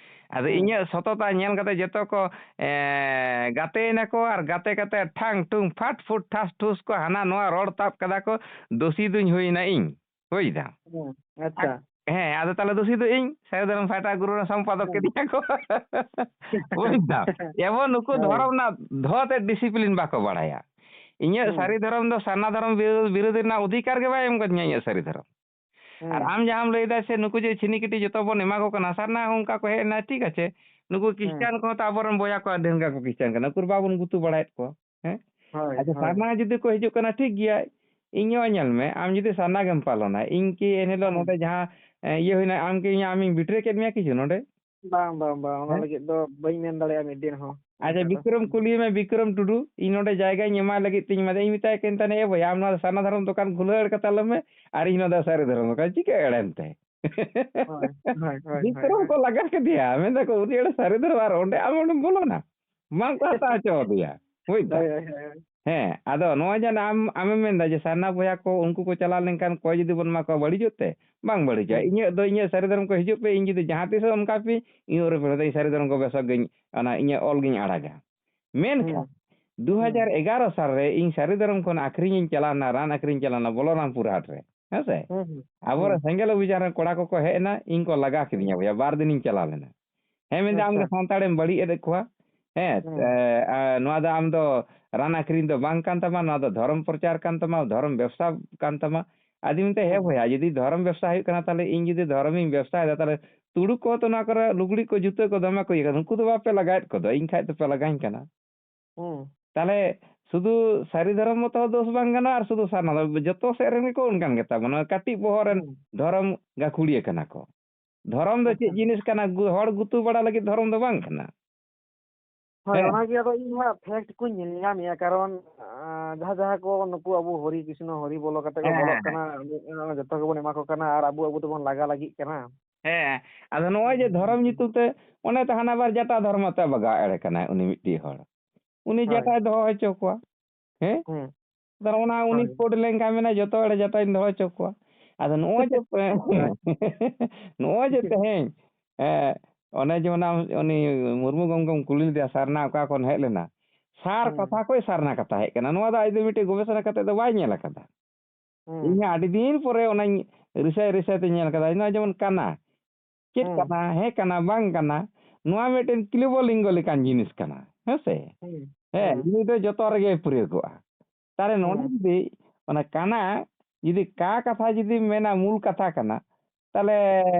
ᱟᱫᱚ ᱦᱩᱸ᱾ ᱤᱧᱟᱹᱜ ᱥᱚᱛᱚᱛᱟ ᱧᱮᱞ ᱠᱟᱛᱮ ᱡᱚᱛᱚ ᱠᱚ, ᱮᱸ, ᱜᱟᱛᱮᱭᱮᱱᱟ ᱠᱚ ᱟᱨ ᱜᱟᱛᱮ ᱠᱟᱛᱮ ᱴᱷᱟᱝ ᱴᱷᱩᱝ ᱯᱷᱟᱴ ᱯᱷᱩᱴ ᱴᱷᱟᱥ ᱴᱷᱩᱥ ᱠᱚ ᱦᱟᱱᱟ ᱱᱚᱣᱟ ᱨᱚᱲ ᱛᱟᱵ ᱠᱟᱫᱟ ᱠᱚ, ᱫᱳᱥᱤ ᱫᱩᱧ ᱦᱩᱭᱱᱟ ᱤᱧ᱾ ᱵᱩᱡᱽ ᱫᱟᱢ? ᱦᱩᱸ, ᱟᱪᱪᱷᱟ᱾ ᱟᱨ, ᱦᱮᱸ, ᱟᱫᱚ ᱛᱟᱦᱞᱮ ᱫᱳᱥᱤ ᱫᱚ ᱤᱧ, ᱥᱟᱹᱨᱤ ᱫᱷᱚᱨᱚᱢ ᱯᱷᱟᱭᱴᱟᱨ ᱜᱨᱩᱯ ᱨᱮ ᱥᱚᱢᱯᱟᱫᱚᱠ ᱦᱩᱸ᱾ ᱠᱤᱫᱤᱧᱟ ᱠᱚ᱾ ᱵᱩᱡᱽ ᱫᱟᱢ? ᱮᱢᱚᱱ ᱱᱩᱠᱩ ᱦᱳᱭ᱾ ᱫᱷᱚᱨᱚᱢ ᱨᱮᱱᱟᱜ ᱫᱷᱚ ᱛᱮ ᱰᱤᱥᱤᱯᱞᱤᱱ ᱵᱟᱠᱚ ᱵᱟᱲᱟᱭᱟ᱾ ᱤᱧᱟᱹᱜ ᱦᱩᱸ᱾ ᱥᱟᱹᱨᱤ ᱫᱷᱚᱨᱚᱢ ᱫᱚ ᱥᱟᱨᱱᱟ ᱫᱷᱚᱨᱚᱢ ᱵᱤᱨᱳ-, ᱵᱤᱨᱳᱫᱷᱤ ᱨᱮᱱᱟᱜ ᱚᱫᱷᱤᱠᱟᱨ ᱜᱮ ᱵᱟᱭ ᱮᱢ ᱠᱟᱫᱤᱧᱟ ᱤᱧᱟᱹᱜ ᱥᱟᱹᱨᱤ ᱫᱷᱚᱨᱚᱢ᱾ ᱟᱨ ᱦᱩᱸ᱾ ᱟᱢ ᱡᱟᱦᱟᱸᱢ ᱞᱟᱹᱭᱫᱟ ᱥᱮ ᱱᱩᱠᱩ ᱡᱮ ᱪᱷᱤᱱᱤ ᱠᱤᱴᱤ ᱡᱚᱛᱚ ᱵᱚᱱ ᱮᱢᱟ ᱠᱚ ᱠᱟᱱᱟ, ᱥᱟᱨᱱᱟ ᱦᱚᱸ ᱚᱱᱠᱟ ᱠᱚ ᱦᱮᱡ ᱮᱱᱟ, ᱴᱷᱤᱠ ᱟᱪᱷᱮ, ᱱᱩᱠᱩ ᱦᱩᱸ᱾ ᱠᱷᱨᱤᱥᱴᱟᱱ ᱠᱚᱦᱚᱸ ᱛᱚ ᱟᱵᱚᱨᱮᱱ ᱵᱚᱭᱦᱟ ᱠᱚ ᱟᱹᱰᱤ ᱰᱷᱮᱨ ᱠᱚ ᱠᱷᱨᱤᱥᱴᱟᱱ ᱠᱟᱱᱟ, ᱩᱠᱩᱨ ᱵᱟᱵᱚᱱ ᱜᱩᱛᱩ ᱵᱟᱲᱟᱭᱮᱫ ᱠᱚᱣᱟ, ᱦᱮᱸ? ᱦᱳᱭ, ᱟᱪᱪᱷᱟ, ᱦᱳᱭ᱾ ᱥᱟᱨᱱᱟ ᱡᱩᱫᱤ ᱠᱚ ᱦᱤᱡᱩᱜ ᱠᱟᱱᱟ, ᱴᱷᱤᱠ ᱜᱮᱭᱟ, ᱤᱧ ᱦᱚᱸ ᱧᱮᱞ ᱢᱮ, ᱟᱢ ᱡᱩᱫᱤ ᱥᱟᱨᱱᱟ ᱜᱮᱢ ᱯᱟᱞᱚᱱᱟ, ᱤᱧ ᱠᱤ ᱮᱱᱦᱤᱞᱳᱜ ᱦᱩᱸ᱾ ᱱᱚᱰᱮ ᱡᱟᱦᱟᱸ, ᱮ, ᱤᱭᱟᱹ ᱦᱩᱭᱱᱟ, ᱟᱢ ᱠᱤ ᱤᱧ ᱟᱢᱤᱧ ᱵᱤᱴᱨᱮ ᱠᱮᱫ ᱢᱮᱭᱟ ᱠᱤᱪᱷᱩ ᱱᱚᱰᱮ? ᱵᱟᱝ, ᱵᱟᱝ, ᱵᱟᱝ, ᱚᱱᱟ ᱦᱮᱸ? ᱞᱟᱹᱜᱤᱫ ᱫᱚ ᱵᱟᱹᱧ ᱢᱮᱱ ᱫᱟᱲᱮᱭᱟᱜᱼᱟ ᱢᱤᱫ ᱫᱤᱱ ᱦᱚᱸ ᱟᱪᱪᱷᱟ, ᱚᱱᱠᱟ ᱫᱚ᱾ ᱵᱤᱠᱨᱚᱢ ᱠᱩᱞᱤᱭᱮ ᱢᱮ, ᱵᱤᱠᱨᱚᱢ ᱴᱩᱰᱩ, ᱤᱧ ᱱᱚᱰᱮ ᱡᱟᱭᱜᱟᱧ ᱮᱢᱟᱭ ᱞᱟᱹᱜᱤᱫ ᱛᱤᱧ ᱮᱢᱟᱫᱮᱭᱟ, ᱤᱧ ᱢᱮᱛᱟᱭ ᱠᱟᱱ ᱛᱟᱦᱮᱱᱟ, "ᱮ ᱵᱚᱭᱦᱟ, ᱟᱢ ᱱᱚᱣᱟ ᱥᱟᱨᱱᱟ ᱫᱷᱚᱨᱚᱢ ᱫᱚᱠᱟᱱ ᱠᱷᱩᱞᱟᱹᱣ ᱮᱲ ᱠᱟᱛᱟ ᱞᱮᱢᱮ, ᱟᱨ ᱤᱧ ᱱᱚᱣᱟ ᱫᱚ ᱥᱟᱹᱨᱤ ᱫᱷᱚᱨᱚᱢ ᱫᱚᱠᱟᱱ ᱪᱤᱠᱟᱹ ᱮᱲᱮᱱ ᱛᱮ?" ᱦᱳᱭ, ᱦᱳᱭ, ᱦᱳᱭ, ᱦᱳᱭ, ᱵᱤᱠᱨᱚᱢ ᱦᱳᱭ᱾ ᱠᱚ ᱞᱟᱜᱟ ᱠᱮᱫᱮᱭᱟ, ᱢᱮᱱᱫᱟ ᱠᱚ, "ᱩᱱᱤ ᱮᱲᱮ ᱥᱟᱹᱨᱤ ᱫᱷᱚᱨᱚᱢ, ᱟᱨ ᱚᱸᱰᱮ ᱟᱢ ᱚᱸᱰᱮᱢ ᱵᱚᱞᱚᱱᱟ?" ᱵᱟᱝ ᱠᱚ ᱦᱟᱛᱟᱣ ᱦᱚᱪᱚ ᱟᱫᱮᱭᱟ, ᱵᱩᱡᱽ ᱫᱟᱢ? ᱦᱳᱭ, ᱦᱳᱭ, ᱦᱳᱭ, ᱦᱳᱭ᱾ ᱦᱮᱸ, ᱟᱫᱚ ᱱᱚᱜᱼᱚᱭ ᱡᱮ ᱟᱢ, ᱟᱢᱮᱢ ᱢᱮᱱᱫᱟ ᱡᱮ ᱥᱟᱨᱱᱟ ᱵᱚᱭᱦᱟ ᱠᱚ, ᱩᱱᱠᱩ ᱠᱚ ᱪᱟᱞᱟᱣ ᱞᱮᱱᱠᱷᱟᱱ ᱠᱚᱭ ᱡᱩᱫᱤ ᱵᱚᱱ ᱮᱢᱟ ᱠᱚᱣᱟ, ᱵᱟᱹᱲᱤᱡᱚᱜ ᱛᱮ? ᱵᱟᱝ ᱵᱟᱹᱲᱤᱡᱚᱜᱼᱟ᱾ ᱦᱩᱸ᱾ ᱤᱧᱟᱹᱜ ᱫᱚ ᱤᱧᱟᱹᱜ ᱥᱟᱹᱨᱤ ᱫᱷᱚᱨᱚᱢ ᱠᱚ ᱦᱤᱡᱩᱜ ᱯᱮ, ᱤᱧ ᱡᱩᱫᱤ ᱡᱟᱦᱟᱸ ᱛᱤᱥ ᱦᱚᱸ ᱚᱱᱠᱟ ᱯᱮ, ᱤᱧ ᱩᱱ ᱨᱮ ᱯᱮ ᱤᱧ ᱥᱟᱹᱨᱤ ᱫᱷᱚᱨᱚᱢ ᱠᱚ ᱵᱮᱥᱚᱜ ᱜᱤᱧ, ᱚᱱᱟ ᱤᱧᱟᱹᱜ ᱚᱞ ᱜᱤᱧ ᱟᱲᱟᱜᱟ᱾ ᱢᱮᱱᱠᱷᱟᱱ ᱦᱩᱸ᱾ ᱦᱩᱸ᱾ ᱫᱩ ᱦᱟᱡᱟᱨ ᱮᱜᱟᱨᱚ ᱥᱟᱞ ᱨᱮ ᱤᱧ ᱥᱟᱹᱨᱤ ᱫᱷᱚᱨᱚᱢ ᱠᱷᱚᱱ ᱟᱹᱠᱷᱨᱤᱧᱤᱧ ᱪᱟᱞᱟᱣ ᱞᱮᱱᱟ, ᱨᱟᱱ ᱟᱹᱠᱷᱨᱤᱧ ᱪᱟᱞᱟᱣ ᱞᱮᱱᱟ ᱵᱚᱞᱚᱨᱟᱢᱯᱩᱨ ᱦᱟᱴ ᱨᱮ, ᱦᱮᱸ ᱥᱮ? ᱦᱩᱸ, ᱦᱩᱸ, ᱟᱵᱚᱨᱮᱱ ᱦᱩᱸ᱾ ᱥᱮᱸᱜᱮᱞ ᱚᱵᱷᱤᱡᱟᱱ ᱨᱮᱱ ᱠᱚᱲᱟ ᱠᱚᱠᱚ ᱦᱮᱡ ᱮᱱᱟ, ᱤᱧ ᱠᱚ ᱞᱟᱜᱟ ᱠᱤᱫᱤᱧᱟ ᱦᱩᱸ᱾ ᱵᱚᱭᱦᱟ, ᱵᱟᱨ ᱫᱤᱱᱤᱧ ᱪᱟᱞᱟᱣ ᱞᱮᱱᱟ᱾ ᱦᱮᱸ, ᱢᱮᱱᱫᱟ, "ᱟᱢ ᱫᱚ ᱟᱪᱪᱷᱟ᱾ ᱥᱟᱱᱛᱟᱲᱮᱢ ᱵᱟᱹᱲᱤᱡ ᱮᱫ ᱠᱚᱣᱟ, ᱦᱮᱸ, ᱦᱩᱸ᱾ ᱮ, ᱟ, ᱱᱚᱣᱟ ᱫᱚ ᱟᱢ ᱫᱚ ᱨᱟᱱ ᱟᱹᱠᱷᱨᱤᱧ ᱫᱚ ᱵᱟᱝ ᱠᱟᱱ ᱛᱟᱢᱟ, ᱱᱚᱣᱟ ᱫᱚ ᱫᱷᱚᱨᱚᱢ ᱯᱨᱚᱪᱟᱨ ᱠᱟᱱ ᱛᱟᱢᱟ, ᱫᱷᱚᱨᱚᱢ ᱵᱮᱵᱽᱥᱟ ᱠᱟᱱ ᱛᱟᱢᱟ᱾" ᱟᱫᱚᱧ ᱢᱮᱛᱟᱭᱟ, "ᱦᱮᱸ ᱦᱩᱸ᱾ ᱵᱚᱭᱦᱟ, ᱡᱩᱫᱤ ᱫᱷᱚᱨᱚᱢ ᱵᱮᱵᱽᱥᱟ ᱦᱩᱭᱩᱜ ᱠᱟᱱᱟ, ᱛᱟᱦᱞᱮ ᱤᱧ ᱡᱩᱫᱤ ᱫᱷᱚᱨᱚᱢᱤᱧ ᱵᱮᱵᱽᱥᱟᱭᱮᱫᱟ, ᱛᱟᱦᱞᱮ ᱛᱩᱲᱩᱠ ᱠᱚ ᱛᱚ ᱱᱚᱣᱟ ᱠᱚᱨᱮ ᱞᱩᱜᱽᱲᱤᱡ ᱠᱚ, ᱡᱩᱛᱟᱹ ᱠᱚ ᱫᱚᱢᱮ ᱠᱚ ᱤᱭᱟᱹ ᱠᱟᱫᱟ, ᱱᱩᱠᱩ ᱫᱚ ᱵᱟᱯᱮ ᱞᱟᱜᱟᱭᱮᱫ ᱠᱚᱫᱚ, ᱤᱧ ᱠᱷᱟᱡ ᱫᱚᱯᱮ ᱞᱟᱜᱟᱧ ᱠᱟᱱᱟ᱾" ᱦᱩᱸ᱾ ᱛᱟᱦᱞᱮ ᱥᱩᱫᱷᱩ ᱥᱟᱹᱨᱤ ᱫᱷᱚᱨᱚᱢ ᱢᱚᱛᱚ ᱫᱳᱥ ᱵᱟᱝ ᱜᱟᱱᱚᱜᱼᱟ, ᱟᱨ ᱥᱩᱫᱷᱩ ᱥᱟᱨᱱᱟ ᱫᱚ, ᱡᱚᱛᱚ ᱥᱮᱫ ᱨᱮᱱ ᱜᱮᱠᱚ ᱚᱱᱠᱟᱱ ᱜᱮᱛᱟ ᱵᱚᱱᱟ, ᱠᱟᱹᱴᱤᱡ ᱵᱚᱦᱚᱜ ᱨᱮᱱ ᱦᱩᱸ᱾ ᱫᱷᱚᱨᱚᱢ ᱜᱟᱹᱠᱷᱩᱲᱤᱭᱟᱹ ᱠᱟᱱᱟ ᱠᱚ᱾ ᱫᱷᱚᱨᱚᱢ ᱫᱚ ᱪᱮᱫ ᱟᱪᱪᱷᱟ᱾ ᱡᱤᱱᱤᱥ ᱠᱟᱱᱟ? ᱜᱩ-, ᱦᱚᱲ ᱜᱩᱛᱩ ᱵᱟᱲᱟ ᱞᱟᱹᱜᱤᱫ ᱫᱷᱚᱨᱚᱢ ᱫᱚ ᱵᱟᱝ ᱠᱟᱱᱟ᱾ ᱦᱳᱭ, ᱦᱮᱸ᱾ ᱚᱱᱟᱜᱮ ᱟᱫᱚ ᱤᱧ ᱦᱟᱸᱜ ᱯᱷᱮᱠᱴ ᱠᱚᱧ ᱧᱮᱞ ᱧᱟᱢᱮᱜᱼᱟ, ᱠᱟᱨᱚᱱ, ᱟᱸ, ᱡᱟᱦᱟᱸ, ᱡᱟᱦᱟᱸ ᱠᱚ ᱱᱩᱠᱩ ᱟᱵᱚ ᱦᱚᱨᱤ ᱠᱨᱤᱥᱱᱚ ᱦᱚᱨᱤ ᱵᱚᱞᱚ ᱠᱟᱛᱮ ᱠᱚ ᱦᱮᱸ, ᱵᱚᱞᱚᱜ ᱦᱮᱸ, ᱠᱟᱱᱟ, ᱦᱮᱸ᱾ ᱡᱚᱛᱚ ᱜᱮᱵᱚᱱ ᱮᱢᱟ ᱠᱚ ᱠᱟᱱᱟ ᱟᱨ ᱟᱵᱚ, ᱟᱵᱚ ᱛᱮᱵᱚᱱ ᱞᱟᱜᱟ ᱞᱟᱹᱜᱤᱫ ᱠᱟᱱᱟ᱾ ᱦᱮᱸ, ᱟᱫᱚ ᱱᱚᱜᱼᱚᱭ ᱡᱮ ᱦᱩᱸ, ᱫᱷᱚᱨᱚᱢ ᱦᱩᱸ, ᱦᱩᱸ᱾ ᱧᱩᱛᱩᱢ ᱛᱮ ᱚᱱᱮ ᱛᱚ ᱦᱟᱱᱟ ᱵᱟᱨ ᱡᱟᱴᱟ ᱫᱷᱚᱨᱢᱚ ᱛᱮ ᱵᱟᱜᱟᱣ ᱮᱲᱮ ᱠᱟᱱᱟᱭ ᱩᱱᱤ ᱢᱤᱫᱴᱤᱡ ᱦᱚᱲ᱾ ᱩᱱᱤ ᱦᱳᱭ᱾ ᱡᱟᱴᱟᱭ ᱫᱚᱦᱚ ᱦᱚᱪᱚ ᱠᱚᱣᱟ᱾ ᱦᱮᱸ? ᱦᱩᱸ᱾ ᱟᱫᱚ ᱚᱱᱟ ᱩᱱᱤ ᱦᱳᱭ᱾ ᱠᱳᱰ ᱞᱮᱱᱠᱷᱟᱱ ᱢᱮᱱᱟ, "ᱡᱚᱛᱚ ᱦᱚᱲ ᱡᱟᱴᱟᱧ ᱫᱚᱦᱚ ᱦᱚᱪᱚ ᱠᱚᱣᱟ᱾" ᱟᱫᱚ ᱱᱚᱜᱼᱚᱭ ᱡᱮ, ᱦᱳᱭ᱾ ᱱᱚᱜᱼᱚᱭ ᱡᱮ ᱛᱮᱦᱮᱧ ᱦᱮᱸ, ᱚᱱᱮ ᱡᱮᱢᱚᱱ ᱟᱢ ᱩᱱᱤ ᱢᱩᱨᱢᱩ ᱜᱚᱢᱠᱮᱢ ᱠᱩᱞᱤ ᱞᱮᱫᱮᱭᱟ, ᱥᱟᱨᱱᱟ ᱚᱠᱟ ᱠᱷᱚᱱ ᱦᱮᱡ ᱞᱮᱱᱟ? ᱥᱟᱨ ᱦᱩᱸ᱾ ᱠᱟᱛᱷᱟ ᱠᱷᱚᱱ ᱥᱟᱨᱱᱟ ᱠᱟᱛᱷᱟ ᱦᱮᱡ ᱠᱟᱱᱟ᱾ ᱱᱚᱣᱟ ᱫᱚ ᱟᱡ ᱫᱚ ᱢᱤᱫᱴᱮᱡ ᱜᱚᱵᱮᱥᱚᱱᱟ ᱠᱟᱛᱮ ᱫᱚ ᱵᱟᱭ ᱧᱮᱞ ᱟᱠᱟᱫᱟ᱾ ᱦᱩᱸ᱾ ᱤᱧ ᱦᱚᱸ ᱟᱹᱰᱤ ᱫᱤᱱ ᱯᱚᱨᱮ ᱚᱱᱟᱧ ᱨᱤᱥᱟᱨᱪ, ᱨᱤᱥᱟᱨᱪ ᱤᱧ ᱧᱮᱞ ᱠᱟᱫᱟ᱾ ᱱᱚᱣᱟ ᱡᱮᱢᱚᱱ ᱠᱟᱱᱟ, ᱪᱮᱫ ᱦᱩᱸ᱾ ᱠᱟᱱᱟ, ᱦᱮᱸ ᱠᱟᱱᱟ, ᱵᱟᱝ ᱠᱟᱱᱟ, ᱱᱚᱣᱟ ᱢᱤᱫᱴᱮᱱ ᱠᱞᱤᱵᱚ ᱞᱤᱝᱜᱚ ᱞᱮᱠᱟᱱ ᱡᱤᱱᱤᱥ ᱠᱟᱱᱟ, ᱦᱮᱸ ᱥᱮ? ᱦᱩᱸ᱾ ᱦᱮᱸ, ᱦᱩᱸ᱾ ᱱᱩᱭ ᱫᱚ ᱡᱚᱛᱚ ᱨᱮᱜᱮᱭ ᱯᱨᱚᱭᱳᱜᱚᱜᱼᱟ᱾ ᱛᱟᱦᱞᱮ ᱱᱚᱰᱮ ᱦᱩᱸ᱾ ᱡᱩᱫᱤ ᱚᱱᱟ ᱠᱟᱱᱟ, ᱡᱩᱫᱤ ᱠᱟ ᱠᱟᱛᱷᱟ ᱡᱩᱫᱤᱢ ᱢᱮᱱᱟ, ᱢᱩᱞ ᱠᱟᱛᱷᱟ ᱠᱟᱱᱟ, ᱛᱟᱦᱞᱮ,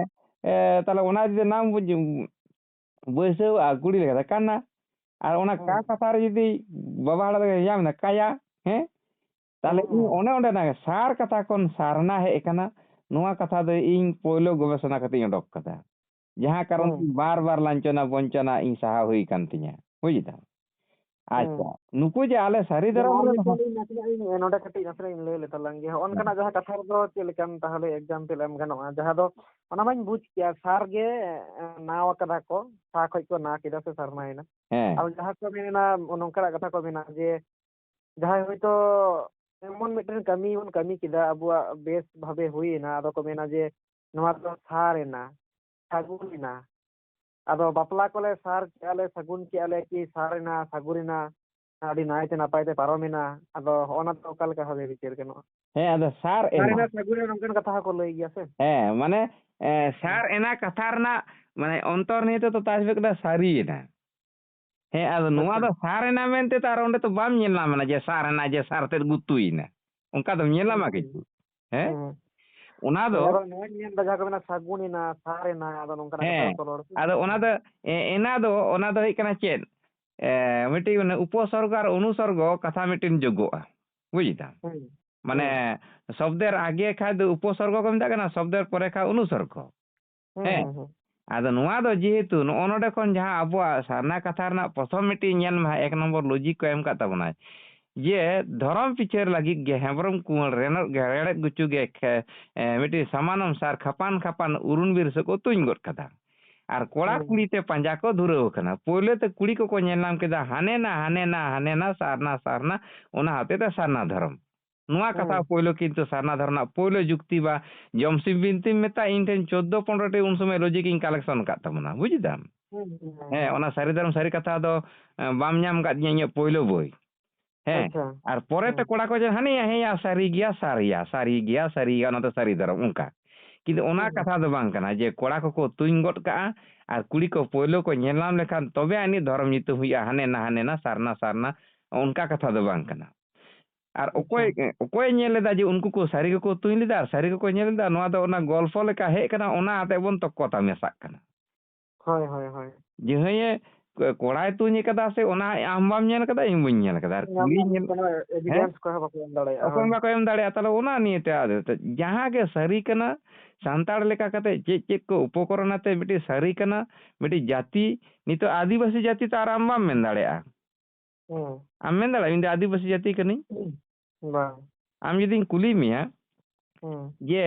ᱮ, ᱛᱟᱦᱞᱮ ᱚᱱᱟ ᱡᱩᱫᱤ ᱱᱟᱢ ᱵᱩᱡ-, ᱵᱟᱹᱭᱥᱟᱹᱣ ᱟᱨ ᱠᱩᱲᱤ ᱞᱮᱠᱟᱛᱮ ᱠᱟᱱᱟ᱾ ᱟᱨ ᱚᱱᱟ ᱠᱟ ᱦᱩᱸ᱾ ᱠᱟᱛᱷᱟ ᱨᱮ ᱡᱩᱫᱤ ᱵᱟᱵᱟ ᱦᱚᱲ ᱫᱚ ᱧᱟᱢ ᱮᱫᱟ ᱠᱟᱭᱟ, ᱦᱮᱸ? ᱛᱟᱦᱞᱮ ᱦᱩᱸ, ᱤᱧ ᱦᱩᱸ᱾ ᱚᱱᱮ ᱚᱸᱰᱮᱱᱟᱜ ᱥᱟᱨ ᱠᱟᱛᱷᱟ ᱠᱷᱚᱱ ᱥᱟᱨᱱᱟ ᱦᱮᱡ ᱟᱠᱟᱱᱟ, ᱱᱚᱣᱟ ᱠᱟᱛᱷᱟ ᱫᱚ ᱤᱧ ᱯᱳᱭᱞᱳ ᱜᱚᱵᱮᱥᱚᱱᱟ ᱠᱟᱛᱮᱧ ᱚᱰᱚᱠ ᱠᱟᱫᱟ᱾ ᱡᱟᱦᱟᱸ ᱠᱟᱨᱚᱱ ᱦᱩᱸ᱾ ᱛᱮ ᱵᱟᱨ ᱵᱟᱨ ᱞᱟᱧᱪᱚᱱᱟ ᱵᱚᱧᱪᱚᱱᱟ ᱤᱧ ᱥᱟᱦᱟᱣ ᱦᱩᱭ ᱟᱠᱟᱱ ᱛᱤᱧᱟ, ᱵᱩᱡ ᱫᱟᱢ? ᱦᱩᱸ᱾ ᱟᱪᱪᱷᱟ, ᱱᱩᱠᱩ ᱡᱮ ᱟᱞᱮ ᱥᱟᱹᱨᱤ ᱟᱫᱚ ᱫᱷᱚᱨᱚᱢ ᱱᱚᱣᱟ ᱨᱮᱱ ᱱᱤᱛᱚᱜ ᱦᱚᱲ ᱞᱤᱧ ᱱᱟᱥᱮᱱᱟᱜ ᱤᱧ, ᱱᱚᱰᱮ ᱠᱟᱹᱴᱤᱡ ᱱᱟᱥᱮᱱᱟᱜ ᱤᱧ ᱞᱟᱹᱭ ᱞᱮᱛᱟᱲ ᱞᱮᱱ ᱜᱮ᱾ ᱦᱚᱸᱜᱼᱚ ᱦᱮᱸ᱾ ᱱᱚᱝᱠᱟᱱᱟᱜ ᱡᱟᱦᱟᱸ ᱠᱟᱛᱷᱟ ᱨᱮᱫᱚ ᱪᱮᱫ ᱞᱮᱠᱟᱱ ᱛᱟᱦᱚᱞᱮ example ᱮᱢ ᱜᱟᱱᱚᱜᱼᱟ? ᱡᱟᱦᱟᱸ ᱫᱚ ᱚᱱᱟ ᱢᱟᱧ ᱵᱩᱡᱽ ᱠᱮᱭᱟ, ᱥᱟᱨ ᱜᱮ, ᱮ, ᱱᱟᱣ ᱟᱠᱟᱫᱟ ᱠᱚ, ᱥᱟ ᱠᱷᱚᱡ ᱠᱚ ᱱᱟ ᱠᱮᱫᱟ ᱥᱮ ᱥᱟᱨᱱᱟᱭᱮᱱᱟ᱾ ᱦᱮᱸ᱾ ᱟᱨ ᱡᱟᱦᱟᱸ ᱠᱚ ᱢᱮᱱᱟ, ᱱᱚᱝᱠᱟᱱᱟᱜ ᱠᱟᱛᱷᱟ ᱠᱚ ᱢᱮᱱᱟ ᱡᱮ, ᱡᱟᱦᱟᱸᱭ ᱦᱚᱭᱛᱳ ᱮᱢᱚᱱ ᱢᱤᱫᱴᱮᱱ ᱠᱟᱹᱢᱤ ᱵᱚᱱ ᱠᱟᱹᱢᱤ ᱠᱮᱫᱟ, ᱟᱵᱚᱣᱟᱜ ᱵᱮᱥ ᱵᱷᱟᱵᱮ ᱦᱩᱭᱮᱱᱟ, ᱟᱫᱚ ᱠᱚ ᱢᱮᱱᱟ ᱡᱮ, "ᱱᱚᱣᱟ ᱫᱚ ᱥᱟᱨ ᱮᱱᱟ, ᱥᱟᱹᱜᱩᱱ ᱮᱱᱟ᱾" ᱟᱫᱚ ᱵᱟᱯᱞᱟ ᱠᱚᱞᱮ ᱥᱟᱨ ᱠᱮᱜᱼᱟ ᱞᱮ, ᱥᱟᱹᱜᱩᱱ ᱠᱮᱜᱼᱟ ᱞᱮ, ᱠᱤ ᱥᱟᱨ ᱮᱱᱟ, ᱥᱟᱹᱜᱩᱱ ᱮᱱᱟ, ᱟᱹᱰᱤ ᱱᱟᱭᱛᱮ ᱱᱟᱯᱟᱭ ᱛᱮ ᱯᱟᱨᱚᱢᱮᱱᱟ᱾ ᱟᱫᱚ ᱦᱚᱸᱜᱼᱚ ᱱᱟ ᱫᱚ ᱚᱠᱟ ᱞᱮᱠᱟ ᱵᱷᱟᱵᱮ ᱵᱤᱪᱟᱹᱨ ᱜᱟᱱᱚᱜᱼᱟ? ᱦᱮᱸ, ᱟᱫᱚ ᱥᱟᱨ ᱥᱟᱨ ᱮᱱᱟ᱾ ᱮᱱᱟ, ᱥᱟᱹᱜᱩᱱ ᱮᱱᱟ, ᱱᱚᱝᱠᱟᱱ ᱠᱟᱛᱷᱟ ᱦᱚᱸᱠᱚ ᱞᱟᱹᱭ ᱜᱮᱭᱟ ᱥᱮ? ᱦᱮᱸ, ᱢᱟᱱᱮ, ᱮ, ᱦᱮᱸ᱾ ᱥᱟᱨ ᱮᱱᱟ ᱠᱟᱛᱷᱟ ᱨᱮᱱᱟᱜ, ᱢᱟᱱᱮ, ᱚᱱᱛᱚᱨ ᱱᱤᱦᱤᱛ ᱫᱚ ᱛᱟᱦᱮᱸ ᱠᱟᱱᱟ ᱥᱟᱹᱨᱤᱭᱮᱱᱟ᱾ ᱦᱮᱸ, ᱟᱫᱚ ᱱᱚᱣᱟ ᱟᱪᱪᱷᱟ᱾ ᱫᱚ ᱥᱟᱨ ᱮᱱᱟ ᱢᱮᱱᱛᱮ ᱛᱚ ᱟᱨ ᱚᱸᱰᱮ ᱛᱚ ᱵᱟᱢ ᱧᱮᱞ ᱧᱟᱢᱟ ᱡᱮ ᱥᱟᱨ ᱮᱱᱟ, ᱡᱮ ᱥᱟᱨ ᱛᱮᱫ ᱜᱩᱛᱩᱭᱮᱱᱟ᱾ ᱚᱱᱠᱟ ᱫᱚᱢ ᱧᱮᱞ ᱦᱩᱸ, ᱧᱟᱢᱟ ᱦᱩᱸ᱾ ᱠᱤᱪᱷᱩ? ᱦᱮᱸ? ᱦᱩᱸ, ᱦᱩᱸ᱾ ᱚᱱᱟ ᱫᱚ ᱦᱳᱭ, ᱟᱫᱚ ᱱᱚᱣᱟᱧ ᱢᱮᱱᱫᱟ, ᱡᱟᱦᱟᱸ ᱠᱚ ᱢᱮᱱᱟ ᱥᱟᱹᱜᱩᱱ ᱮᱱᱟ, ᱥᱟᱨ ᱮᱱᱟ, ᱟᱫᱚ ᱱᱚᱝᱠᱟᱱᱟᱜ ᱠᱟᱛᱷᱟ ᱦᱮᱸ, ᱠᱚᱠᱚ ᱨᱚᱲ ᱥᱮ? ᱟᱫᱚ ᱚᱱᱟ ᱦᱩᱸ᱾ ᱫᱚ, ᱮ-, ᱮᱱᱟ ᱫᱚ, ᱚᱱᱟ ᱫᱚ ᱦᱩᱭᱩᱜ ᱠᱟᱱᱟ ᱪᱮᱫ? ᱮ, ᱢᱤᱫᱴᱤᱡ ᱚᱱᱮ ᱩᱯᱚᱥᱚᱨᱜᱚ ᱟᱨ ᱚᱱᱩᱥᱚᱨᱜᱚ ᱠᱟᱛᱷᱟ ᱢᱤᱫᱴᱮᱱ ᱡᱳᱜᱚᱜᱼᱟ᱾ ᱵᱩᱡ ᱫᱟᱢ? ᱦᱩᱸ, ᱢᱟᱱᱮ, ᱦᱩᱸ᱾ ᱥᱚᱵᱫᱮᱨ ᱟᱜᱮ ᱠᱷᱟᱡ ᱫᱚ ᱩᱯᱚᱥᱚᱨᱜᱚ ᱠᱚ ᱢᱮᱛᱟᱜ ᱠᱟᱱᱟ, ᱥᱚᱵᱫᱮᱨ ᱯᱚᱨᱮ ᱠᱷᱟᱡ ᱚᱱᱩᱥᱚᱨᱜᱚ᱾ ᱦᱩᱸ, ᱦᱮᱸ᱾ ᱦᱩᱸ, ᱦᱩᱸ᱾ ᱟᱫᱚ ᱱᱚᱣᱟ ᱫᱚ ᱡᱮᱦᱮᱛᱩ ᱱᱚᱜᱼᱚ ᱱᱚᱰᱮ ᱠᱷᱚᱱ ᱡᱟᱦᱟᱸ ᱟᱵᱚᱣᱟᱜ ᱥᱟᱨᱱᱟ ᱠᱟᱛᱷᱟ ᱨᱮᱱᱟᱜ ᱯᱨᱚᱛᱷᱚᱢ ᱢᱤᱫᱴᱤᱡ ᱧᱮᱞ ᱢᱮ ᱦᱟᱸᱜ, ᱮᱠ ᱱᱚᱢᱵᱚᱨ logic ᱠᱚ ᱮᱢ ᱠᱟᱜ ᱛᱟᱵᱚᱱᱟᱭ᱾ ᱡᱮ ᱫᱷᱚᱨᱚᱢ ᱯᱤᱪᱷᱟᱹᱨ ᱞᱟᱹᱜᱤᱫ ᱜᱮ ᱦᱮᱢᱵᱨᱚᱢ ᱠᱩᱸᱣᱟᱨ ᱨᱮᱱᱚᱜ ᱜᱮ ᱨᱮᱲᱮᱫ ᱜᱩᱪᱩ ᱜᱮ ᱠᱷᱮ-, ᱮ, ᱢᱤᱫᱴᱤᱡ ᱥᱟᱢᱟᱱᱚᱢ ᱥᱟᱨ ᱠᱷᱟᱯᱟᱱ ᱠᱷᱟᱯᱟᱱ ᱩᱨᱩᱱ ᱵᱤᱨ ᱥᱮᱫ ᱠᱚ ᱛᱩᱧ ᱜᱚᱫ ᱠᱟᱫᱟ᱾ ᱟᱨ ᱠᱚᱲᱟ ᱦᱩᱸ᱾ ᱠᱩᱲᱤ ᱛᱮ ᱯᱟᱸᱡᱟ ᱠᱚ ᱫᱷᱩᱨᱟᱹᱣ ᱟᱠᱟᱱᱟ᱾ ᱯᱳᱭᱞᱳ ᱛᱮ ᱠᱩᱲᱤ ᱠᱚᱠᱚ ᱧᱮᱞ ᱧᱟᱢ ᱠᱮᱫᱟ, ᱦᱟᱱᱮ ᱱᱟ, ᱦᱟᱱᱮ ᱱᱟ, ᱦᱟᱱᱮ ᱱᱟ, ᱥᱟᱨᱱᱟ, ᱥᱟᱨᱱᱟ, ᱚᱱᱟ ᱦᱚᱛᱮ ᱛᱮ ᱥᱟᱨᱱᱟ ᱫᱷᱚᱨᱚᱢ᱾ ᱱᱚᱣᱟ ᱠᱟᱛᱷᱟ ᱦᱩᱸ᱾ ᱯᱳᱭᱞᱳ ᱠᱤᱱᱛᱩ ᱥᱟᱨᱱᱟ ᱫᱷᱚᱨᱚᱢ ᱨᱮᱱᱟᱜ ᱯᱳᱭᱞᱳ ᱡᱩᱠᱛᱤ ᱵᱟ ᱡᱚᱢᱥᱤᱢ ᱵᱤᱱᱛᱤᱢ ᱢᱮᱛᱟ, ᱤᱧ ᱴᱷᱮᱱ ᱪᱳᱫᱽᱫᱳ ᱯᱚᱱᱨᱚ ᱴᱤ ᱩᱱ ᱥᱚᱢᱚᱭ ᱞᱚᱡᱤᱠ ᱤᱧ ᱠᱟᱞᱮᱠᱥᱚᱱ ᱟᱠᱟᱫ ᱛᱟᱵᱚᱱᱟ, ᱵᱩᱡ ᱫᱟᱢ? ᱦᱩᱸ, ᱦᱩᱸ, ᱦᱩᱸ, ᱦᱮᱸ, ᱦᱩᱸ᱾ ᱚᱱᱟ ᱥᱟᱹᱨᱤ ᱫᱷᱚᱨᱚᱢ ᱥᱟᱹᱨᱤ ᱠᱟᱛᱷᱟ ᱫᱚ, ᱮ, ᱵᱟᱢ ᱧᱟᱢ ᱟᱠᱟᱫ ᱛᱤᱧᱟᱹ ᱤᱧᱟᱹᱜ ᱯᱳᱭᱞᱳ ᱵᱳᱭ᱾ ᱦᱮᱸ, ᱟᱪᱪᱷᱟ᱾ ᱟᱨ ᱯᱚᱨᱮ ᱛᱮ ᱦᱮᱸ᱾ ᱠᱚᱲᱟ ᱠᱚ ᱡᱮ, "ᱦᱟᱱᱮᱭᱟ, ᱦᱮᱸᱭᱟ, ᱥᱟᱹᱨᱤ ᱜᱮᱭᱟ, ᱥᱟᱹᱨᱤᱭᱟ, ᱥᱟᱹᱨᱤ ᱜᱮᱭᱟ, ᱥᱟᱹᱨᱤ ᱜᱮᱭᱟ, ᱚᱱᱟ ᱫᱚ ᱥᱟᱹᱨᱤ ᱫᱷᱚᱨᱚᱢ", ᱚᱱᱠᱟ᱾ ᱠᱤᱱᱛᱩ ᱚᱱᱟ ᱦᱩᱸ, ᱦᱩᱸ᱾ ᱠᱟᱛᱷᱟ ᱫᱚ ᱵᱟᱝ ᱠᱟᱱᱟ ᱡᱮ ᱠᱚᱲᱟ ᱠᱚᱠᱚ ᱛᱩᱧ ᱜᱚᱫ ᱠᱟᱜᱼᱟ ᱟᱨ ᱠᱩᱲᱤ ᱠᱚ ᱯᱳᱭᱞᱳ ᱠᱚ ᱧᱮᱞ ᱧᱟᱢ ᱞᱮᱠᱷᱟᱱ ᱛᱚᱵᱮ ᱟᱹᱱᱤᱡ ᱫᱷᱚᱨᱚᱢ ᱧᱩᱛᱩᱢ ᱦᱩᱭᱩᱜᱼᱟ, ᱦᱟᱱᱮ ᱱᱟ, ᱦᱟᱱᱮ ᱱᱟ, ᱥᱟᱨᱱᱟ, ᱥᱟᱨᱱᱟ, ᱚᱱᱠᱟ ᱠᱟᱛᱷᱟ ᱫᱚ ᱵᱟᱝ ᱠᱟᱱᱟ᱾ ᱟᱨ ᱚᱠᱚᱭ, ᱟᱪᱪᱷᱟ᱾ ᱚᱠᱚᱭᱮ ᱧᱮᱞ ᱞᱮᱫᱟ ᱡᱮ ᱩᱱᱠᱩ ᱠᱚ ᱥᱟᱹᱨᱤ ᱜᱮᱠᱚ ᱛᱩᱧ ᱞᱮᱫᱟ ᱟᱨ ᱥᱟᱹᱨᱤ ᱜᱮᱠᱚ ᱧᱮᱞ ᱞᱮᱫᱟ? ᱱᱚᱣᱟ ᱫᱚ ᱚᱱᱟ ᱜᱚᱞᱯᱷᱚ ᱞᱮᱠᱟ ᱦᱮᱡ ᱠᱟᱱᱟ, ᱚᱱᱟ ᱟᱛᱮ ᱵᱚᱱ ᱛᱚᱠᱠᱚ ᱛᱟᱢᱟᱥᱟᱜ ᱠᱟᱱᱟ᱾ ᱦᱳᱭ, ᱦᱳᱭ, ᱦᱳᱭ᱾ ᱡᱟᱦᱟᱸᱭᱮ ᱠᱚ-, ᱠᱚᱲᱟᱭ ᱛᱩᱧ ᱠᱟᱫᱟ ᱥᱮ ᱚᱱᱟ ᱟᱢ ᱵᱟᱢ ᱧᱮᱞ ᱠᱟᱫᱟ, ᱤᱧ ᱵᱟᱹᱧ ᱧᱮᱞ ᱠᱟᱫᱟ᱾ ᱟᱨ ᱧᱟᱢ ᱠᱩᱲᱤᱭ ᱧᱟᱢ ᱧᱮᱞ, ᱠᱳᱱᱳ ᱦᱮᱸ? ᱮᱵᱷᱤᱰᱮᱱᱥ ᱠᱚᱦᱚᱸ ᱵᱟᱠᱚ ᱮᱢ ᱫᱟᱲᱮᱭᱟᱜᱼᱟ, ᱚᱠᱚᱭ ᱦᱳᱭ᱾ ᱵᱟᱠᱚ ᱮᱢ ᱫᱟᱲᱮᱭᱟᱜᱼᱟ, ᱛᱟᱦᱞᱮ ᱚᱱᱟ ᱱᱤᱭᱮ ᱛᱮ ᱟᱫᱚ ᱛᱚ ᱡᱟᱦᱟᱸ ᱜᱮ ᱥᱟᱹᱨᱤ ᱠᱟᱱᱟ, ᱥᱟᱱᱛᱟᱲ ᱞᱮᱠᱟ ᱠᱟᱛᱮ ᱪᱮᱫ ᱪᱮᱫ ᱠᱚ ᱩᱯᱚᱠᱚᱨᱚᱱ ᱟᱛᱮ ᱢᱤᱫᱴᱤᱡ ᱥᱟᱹᱨᱤ ᱠᱟᱱᱟ, ᱢᱤᱫᱴᱤᱡ ᱡᱟᱹᱛᱤ, ᱱᱤᱛᱚᱜ ᱟᱹᱫᱤᱵᱟᱹᱥᱤ ᱡᱟᱹᱛᱤ ᱛᱚ ᱟᱨ ᱟᱢ ᱵᱟᱢ ᱢᱮᱱ ᱫᱟᱲᱮᱭᱟᱜᱼᱟ᱾ ᱦᱩᱸ᱾ ᱟᱢ ᱢᱮᱱ ᱫᱟᱲᱮᱭᱟᱜᱼᱟ, "ᱤᱧ ᱫᱚ ᱟᱹᱫᱤᱵᱟᱹᱥᱤ ᱡᱟᱹᱛᱤ ᱠᱟᱹᱱᱟᱹᱧ"? ᱵᱟᱝ᱾ ᱟᱢ ᱡᱩᱫᱤᱧ ᱠᱩᱞᱤ ᱢᱮᱭᱟ ᱦᱩᱸ᱾ ᱡᱮ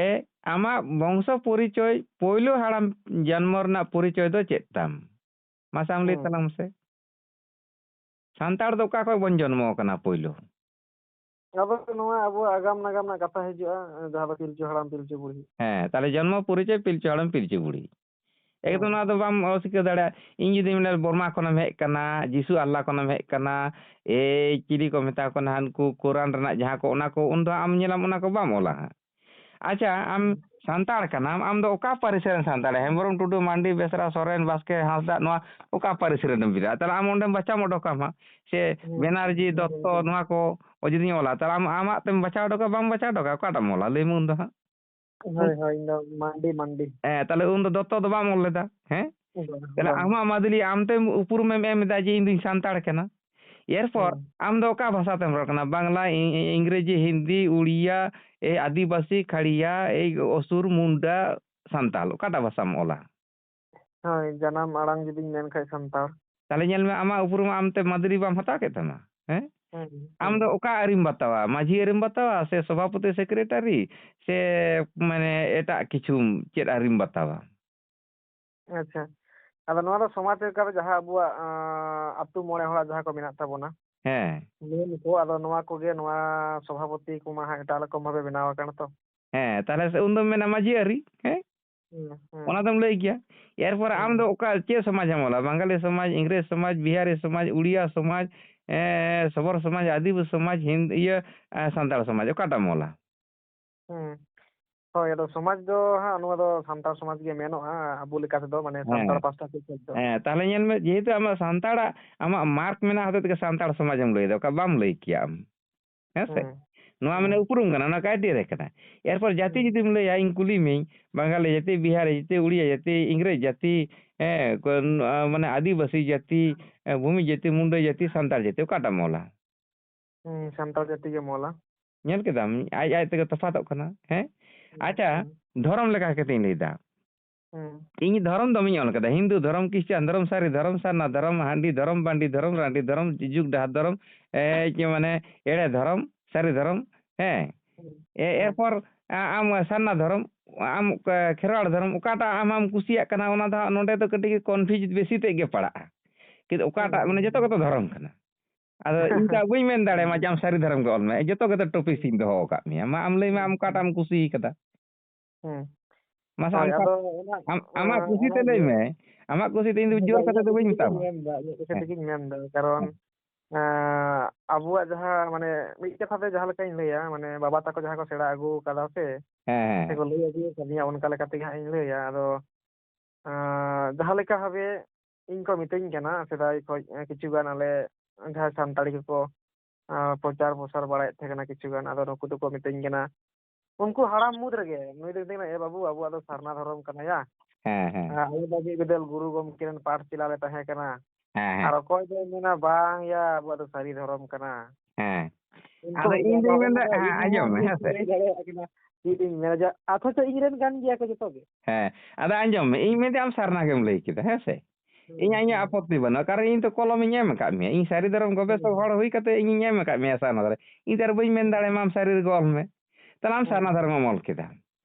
ᱟᱢᱟᱜ ᱵᱚᱝᱥᱚ ᱯᱚᱨᱤᱪᱚᱭ, ᱯᱳᱭᱞᱳ ᱦᱟᱲᱟᱢ ᱡᱚᱱᱢᱚ ᱨᱮᱱᱟᱜ ᱯᱚᱨᱤᱪᱚᱭ ᱫᱚ ᱪᱮᱫ ᱛᱟᱢ? ᱢᱟᱥᱮ ᱟᱢ ᱞᱟᱹᱭ ᱦᱩᱸ᱾ ᱛᱟᱞᱟᱝ ᱢᱮᱥᱮ᱾ ᱥᱟᱱᱛᱟᱲ ᱫᱚ ᱚᱠᱟ ᱠᱷᱚᱡ ᱵᱚᱱ ᱡᱚᱱᱢᱚ ᱟᱠᱟᱱᱟ ᱯᱳᱭᱞᱳ? ᱟᱵᱚ ᱱᱚᱣᱟ ᱟᱵᱚᱣᱟᱜ ᱟᱜᱟᱢ ᱱᱟᱜᱟᱢ ᱨᱮᱱᱟᱜ ᱠᱟᱛᱷᱟ ᱦᱤᱡᱩᱜᱼᱟ, ᱡᱟᱦᱟᱸ ᱫᱚ ᱯᱤᱞᱪᱩ ᱦᱟᱲᱟᱢ ᱯᱤᱞᱪᱩ ᱵᱩᱲᱦᱤ᱾ ᱦᱮᱸ, ᱛᱟᱦᱞᱮ ᱡᱚᱱᱢᱚ ᱯᱚᱨᱤᱪᱚᱭ ᱯᱤᱞᱪᱩ ᱦᱟᱲᱟᱢ ᱯᱤᱞᱪᱩ ᱵᱩᱲᱦᱤ᱾ ᱮᱠᱫᱚᱢ ᱦᱩᱸ᱾ ᱱᱚᱣᱟ ᱫᱚ ᱵᱟᱢ ᱚᱥᱤᱠᱟᱹᱨ ᱫᱟᱲᱮᱭᱟᱜᱼᱟ᱾ ᱤᱧ ᱡᱩᱫᱤ ᱢᱮᱱᱟ ᱵᱚᱨᱢᱟ ᱠᱷᱚᱱᱮᱢ ᱦᱮᱡ ᱠᱟᱱᱟ, ᱡᱤᱥᱩ ᱟᱞᱞᱟ ᱠᱷᱚᱱᱮᱢ ᱦᱮᱡ ᱠᱟᱱᱟ, ᱮᱭ ᱪᱤᱞᱤ ᱠᱚ ᱢᱮᱛᱟ ᱠᱚ ᱠᱟᱱᱟ, ᱦᱟᱱᱠᱩ ᱠᱳᱨᱟᱱ ᱨᱮᱱᱟᱜ ᱡᱟᱦᱟᱸ ᱠᱚ, ᱚᱱᱟ ᱠᱚ, ᱩᱱ ᱫᱚ ᱟᱢ ᱧᱮᱞᱟᱢ ᱚᱱᱟ ᱠᱚ ᱵᱟᱢ ᱚᱞᱟ ᱦᱟᱸᱜ᱾ ᱟᱪᱪᱷᱟ, ᱟᱢ ᱦᱩᱸ᱾ ᱥᱟᱱᱛᱟᱲ ᱠᱟᱱᱟᱢ, ᱟᱢ ᱫᱚ ᱚᱠᱟ ᱯᱟᱹᱨᱤᱥ ᱨᱮᱱ ᱥᱟᱱᱛᱟᱲ? ᱦᱮᱢᱵᱨᱚᱢ, ᱴᱩᱰᱩ, ᱢᱟᱱᱰᱤ, ᱵᱮᱥᱨᱟ, ᱥᱚᱨᱮᱱ, ᱵᱟᱥᱠᱮ, ᱦᱟᱸᱥᱫᱟᱜ, ᱱᱚᱣᱟ ᱚᱠᱟ ᱯᱟᱹᱨᱤᱥ ᱨᱮᱱᱮᱢ ᱵᱮᱱᱟᱜᱼᱟ? ᱛᱟᱦᱞᱮ ᱟᱢ ᱚᱸᱰᱮᱢ ᱵᱟᱪᱷᱟᱣ ᱚᱰᱚᱠᱟᱢ ᱦᱟᱸᱜ᱾ ᱥᱮ ᱦᱩᱸ, ᱵᱮᱱᱟᱨᱡᱤ, ᱦᱩᱸ, ᱦᱩᱸ, ᱫᱚᱛᱛᱚ, ᱦᱩᱸ᱾ ᱱᱚᱣᱟ ᱠᱚ ᱡᱩᱫᱤᱧ ᱚᱞᱟ, ᱛᱟᱦᱞᱮ ᱟᱢ ᱟᱢᱟᱜ ᱛᱮᱢ ᱵᱟᱪᱷᱟᱣ ᱚᱰᱚᱠᱟ, ᱵᱟᱢ ᱵᱟᱪᱷᱟᱣ ᱚᱰᱚᱠᱟ, ᱚᱠᱟᱴᱟᱜ ᱮᱢ ᱚᱞᱟ? ᱞᱟᱹᱭ ᱢᱮ ᱩᱱ ᱫᱚ ᱦᱟᱸᱜ᱾ ᱦᱳᱭ, ᱦᱳᱭ, ᱤᱧ ᱫᱚ ᱢᱟᱱᱰᱤ, ᱢᱟᱱᱰᱤ᱾ ᱦᱮᱸ, ᱛᱟᱦᱞᱮ ᱩᱱ ᱫᱚ ᱫᱚᱛᱛᱚ ᱫᱚ ᱵᱟᱢ ᱚᱞ ᱞᱮᱫᱟ, ᱦᱮᱸ? ᱵᱟᱝ, ᱛᱟᱦᱞᱮ ᱵᱟᱝ᱾ ᱟᱢᱟᱜ ᱢᱟᱫᱞᱤ ᱟᱢ ᱛᱮᱢ ᱩᱯᱨᱩᱢ ᱮᱢ ᱮᱢ ᱮᱫᱟ ᱡᱮ ᱤᱧ ᱫᱩᱧ ᱥᱟᱱᱛᱟᱲ ᱠᱟᱱᱟ᱾ ᱮᱨᱯᱚᱨ ᱦᱩᱸ᱾ ᱟᱢ ᱫᱚ ᱚᱠᱟ ᱵᱷᱟᱥᱟ ᱛᱮᱢ ᱨᱚᱲ ᱠᱟᱱᱟ? ᱵᱟᱝᱞᱟ, ᱤ-, ᱤ-, ᱤᱝᱨᱮᱡᱤ, ᱦᱤᱱᱫᱤ, ᱩᱲᱤᱭᱟ, ᱮ, ᱟᱹᱫᱤᱵᱟᱹᱥᱤ, ᱠᱷᱟᱲᱤᱭᱟ, ᱮ, ᱚᱥᱩᱨ, ᱢᱩᱱᱰᱟ, ᱥᱟᱱᱛᱟᱞ, ᱚᱠᱟᱴᱟᱜ ᱵᱷᱟᱥᱟᱢ ᱚᱞᱟ? ᱦᱳᱭ, ᱡᱟᱱᱟᱢ ᱟᱲᱟᱝ ᱡᱩᱫᱤᱧ ᱢᱮᱱ ᱠᱷᱟᱡ ᱥᱟᱱᱛᱟᱲ᱾ ᱛᱟᱦᱞᱮ ᱧᱮᱞ ᱢᱮ, ᱟᱢᱟᱜ ᱩᱯᱨᱩᱢ ᱟᱢ ᱛᱮ ᱢᱟᱹᱫᱟᱹᱨᱤ ᱵᱟᱢ ᱦᱟᱛᱟᱣ ᱠᱮᱫ ᱛᱟᱢᱟ, ᱦᱮᱸ? ᱦᱩᱸ, ᱟᱢ ᱫᱚ ᱦᱩᱸ᱾ ᱚᱠᱟ ᱟᱹᱨᱤᱢ ᱵᱟᱛᱟᱣᱟ? ᱢᱟᱹᱡᱷᱤ ᱟᱹᱨᱤᱢ ᱵᱟᱛᱟᱣᱟ ᱥᱮ ᱥᱚᱵᱷᱟᱯᱚᱛᱤ, ᱥᱮᱠᱨᱮᱴᱟᱨᱤ ᱥᱮ ᱢᱟᱱᱮ ᱮᱴᱟᱜ ᱠᱤᱪᱷᱩ ᱪᱮᱫ ᱟᱹᱨᱤᱢ ᱵᱟᱛᱟᱣᱟ? ᱟᱪᱪᱷᱟ᱾ ᱟᱫᱚ ᱱᱚᱣᱟ ᱫᱚ ᱥᱚᱢᱟᱡᱽ ᱞᱮᱠᱟᱛᱮ ᱡᱟᱦᱟᱸ ᱟᱵᱚᱣᱟᱜ, ᱟᱸ, ᱟᱹᱛᱩ ᱢᱚᱬᱮ ᱦᱚᱲᱟᱜ ᱡᱟᱦᱟᱸ ᱠᱚ ᱢᱮᱱᱟᱜ ᱛᱟᱵᱚᱱᱟ, ᱦᱮᱸ᱾ ᱢᱮᱱ ᱠᱚ, ᱟᱫᱚ ᱱᱚᱣᱟ ᱠᱚᱜᱮ, ᱱᱚᱣᱟ ᱥᱚᱵᱷᱟᱯᱚᱛᱤ ᱠᱚᱢᱟ ᱦᱟᱸᱜ ᱮᱴᱟᱜ ᱨᱚᱠᱚᱢ ᱵᱷᱟᱵᱮ ᱵᱮᱱᱟᱣ ᱟᱠᱟᱱᱟ ᱛᱚ᱾ ᱦᱮᱸ, ᱛᱟᱦᱞᱮ ᱥᱮ ᱩᱱ ᱫᱚᱢ ᱢᱮᱱᱟ ᱢᱟᱹᱡᱷᱤ ᱟᱹᱨᱤ, ᱦᱮᱸ? ᱦᱩᱸ, ᱦᱩᱸ, ᱚᱱᱟ ᱫᱚᱢ ᱞᱟᱹᱭ ᱜᱮᱭᱟ᱾ ᱮᱨᱯᱚᱨ ᱟᱢ ᱫᱚ ᱦᱩᱸ, ᱚᱠᱟ, ᱪᱮᱫ ᱥᱚᱢᱟᱡᱽ ᱮᱢ ᱚᱞᱟ? ᱵᱟᱝᱜᱟᱞᱤ ᱥᱚᱢᱟᱡᱽ, ᱤᱝᱨᱮᱡᱽ ᱥᱚᱢᱟᱡᱽ, ᱵᱤᱦᱟᱨᱤ ᱥᱚᱢᱟᱡᱽ, ᱩᱲᱤᱭᱟ ᱥᱚᱢᱟᱡᱽ, ᱮᱸ, ᱥᱚᱵᱚᱨ ᱥᱚᱢᱟᱡᱽ, ᱟᱹᱫᱤᱵᱟᱹᱥᱤ ᱥᱚᱢᱟᱡᱽ, ᱦᱤᱱᱫ-, ᱤᱭᱟᱹ, ᱮᱸ, ᱥᱟᱱᱛᱟᱲ ᱥᱚᱢᱟᱡᱽ, ᱚᱠᱟᱴᱟᱜ ᱮᱢ ᱚᱞᱟ? ᱦᱩᱸ᱾ ᱦᱳᱭ, ᱟᱫᱚ ᱥᱚᱢᱟᱡᱽ ᱫᱚ ᱦᱟᱸᱜ ᱱᱚᱣᱟ ᱫᱚ ᱥᱟᱱᱛᱟᱲ ᱥᱚᱢᱟᱡᱽ ᱜᱮ ᱢᱮᱱᱚᱜᱼᱟ, ᱟᱵᱚ ᱞᱮᱠᱟ ᱛᱮᱫᱚ, ᱢᱟᱱᱮ ᱥᱟᱱᱛᱟᱲ ᱦᱮᱸ᱾ ᱯᱟᱥᱴᱟ ᱥᱮᱫ ᱠᱷᱚᱡ ᱫᱚ᱾ ᱦᱮᱸ, ᱛᱟᱦᱞᱮ ᱧᱮᱞ ᱢᱮ, ᱡᱮᱦᱮᱛᱩ ᱟᱢᱟᱜ ᱥᱟᱱᱛᱟᱲᱟᱜ, ᱟᱢᱟᱜ ᱢᱟᱨᱠ ᱢᱮᱱᱟᱜ ᱦᱚᱛᱮᱡ ᱛᱮᱜᱮ ᱥᱟᱱᱛᱟᱲ ᱥᱚᱢᱟᱡᱽ ᱮᱢ ᱞᱟᱹᱭᱫᱟ, ᱚᱠᱟ ᱵᱟᱢ ᱞᱟᱹᱭ ᱠᱮᱭᱟ ᱟᱢ᱾ ᱦᱮᱸ ᱥᱮ? ᱦᱩᱸ, ᱱᱚᱣᱟ ᱢᱟᱱᱮ ᱦᱩᱸ, ᱩᱯᱨᱩᱢ ᱠᱟᱱᱟ, ᱚᱱᱟ ᱠᱟᱭᱴᱮᱨᱤᱭᱟ ᱠᱟᱱᱟ᱾ ᱮᱨᱯᱚᱨ ᱡᱟᱹᱛᱤ ᱦᱩᱸ, ᱡᱩᱫᱤᱢ ᱞᱟᱹᱭᱟ, ᱤᱧ ᱠᱩᱞᱤ ᱢᱤᱭᱟᱹᱧ, ᱵᱟᱝᱜᱟᱞᱤ ᱡᱟᱹᱛᱤ, ᱵᱤᱦᱟᱨᱤ ᱡᱟᱹᱛᱤ, ᱩᱲᱤᱭᱟ ᱡᱟᱹᱛᱤ, ᱤᱝᱨᱮᱡᱽ ᱡᱟᱹᱛᱤ, ᱦᱮᱸ, ᱠᱚ-, ᱱᱚᱣᱟ ᱢᱟᱱᱮ ᱟᱹᱫᱤᱵᱟᱹᱥᱤ ᱡᱟᱹᱛᱤ, ᱮ, ᱵᱷᱩᱢᱤ ᱡᱟᱹᱛᱤ, ᱢᱩᱱᱰᱟᱹ ᱡᱟᱹᱛᱤ, ᱥᱟᱱᱛᱟᱲ ᱡᱟᱹᱛᱤ, ᱚᱠᱟᱴᱟᱜ ᱮᱢ ᱚᱞᱟ? ᱦᱩᱸ, ᱥᱟᱱᱛᱟᱲ ᱡᱟᱹᱛᱤ ᱜᱮᱢ ᱚᱞᱟ᱾ ᱧᱮᱞ ᱠᱮᱫᱟᱢ, ᱟᱡ ᱟᱡ ᱛᱮᱜᱮ ᱛᱚᱯᱷᱟᱛᱚᱜ ᱠᱟᱱᱟ᱾ ᱦᱮᱸ? ᱦᱩᱸ, ᱟᱪᱪᱷᱟ, ᱦᱩᱸ, ᱫᱷᱚᱨᱚᱢ ᱞᱮᱠᱟ ᱠᱟᱛᱮᱧ ᱞᱟᱹᱭᱫᱟ᱾ ᱦᱩᱸ, ᱤᱧ ᱫᱷᱚᱨᱚᱢ ᱫᱚᱢᱤᱧ ᱚᱞ ᱠᱟᱫᱟ, ᱦᱤᱱᱫᱩ ᱫᱷᱚᱨᱚᱢ, ᱠᱷᱨᱤᱥᱴᱟᱱ ᱫᱷᱚᱨᱚᱢ, ᱥᱟᱹᱨᱤ ᱫᱷᱚᱨᱚᱢ, ᱥᱟᱨᱱᱟ ᱫᱷᱚᱨᱚᱢ, ᱦᱟᱺᱰᱤ ᱫᱷᱚᱨᱚᱢ, ᱵᱟᱺᱰᱤ ᱫᱷᱚᱨᱚᱢ, ᱨᱟᱺᱰᱤ ᱫᱷᱚᱨᱚᱢ, ᱡᱩᱜᱽ ᱰᱟᱦᱟᱨ ᱫᱷᱚᱨᱚᱢ, ᱮ, ᱪᱮ ᱢᱟᱱᱮ ᱮᱲᱮ ᱫᱷᱚᱨᱚᱢ, ᱥᱟᱹᱨᱤ ᱫᱷᱚᱨᱚᱢ, ᱦᱮᱸ᱾ ᱦᱩᱸ, ᱮ-, ᱦᱩᱸ, ᱮᱨᱯᱚᱨ ᱟ-, ᱟᱢ ᱥᱟᱨᱱᱟ ᱫᱷᱚᱨᱚᱢ, ᱟᱢ ᱠ-, ᱠᱷᱮᱨᱣᱟᱲ ᱫᱷᱚᱨᱚᱢ, ᱚᱠᱟᱴᱟᱜ ᱟᱢ ᱟᱢ ᱠᱩᱥᱤᱭᱟᱜ ᱠᱟᱱᱟ, ᱚᱱᱟ ᱫᱚ ᱦᱟᱸᱜ ᱱᱚᱸᱰᱮ ᱫᱚ ᱠᱟᱹᱴᱤᱡ confuse ᱵᱮᱥᱤ ᱛᱮᱫ ᱜᱮ ᱯᱟᱲᱟᱜᱼᱟ᱾ ᱠᱤᱱᱛᱩ ᱦᱩᱸ, ᱚᱠᱟᱴᱟᱜ, ᱢᱟᱱᱮ, ᱦᱩᱸ, ᱡᱚᱛᱚ ᱜᱮᱛᱚ ᱫᱷᱚᱨᱚᱢ ᱠᱟᱱᱟ᱾ ᱟᱫᱚ ᱤᱧ ᱛᱚ ᱵᱟᱹᱧ ᱢᱮᱱ ᱫᱟᱲᱮᱭᱟᱢᱟ ᱡᱮ ᱟᱢ ᱥᱟᱹᱨᱤ ᱫᱷᱚᱨᱚᱢ ᱜᱮ ᱚᱞ ᱢᱮ, ᱡᱚᱛᱚ ᱜᱮᱛᱚ topic ᱤᱧ ᱫᱚᱦᱚ ᱟᱠᱟᱫ ᱢᱮᱭᱟ᱾ ᱢᱟ ᱟᱢ ᱞᱟᱹᱭ ᱢᱮ, ᱟᱢ ᱚᱠᱟᱴᱟᱜ ᱮᱢ ᱠᱩᱥᱤ ᱠᱟᱫᱟ? ᱦᱩᱸ᱾ ᱢᱟᱥᱮ ᱦᱳᱭ, ᱟᱢ ᱠᱟ-, ᱟᱫᱚ ᱚᱱᱟ, ᱟᱢ, ᱟᱢᱟᱜ ᱠᱩᱥᱤ ᱛᱮ ᱞᱟᱹᱭ ᱚᱱᱟᱜᱮ, ᱢᱮ, ᱟᱢᱟᱜ ᱠᱩᱥᱤ ᱛᱮ, ᱤᱧ ᱫᱚ ᱦᱮᱸ, ᱡᱳᱨ ᱵᱟᱝ, ᱠᱟᱛᱮ ᱤᱧᱟᱹᱜ ᱫᱚ ᱵᱟᱹᱧ ᱠᱩᱥᱤ ᱢᱮᱛᱟᱢᱟ᱾ ᱛᱮᱜᱮᱧ ᱢᱮᱱᱫᱟ, ᱤᱧᱟᱹᱜ ᱠᱩᱥᱤ ᱦᱮᱸ, ᱛᱮᱜᱮᱧ ᱢᱮᱱᱫᱟ, ᱠᱟᱨᱚᱱ, ᱦᱮᱸ, ᱮᱸ, ᱟᱵᱚᱣᱟᱜ ᱡᱟᱦᱟᱸ, ᱢᱟᱱᱮ, ᱢᱤᱫ ᱠᱟᱛᱷᱟ ᱛᱮ ᱡᱟᱦᱟᱸ ᱞᱮᱠᱟᱧ ᱞᱟᱹᱭᱟ, ᱢᱟᱱᱮ, ᱵᱟᱵᱟ ᱛᱟᱠᱚ ᱡᱟᱦᱟᱸ ᱠᱚ ᱥᱮᱬᱟ ᱟᱹᱜᱩ ᱠᱟᱫᱟ ᱥᱮ, ᱦᱮᱸ, ᱦᱮᱸ, ᱥᱮᱠᱚ ᱞᱟᱹᱭ ᱟᱹᱜᱩ ᱠᱟᱫᱤᱧᱟ, ᱚᱱᱠᱟ ᱞᱮᱠᱟ ᱛᱮᱜᱮ ᱦᱟᱸᱜ ᱤᱧ ᱞᱟᱹᱭᱟ᱾ ᱟᱫᱚ, ᱮᱸ, ᱡᱟᱦᱟᱸ ᱞᱮᱠᱟ ᱵᱷᱟᱵᱮ ᱤᱧ ᱠᱚ ᱢᱤᱛᱟᱹᱧ ᱠᱟᱱᱟ, ᱥᱮᱫᱟᱭ ᱠᱷᱚᱡ, ᱮᱸ, ᱠᱤᱪᱷᱩ ᱜᱟᱱ ᱟᱞᱮ ᱡᱟᱦᱟᱸᱭ ᱥᱟᱱᱛᱟᱲᱤ ᱠᱚᱠᱚ, ᱮᱸ, ᱯᱨᱚᱪᱟᱨ ᱯᱨᱚᱥᱟᱨ ᱵᱟᱲᱟᱭᱮᱫ ᱛᱟᱦᱮᱸ ᱠᱟᱱᱟ ᱠᱤᱪᱷᱩ ᱜᱟᱱ, ᱟᱫᱚ ᱱᱩᱠᱩ ᱫᱚᱠᱚ ᱢᱤᱛᱟᱹᱧ ᱠᱟᱱᱟ, ᱩᱱᱠᱩ ᱦᱟᱲᱟᱢ ᱢᱩᱫᱽ ᱨᱮᱜᱮ ᱱᱩᱭ ᱫᱚ ᱢᱤᱛᱟᱹᱧ ᱠᱟᱱᱟ, "ᱮ ᱵᱟᱹᱵᱩ, ᱟᱵᱚᱣᱟᱜ ᱫᱚ ᱥᱟᱨᱱᱟ ᱫᱷᱚᱨᱚᱢ ᱠᱟᱱᱟ ᱭᱟ, ᱦᱮᱸ, ᱦᱮᱸ, ᱟᱨ ᱟᱞᱮ ᱫᱚ ᱢᱤᱫ ᱵᱤᱫᱟᱹᱞ ᱜᱩᱨᱩ ᱜᱚᱢᱠᱮ ᱨᱮᱱ ᱯᱟᱴ ᱪᱮᱞᱟ ᱞᱮ ᱛᱟᱦᱮᱸ ᱠᱟᱱᱟ", ᱦᱮᱸ, ᱦᱮᱸ, ᱟᱨ ᱚᱠᱚᱭ ᱫᱚᱭ ᱢᱮᱱᱟ, "ᱵᱟᱝ ᱭᱟ, ᱟᱵᱚᱣᱟᱜ ᱫᱚ ᱥᱟᱹᱨᱤ ᱫᱷᱚᱨᱚᱢ ᱠᱟᱱᱟ᱾" ᱦᱮᱸ᱾ ᱩᱱᱠᱩ ᱟᱫᱚ ᱤᱧ ᱫᱩᱧ ᱟᱫᱚ ᱢᱮᱱᱫᱟ, ᱚᱱᱟ ᱫᱚ ᱦᱮᱸ, ᱤᱧ ᱦᱚᱸ ᱟᱸᱡᱚᱢ ᱢᱮ, ᱵᱟᱹᱧ ᱦᱮᱸ ᱥᱮ? ᱞᱟᱹᱭ ᱫᱟᱲᱮᱭᱟᱜ ᱠᱟᱱᱟ, ᱪᱮᱫ ᱤᱧ ᱢᱮᱱᱟ, ᱡᱮ ᱟᱛᱷᱚᱪᱚ ᱤᱧ ᱨᱮᱱ ᱠᱟᱱ ᱜᱮᱭᱟ ᱠᱚ ᱡᱚᱛᱚ ᱜᱮ᱾ ᱦᱮᱸ, ᱟᱫᱚ ᱟᱸᱡᱚᱢ ᱢᱮ, ᱤᱧ ᱢᱮᱱᱫᱟ ᱟᱢ ᱥᱟᱨᱱᱟ ᱜᱮᱢ ᱞᱟᱹᱭ ᱠᱮᱫᱟ, ᱦᱮᱸ ᱥᱮ? ᱦᱩᱸ, ᱤᱧᱟᱹᱜ, ᱤᱧᱟᱹᱜ ᱦᱩᱸ, ᱟᱯᱚᱛᱛᱤ ᱵᱟᱹᱱᱩᱜᱼᱟ, ᱠᱟᱨᱚᱱ ᱤᱧ ᱛᱚ ᱠᱚᱞᱚᱢᱤᱧ ᱮᱢ ᱟᱠᱟᱫ ᱢᱮᱭᱟ, ᱤᱧ ᱥᱟᱹᱨᱤ ᱫᱷᱚᱨᱚᱢ ᱜᱚᱵᱮᱥᱚᱠ ᱦᱩᱸ, ᱦᱚᱲ ᱦᱩᱭ ᱠᱟᱛᱮ ᱤᱧᱤᱧ ᱮᱢ ᱟᱠᱟᱫ ᱢᱮᱭᱟ ᱥᱟᱨᱱᱟ ᱫᱷᱚᱨᱚᱢ, ᱤᱧ ᱛᱚ ᱟᱨ ᱵᱟᱹᱧ ᱢᱮᱱ ᱫᱟᱲᱮᱭᱟᱢᱟ ᱟᱢ ᱥᱟᱹᱨᱤ ᱨᱮᱜᱮ ᱚᱞ ᱢᱮ, ᱛᱟᱦᱞᱮ ᱟᱢ ᱦᱩᱸ, ᱥᱟᱨᱱᱟ ᱫᱷᱚᱨᱚᱢ ᱮᱢ ᱚᱞ ᱠᱮᱫᱟ,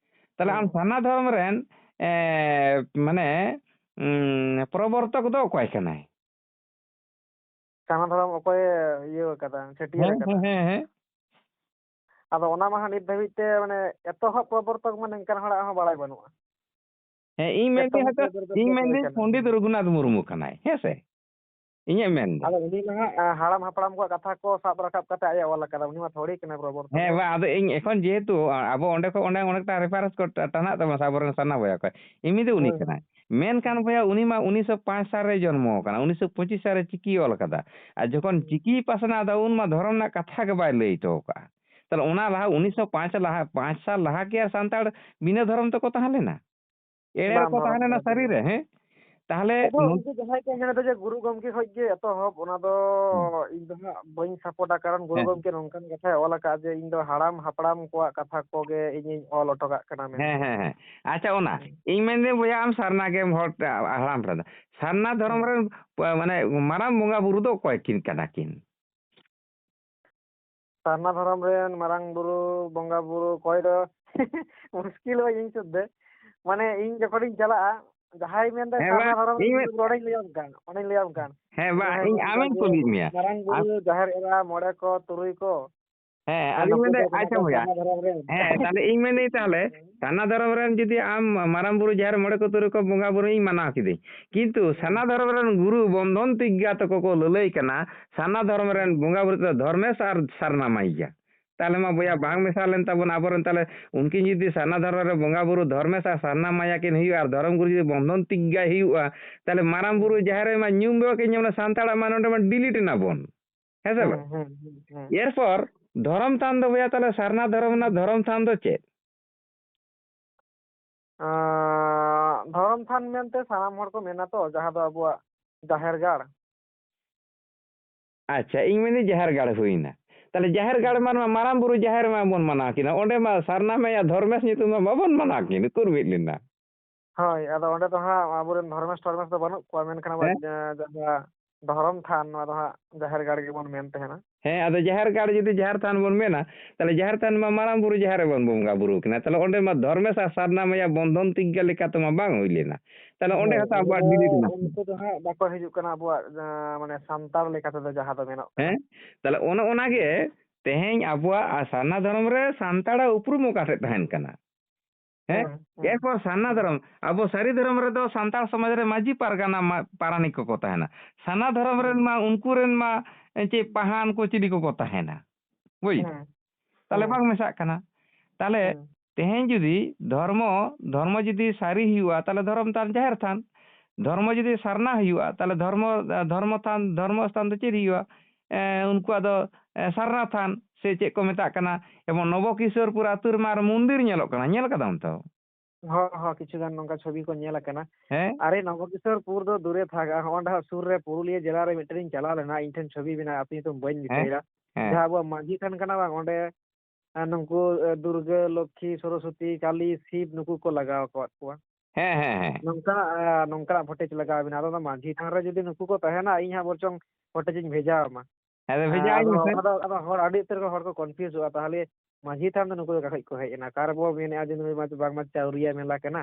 ᱛᱟᱦᱞᱮ ᱟᱢ ᱦᱩᱸ, ᱥᱟᱨᱱᱟ ᱫᱷᱚᱨᱚᱢ ᱨᱮᱱ, ᱮ, ᱢᱟᱱᱮ, ᱩᱸ, ᱯᱨᱚᱵᱚᱨᱛᱚᱠ ᱫᱚ ᱚᱠᱚᱭ ᱠᱟᱱᱟᱭ? ᱥᱟᱨᱱᱟ ᱫᱷᱚᱨᱚᱢ ᱚᱠᱚᱭᱮ ᱤᱭᱟᱹ ᱟᱠᱟᱫᱟ, ᱪᱷᱟᱹᱴᱭᱟᱹᱨ ᱦᱮᱸ, ᱟᱠᱟᱫᱟ? ᱦᱮᱸ, ᱦᱮᱸ, ᱦᱮᱸ᱾ ᱟᱫᱚ ᱚᱱᱟ ᱢᱟ ᱦᱟᱸᱜ ᱱᱤᱛ ᱫᱷᱟᱹᱵᱤᱡ ᱛᱮ, ᱢᱟᱱᱮ, ᱮᱛᱚᱦᱚᱵ ᱯᱨᱚᱵᱚᱨᱛᱚᱠ ᱢᱟ ᱱᱤᱝᱠᱟᱱ ᱦᱚᱲᱟᱜ ᱦᱚᱸ ᱵᱟᱲᱟᱭ ᱵᱟᱹᱱᱩᱜᱼᱟ᱾ ᱦᱮᱸ, ᱤᱧ ᱢᱮᱱᱫᱟᱹᱧ ᱮᱛᱚᱦᱚᱵ ᱦᱚᱭᱛᱳ, ᱯᱨᱚᱵᱚᱨᱛᱚᱠ ᱤᱧ ᱫᱚ ᱚᱠᱚᱭ ᱢᱮᱱᱫᱟᱹᱧ ᱠᱟᱱᱟ? ᱯᱚᱱᱰᱤᱛ ᱨᱚᱜᱷᱩᱱᱟᱛᱷ ᱢᱩᱨᱢᱩ ᱠᱟᱱᱟᱭ, ᱦᱮᱸ ᱥᱮ? ᱤᱧᱟᱹᱜ ᱢᱮᱱ ᱫᱚ᱾ ᱟᱫᱚ ᱩᱱᱤ ᱢᱟ ᱦᱟᱸᱜ, ᱟ, ᱦᱟᱲᱟᱢ ᱦᱟᱯᱲᱟᱢ ᱠᱚᱣᱟᱜ ᱠᱟᱛᱷᱟ ᱠᱚ ᱥᱟᱵ ᱨᱟᱠᱟᱵ ᱠᱟᱛᱮ ᱟᱡ ᱮ ᱚᱞ ᱟᱠᱟᱫᱟ, ᱩᱱᱤ ᱢᱟ ᱛᱷᱚᱲᱤ ᱠᱟᱱᱟᱭ ᱯᱨᱚᱵᱚᱨᱛᱚᱠ᱾ ᱦᱮᱸ, ᱵᱟ, ᱟᱫᱚ ᱤᱧ ᱮᱠᱷᱚᱱ ᱡᱮᱦᱮᱛᱩ ᱟᱵᱚ ᱚᱸᱰᱮ ᱠᱷᱚᱱ ᱚᱸᱰᱮ ᱚᱱᱮᱠᱴᱟ reference ᱠᱚ ᱴᱟ-, ᱴᱟᱱᱟᱜ ᱛᱟᱵᱚᱱᱟ ᱥᱮ ᱟᱵᱚᱨᱮᱱ ᱥᱟᱨᱱᱟ ᱵᱚᱭᱦᱟ ᱠᱚ᱾ ᱮᱢᱱᱤ ᱫᱚ ᱩᱱᱤ ᱦᱳᱭ, ᱦᱳᱭ᱾ ᱠᱟᱱᱟᱭ᱾ ᱢᱮᱱᱠᱷᱟᱱ ᱵᱚᱭᱦᱟ, ᱩᱱᱤ ᱢᱟ ᱩᱱᱤᱥᱥᱚ ᱯᱟᱸᱪ ᱥᱟᱞ ᱨᱮ ᱡᱚᱱᱢᱚ ᱟᱠᱟᱱᱟ, ᱩᱱᱤᱥᱥᱚ ᱯᱚᱸᱪᱤᱥ ᱥᱟᱞ ᱨᱮ ᱪᱤᱠᱤᱭ ᱚᱞ ᱟᱠᱟᱫᱟ᱾ ᱟᱨ ᱡᱚᱠᱷᱚᱱ ᱦᱩᱸ᱾ ᱪᱤᱠᱤᱭ ᱯᱟᱥᱱᱟᱣ ᱮᱫᱟ, ᱩᱱ ᱢᱟ ᱫᱷᱚᱨᱚᱢ ᱨᱮᱱᱟᱜ ᱠᱟᱛᱷᱟ ᱜᱮ ᱵᱟᱭ ᱞᱟᱹᱭ ᱦᱚᱴᱚ ᱟᱠᱟᱫᱼᱟ᱾ ᱛᱟᱦᱚᱞᱮ ᱚᱱᱟ ᱞᱟᱦᱟ ᱩᱱᱤᱥᱥᱚ ᱯᱟᱸᱪ ᱞᱟᱦᱟ, ᱯᱟᱸᱪ ᱥᱟᱞ ᱞᱟᱦᱟ ᱠᱤ ᱟᱨ ᱥᱟᱱᱛᱟᱲ ᱵᱤᱱᱟᱹ ᱫᱷᱚᱨᱚᱢ ᱛᱮᱠᱚ ᱛᱟᱦᱮᱸ ᱞᱮᱱᱟ? ᱮᱲᱮ ᱵᱟᱝ, ᱨᱮᱠᱚ ᱵᱟᱝ, ᱛᱟᱦᱮᱸ ᱵᱟᱝ, ᱞᱮᱱᱟ ᱵᱟᱝ, ᱥᱟᱹᱨᱤ ᱵᱟᱝ᱾ ᱨᱮ, ᱦᱮᱸ? ᱛᱟᱦᱚᱞᱮ ᱟᱫᱚ ᱱᱚᱝ- ᱩᱱᱠᱩ ᱡᱟᱦᱟᱸᱭ ᱠᱚ ᱢᱮᱱ ᱮᱫᱟ ᱡᱮ ᱜᱩᱨᱩ ᱜᱚᱢᱠᱮ ᱠᱷᱚᱱ ᱜᱮ ᱮᱛᱚᱦᱚᱵ, ᱚᱱᱟ ᱫᱚ ᱦᱮᱸ᱾ ᱤᱧ ᱫᱚ ᱦᱟᱸᱜ ᱵᱟᱹᱧ ᱥᱟᱯᱳᱨᱴᱟ, ᱠᱟᱨᱚᱱ ᱜᱩᱨᱩ ᱦᱮᱸ᱾ ᱜᱚᱢᱠᱮ ᱱᱚᱝᱠᱟᱱ ᱠᱟᱛᱷᱟᱭ ᱚᱞ ᱟᱠᱟᱫ ᱡᱮ ᱤᱧ ᱫᱚ ᱦᱟᱲᱟᱢ ᱦᱟᱯᱲᱟᱢ ᱠᱚᱣᱟᱜ ᱠᱟᱛᱷᱟ ᱠᱚᱜᱮ ᱤᱧᱤᱧ ᱚᱞ ᱦᱚᱴᱚ ᱠᱟᱜ ᱠᱟᱱᱟ ᱢᱮᱱᱛᱮ᱾ ᱦᱮᱸ, ᱦᱮᱸ, ᱦᱮᱸ᱾ ᱟᱪᱪᱷᱟ, ᱚᱱᱟ ᱦᱮᱸ᱾ ᱤᱧ ᱢᱮᱱᱫᱟᱹᱧ ᱵᱚᱭᱦᱟ, ᱟᱢ ᱥᱟᱨᱱᱟ ᱜᱮᱢ ᱦᱚᱲ ᱦᱟᱲᱟᱢ ᱨᱮᱱ ᱫᱚ᱾ ᱥᱟᱨᱱᱟ ᱫᱷᱚᱨᱚᱢ ᱦᱮᱸ᱾ ᱨᱮᱱ, ᱢᱟᱱᱮ, ᱢᱟᱨᱟᱝ ᱵᱚᱸᱜᱟ ᱵᱩᱨᱩ ᱫᱚ ᱚᱠᱚᱭ ᱠᱤᱱ ᱠᱟᱱᱟ ᱠᱤᱱ? ᱥᱟᱨᱱᱟ ᱫᱷᱚᱨᱚᱢ ᱨᱮᱱ ᱢᱟᱨᱟᱝ ᱵᱩᱨᱩ, ᱵᱚᱸᱜᱟ ᱵᱩᱨᱩ ᱚᱠᱚᱭ ᱫᱚ ᱢᱩᱥᱠᱤᱞᱚᱜ ᱤᱧ ᱥᱩᱫᱽᱫᱷᱟᱹ᱾ ᱢᱟᱱᱮ, ᱤᱧ ᱡᱚᱠᱷᱚᱱᱤᱧ ᱪᱟᱞᱟᱜᱼᱟ, ᱡᱟᱦᱟᱸᱭ ᱢᱮᱱᱫᱟ ᱦᱮᱸ, ᱥᱟᱨᱱᱟ ᱵᱟ, ᱫᱷᱚᱨᱚᱢ ᱤᱧ ᱨᱮᱱ ᱢᱮ-, ᱜᱩᱨᱩ, ᱚᱸᱰᱮᱧ ᱞᱟᱹᱭᱟᱢ ᱠᱟᱱ, ᱚᱸᱰᱮᱧ ᱞᱟᱹᱭᱟᱢ ᱠᱟᱱ᱾ ᱦᱮᱸ, ᱵᱟ, ᱡᱟᱦᱟᱸᱭ ᱤᱧ ᱢᱮᱱᱫᱟ ᱟᱢᱤᱧ ᱡᱮ ᱠᱩᱞᱤᱭᱮᱫ ᱢᱮᱭᱟ᱾ ᱢᱟᱨᱟᱝ ᱵᱩᱨᱩ, ᱟᱢ ᱡᱟᱦᱮᱨ ᱮᱨᱟ, ᱢᱚᱬᱮ ᱠᱚ, ᱛᱩᱨᱩᱭ ᱠᱚ, ᱦᱮᱸ, ᱟᱨ ᱟᱹᱞᱤᱧ ᱱᱩᱠᱩ ᱢᱮᱱᱫᱟᱹᱧ, ᱫᱚ ᱠᱟᱱᱟ ᱟᱪᱪᱷᱟ ᱠᱚ ᱵᱚᱭᱦᱟ᱾ ᱥᱟᱨᱱᱟ ᱫᱷᱚᱨᱚᱢ ᱨᱮᱱ᱾ ᱦᱮᱸ, ᱛᱟᱦᱞᱮ ᱤᱧ ᱢᱮᱱᱫᱟᱹᱧ ᱛᱟᱦᱞᱮ, ᱥᱟᱨᱱᱟ ᱫᱷᱚᱨᱚᱢ ᱨᱮᱱ ᱡᱩᱫᱤ ᱟᱢ ᱢᱟᱨᱟᱝ ᱵᱩᱨᱩ, ᱡᱟᱦᱮᱨ, ᱢᱚᱬᱮ ᱠᱚ, ᱛᱩᱨᱩᱭ ᱠᱚ ᱵᱚᱸᱜᱟ ᱵᱩᱨᱩ ᱤᱧ ᱢᱟᱱᱟᱣ ᱠᱤᱫᱟᱹᱧ, ᱠᱤᱱᱛᱩ ᱦᱮᱸ᱾ ᱥᱟᱨᱱᱟ ᱫᱷᱚᱨᱚᱢ ᱨᱮᱱ ᱜᱩᱨᱩ ᱵᱚᱱᱫᱷᱚᱱ ᱛᱤᱜᱽᱜᱟ ᱛᱟᱠᱚ ᱠᱚ ᱞᱟᱹᱞᱟᱹᱭ ᱠᱟᱱᱟ, ᱥᱟᱨᱱᱟ ᱫᱷᱚᱨᱚᱢ ᱨᱮᱱ ᱦᱮᱸ᱾ ᱵᱚᱸᱜᱟ ᱵᱩᱨᱩ ᱫᱚ ᱫᱷᱚᱨᱢᱮᱥ ᱟᱨ ᱥᱟᱨᱱᱟ ᱢᱟᱭᱟ᱾ ᱛᱟᱦᱞᱮ ᱢᱟ ᱵᱚᱭᱦᱟ ᱦᱮᱸ᱾ ᱵᱟᱝ ᱢᱮᱥᱟ ᱞᱮᱱ ᱛᱟᱵᱚᱱ ᱟᱵᱚᱨᱮᱱ, ᱛᱟᱦᱞᱮ ᱩᱱᱠᱤᱱ ᱡᱩᱫᱤ ᱥᱟᱨᱱᱟ ᱫᱷᱚᱨᱚᱢ ᱨᱮ ᱵᱚᱸᱜᱟ ᱵᱩᱨᱩ ᱫᱷᱚᱨᱢᱮᱥ ᱟᱨ ᱥᱟᱨᱱᱟ ᱢᱟᱭᱟ ᱠᱤᱱ ᱦᱩᱭᱩᱜᱼᱟ, ᱟᱨ ᱫᱷᱚᱨᱚᱢ ᱜᱩᱨᱩ ᱡᱩᱫᱤ ᱵᱚᱱᱫᱷᱚᱱ ᱛᱤᱜᱽᱜᱟᱭ ᱦᱩᱭᱩᱜᱼᱟ, ᱛᱟᱦᱞᱮ ᱢᱟᱨᱟᱝ ᱵᱩᱨᱩ ᱦᱮᱸ᱾ ᱡᱟᱦᱮᱨ ᱨᱮᱢᱟ ᱧᱩᱢ ᱜᱮ ᱵᱟᱹᱠᱤᱱ ᱧᱟᱢᱟ, ᱥᱟᱱᱛᱟᱲᱟᱜ ᱢᱟ ᱱᱚᱰᱮ ᱢᱟ delete ᱮᱱᱟ ᱵᱚᱱ᱾ ᱦᱮᱸ ᱥᱮ ᱦᱮᱸ, ᱵᱟᱝ? ᱦᱮᱸ, ᱦᱮᱸ, ᱦᱮᱸ᱾ ᱮᱨᱯᱚᱨ ᱫᱷᱚᱨᱚᱢ ᱛᱷᱟᱱ ᱫᱚ ᱵᱚᱭᱦᱟ ᱛᱟᱦᱞᱮ ᱥᱟᱨᱱᱟ ᱫᱷᱚᱨᱚᱢ ᱨᱮᱱᱟᱜ ᱫᱷᱚᱨᱚᱢ ᱛᱷᱟᱱ ᱫᱚ ᱪᱮᱫ? ᱟᱸ, ᱫᱷᱚᱨᱚᱢ ᱛᱷᱟᱱ ᱢᱮᱱᱛᱮ ᱥᱟᱱᱟᱢ ᱦᱚᱲ ᱠᱚ ᱢᱮᱱᱟ ᱛᱚ, ᱡᱟᱦᱟᱸ ᱫᱚ ᱟᱵᱚᱣᱟᱜ ᱡᱟᱦᱮᱨ ᱜᱟᱲ᱾ ᱟᱪᱪᱷᱟ, ᱤᱧ ᱢᱮᱱᱫᱟᱹᱧ ᱡᱟᱦᱮᱨ ᱜᱟᱲ ᱦᱩᱭᱱᱟ᱾ ᱛᱟᱦᱞᱮ ᱡᱟᱦᱮᱨ ᱜᱟᱲ ᱦᱮᱸ᱾ ᱢᱟ ᱱᱚᱣᱟ ᱢᱟᱨᱟᱝ ᱵᱩᱨᱩ ᱡᱟᱦᱮᱨ ᱢᱟ ᱵᱚᱱ ᱢᱟᱱᱟᱣ ᱠᱤᱱᱟ, ᱚᱸᱰᱮ ᱢᱟ ᱥᱟᱨᱱᱟ ᱢᱟᱭᱟ ᱫᱷᱚᱨᱢᱮᱥ ᱧᱩᱛᱩᱢ ᱢᱟ ᱵᱟᱵᱚᱱ ᱢᱟᱱᱟᱣ ᱠᱤᱱ, ᱩᱠᱩᱨ ᱢᱤᱫ ᱞᱮᱱᱟ᱾ ᱦᱳᱭ, ᱟᱫᱚ ᱚᱸᱰᱮ ᱫᱚ ᱦᱟᱸᱜ ᱟᱵᱚᱨᱮᱱ ᱫᱷᱚᱨᱢᱮᱥ ᱴᱚᱨᱢᱮᱥ ᱫᱚ ᱵᱟᱹᱱᱩᱜ ᱠᱚᱣᱟ, ᱢᱮᱱᱠᱷᱟᱱ ᱟᱵᱚᱣᱟᱜ ᱦᱮᱸ? ᱡᱟ-, ᱡᱟᱦᱟᱸ ᱫᱷᱚᱨᱚᱢ ᱛᱷᱟᱱ, ᱱᱚᱣᱟ ᱫᱚ ᱦᱟᱸᱜ ᱡᱟᱦᱮᱨ ᱜᱟᱲ ᱜᱮᱵᱚᱱ ᱢᱮᱱ ᱛᱟᱦᱮᱱᱟ᱾ ᱦᱮᱸ, ᱟᱫᱚ ᱡᱟᱦᱮᱨ ᱜᱟᱲ ᱡᱩᱫᱤ ᱡᱟᱦᱮᱨ ᱛᱷᱟᱱ ᱵᱚᱱ ᱢᱮᱱᱟ, ᱛᱟᱦᱞᱮ ᱡᱟᱦᱮᱨ ᱛᱷᱟᱱ ᱢᱟ ᱢᱟᱨᱟᱝ ᱵᱩᱨᱩ ᱡᱟᱦᱮᱨ ᱨᱮᱵᱚᱱ ᱵᱚᱸᱜᱟ ᱵᱩᱨᱩ ᱠᱤᱱᱟ, ᱛᱟᱦᱞᱮ ᱚᱸᱰᱮ ᱢᱟ ᱫᱷᱚᱨᱢᱮᱥ ᱟᱨ ᱥᱟᱨᱱᱟ ᱢᱟᱭᱟ ᱵᱚᱱᱫᱷᱚᱱ ᱛᱤᱠ ᱞᱮᱠᱟ ᱛᱮᱢᱟ ᱵᱟᱝ ᱦᱩᱭ ᱞᱮᱱᱟ᱾ ᱛᱟᱦᱞᱮ ᱚᱸᱰᱮ ᱦᱮᱸ, ᱦᱚᱸᱛᱚ ᱚᱸᱰᱮ ᱟᱵᱚᱣᱟᱜ ᱫᱚ ᱰᱤᱞᱤᱴ ᱮᱱᱟ᱾ ᱩᱱᱠᱩ ᱫᱚ ᱦᱟᱸᱜ ᱵᱟᱠᱚ ᱦᱤᱡᱩᱜ ᱠᱟᱱᱟ ᱟᱵᱚᱣᱟᱜ, ᱟᱸ, ᱢᱟᱱᱮ ᱥᱟᱱᱛᱟᱲ ᱞᱮᱠᱟ ᱛᱮᱫᱚ ᱡᱟᱦᱟᱸ ᱫᱚ ᱢᱮᱱᱚᱜ ᱠᱟᱱᱟ᱾ ᱦᱮᱸ? ᱛᱟᱦᱞᱮ ᱚᱱᱮ ᱚᱱᱟ ᱜᱮ ᱛᱮᱦᱮᱧ ᱟᱵᱚᱣᱟᱜ ᱥᱟᱨᱱᱟ ᱫᱷᱚᱨᱚᱢ ᱨᱮ ᱥᱟᱱᱛᱟᱲᱟᱜ ᱩᱯᱨᱩᱢ ᱚᱠᱟ ᱥᱮᱫ ᱛᱟᱦᱮᱱ ᱠᱟᱱᱟ? ᱦᱮᱸ? ᱦᱮᱸ, ᱦᱮᱸ᱾ ᱮᱨᱯᱚᱨ ᱥᱟᱨᱱᱟ ᱦᱮᱸ᱾ ᱫᱷᱚᱨᱚᱢ, ᱟᱵᱚ ᱥᱟᱹᱨᱤ ᱫᱷᱚᱨᱚᱢ ᱨᱮᱫᱚ ᱥᱟᱱᱛᱟᱲ ᱥᱚᱢᱟᱡᱽ ᱨᱮ ᱢᱟᱹᱡᱷᱤ ᱯᱟᱨᱜᱟᱱᱟ ᱢᱟ-, ᱯᱟᱨᱟᱱᱤᱠ ᱠᱚᱠᱚ ᱛᱟᱦᱮᱱᱟ᱾ ᱥᱟᱨᱱᱟ ᱫᱷᱚᱨᱚᱢ ᱨᱮᱱ ᱦᱮᱸ᱾ ᱢᱟ, ᱩᱱᱠᱩ ᱨᱮᱱ ᱢᱟ, ᱮ, ᱪᱮᱫ ᱯᱟᱦᱟᱱ ᱠᱚ ᱪᱤᱞᱤ ᱠᱚᱠᱚ ᱛᱟᱦᱮᱱᱟ᱾ ᱵᱩᱡᱽ? ᱦᱮᱸ᱾ ᱛᱟᱦᱞᱮ ᱦᱮᱸ᱾ ᱵᱟᱝ ᱢᱮᱥᱟᱜ ᱠᱟᱱᱟ᱾ ᱛᱟᱦᱞᱮ ᱦᱮᱸ᱾ ᱛᱮᱦᱮᱧ ᱡᱩᱫᱤ ᱫᱷᱚᱨᱢᱚ, ᱫᱷᱚᱨᱢᱚ ᱡᱩᱫᱤ ᱥᱟᱹᱨᱤ ᱦᱩᱭᱩᱜᱼᱟ, ᱛᱟᱦᱞᱮ ᱫᱷᱚᱨᱚᱢ ᱛᱷᱟᱱ ᱡᱟᱦᱮᱨ ᱛᱷᱟᱱ᱾ ᱫᱷᱚᱨᱢᱚ ᱡᱩᱫᱤ ᱥᱟᱨᱱᱟ ᱦᱩᱭᱩᱜᱼᱟ, ᱛᱟᱦᱞᱮ ᱫᱷᱚᱨᱢᱚ, ᱫᱷᱚᱨᱢᱚ ᱛᱷᱟᱱ, ᱫᱷᱚᱨᱢᱚ ᱥᱛᱷᱟᱱ ᱫᱚ ᱪᱮᱫ ᱦᱩᱭᱩᱜᱼᱟ? ᱮ, ᱩᱱᱠᱩᱣᱟᱜ ᱫᱚ, ᱮ, ᱥᱟᱨᱱᱟ ᱛᱷᱟᱱ ᱥᱮ ᱪᱮᱫ ᱠᱚ ᱢᱮᱛᱟᱜ ᱠᱟᱱᱟ᱾ ᱮᱵᱚᱝ ᱱᱚᱵᱚᱠᱤᱥᱳᱨᱯᱩᱨ ᱟᱹᱛᱩ ᱨᱮᱢᱟ ᱟᱨ ᱢᱚᱱᱫᱤᱨ ᱧᱮᱞᱚᱜ ᱠᱟᱱᱟ, ᱧᱮᱞ ᱠᱟᱫᱟᱢ ᱛᱚ? ᱦᱚᱸ, ᱦᱚᱸ, ᱠᱤᱪᱷᱩ ᱜᱟᱱ ᱱᱚᱝᱠᱟ ᱪᱷᱚᱵᱤ ᱠᱚ ᱧᱮᱞ ᱟᱠᱟᱱᱟ᱾ ᱦᱮᱸ? ᱟᱨᱮ, ᱱᱚᱵᱚᱠᱤᱥᱳᱨᱯᱩᱨ ᱫᱚ ᱫᱩᱨᱮ ᱛᱷᱟᱠ, ᱦᱚᱸᱜᱼᱚ ᱱᱚᱸᱰᱮ ᱦᱟᱸᱜ ᱥᱩᱨ ᱨᱮ ᱯᱩᱨᱩᱞᱤᱭᱟᱹ ᱡᱮᱞᱟ ᱨᱮ ᱢᱤᱫᱴᱮᱱ ᱤᱧ ᱪᱟᱞᱟᱣ ᱞᱮᱱᱟ, ᱤᱧ ᱴᱷᱮᱱ ᱪᱷᱚᱵᱤ ᱢᱮᱱᱟᱜᱼᱟ, ᱟᱹᱛᱩ ᱧᱩᱛᱩᱢ ᱵᱟᱹᱧ ᱦᱮᱸ, ᱫᱤᱥᱟᱹᱭᱮᱫᱟ᱾ ᱦᱮᱸ᱾ ᱡᱟᱦᱟᱸ ᱟᱵᱚᱣᱟᱜ ᱢᱟᱹᱡᱷᱤ ᱛᱷᱟᱱ ᱠᱟᱱᱟ ᱵᱟᱝ, ᱚᱸᱰᱮ, ᱟᱨ ᱱᱩᱠᱩ, ᱮ, ᱫᱩᱨᱜᱟᱹ, ᱞᱚᱠᱠᱷᱤ, ᱥᱚᱨᱚᱥᱚᱛᱤ, ᱠᱟᱞᱤ, ᱥᱤᱵ ᱱᱩᱠᱩ ᱠᱚ ᱞᱟᱜᱟᱣ ᱟᱠᱟᱫ ᱠᱚᱣᱟ᱾ ᱦᱮᱸ, ᱦᱮᱸ, ᱦᱮᱸ᱾ ᱱᱚᱝᱠᱟᱱᱟᱜ, ᱮ, ᱱᱚᱝᱠᱟᱱᱟᱜ footage ᱞᱟᱜᱟᱣ ᱢᱮᱱᱟᱜᱼᱟ᱾ ᱟᱫᱚ ᱚᱱᱟ ᱢᱟᱹᱡᱷᱤ ᱛᱷᱟᱱ ᱨᱮ ᱡᱩᱫᱤ ᱱᱩᱠᱩ ᱠᱚ ᱛᱟᱦᱮᱱᱟ, ᱤᱧ ᱦᱟᱸᱜ ᱵᱚᱨᱪᱚᱝ footage ᱤᱧ ᱵᱷᱮᱡᱟ ᱟᱢᱟ᱾ ᱦᱮᱸ, ᱦᱮᱸ, ᱵᱷᱮᱡᱟ ᱟᱹᱧ ᱟᱫᱚ ᱢᱮᱥᱮ᱾ ᱟᱫᱚ, ᱟᱫᱚ ᱦᱚᱲ, ᱟᱹᱰᱤ ᱩᱛᱟᱹᱨ ᱠᱚ ᱦᱚᱲ ᱠᱚ confuseᱚᱜᱼᱟ, ᱛᱟᱦᱚᱞᱮ ᱢᱟᱹᱡᱷᱤ ᱛᱷᱟᱱ ᱫᱚ ᱱᱩᱠᱩ ᱫᱚ ᱚᱠᱟ ᱠᱷᱚᱡ ᱠᱚ ᱦᱮᱡ ᱮᱱᱟ? ᱚᱠᱟ ᱨᱮᱵᱚ ᱢᱮᱱᱮᱫᱼᱟ ᱡᱮ ᱱᱩᱭ ᱢᱟ ᱵᱟᱝᱢᱟ ᱪᱟᱹᱣᱨᱤᱭᱟᱹ ᱢᱮᱞᱟ ᱠᱟᱱᱟ?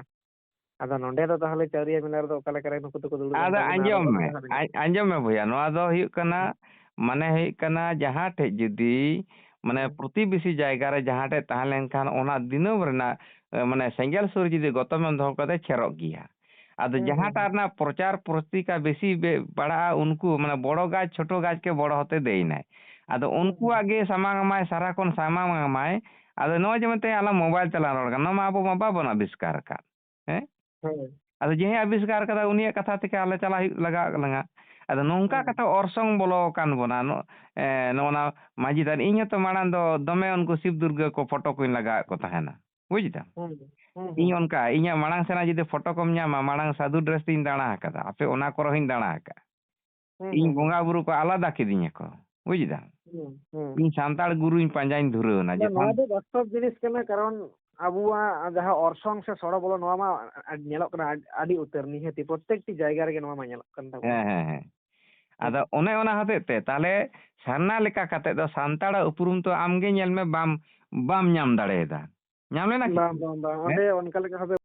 ᱟᱫᱚ ᱱᱚᱸᱰᱮ ᱫᱚ ᱛᱟᱦᱚᱞᱮ ᱪᱟᱹᱣᱨᱤᱭᱟᱹ ᱢᱮᱞᱟ ᱨᱮᱫᱚ ᱚᱠᱟ ᱞᱮᱠᱟ ᱨᱮ ᱱᱩᱠᱩ ᱫᱚᱠᱚ ᱫᱩᱲᱩᱵ ᱮᱱ ᱟᱫᱚ ᱛᱟᱵᱚᱱᱟ? ᱟᱫᱚ ᱟᱸᱡᱚᱢ ᱚᱱᱟ ᱢᱮ, ᱠᱟᱛᱷᱟ ᱠᱟᱱᱟ᱾ ᱟᱸ-, ᱟᱸᱡᱚᱢ ᱢᱮ ᱵᱚᱭᱦᱟ, ᱱᱚᱣᱟ ᱫᱚ ᱦᱩᱭᱩᱜ ᱠᱟᱱᱟ, ᱦᱩᱸ᱾ ᱢᱟᱱᱮ ᱦᱩᱭᱩᱜ ᱠᱟᱱᱟ, ᱡᱟᱦᱟᱸ ᱴᱷᱮᱡ ᱡᱩᱫᱤ, ᱢᱟᱱᱮ, ᱦᱩᱸ᱾ ᱯᱨᱚᱛᱤᱵᱮᱥᱤ ᱡᱟᱭᱜᱟ ᱨᱮ ᱡᱟᱦᱟᱸ ᱴᱷᱮᱡ ᱛᱟᱦᱮᱸ ᱞᱮᱱᱠᱷᱟᱱ, ᱚᱱᱟ ᱫᱤᱱᱟᱹᱢ ᱨᱮᱱᱟᱜ, ᱮ, ᱢᱟᱱᱮ, ᱥᱮᱸᱜᱮᱞ ᱥᱩᱨ ᱡᱩᱫᱤ ᱜᱚᱛᱚᱢᱮᱢ ᱫᱚᱦᱚ ᱠᱟᱫᱟ, ᱪᱷᱮᱨᱚᱜ ᱜᱮᱭᱟ᱾ ᱟᱫᱚ ᱦᱩᱸ, ᱦᱩᱸ, ᱡᱟᱦᱟᱸᱴᱟᱜ ᱦᱩᱸ᱾ ᱨᱮᱱᱟᱜ ᱯᱨᱚᱪᱟᱨ ᱯᱨᱚᱛᱤᱠᱟ ᱵᱮᱥᱤ ᱵᱮ-, ᱵᱟᱲᱟᱜᱼᱟ, ᱩᱱᱠᱩ, ᱢᱟᱱᱮ, ᱵᱚᱲᱚ ᱜᱟᱪᱷ, ᱪᱷᱳᱴᱳ ᱜᱟᱪᱷ ᱜᱮ ᱵᱚᱲᱚ ᱦᱚᱛᱮ ᱫᱮᱭᱱᱟᱭ᱾ ᱟᱫᱚ ᱦᱩᱸ, ᱦᱩᱸ᱾ ᱩᱱᱠᱩᱣᱟᱜ ᱜᱮ ᱥᱟᱢᱟᱝ ᱟᱢᱟᱭ, ᱥᱟᱨᱟᱠᱷᱚᱱ ᱥᱟᱢᱟᱝ ᱟᱢᱟᱭ᱾ ᱟᱫᱚ ᱱᱚᱜᱼᱚᱭ ᱡᱮ ᱢᱮᱱᱛᱮ ᱟᱞᱟᱝ ᱢᱳᱵᱟᱭᱤᱞ ᱛᱮᱞᱟᱝ ᱨᱚᱲ ᱠᱟᱱᱟ, ᱱᱚᱣᱟ ᱢᱟ ᱟᱵᱚ ᱢᱟ ᱵᱟᱵᱚᱱ ᱟᱵᱤᱥᱠᱟᱨ ᱟᱠᱟᱫ᱾ ᱦᱮᱸ? ᱦᱮᱸ᱾ ᱟᱫᱚ ᱡᱟᱦᱟᱸᱭ ᱟᱵᱤᱥᱠᱟᱨ ᱠᱟᱫᱟ, ᱩᱱᱤᱭᱟᱜ ᱠᱟᱛᱷᱟ ᱛᱮᱜᱮ ᱟᱞᱮ ᱪᱟᱞᱟᱜ ᱦᱩᱭᱩᱜ ᱞᱟᱜᱟᱣ ᱞᱟᱝᱟ᱾ ᱟᱫᱚ ᱱᱚᱝᱠᱟ ᱦᱮᱸ᱾ ᱠᱟᱛᱮ ᱚᱨᱥᱚᱝ ᱵᱚᱞᱚ ᱟᱠᱟᱱ ᱵᱚᱱᱟ, ᱱᱚ-, ᱮ, ᱱᱚᱜᱼᱚ ᱱᱟ ᱢᱟᱹᱡᱷᱤ ᱛᱷᱟᱱ᱾ ᱤᱧ ᱦᱚᱸᱛᱚ ᱢᱟᱲᱟᱝ ᱫᱚ ᱫᱚᱢᱮ ᱩᱱᱠᱩ ᱥᱤᱵ ᱫᱩᱨᱜᱟᱹ ᱠᱚ ᱯᱷᱳᱴᱳ ᱠᱚᱧ ᱞᱟᱜᱟᱣᱮᱫ ᱠᱚ ᱛᱟᱦᱮᱱᱟ᱾ ᱵᱩᱡᱽ ᱫᱟᱢ? ᱦᱮᱸ, ᱦᱮᱸ, ᱤᱧ ᱦᱮᱸ᱾ ᱚᱱᱠᱟ, ᱤᱧᱟᱹᱜ ᱢᱟᱲᱟᱝ ᱥᱮᱱᱟᱜ ᱡᱩᱫᱤ ᱯᱷᱳᱴᱳ ᱠᱚᱢ ᱧᱟᱢᱟ, ᱢᱟᱲᱟᱝ ᱥᱟᱫᱷᱩ ᱰᱨᱮᱥ ᱛᱤᱧ ᱫᱟᱬᱟ ᱟᱠᱟᱫᱟ, ᱟᱯᱮ ᱚᱱᱟ ᱠᱚᱨᱮ ᱦᱚᱸᱧ ᱫᱟᱬᱟ ᱟᱠᱟᱫᱼᱟ᱾ ᱦᱮᱸ, ᱤᱧ ᱦᱮᱸ, ᱦᱮᱸ᱾ ᱵᱚᱸᱜᱟ ᱵᱩᱨᱩ ᱠᱚ ᱟᱞᱟᱫᱟ ᱠᱤᱫᱤᱧᱟ ᱠᱚ, ᱵᱩᱡᱽ ᱫᱟᱢ? ᱦᱮᱸ, ᱦᱮᱸ᱾ ᱤᱧ ᱥᱟᱱᱛᱟᱲ ᱜᱩᱨᱩᱧ ᱯᱟᱸᱡᱟᱧ ᱫᱷᱩᱨᱟᱹᱣ ᱮᱱᱟ ᱵᱟᱝ, ᱡᱚᱠᱷᱚᱱ᱾ ᱱᱚᱣᱟ ᱫᱚ ᱵᱟᱥᱛᱚᱵ ᱡᱤᱱᱤᱥ ᱠᱟᱱᱟ, ᱠᱟᱨᱚᱱ ᱟᱵᱚᱣᱟᱜ ᱡᱟᱦᱟᱸ ᱚᱨᱥᱚᱝ ᱥᱮ ᱥᱚᱲᱚ ᱵᱚᱞᱚ, ᱱᱚᱣᱟ ᱢᱟ ᱧᱮᱞᱚᱜ ᱠᱟᱱᱟ ᱟᱹᱰ-, ᱟᱹᱰᱤ ᱩᱛᱟᱹᱨ, ᱱᱤᱦᱟᱹᱛᱤ ᱯᱨᱚᱛᱮᱠᱴᱤ ᱡᱟᱭᱜᱟ ᱨᱮᱜᱮ ᱱᱚᱣᱟ ᱢᱟ ᱧᱮᱞᱚᱜ ᱠᱟᱱ ᱛᱟᱵᱚᱱᱟ᱾ ᱦᱮᱸ, ᱦᱮᱸ, ᱦᱮᱸ᱾ ᱟᱫᱚ ᱚᱱᱮ ᱚᱱᱟ ᱦᱚᱛᱮᱡ ᱛᱮ ᱛᱟᱦᱞᱮ ᱥᱟᱨᱱᱟ ᱞᱮᱠᱟ ᱠᱟᱛᱮ ᱫᱚ ᱥᱟᱱᱛᱟᱲᱟᱜ ᱩᱯᱨᱩᱢ ᱛᱚ ᱟᱢᱜᱮ ᱧᱮᱞ ᱢᱮ ᱵᱟᱢ, ᱵᱟᱢ ᱧᱟᱢ ᱫᱟᱲᱮᱭᱟᱫᱟ᱾ ᱧᱟᱢ ᱞᱮᱱᱟ ᱠᱤ? ᱵᱟᱝ, ᱵᱟᱝ, ᱵᱟᱝ᱾ ᱦᱮᱸ? ᱚᱸᱰᱮ ᱚᱱᱠᱟ ᱞᱮᱠᱟ ᱵᱷᱟᱵᱮ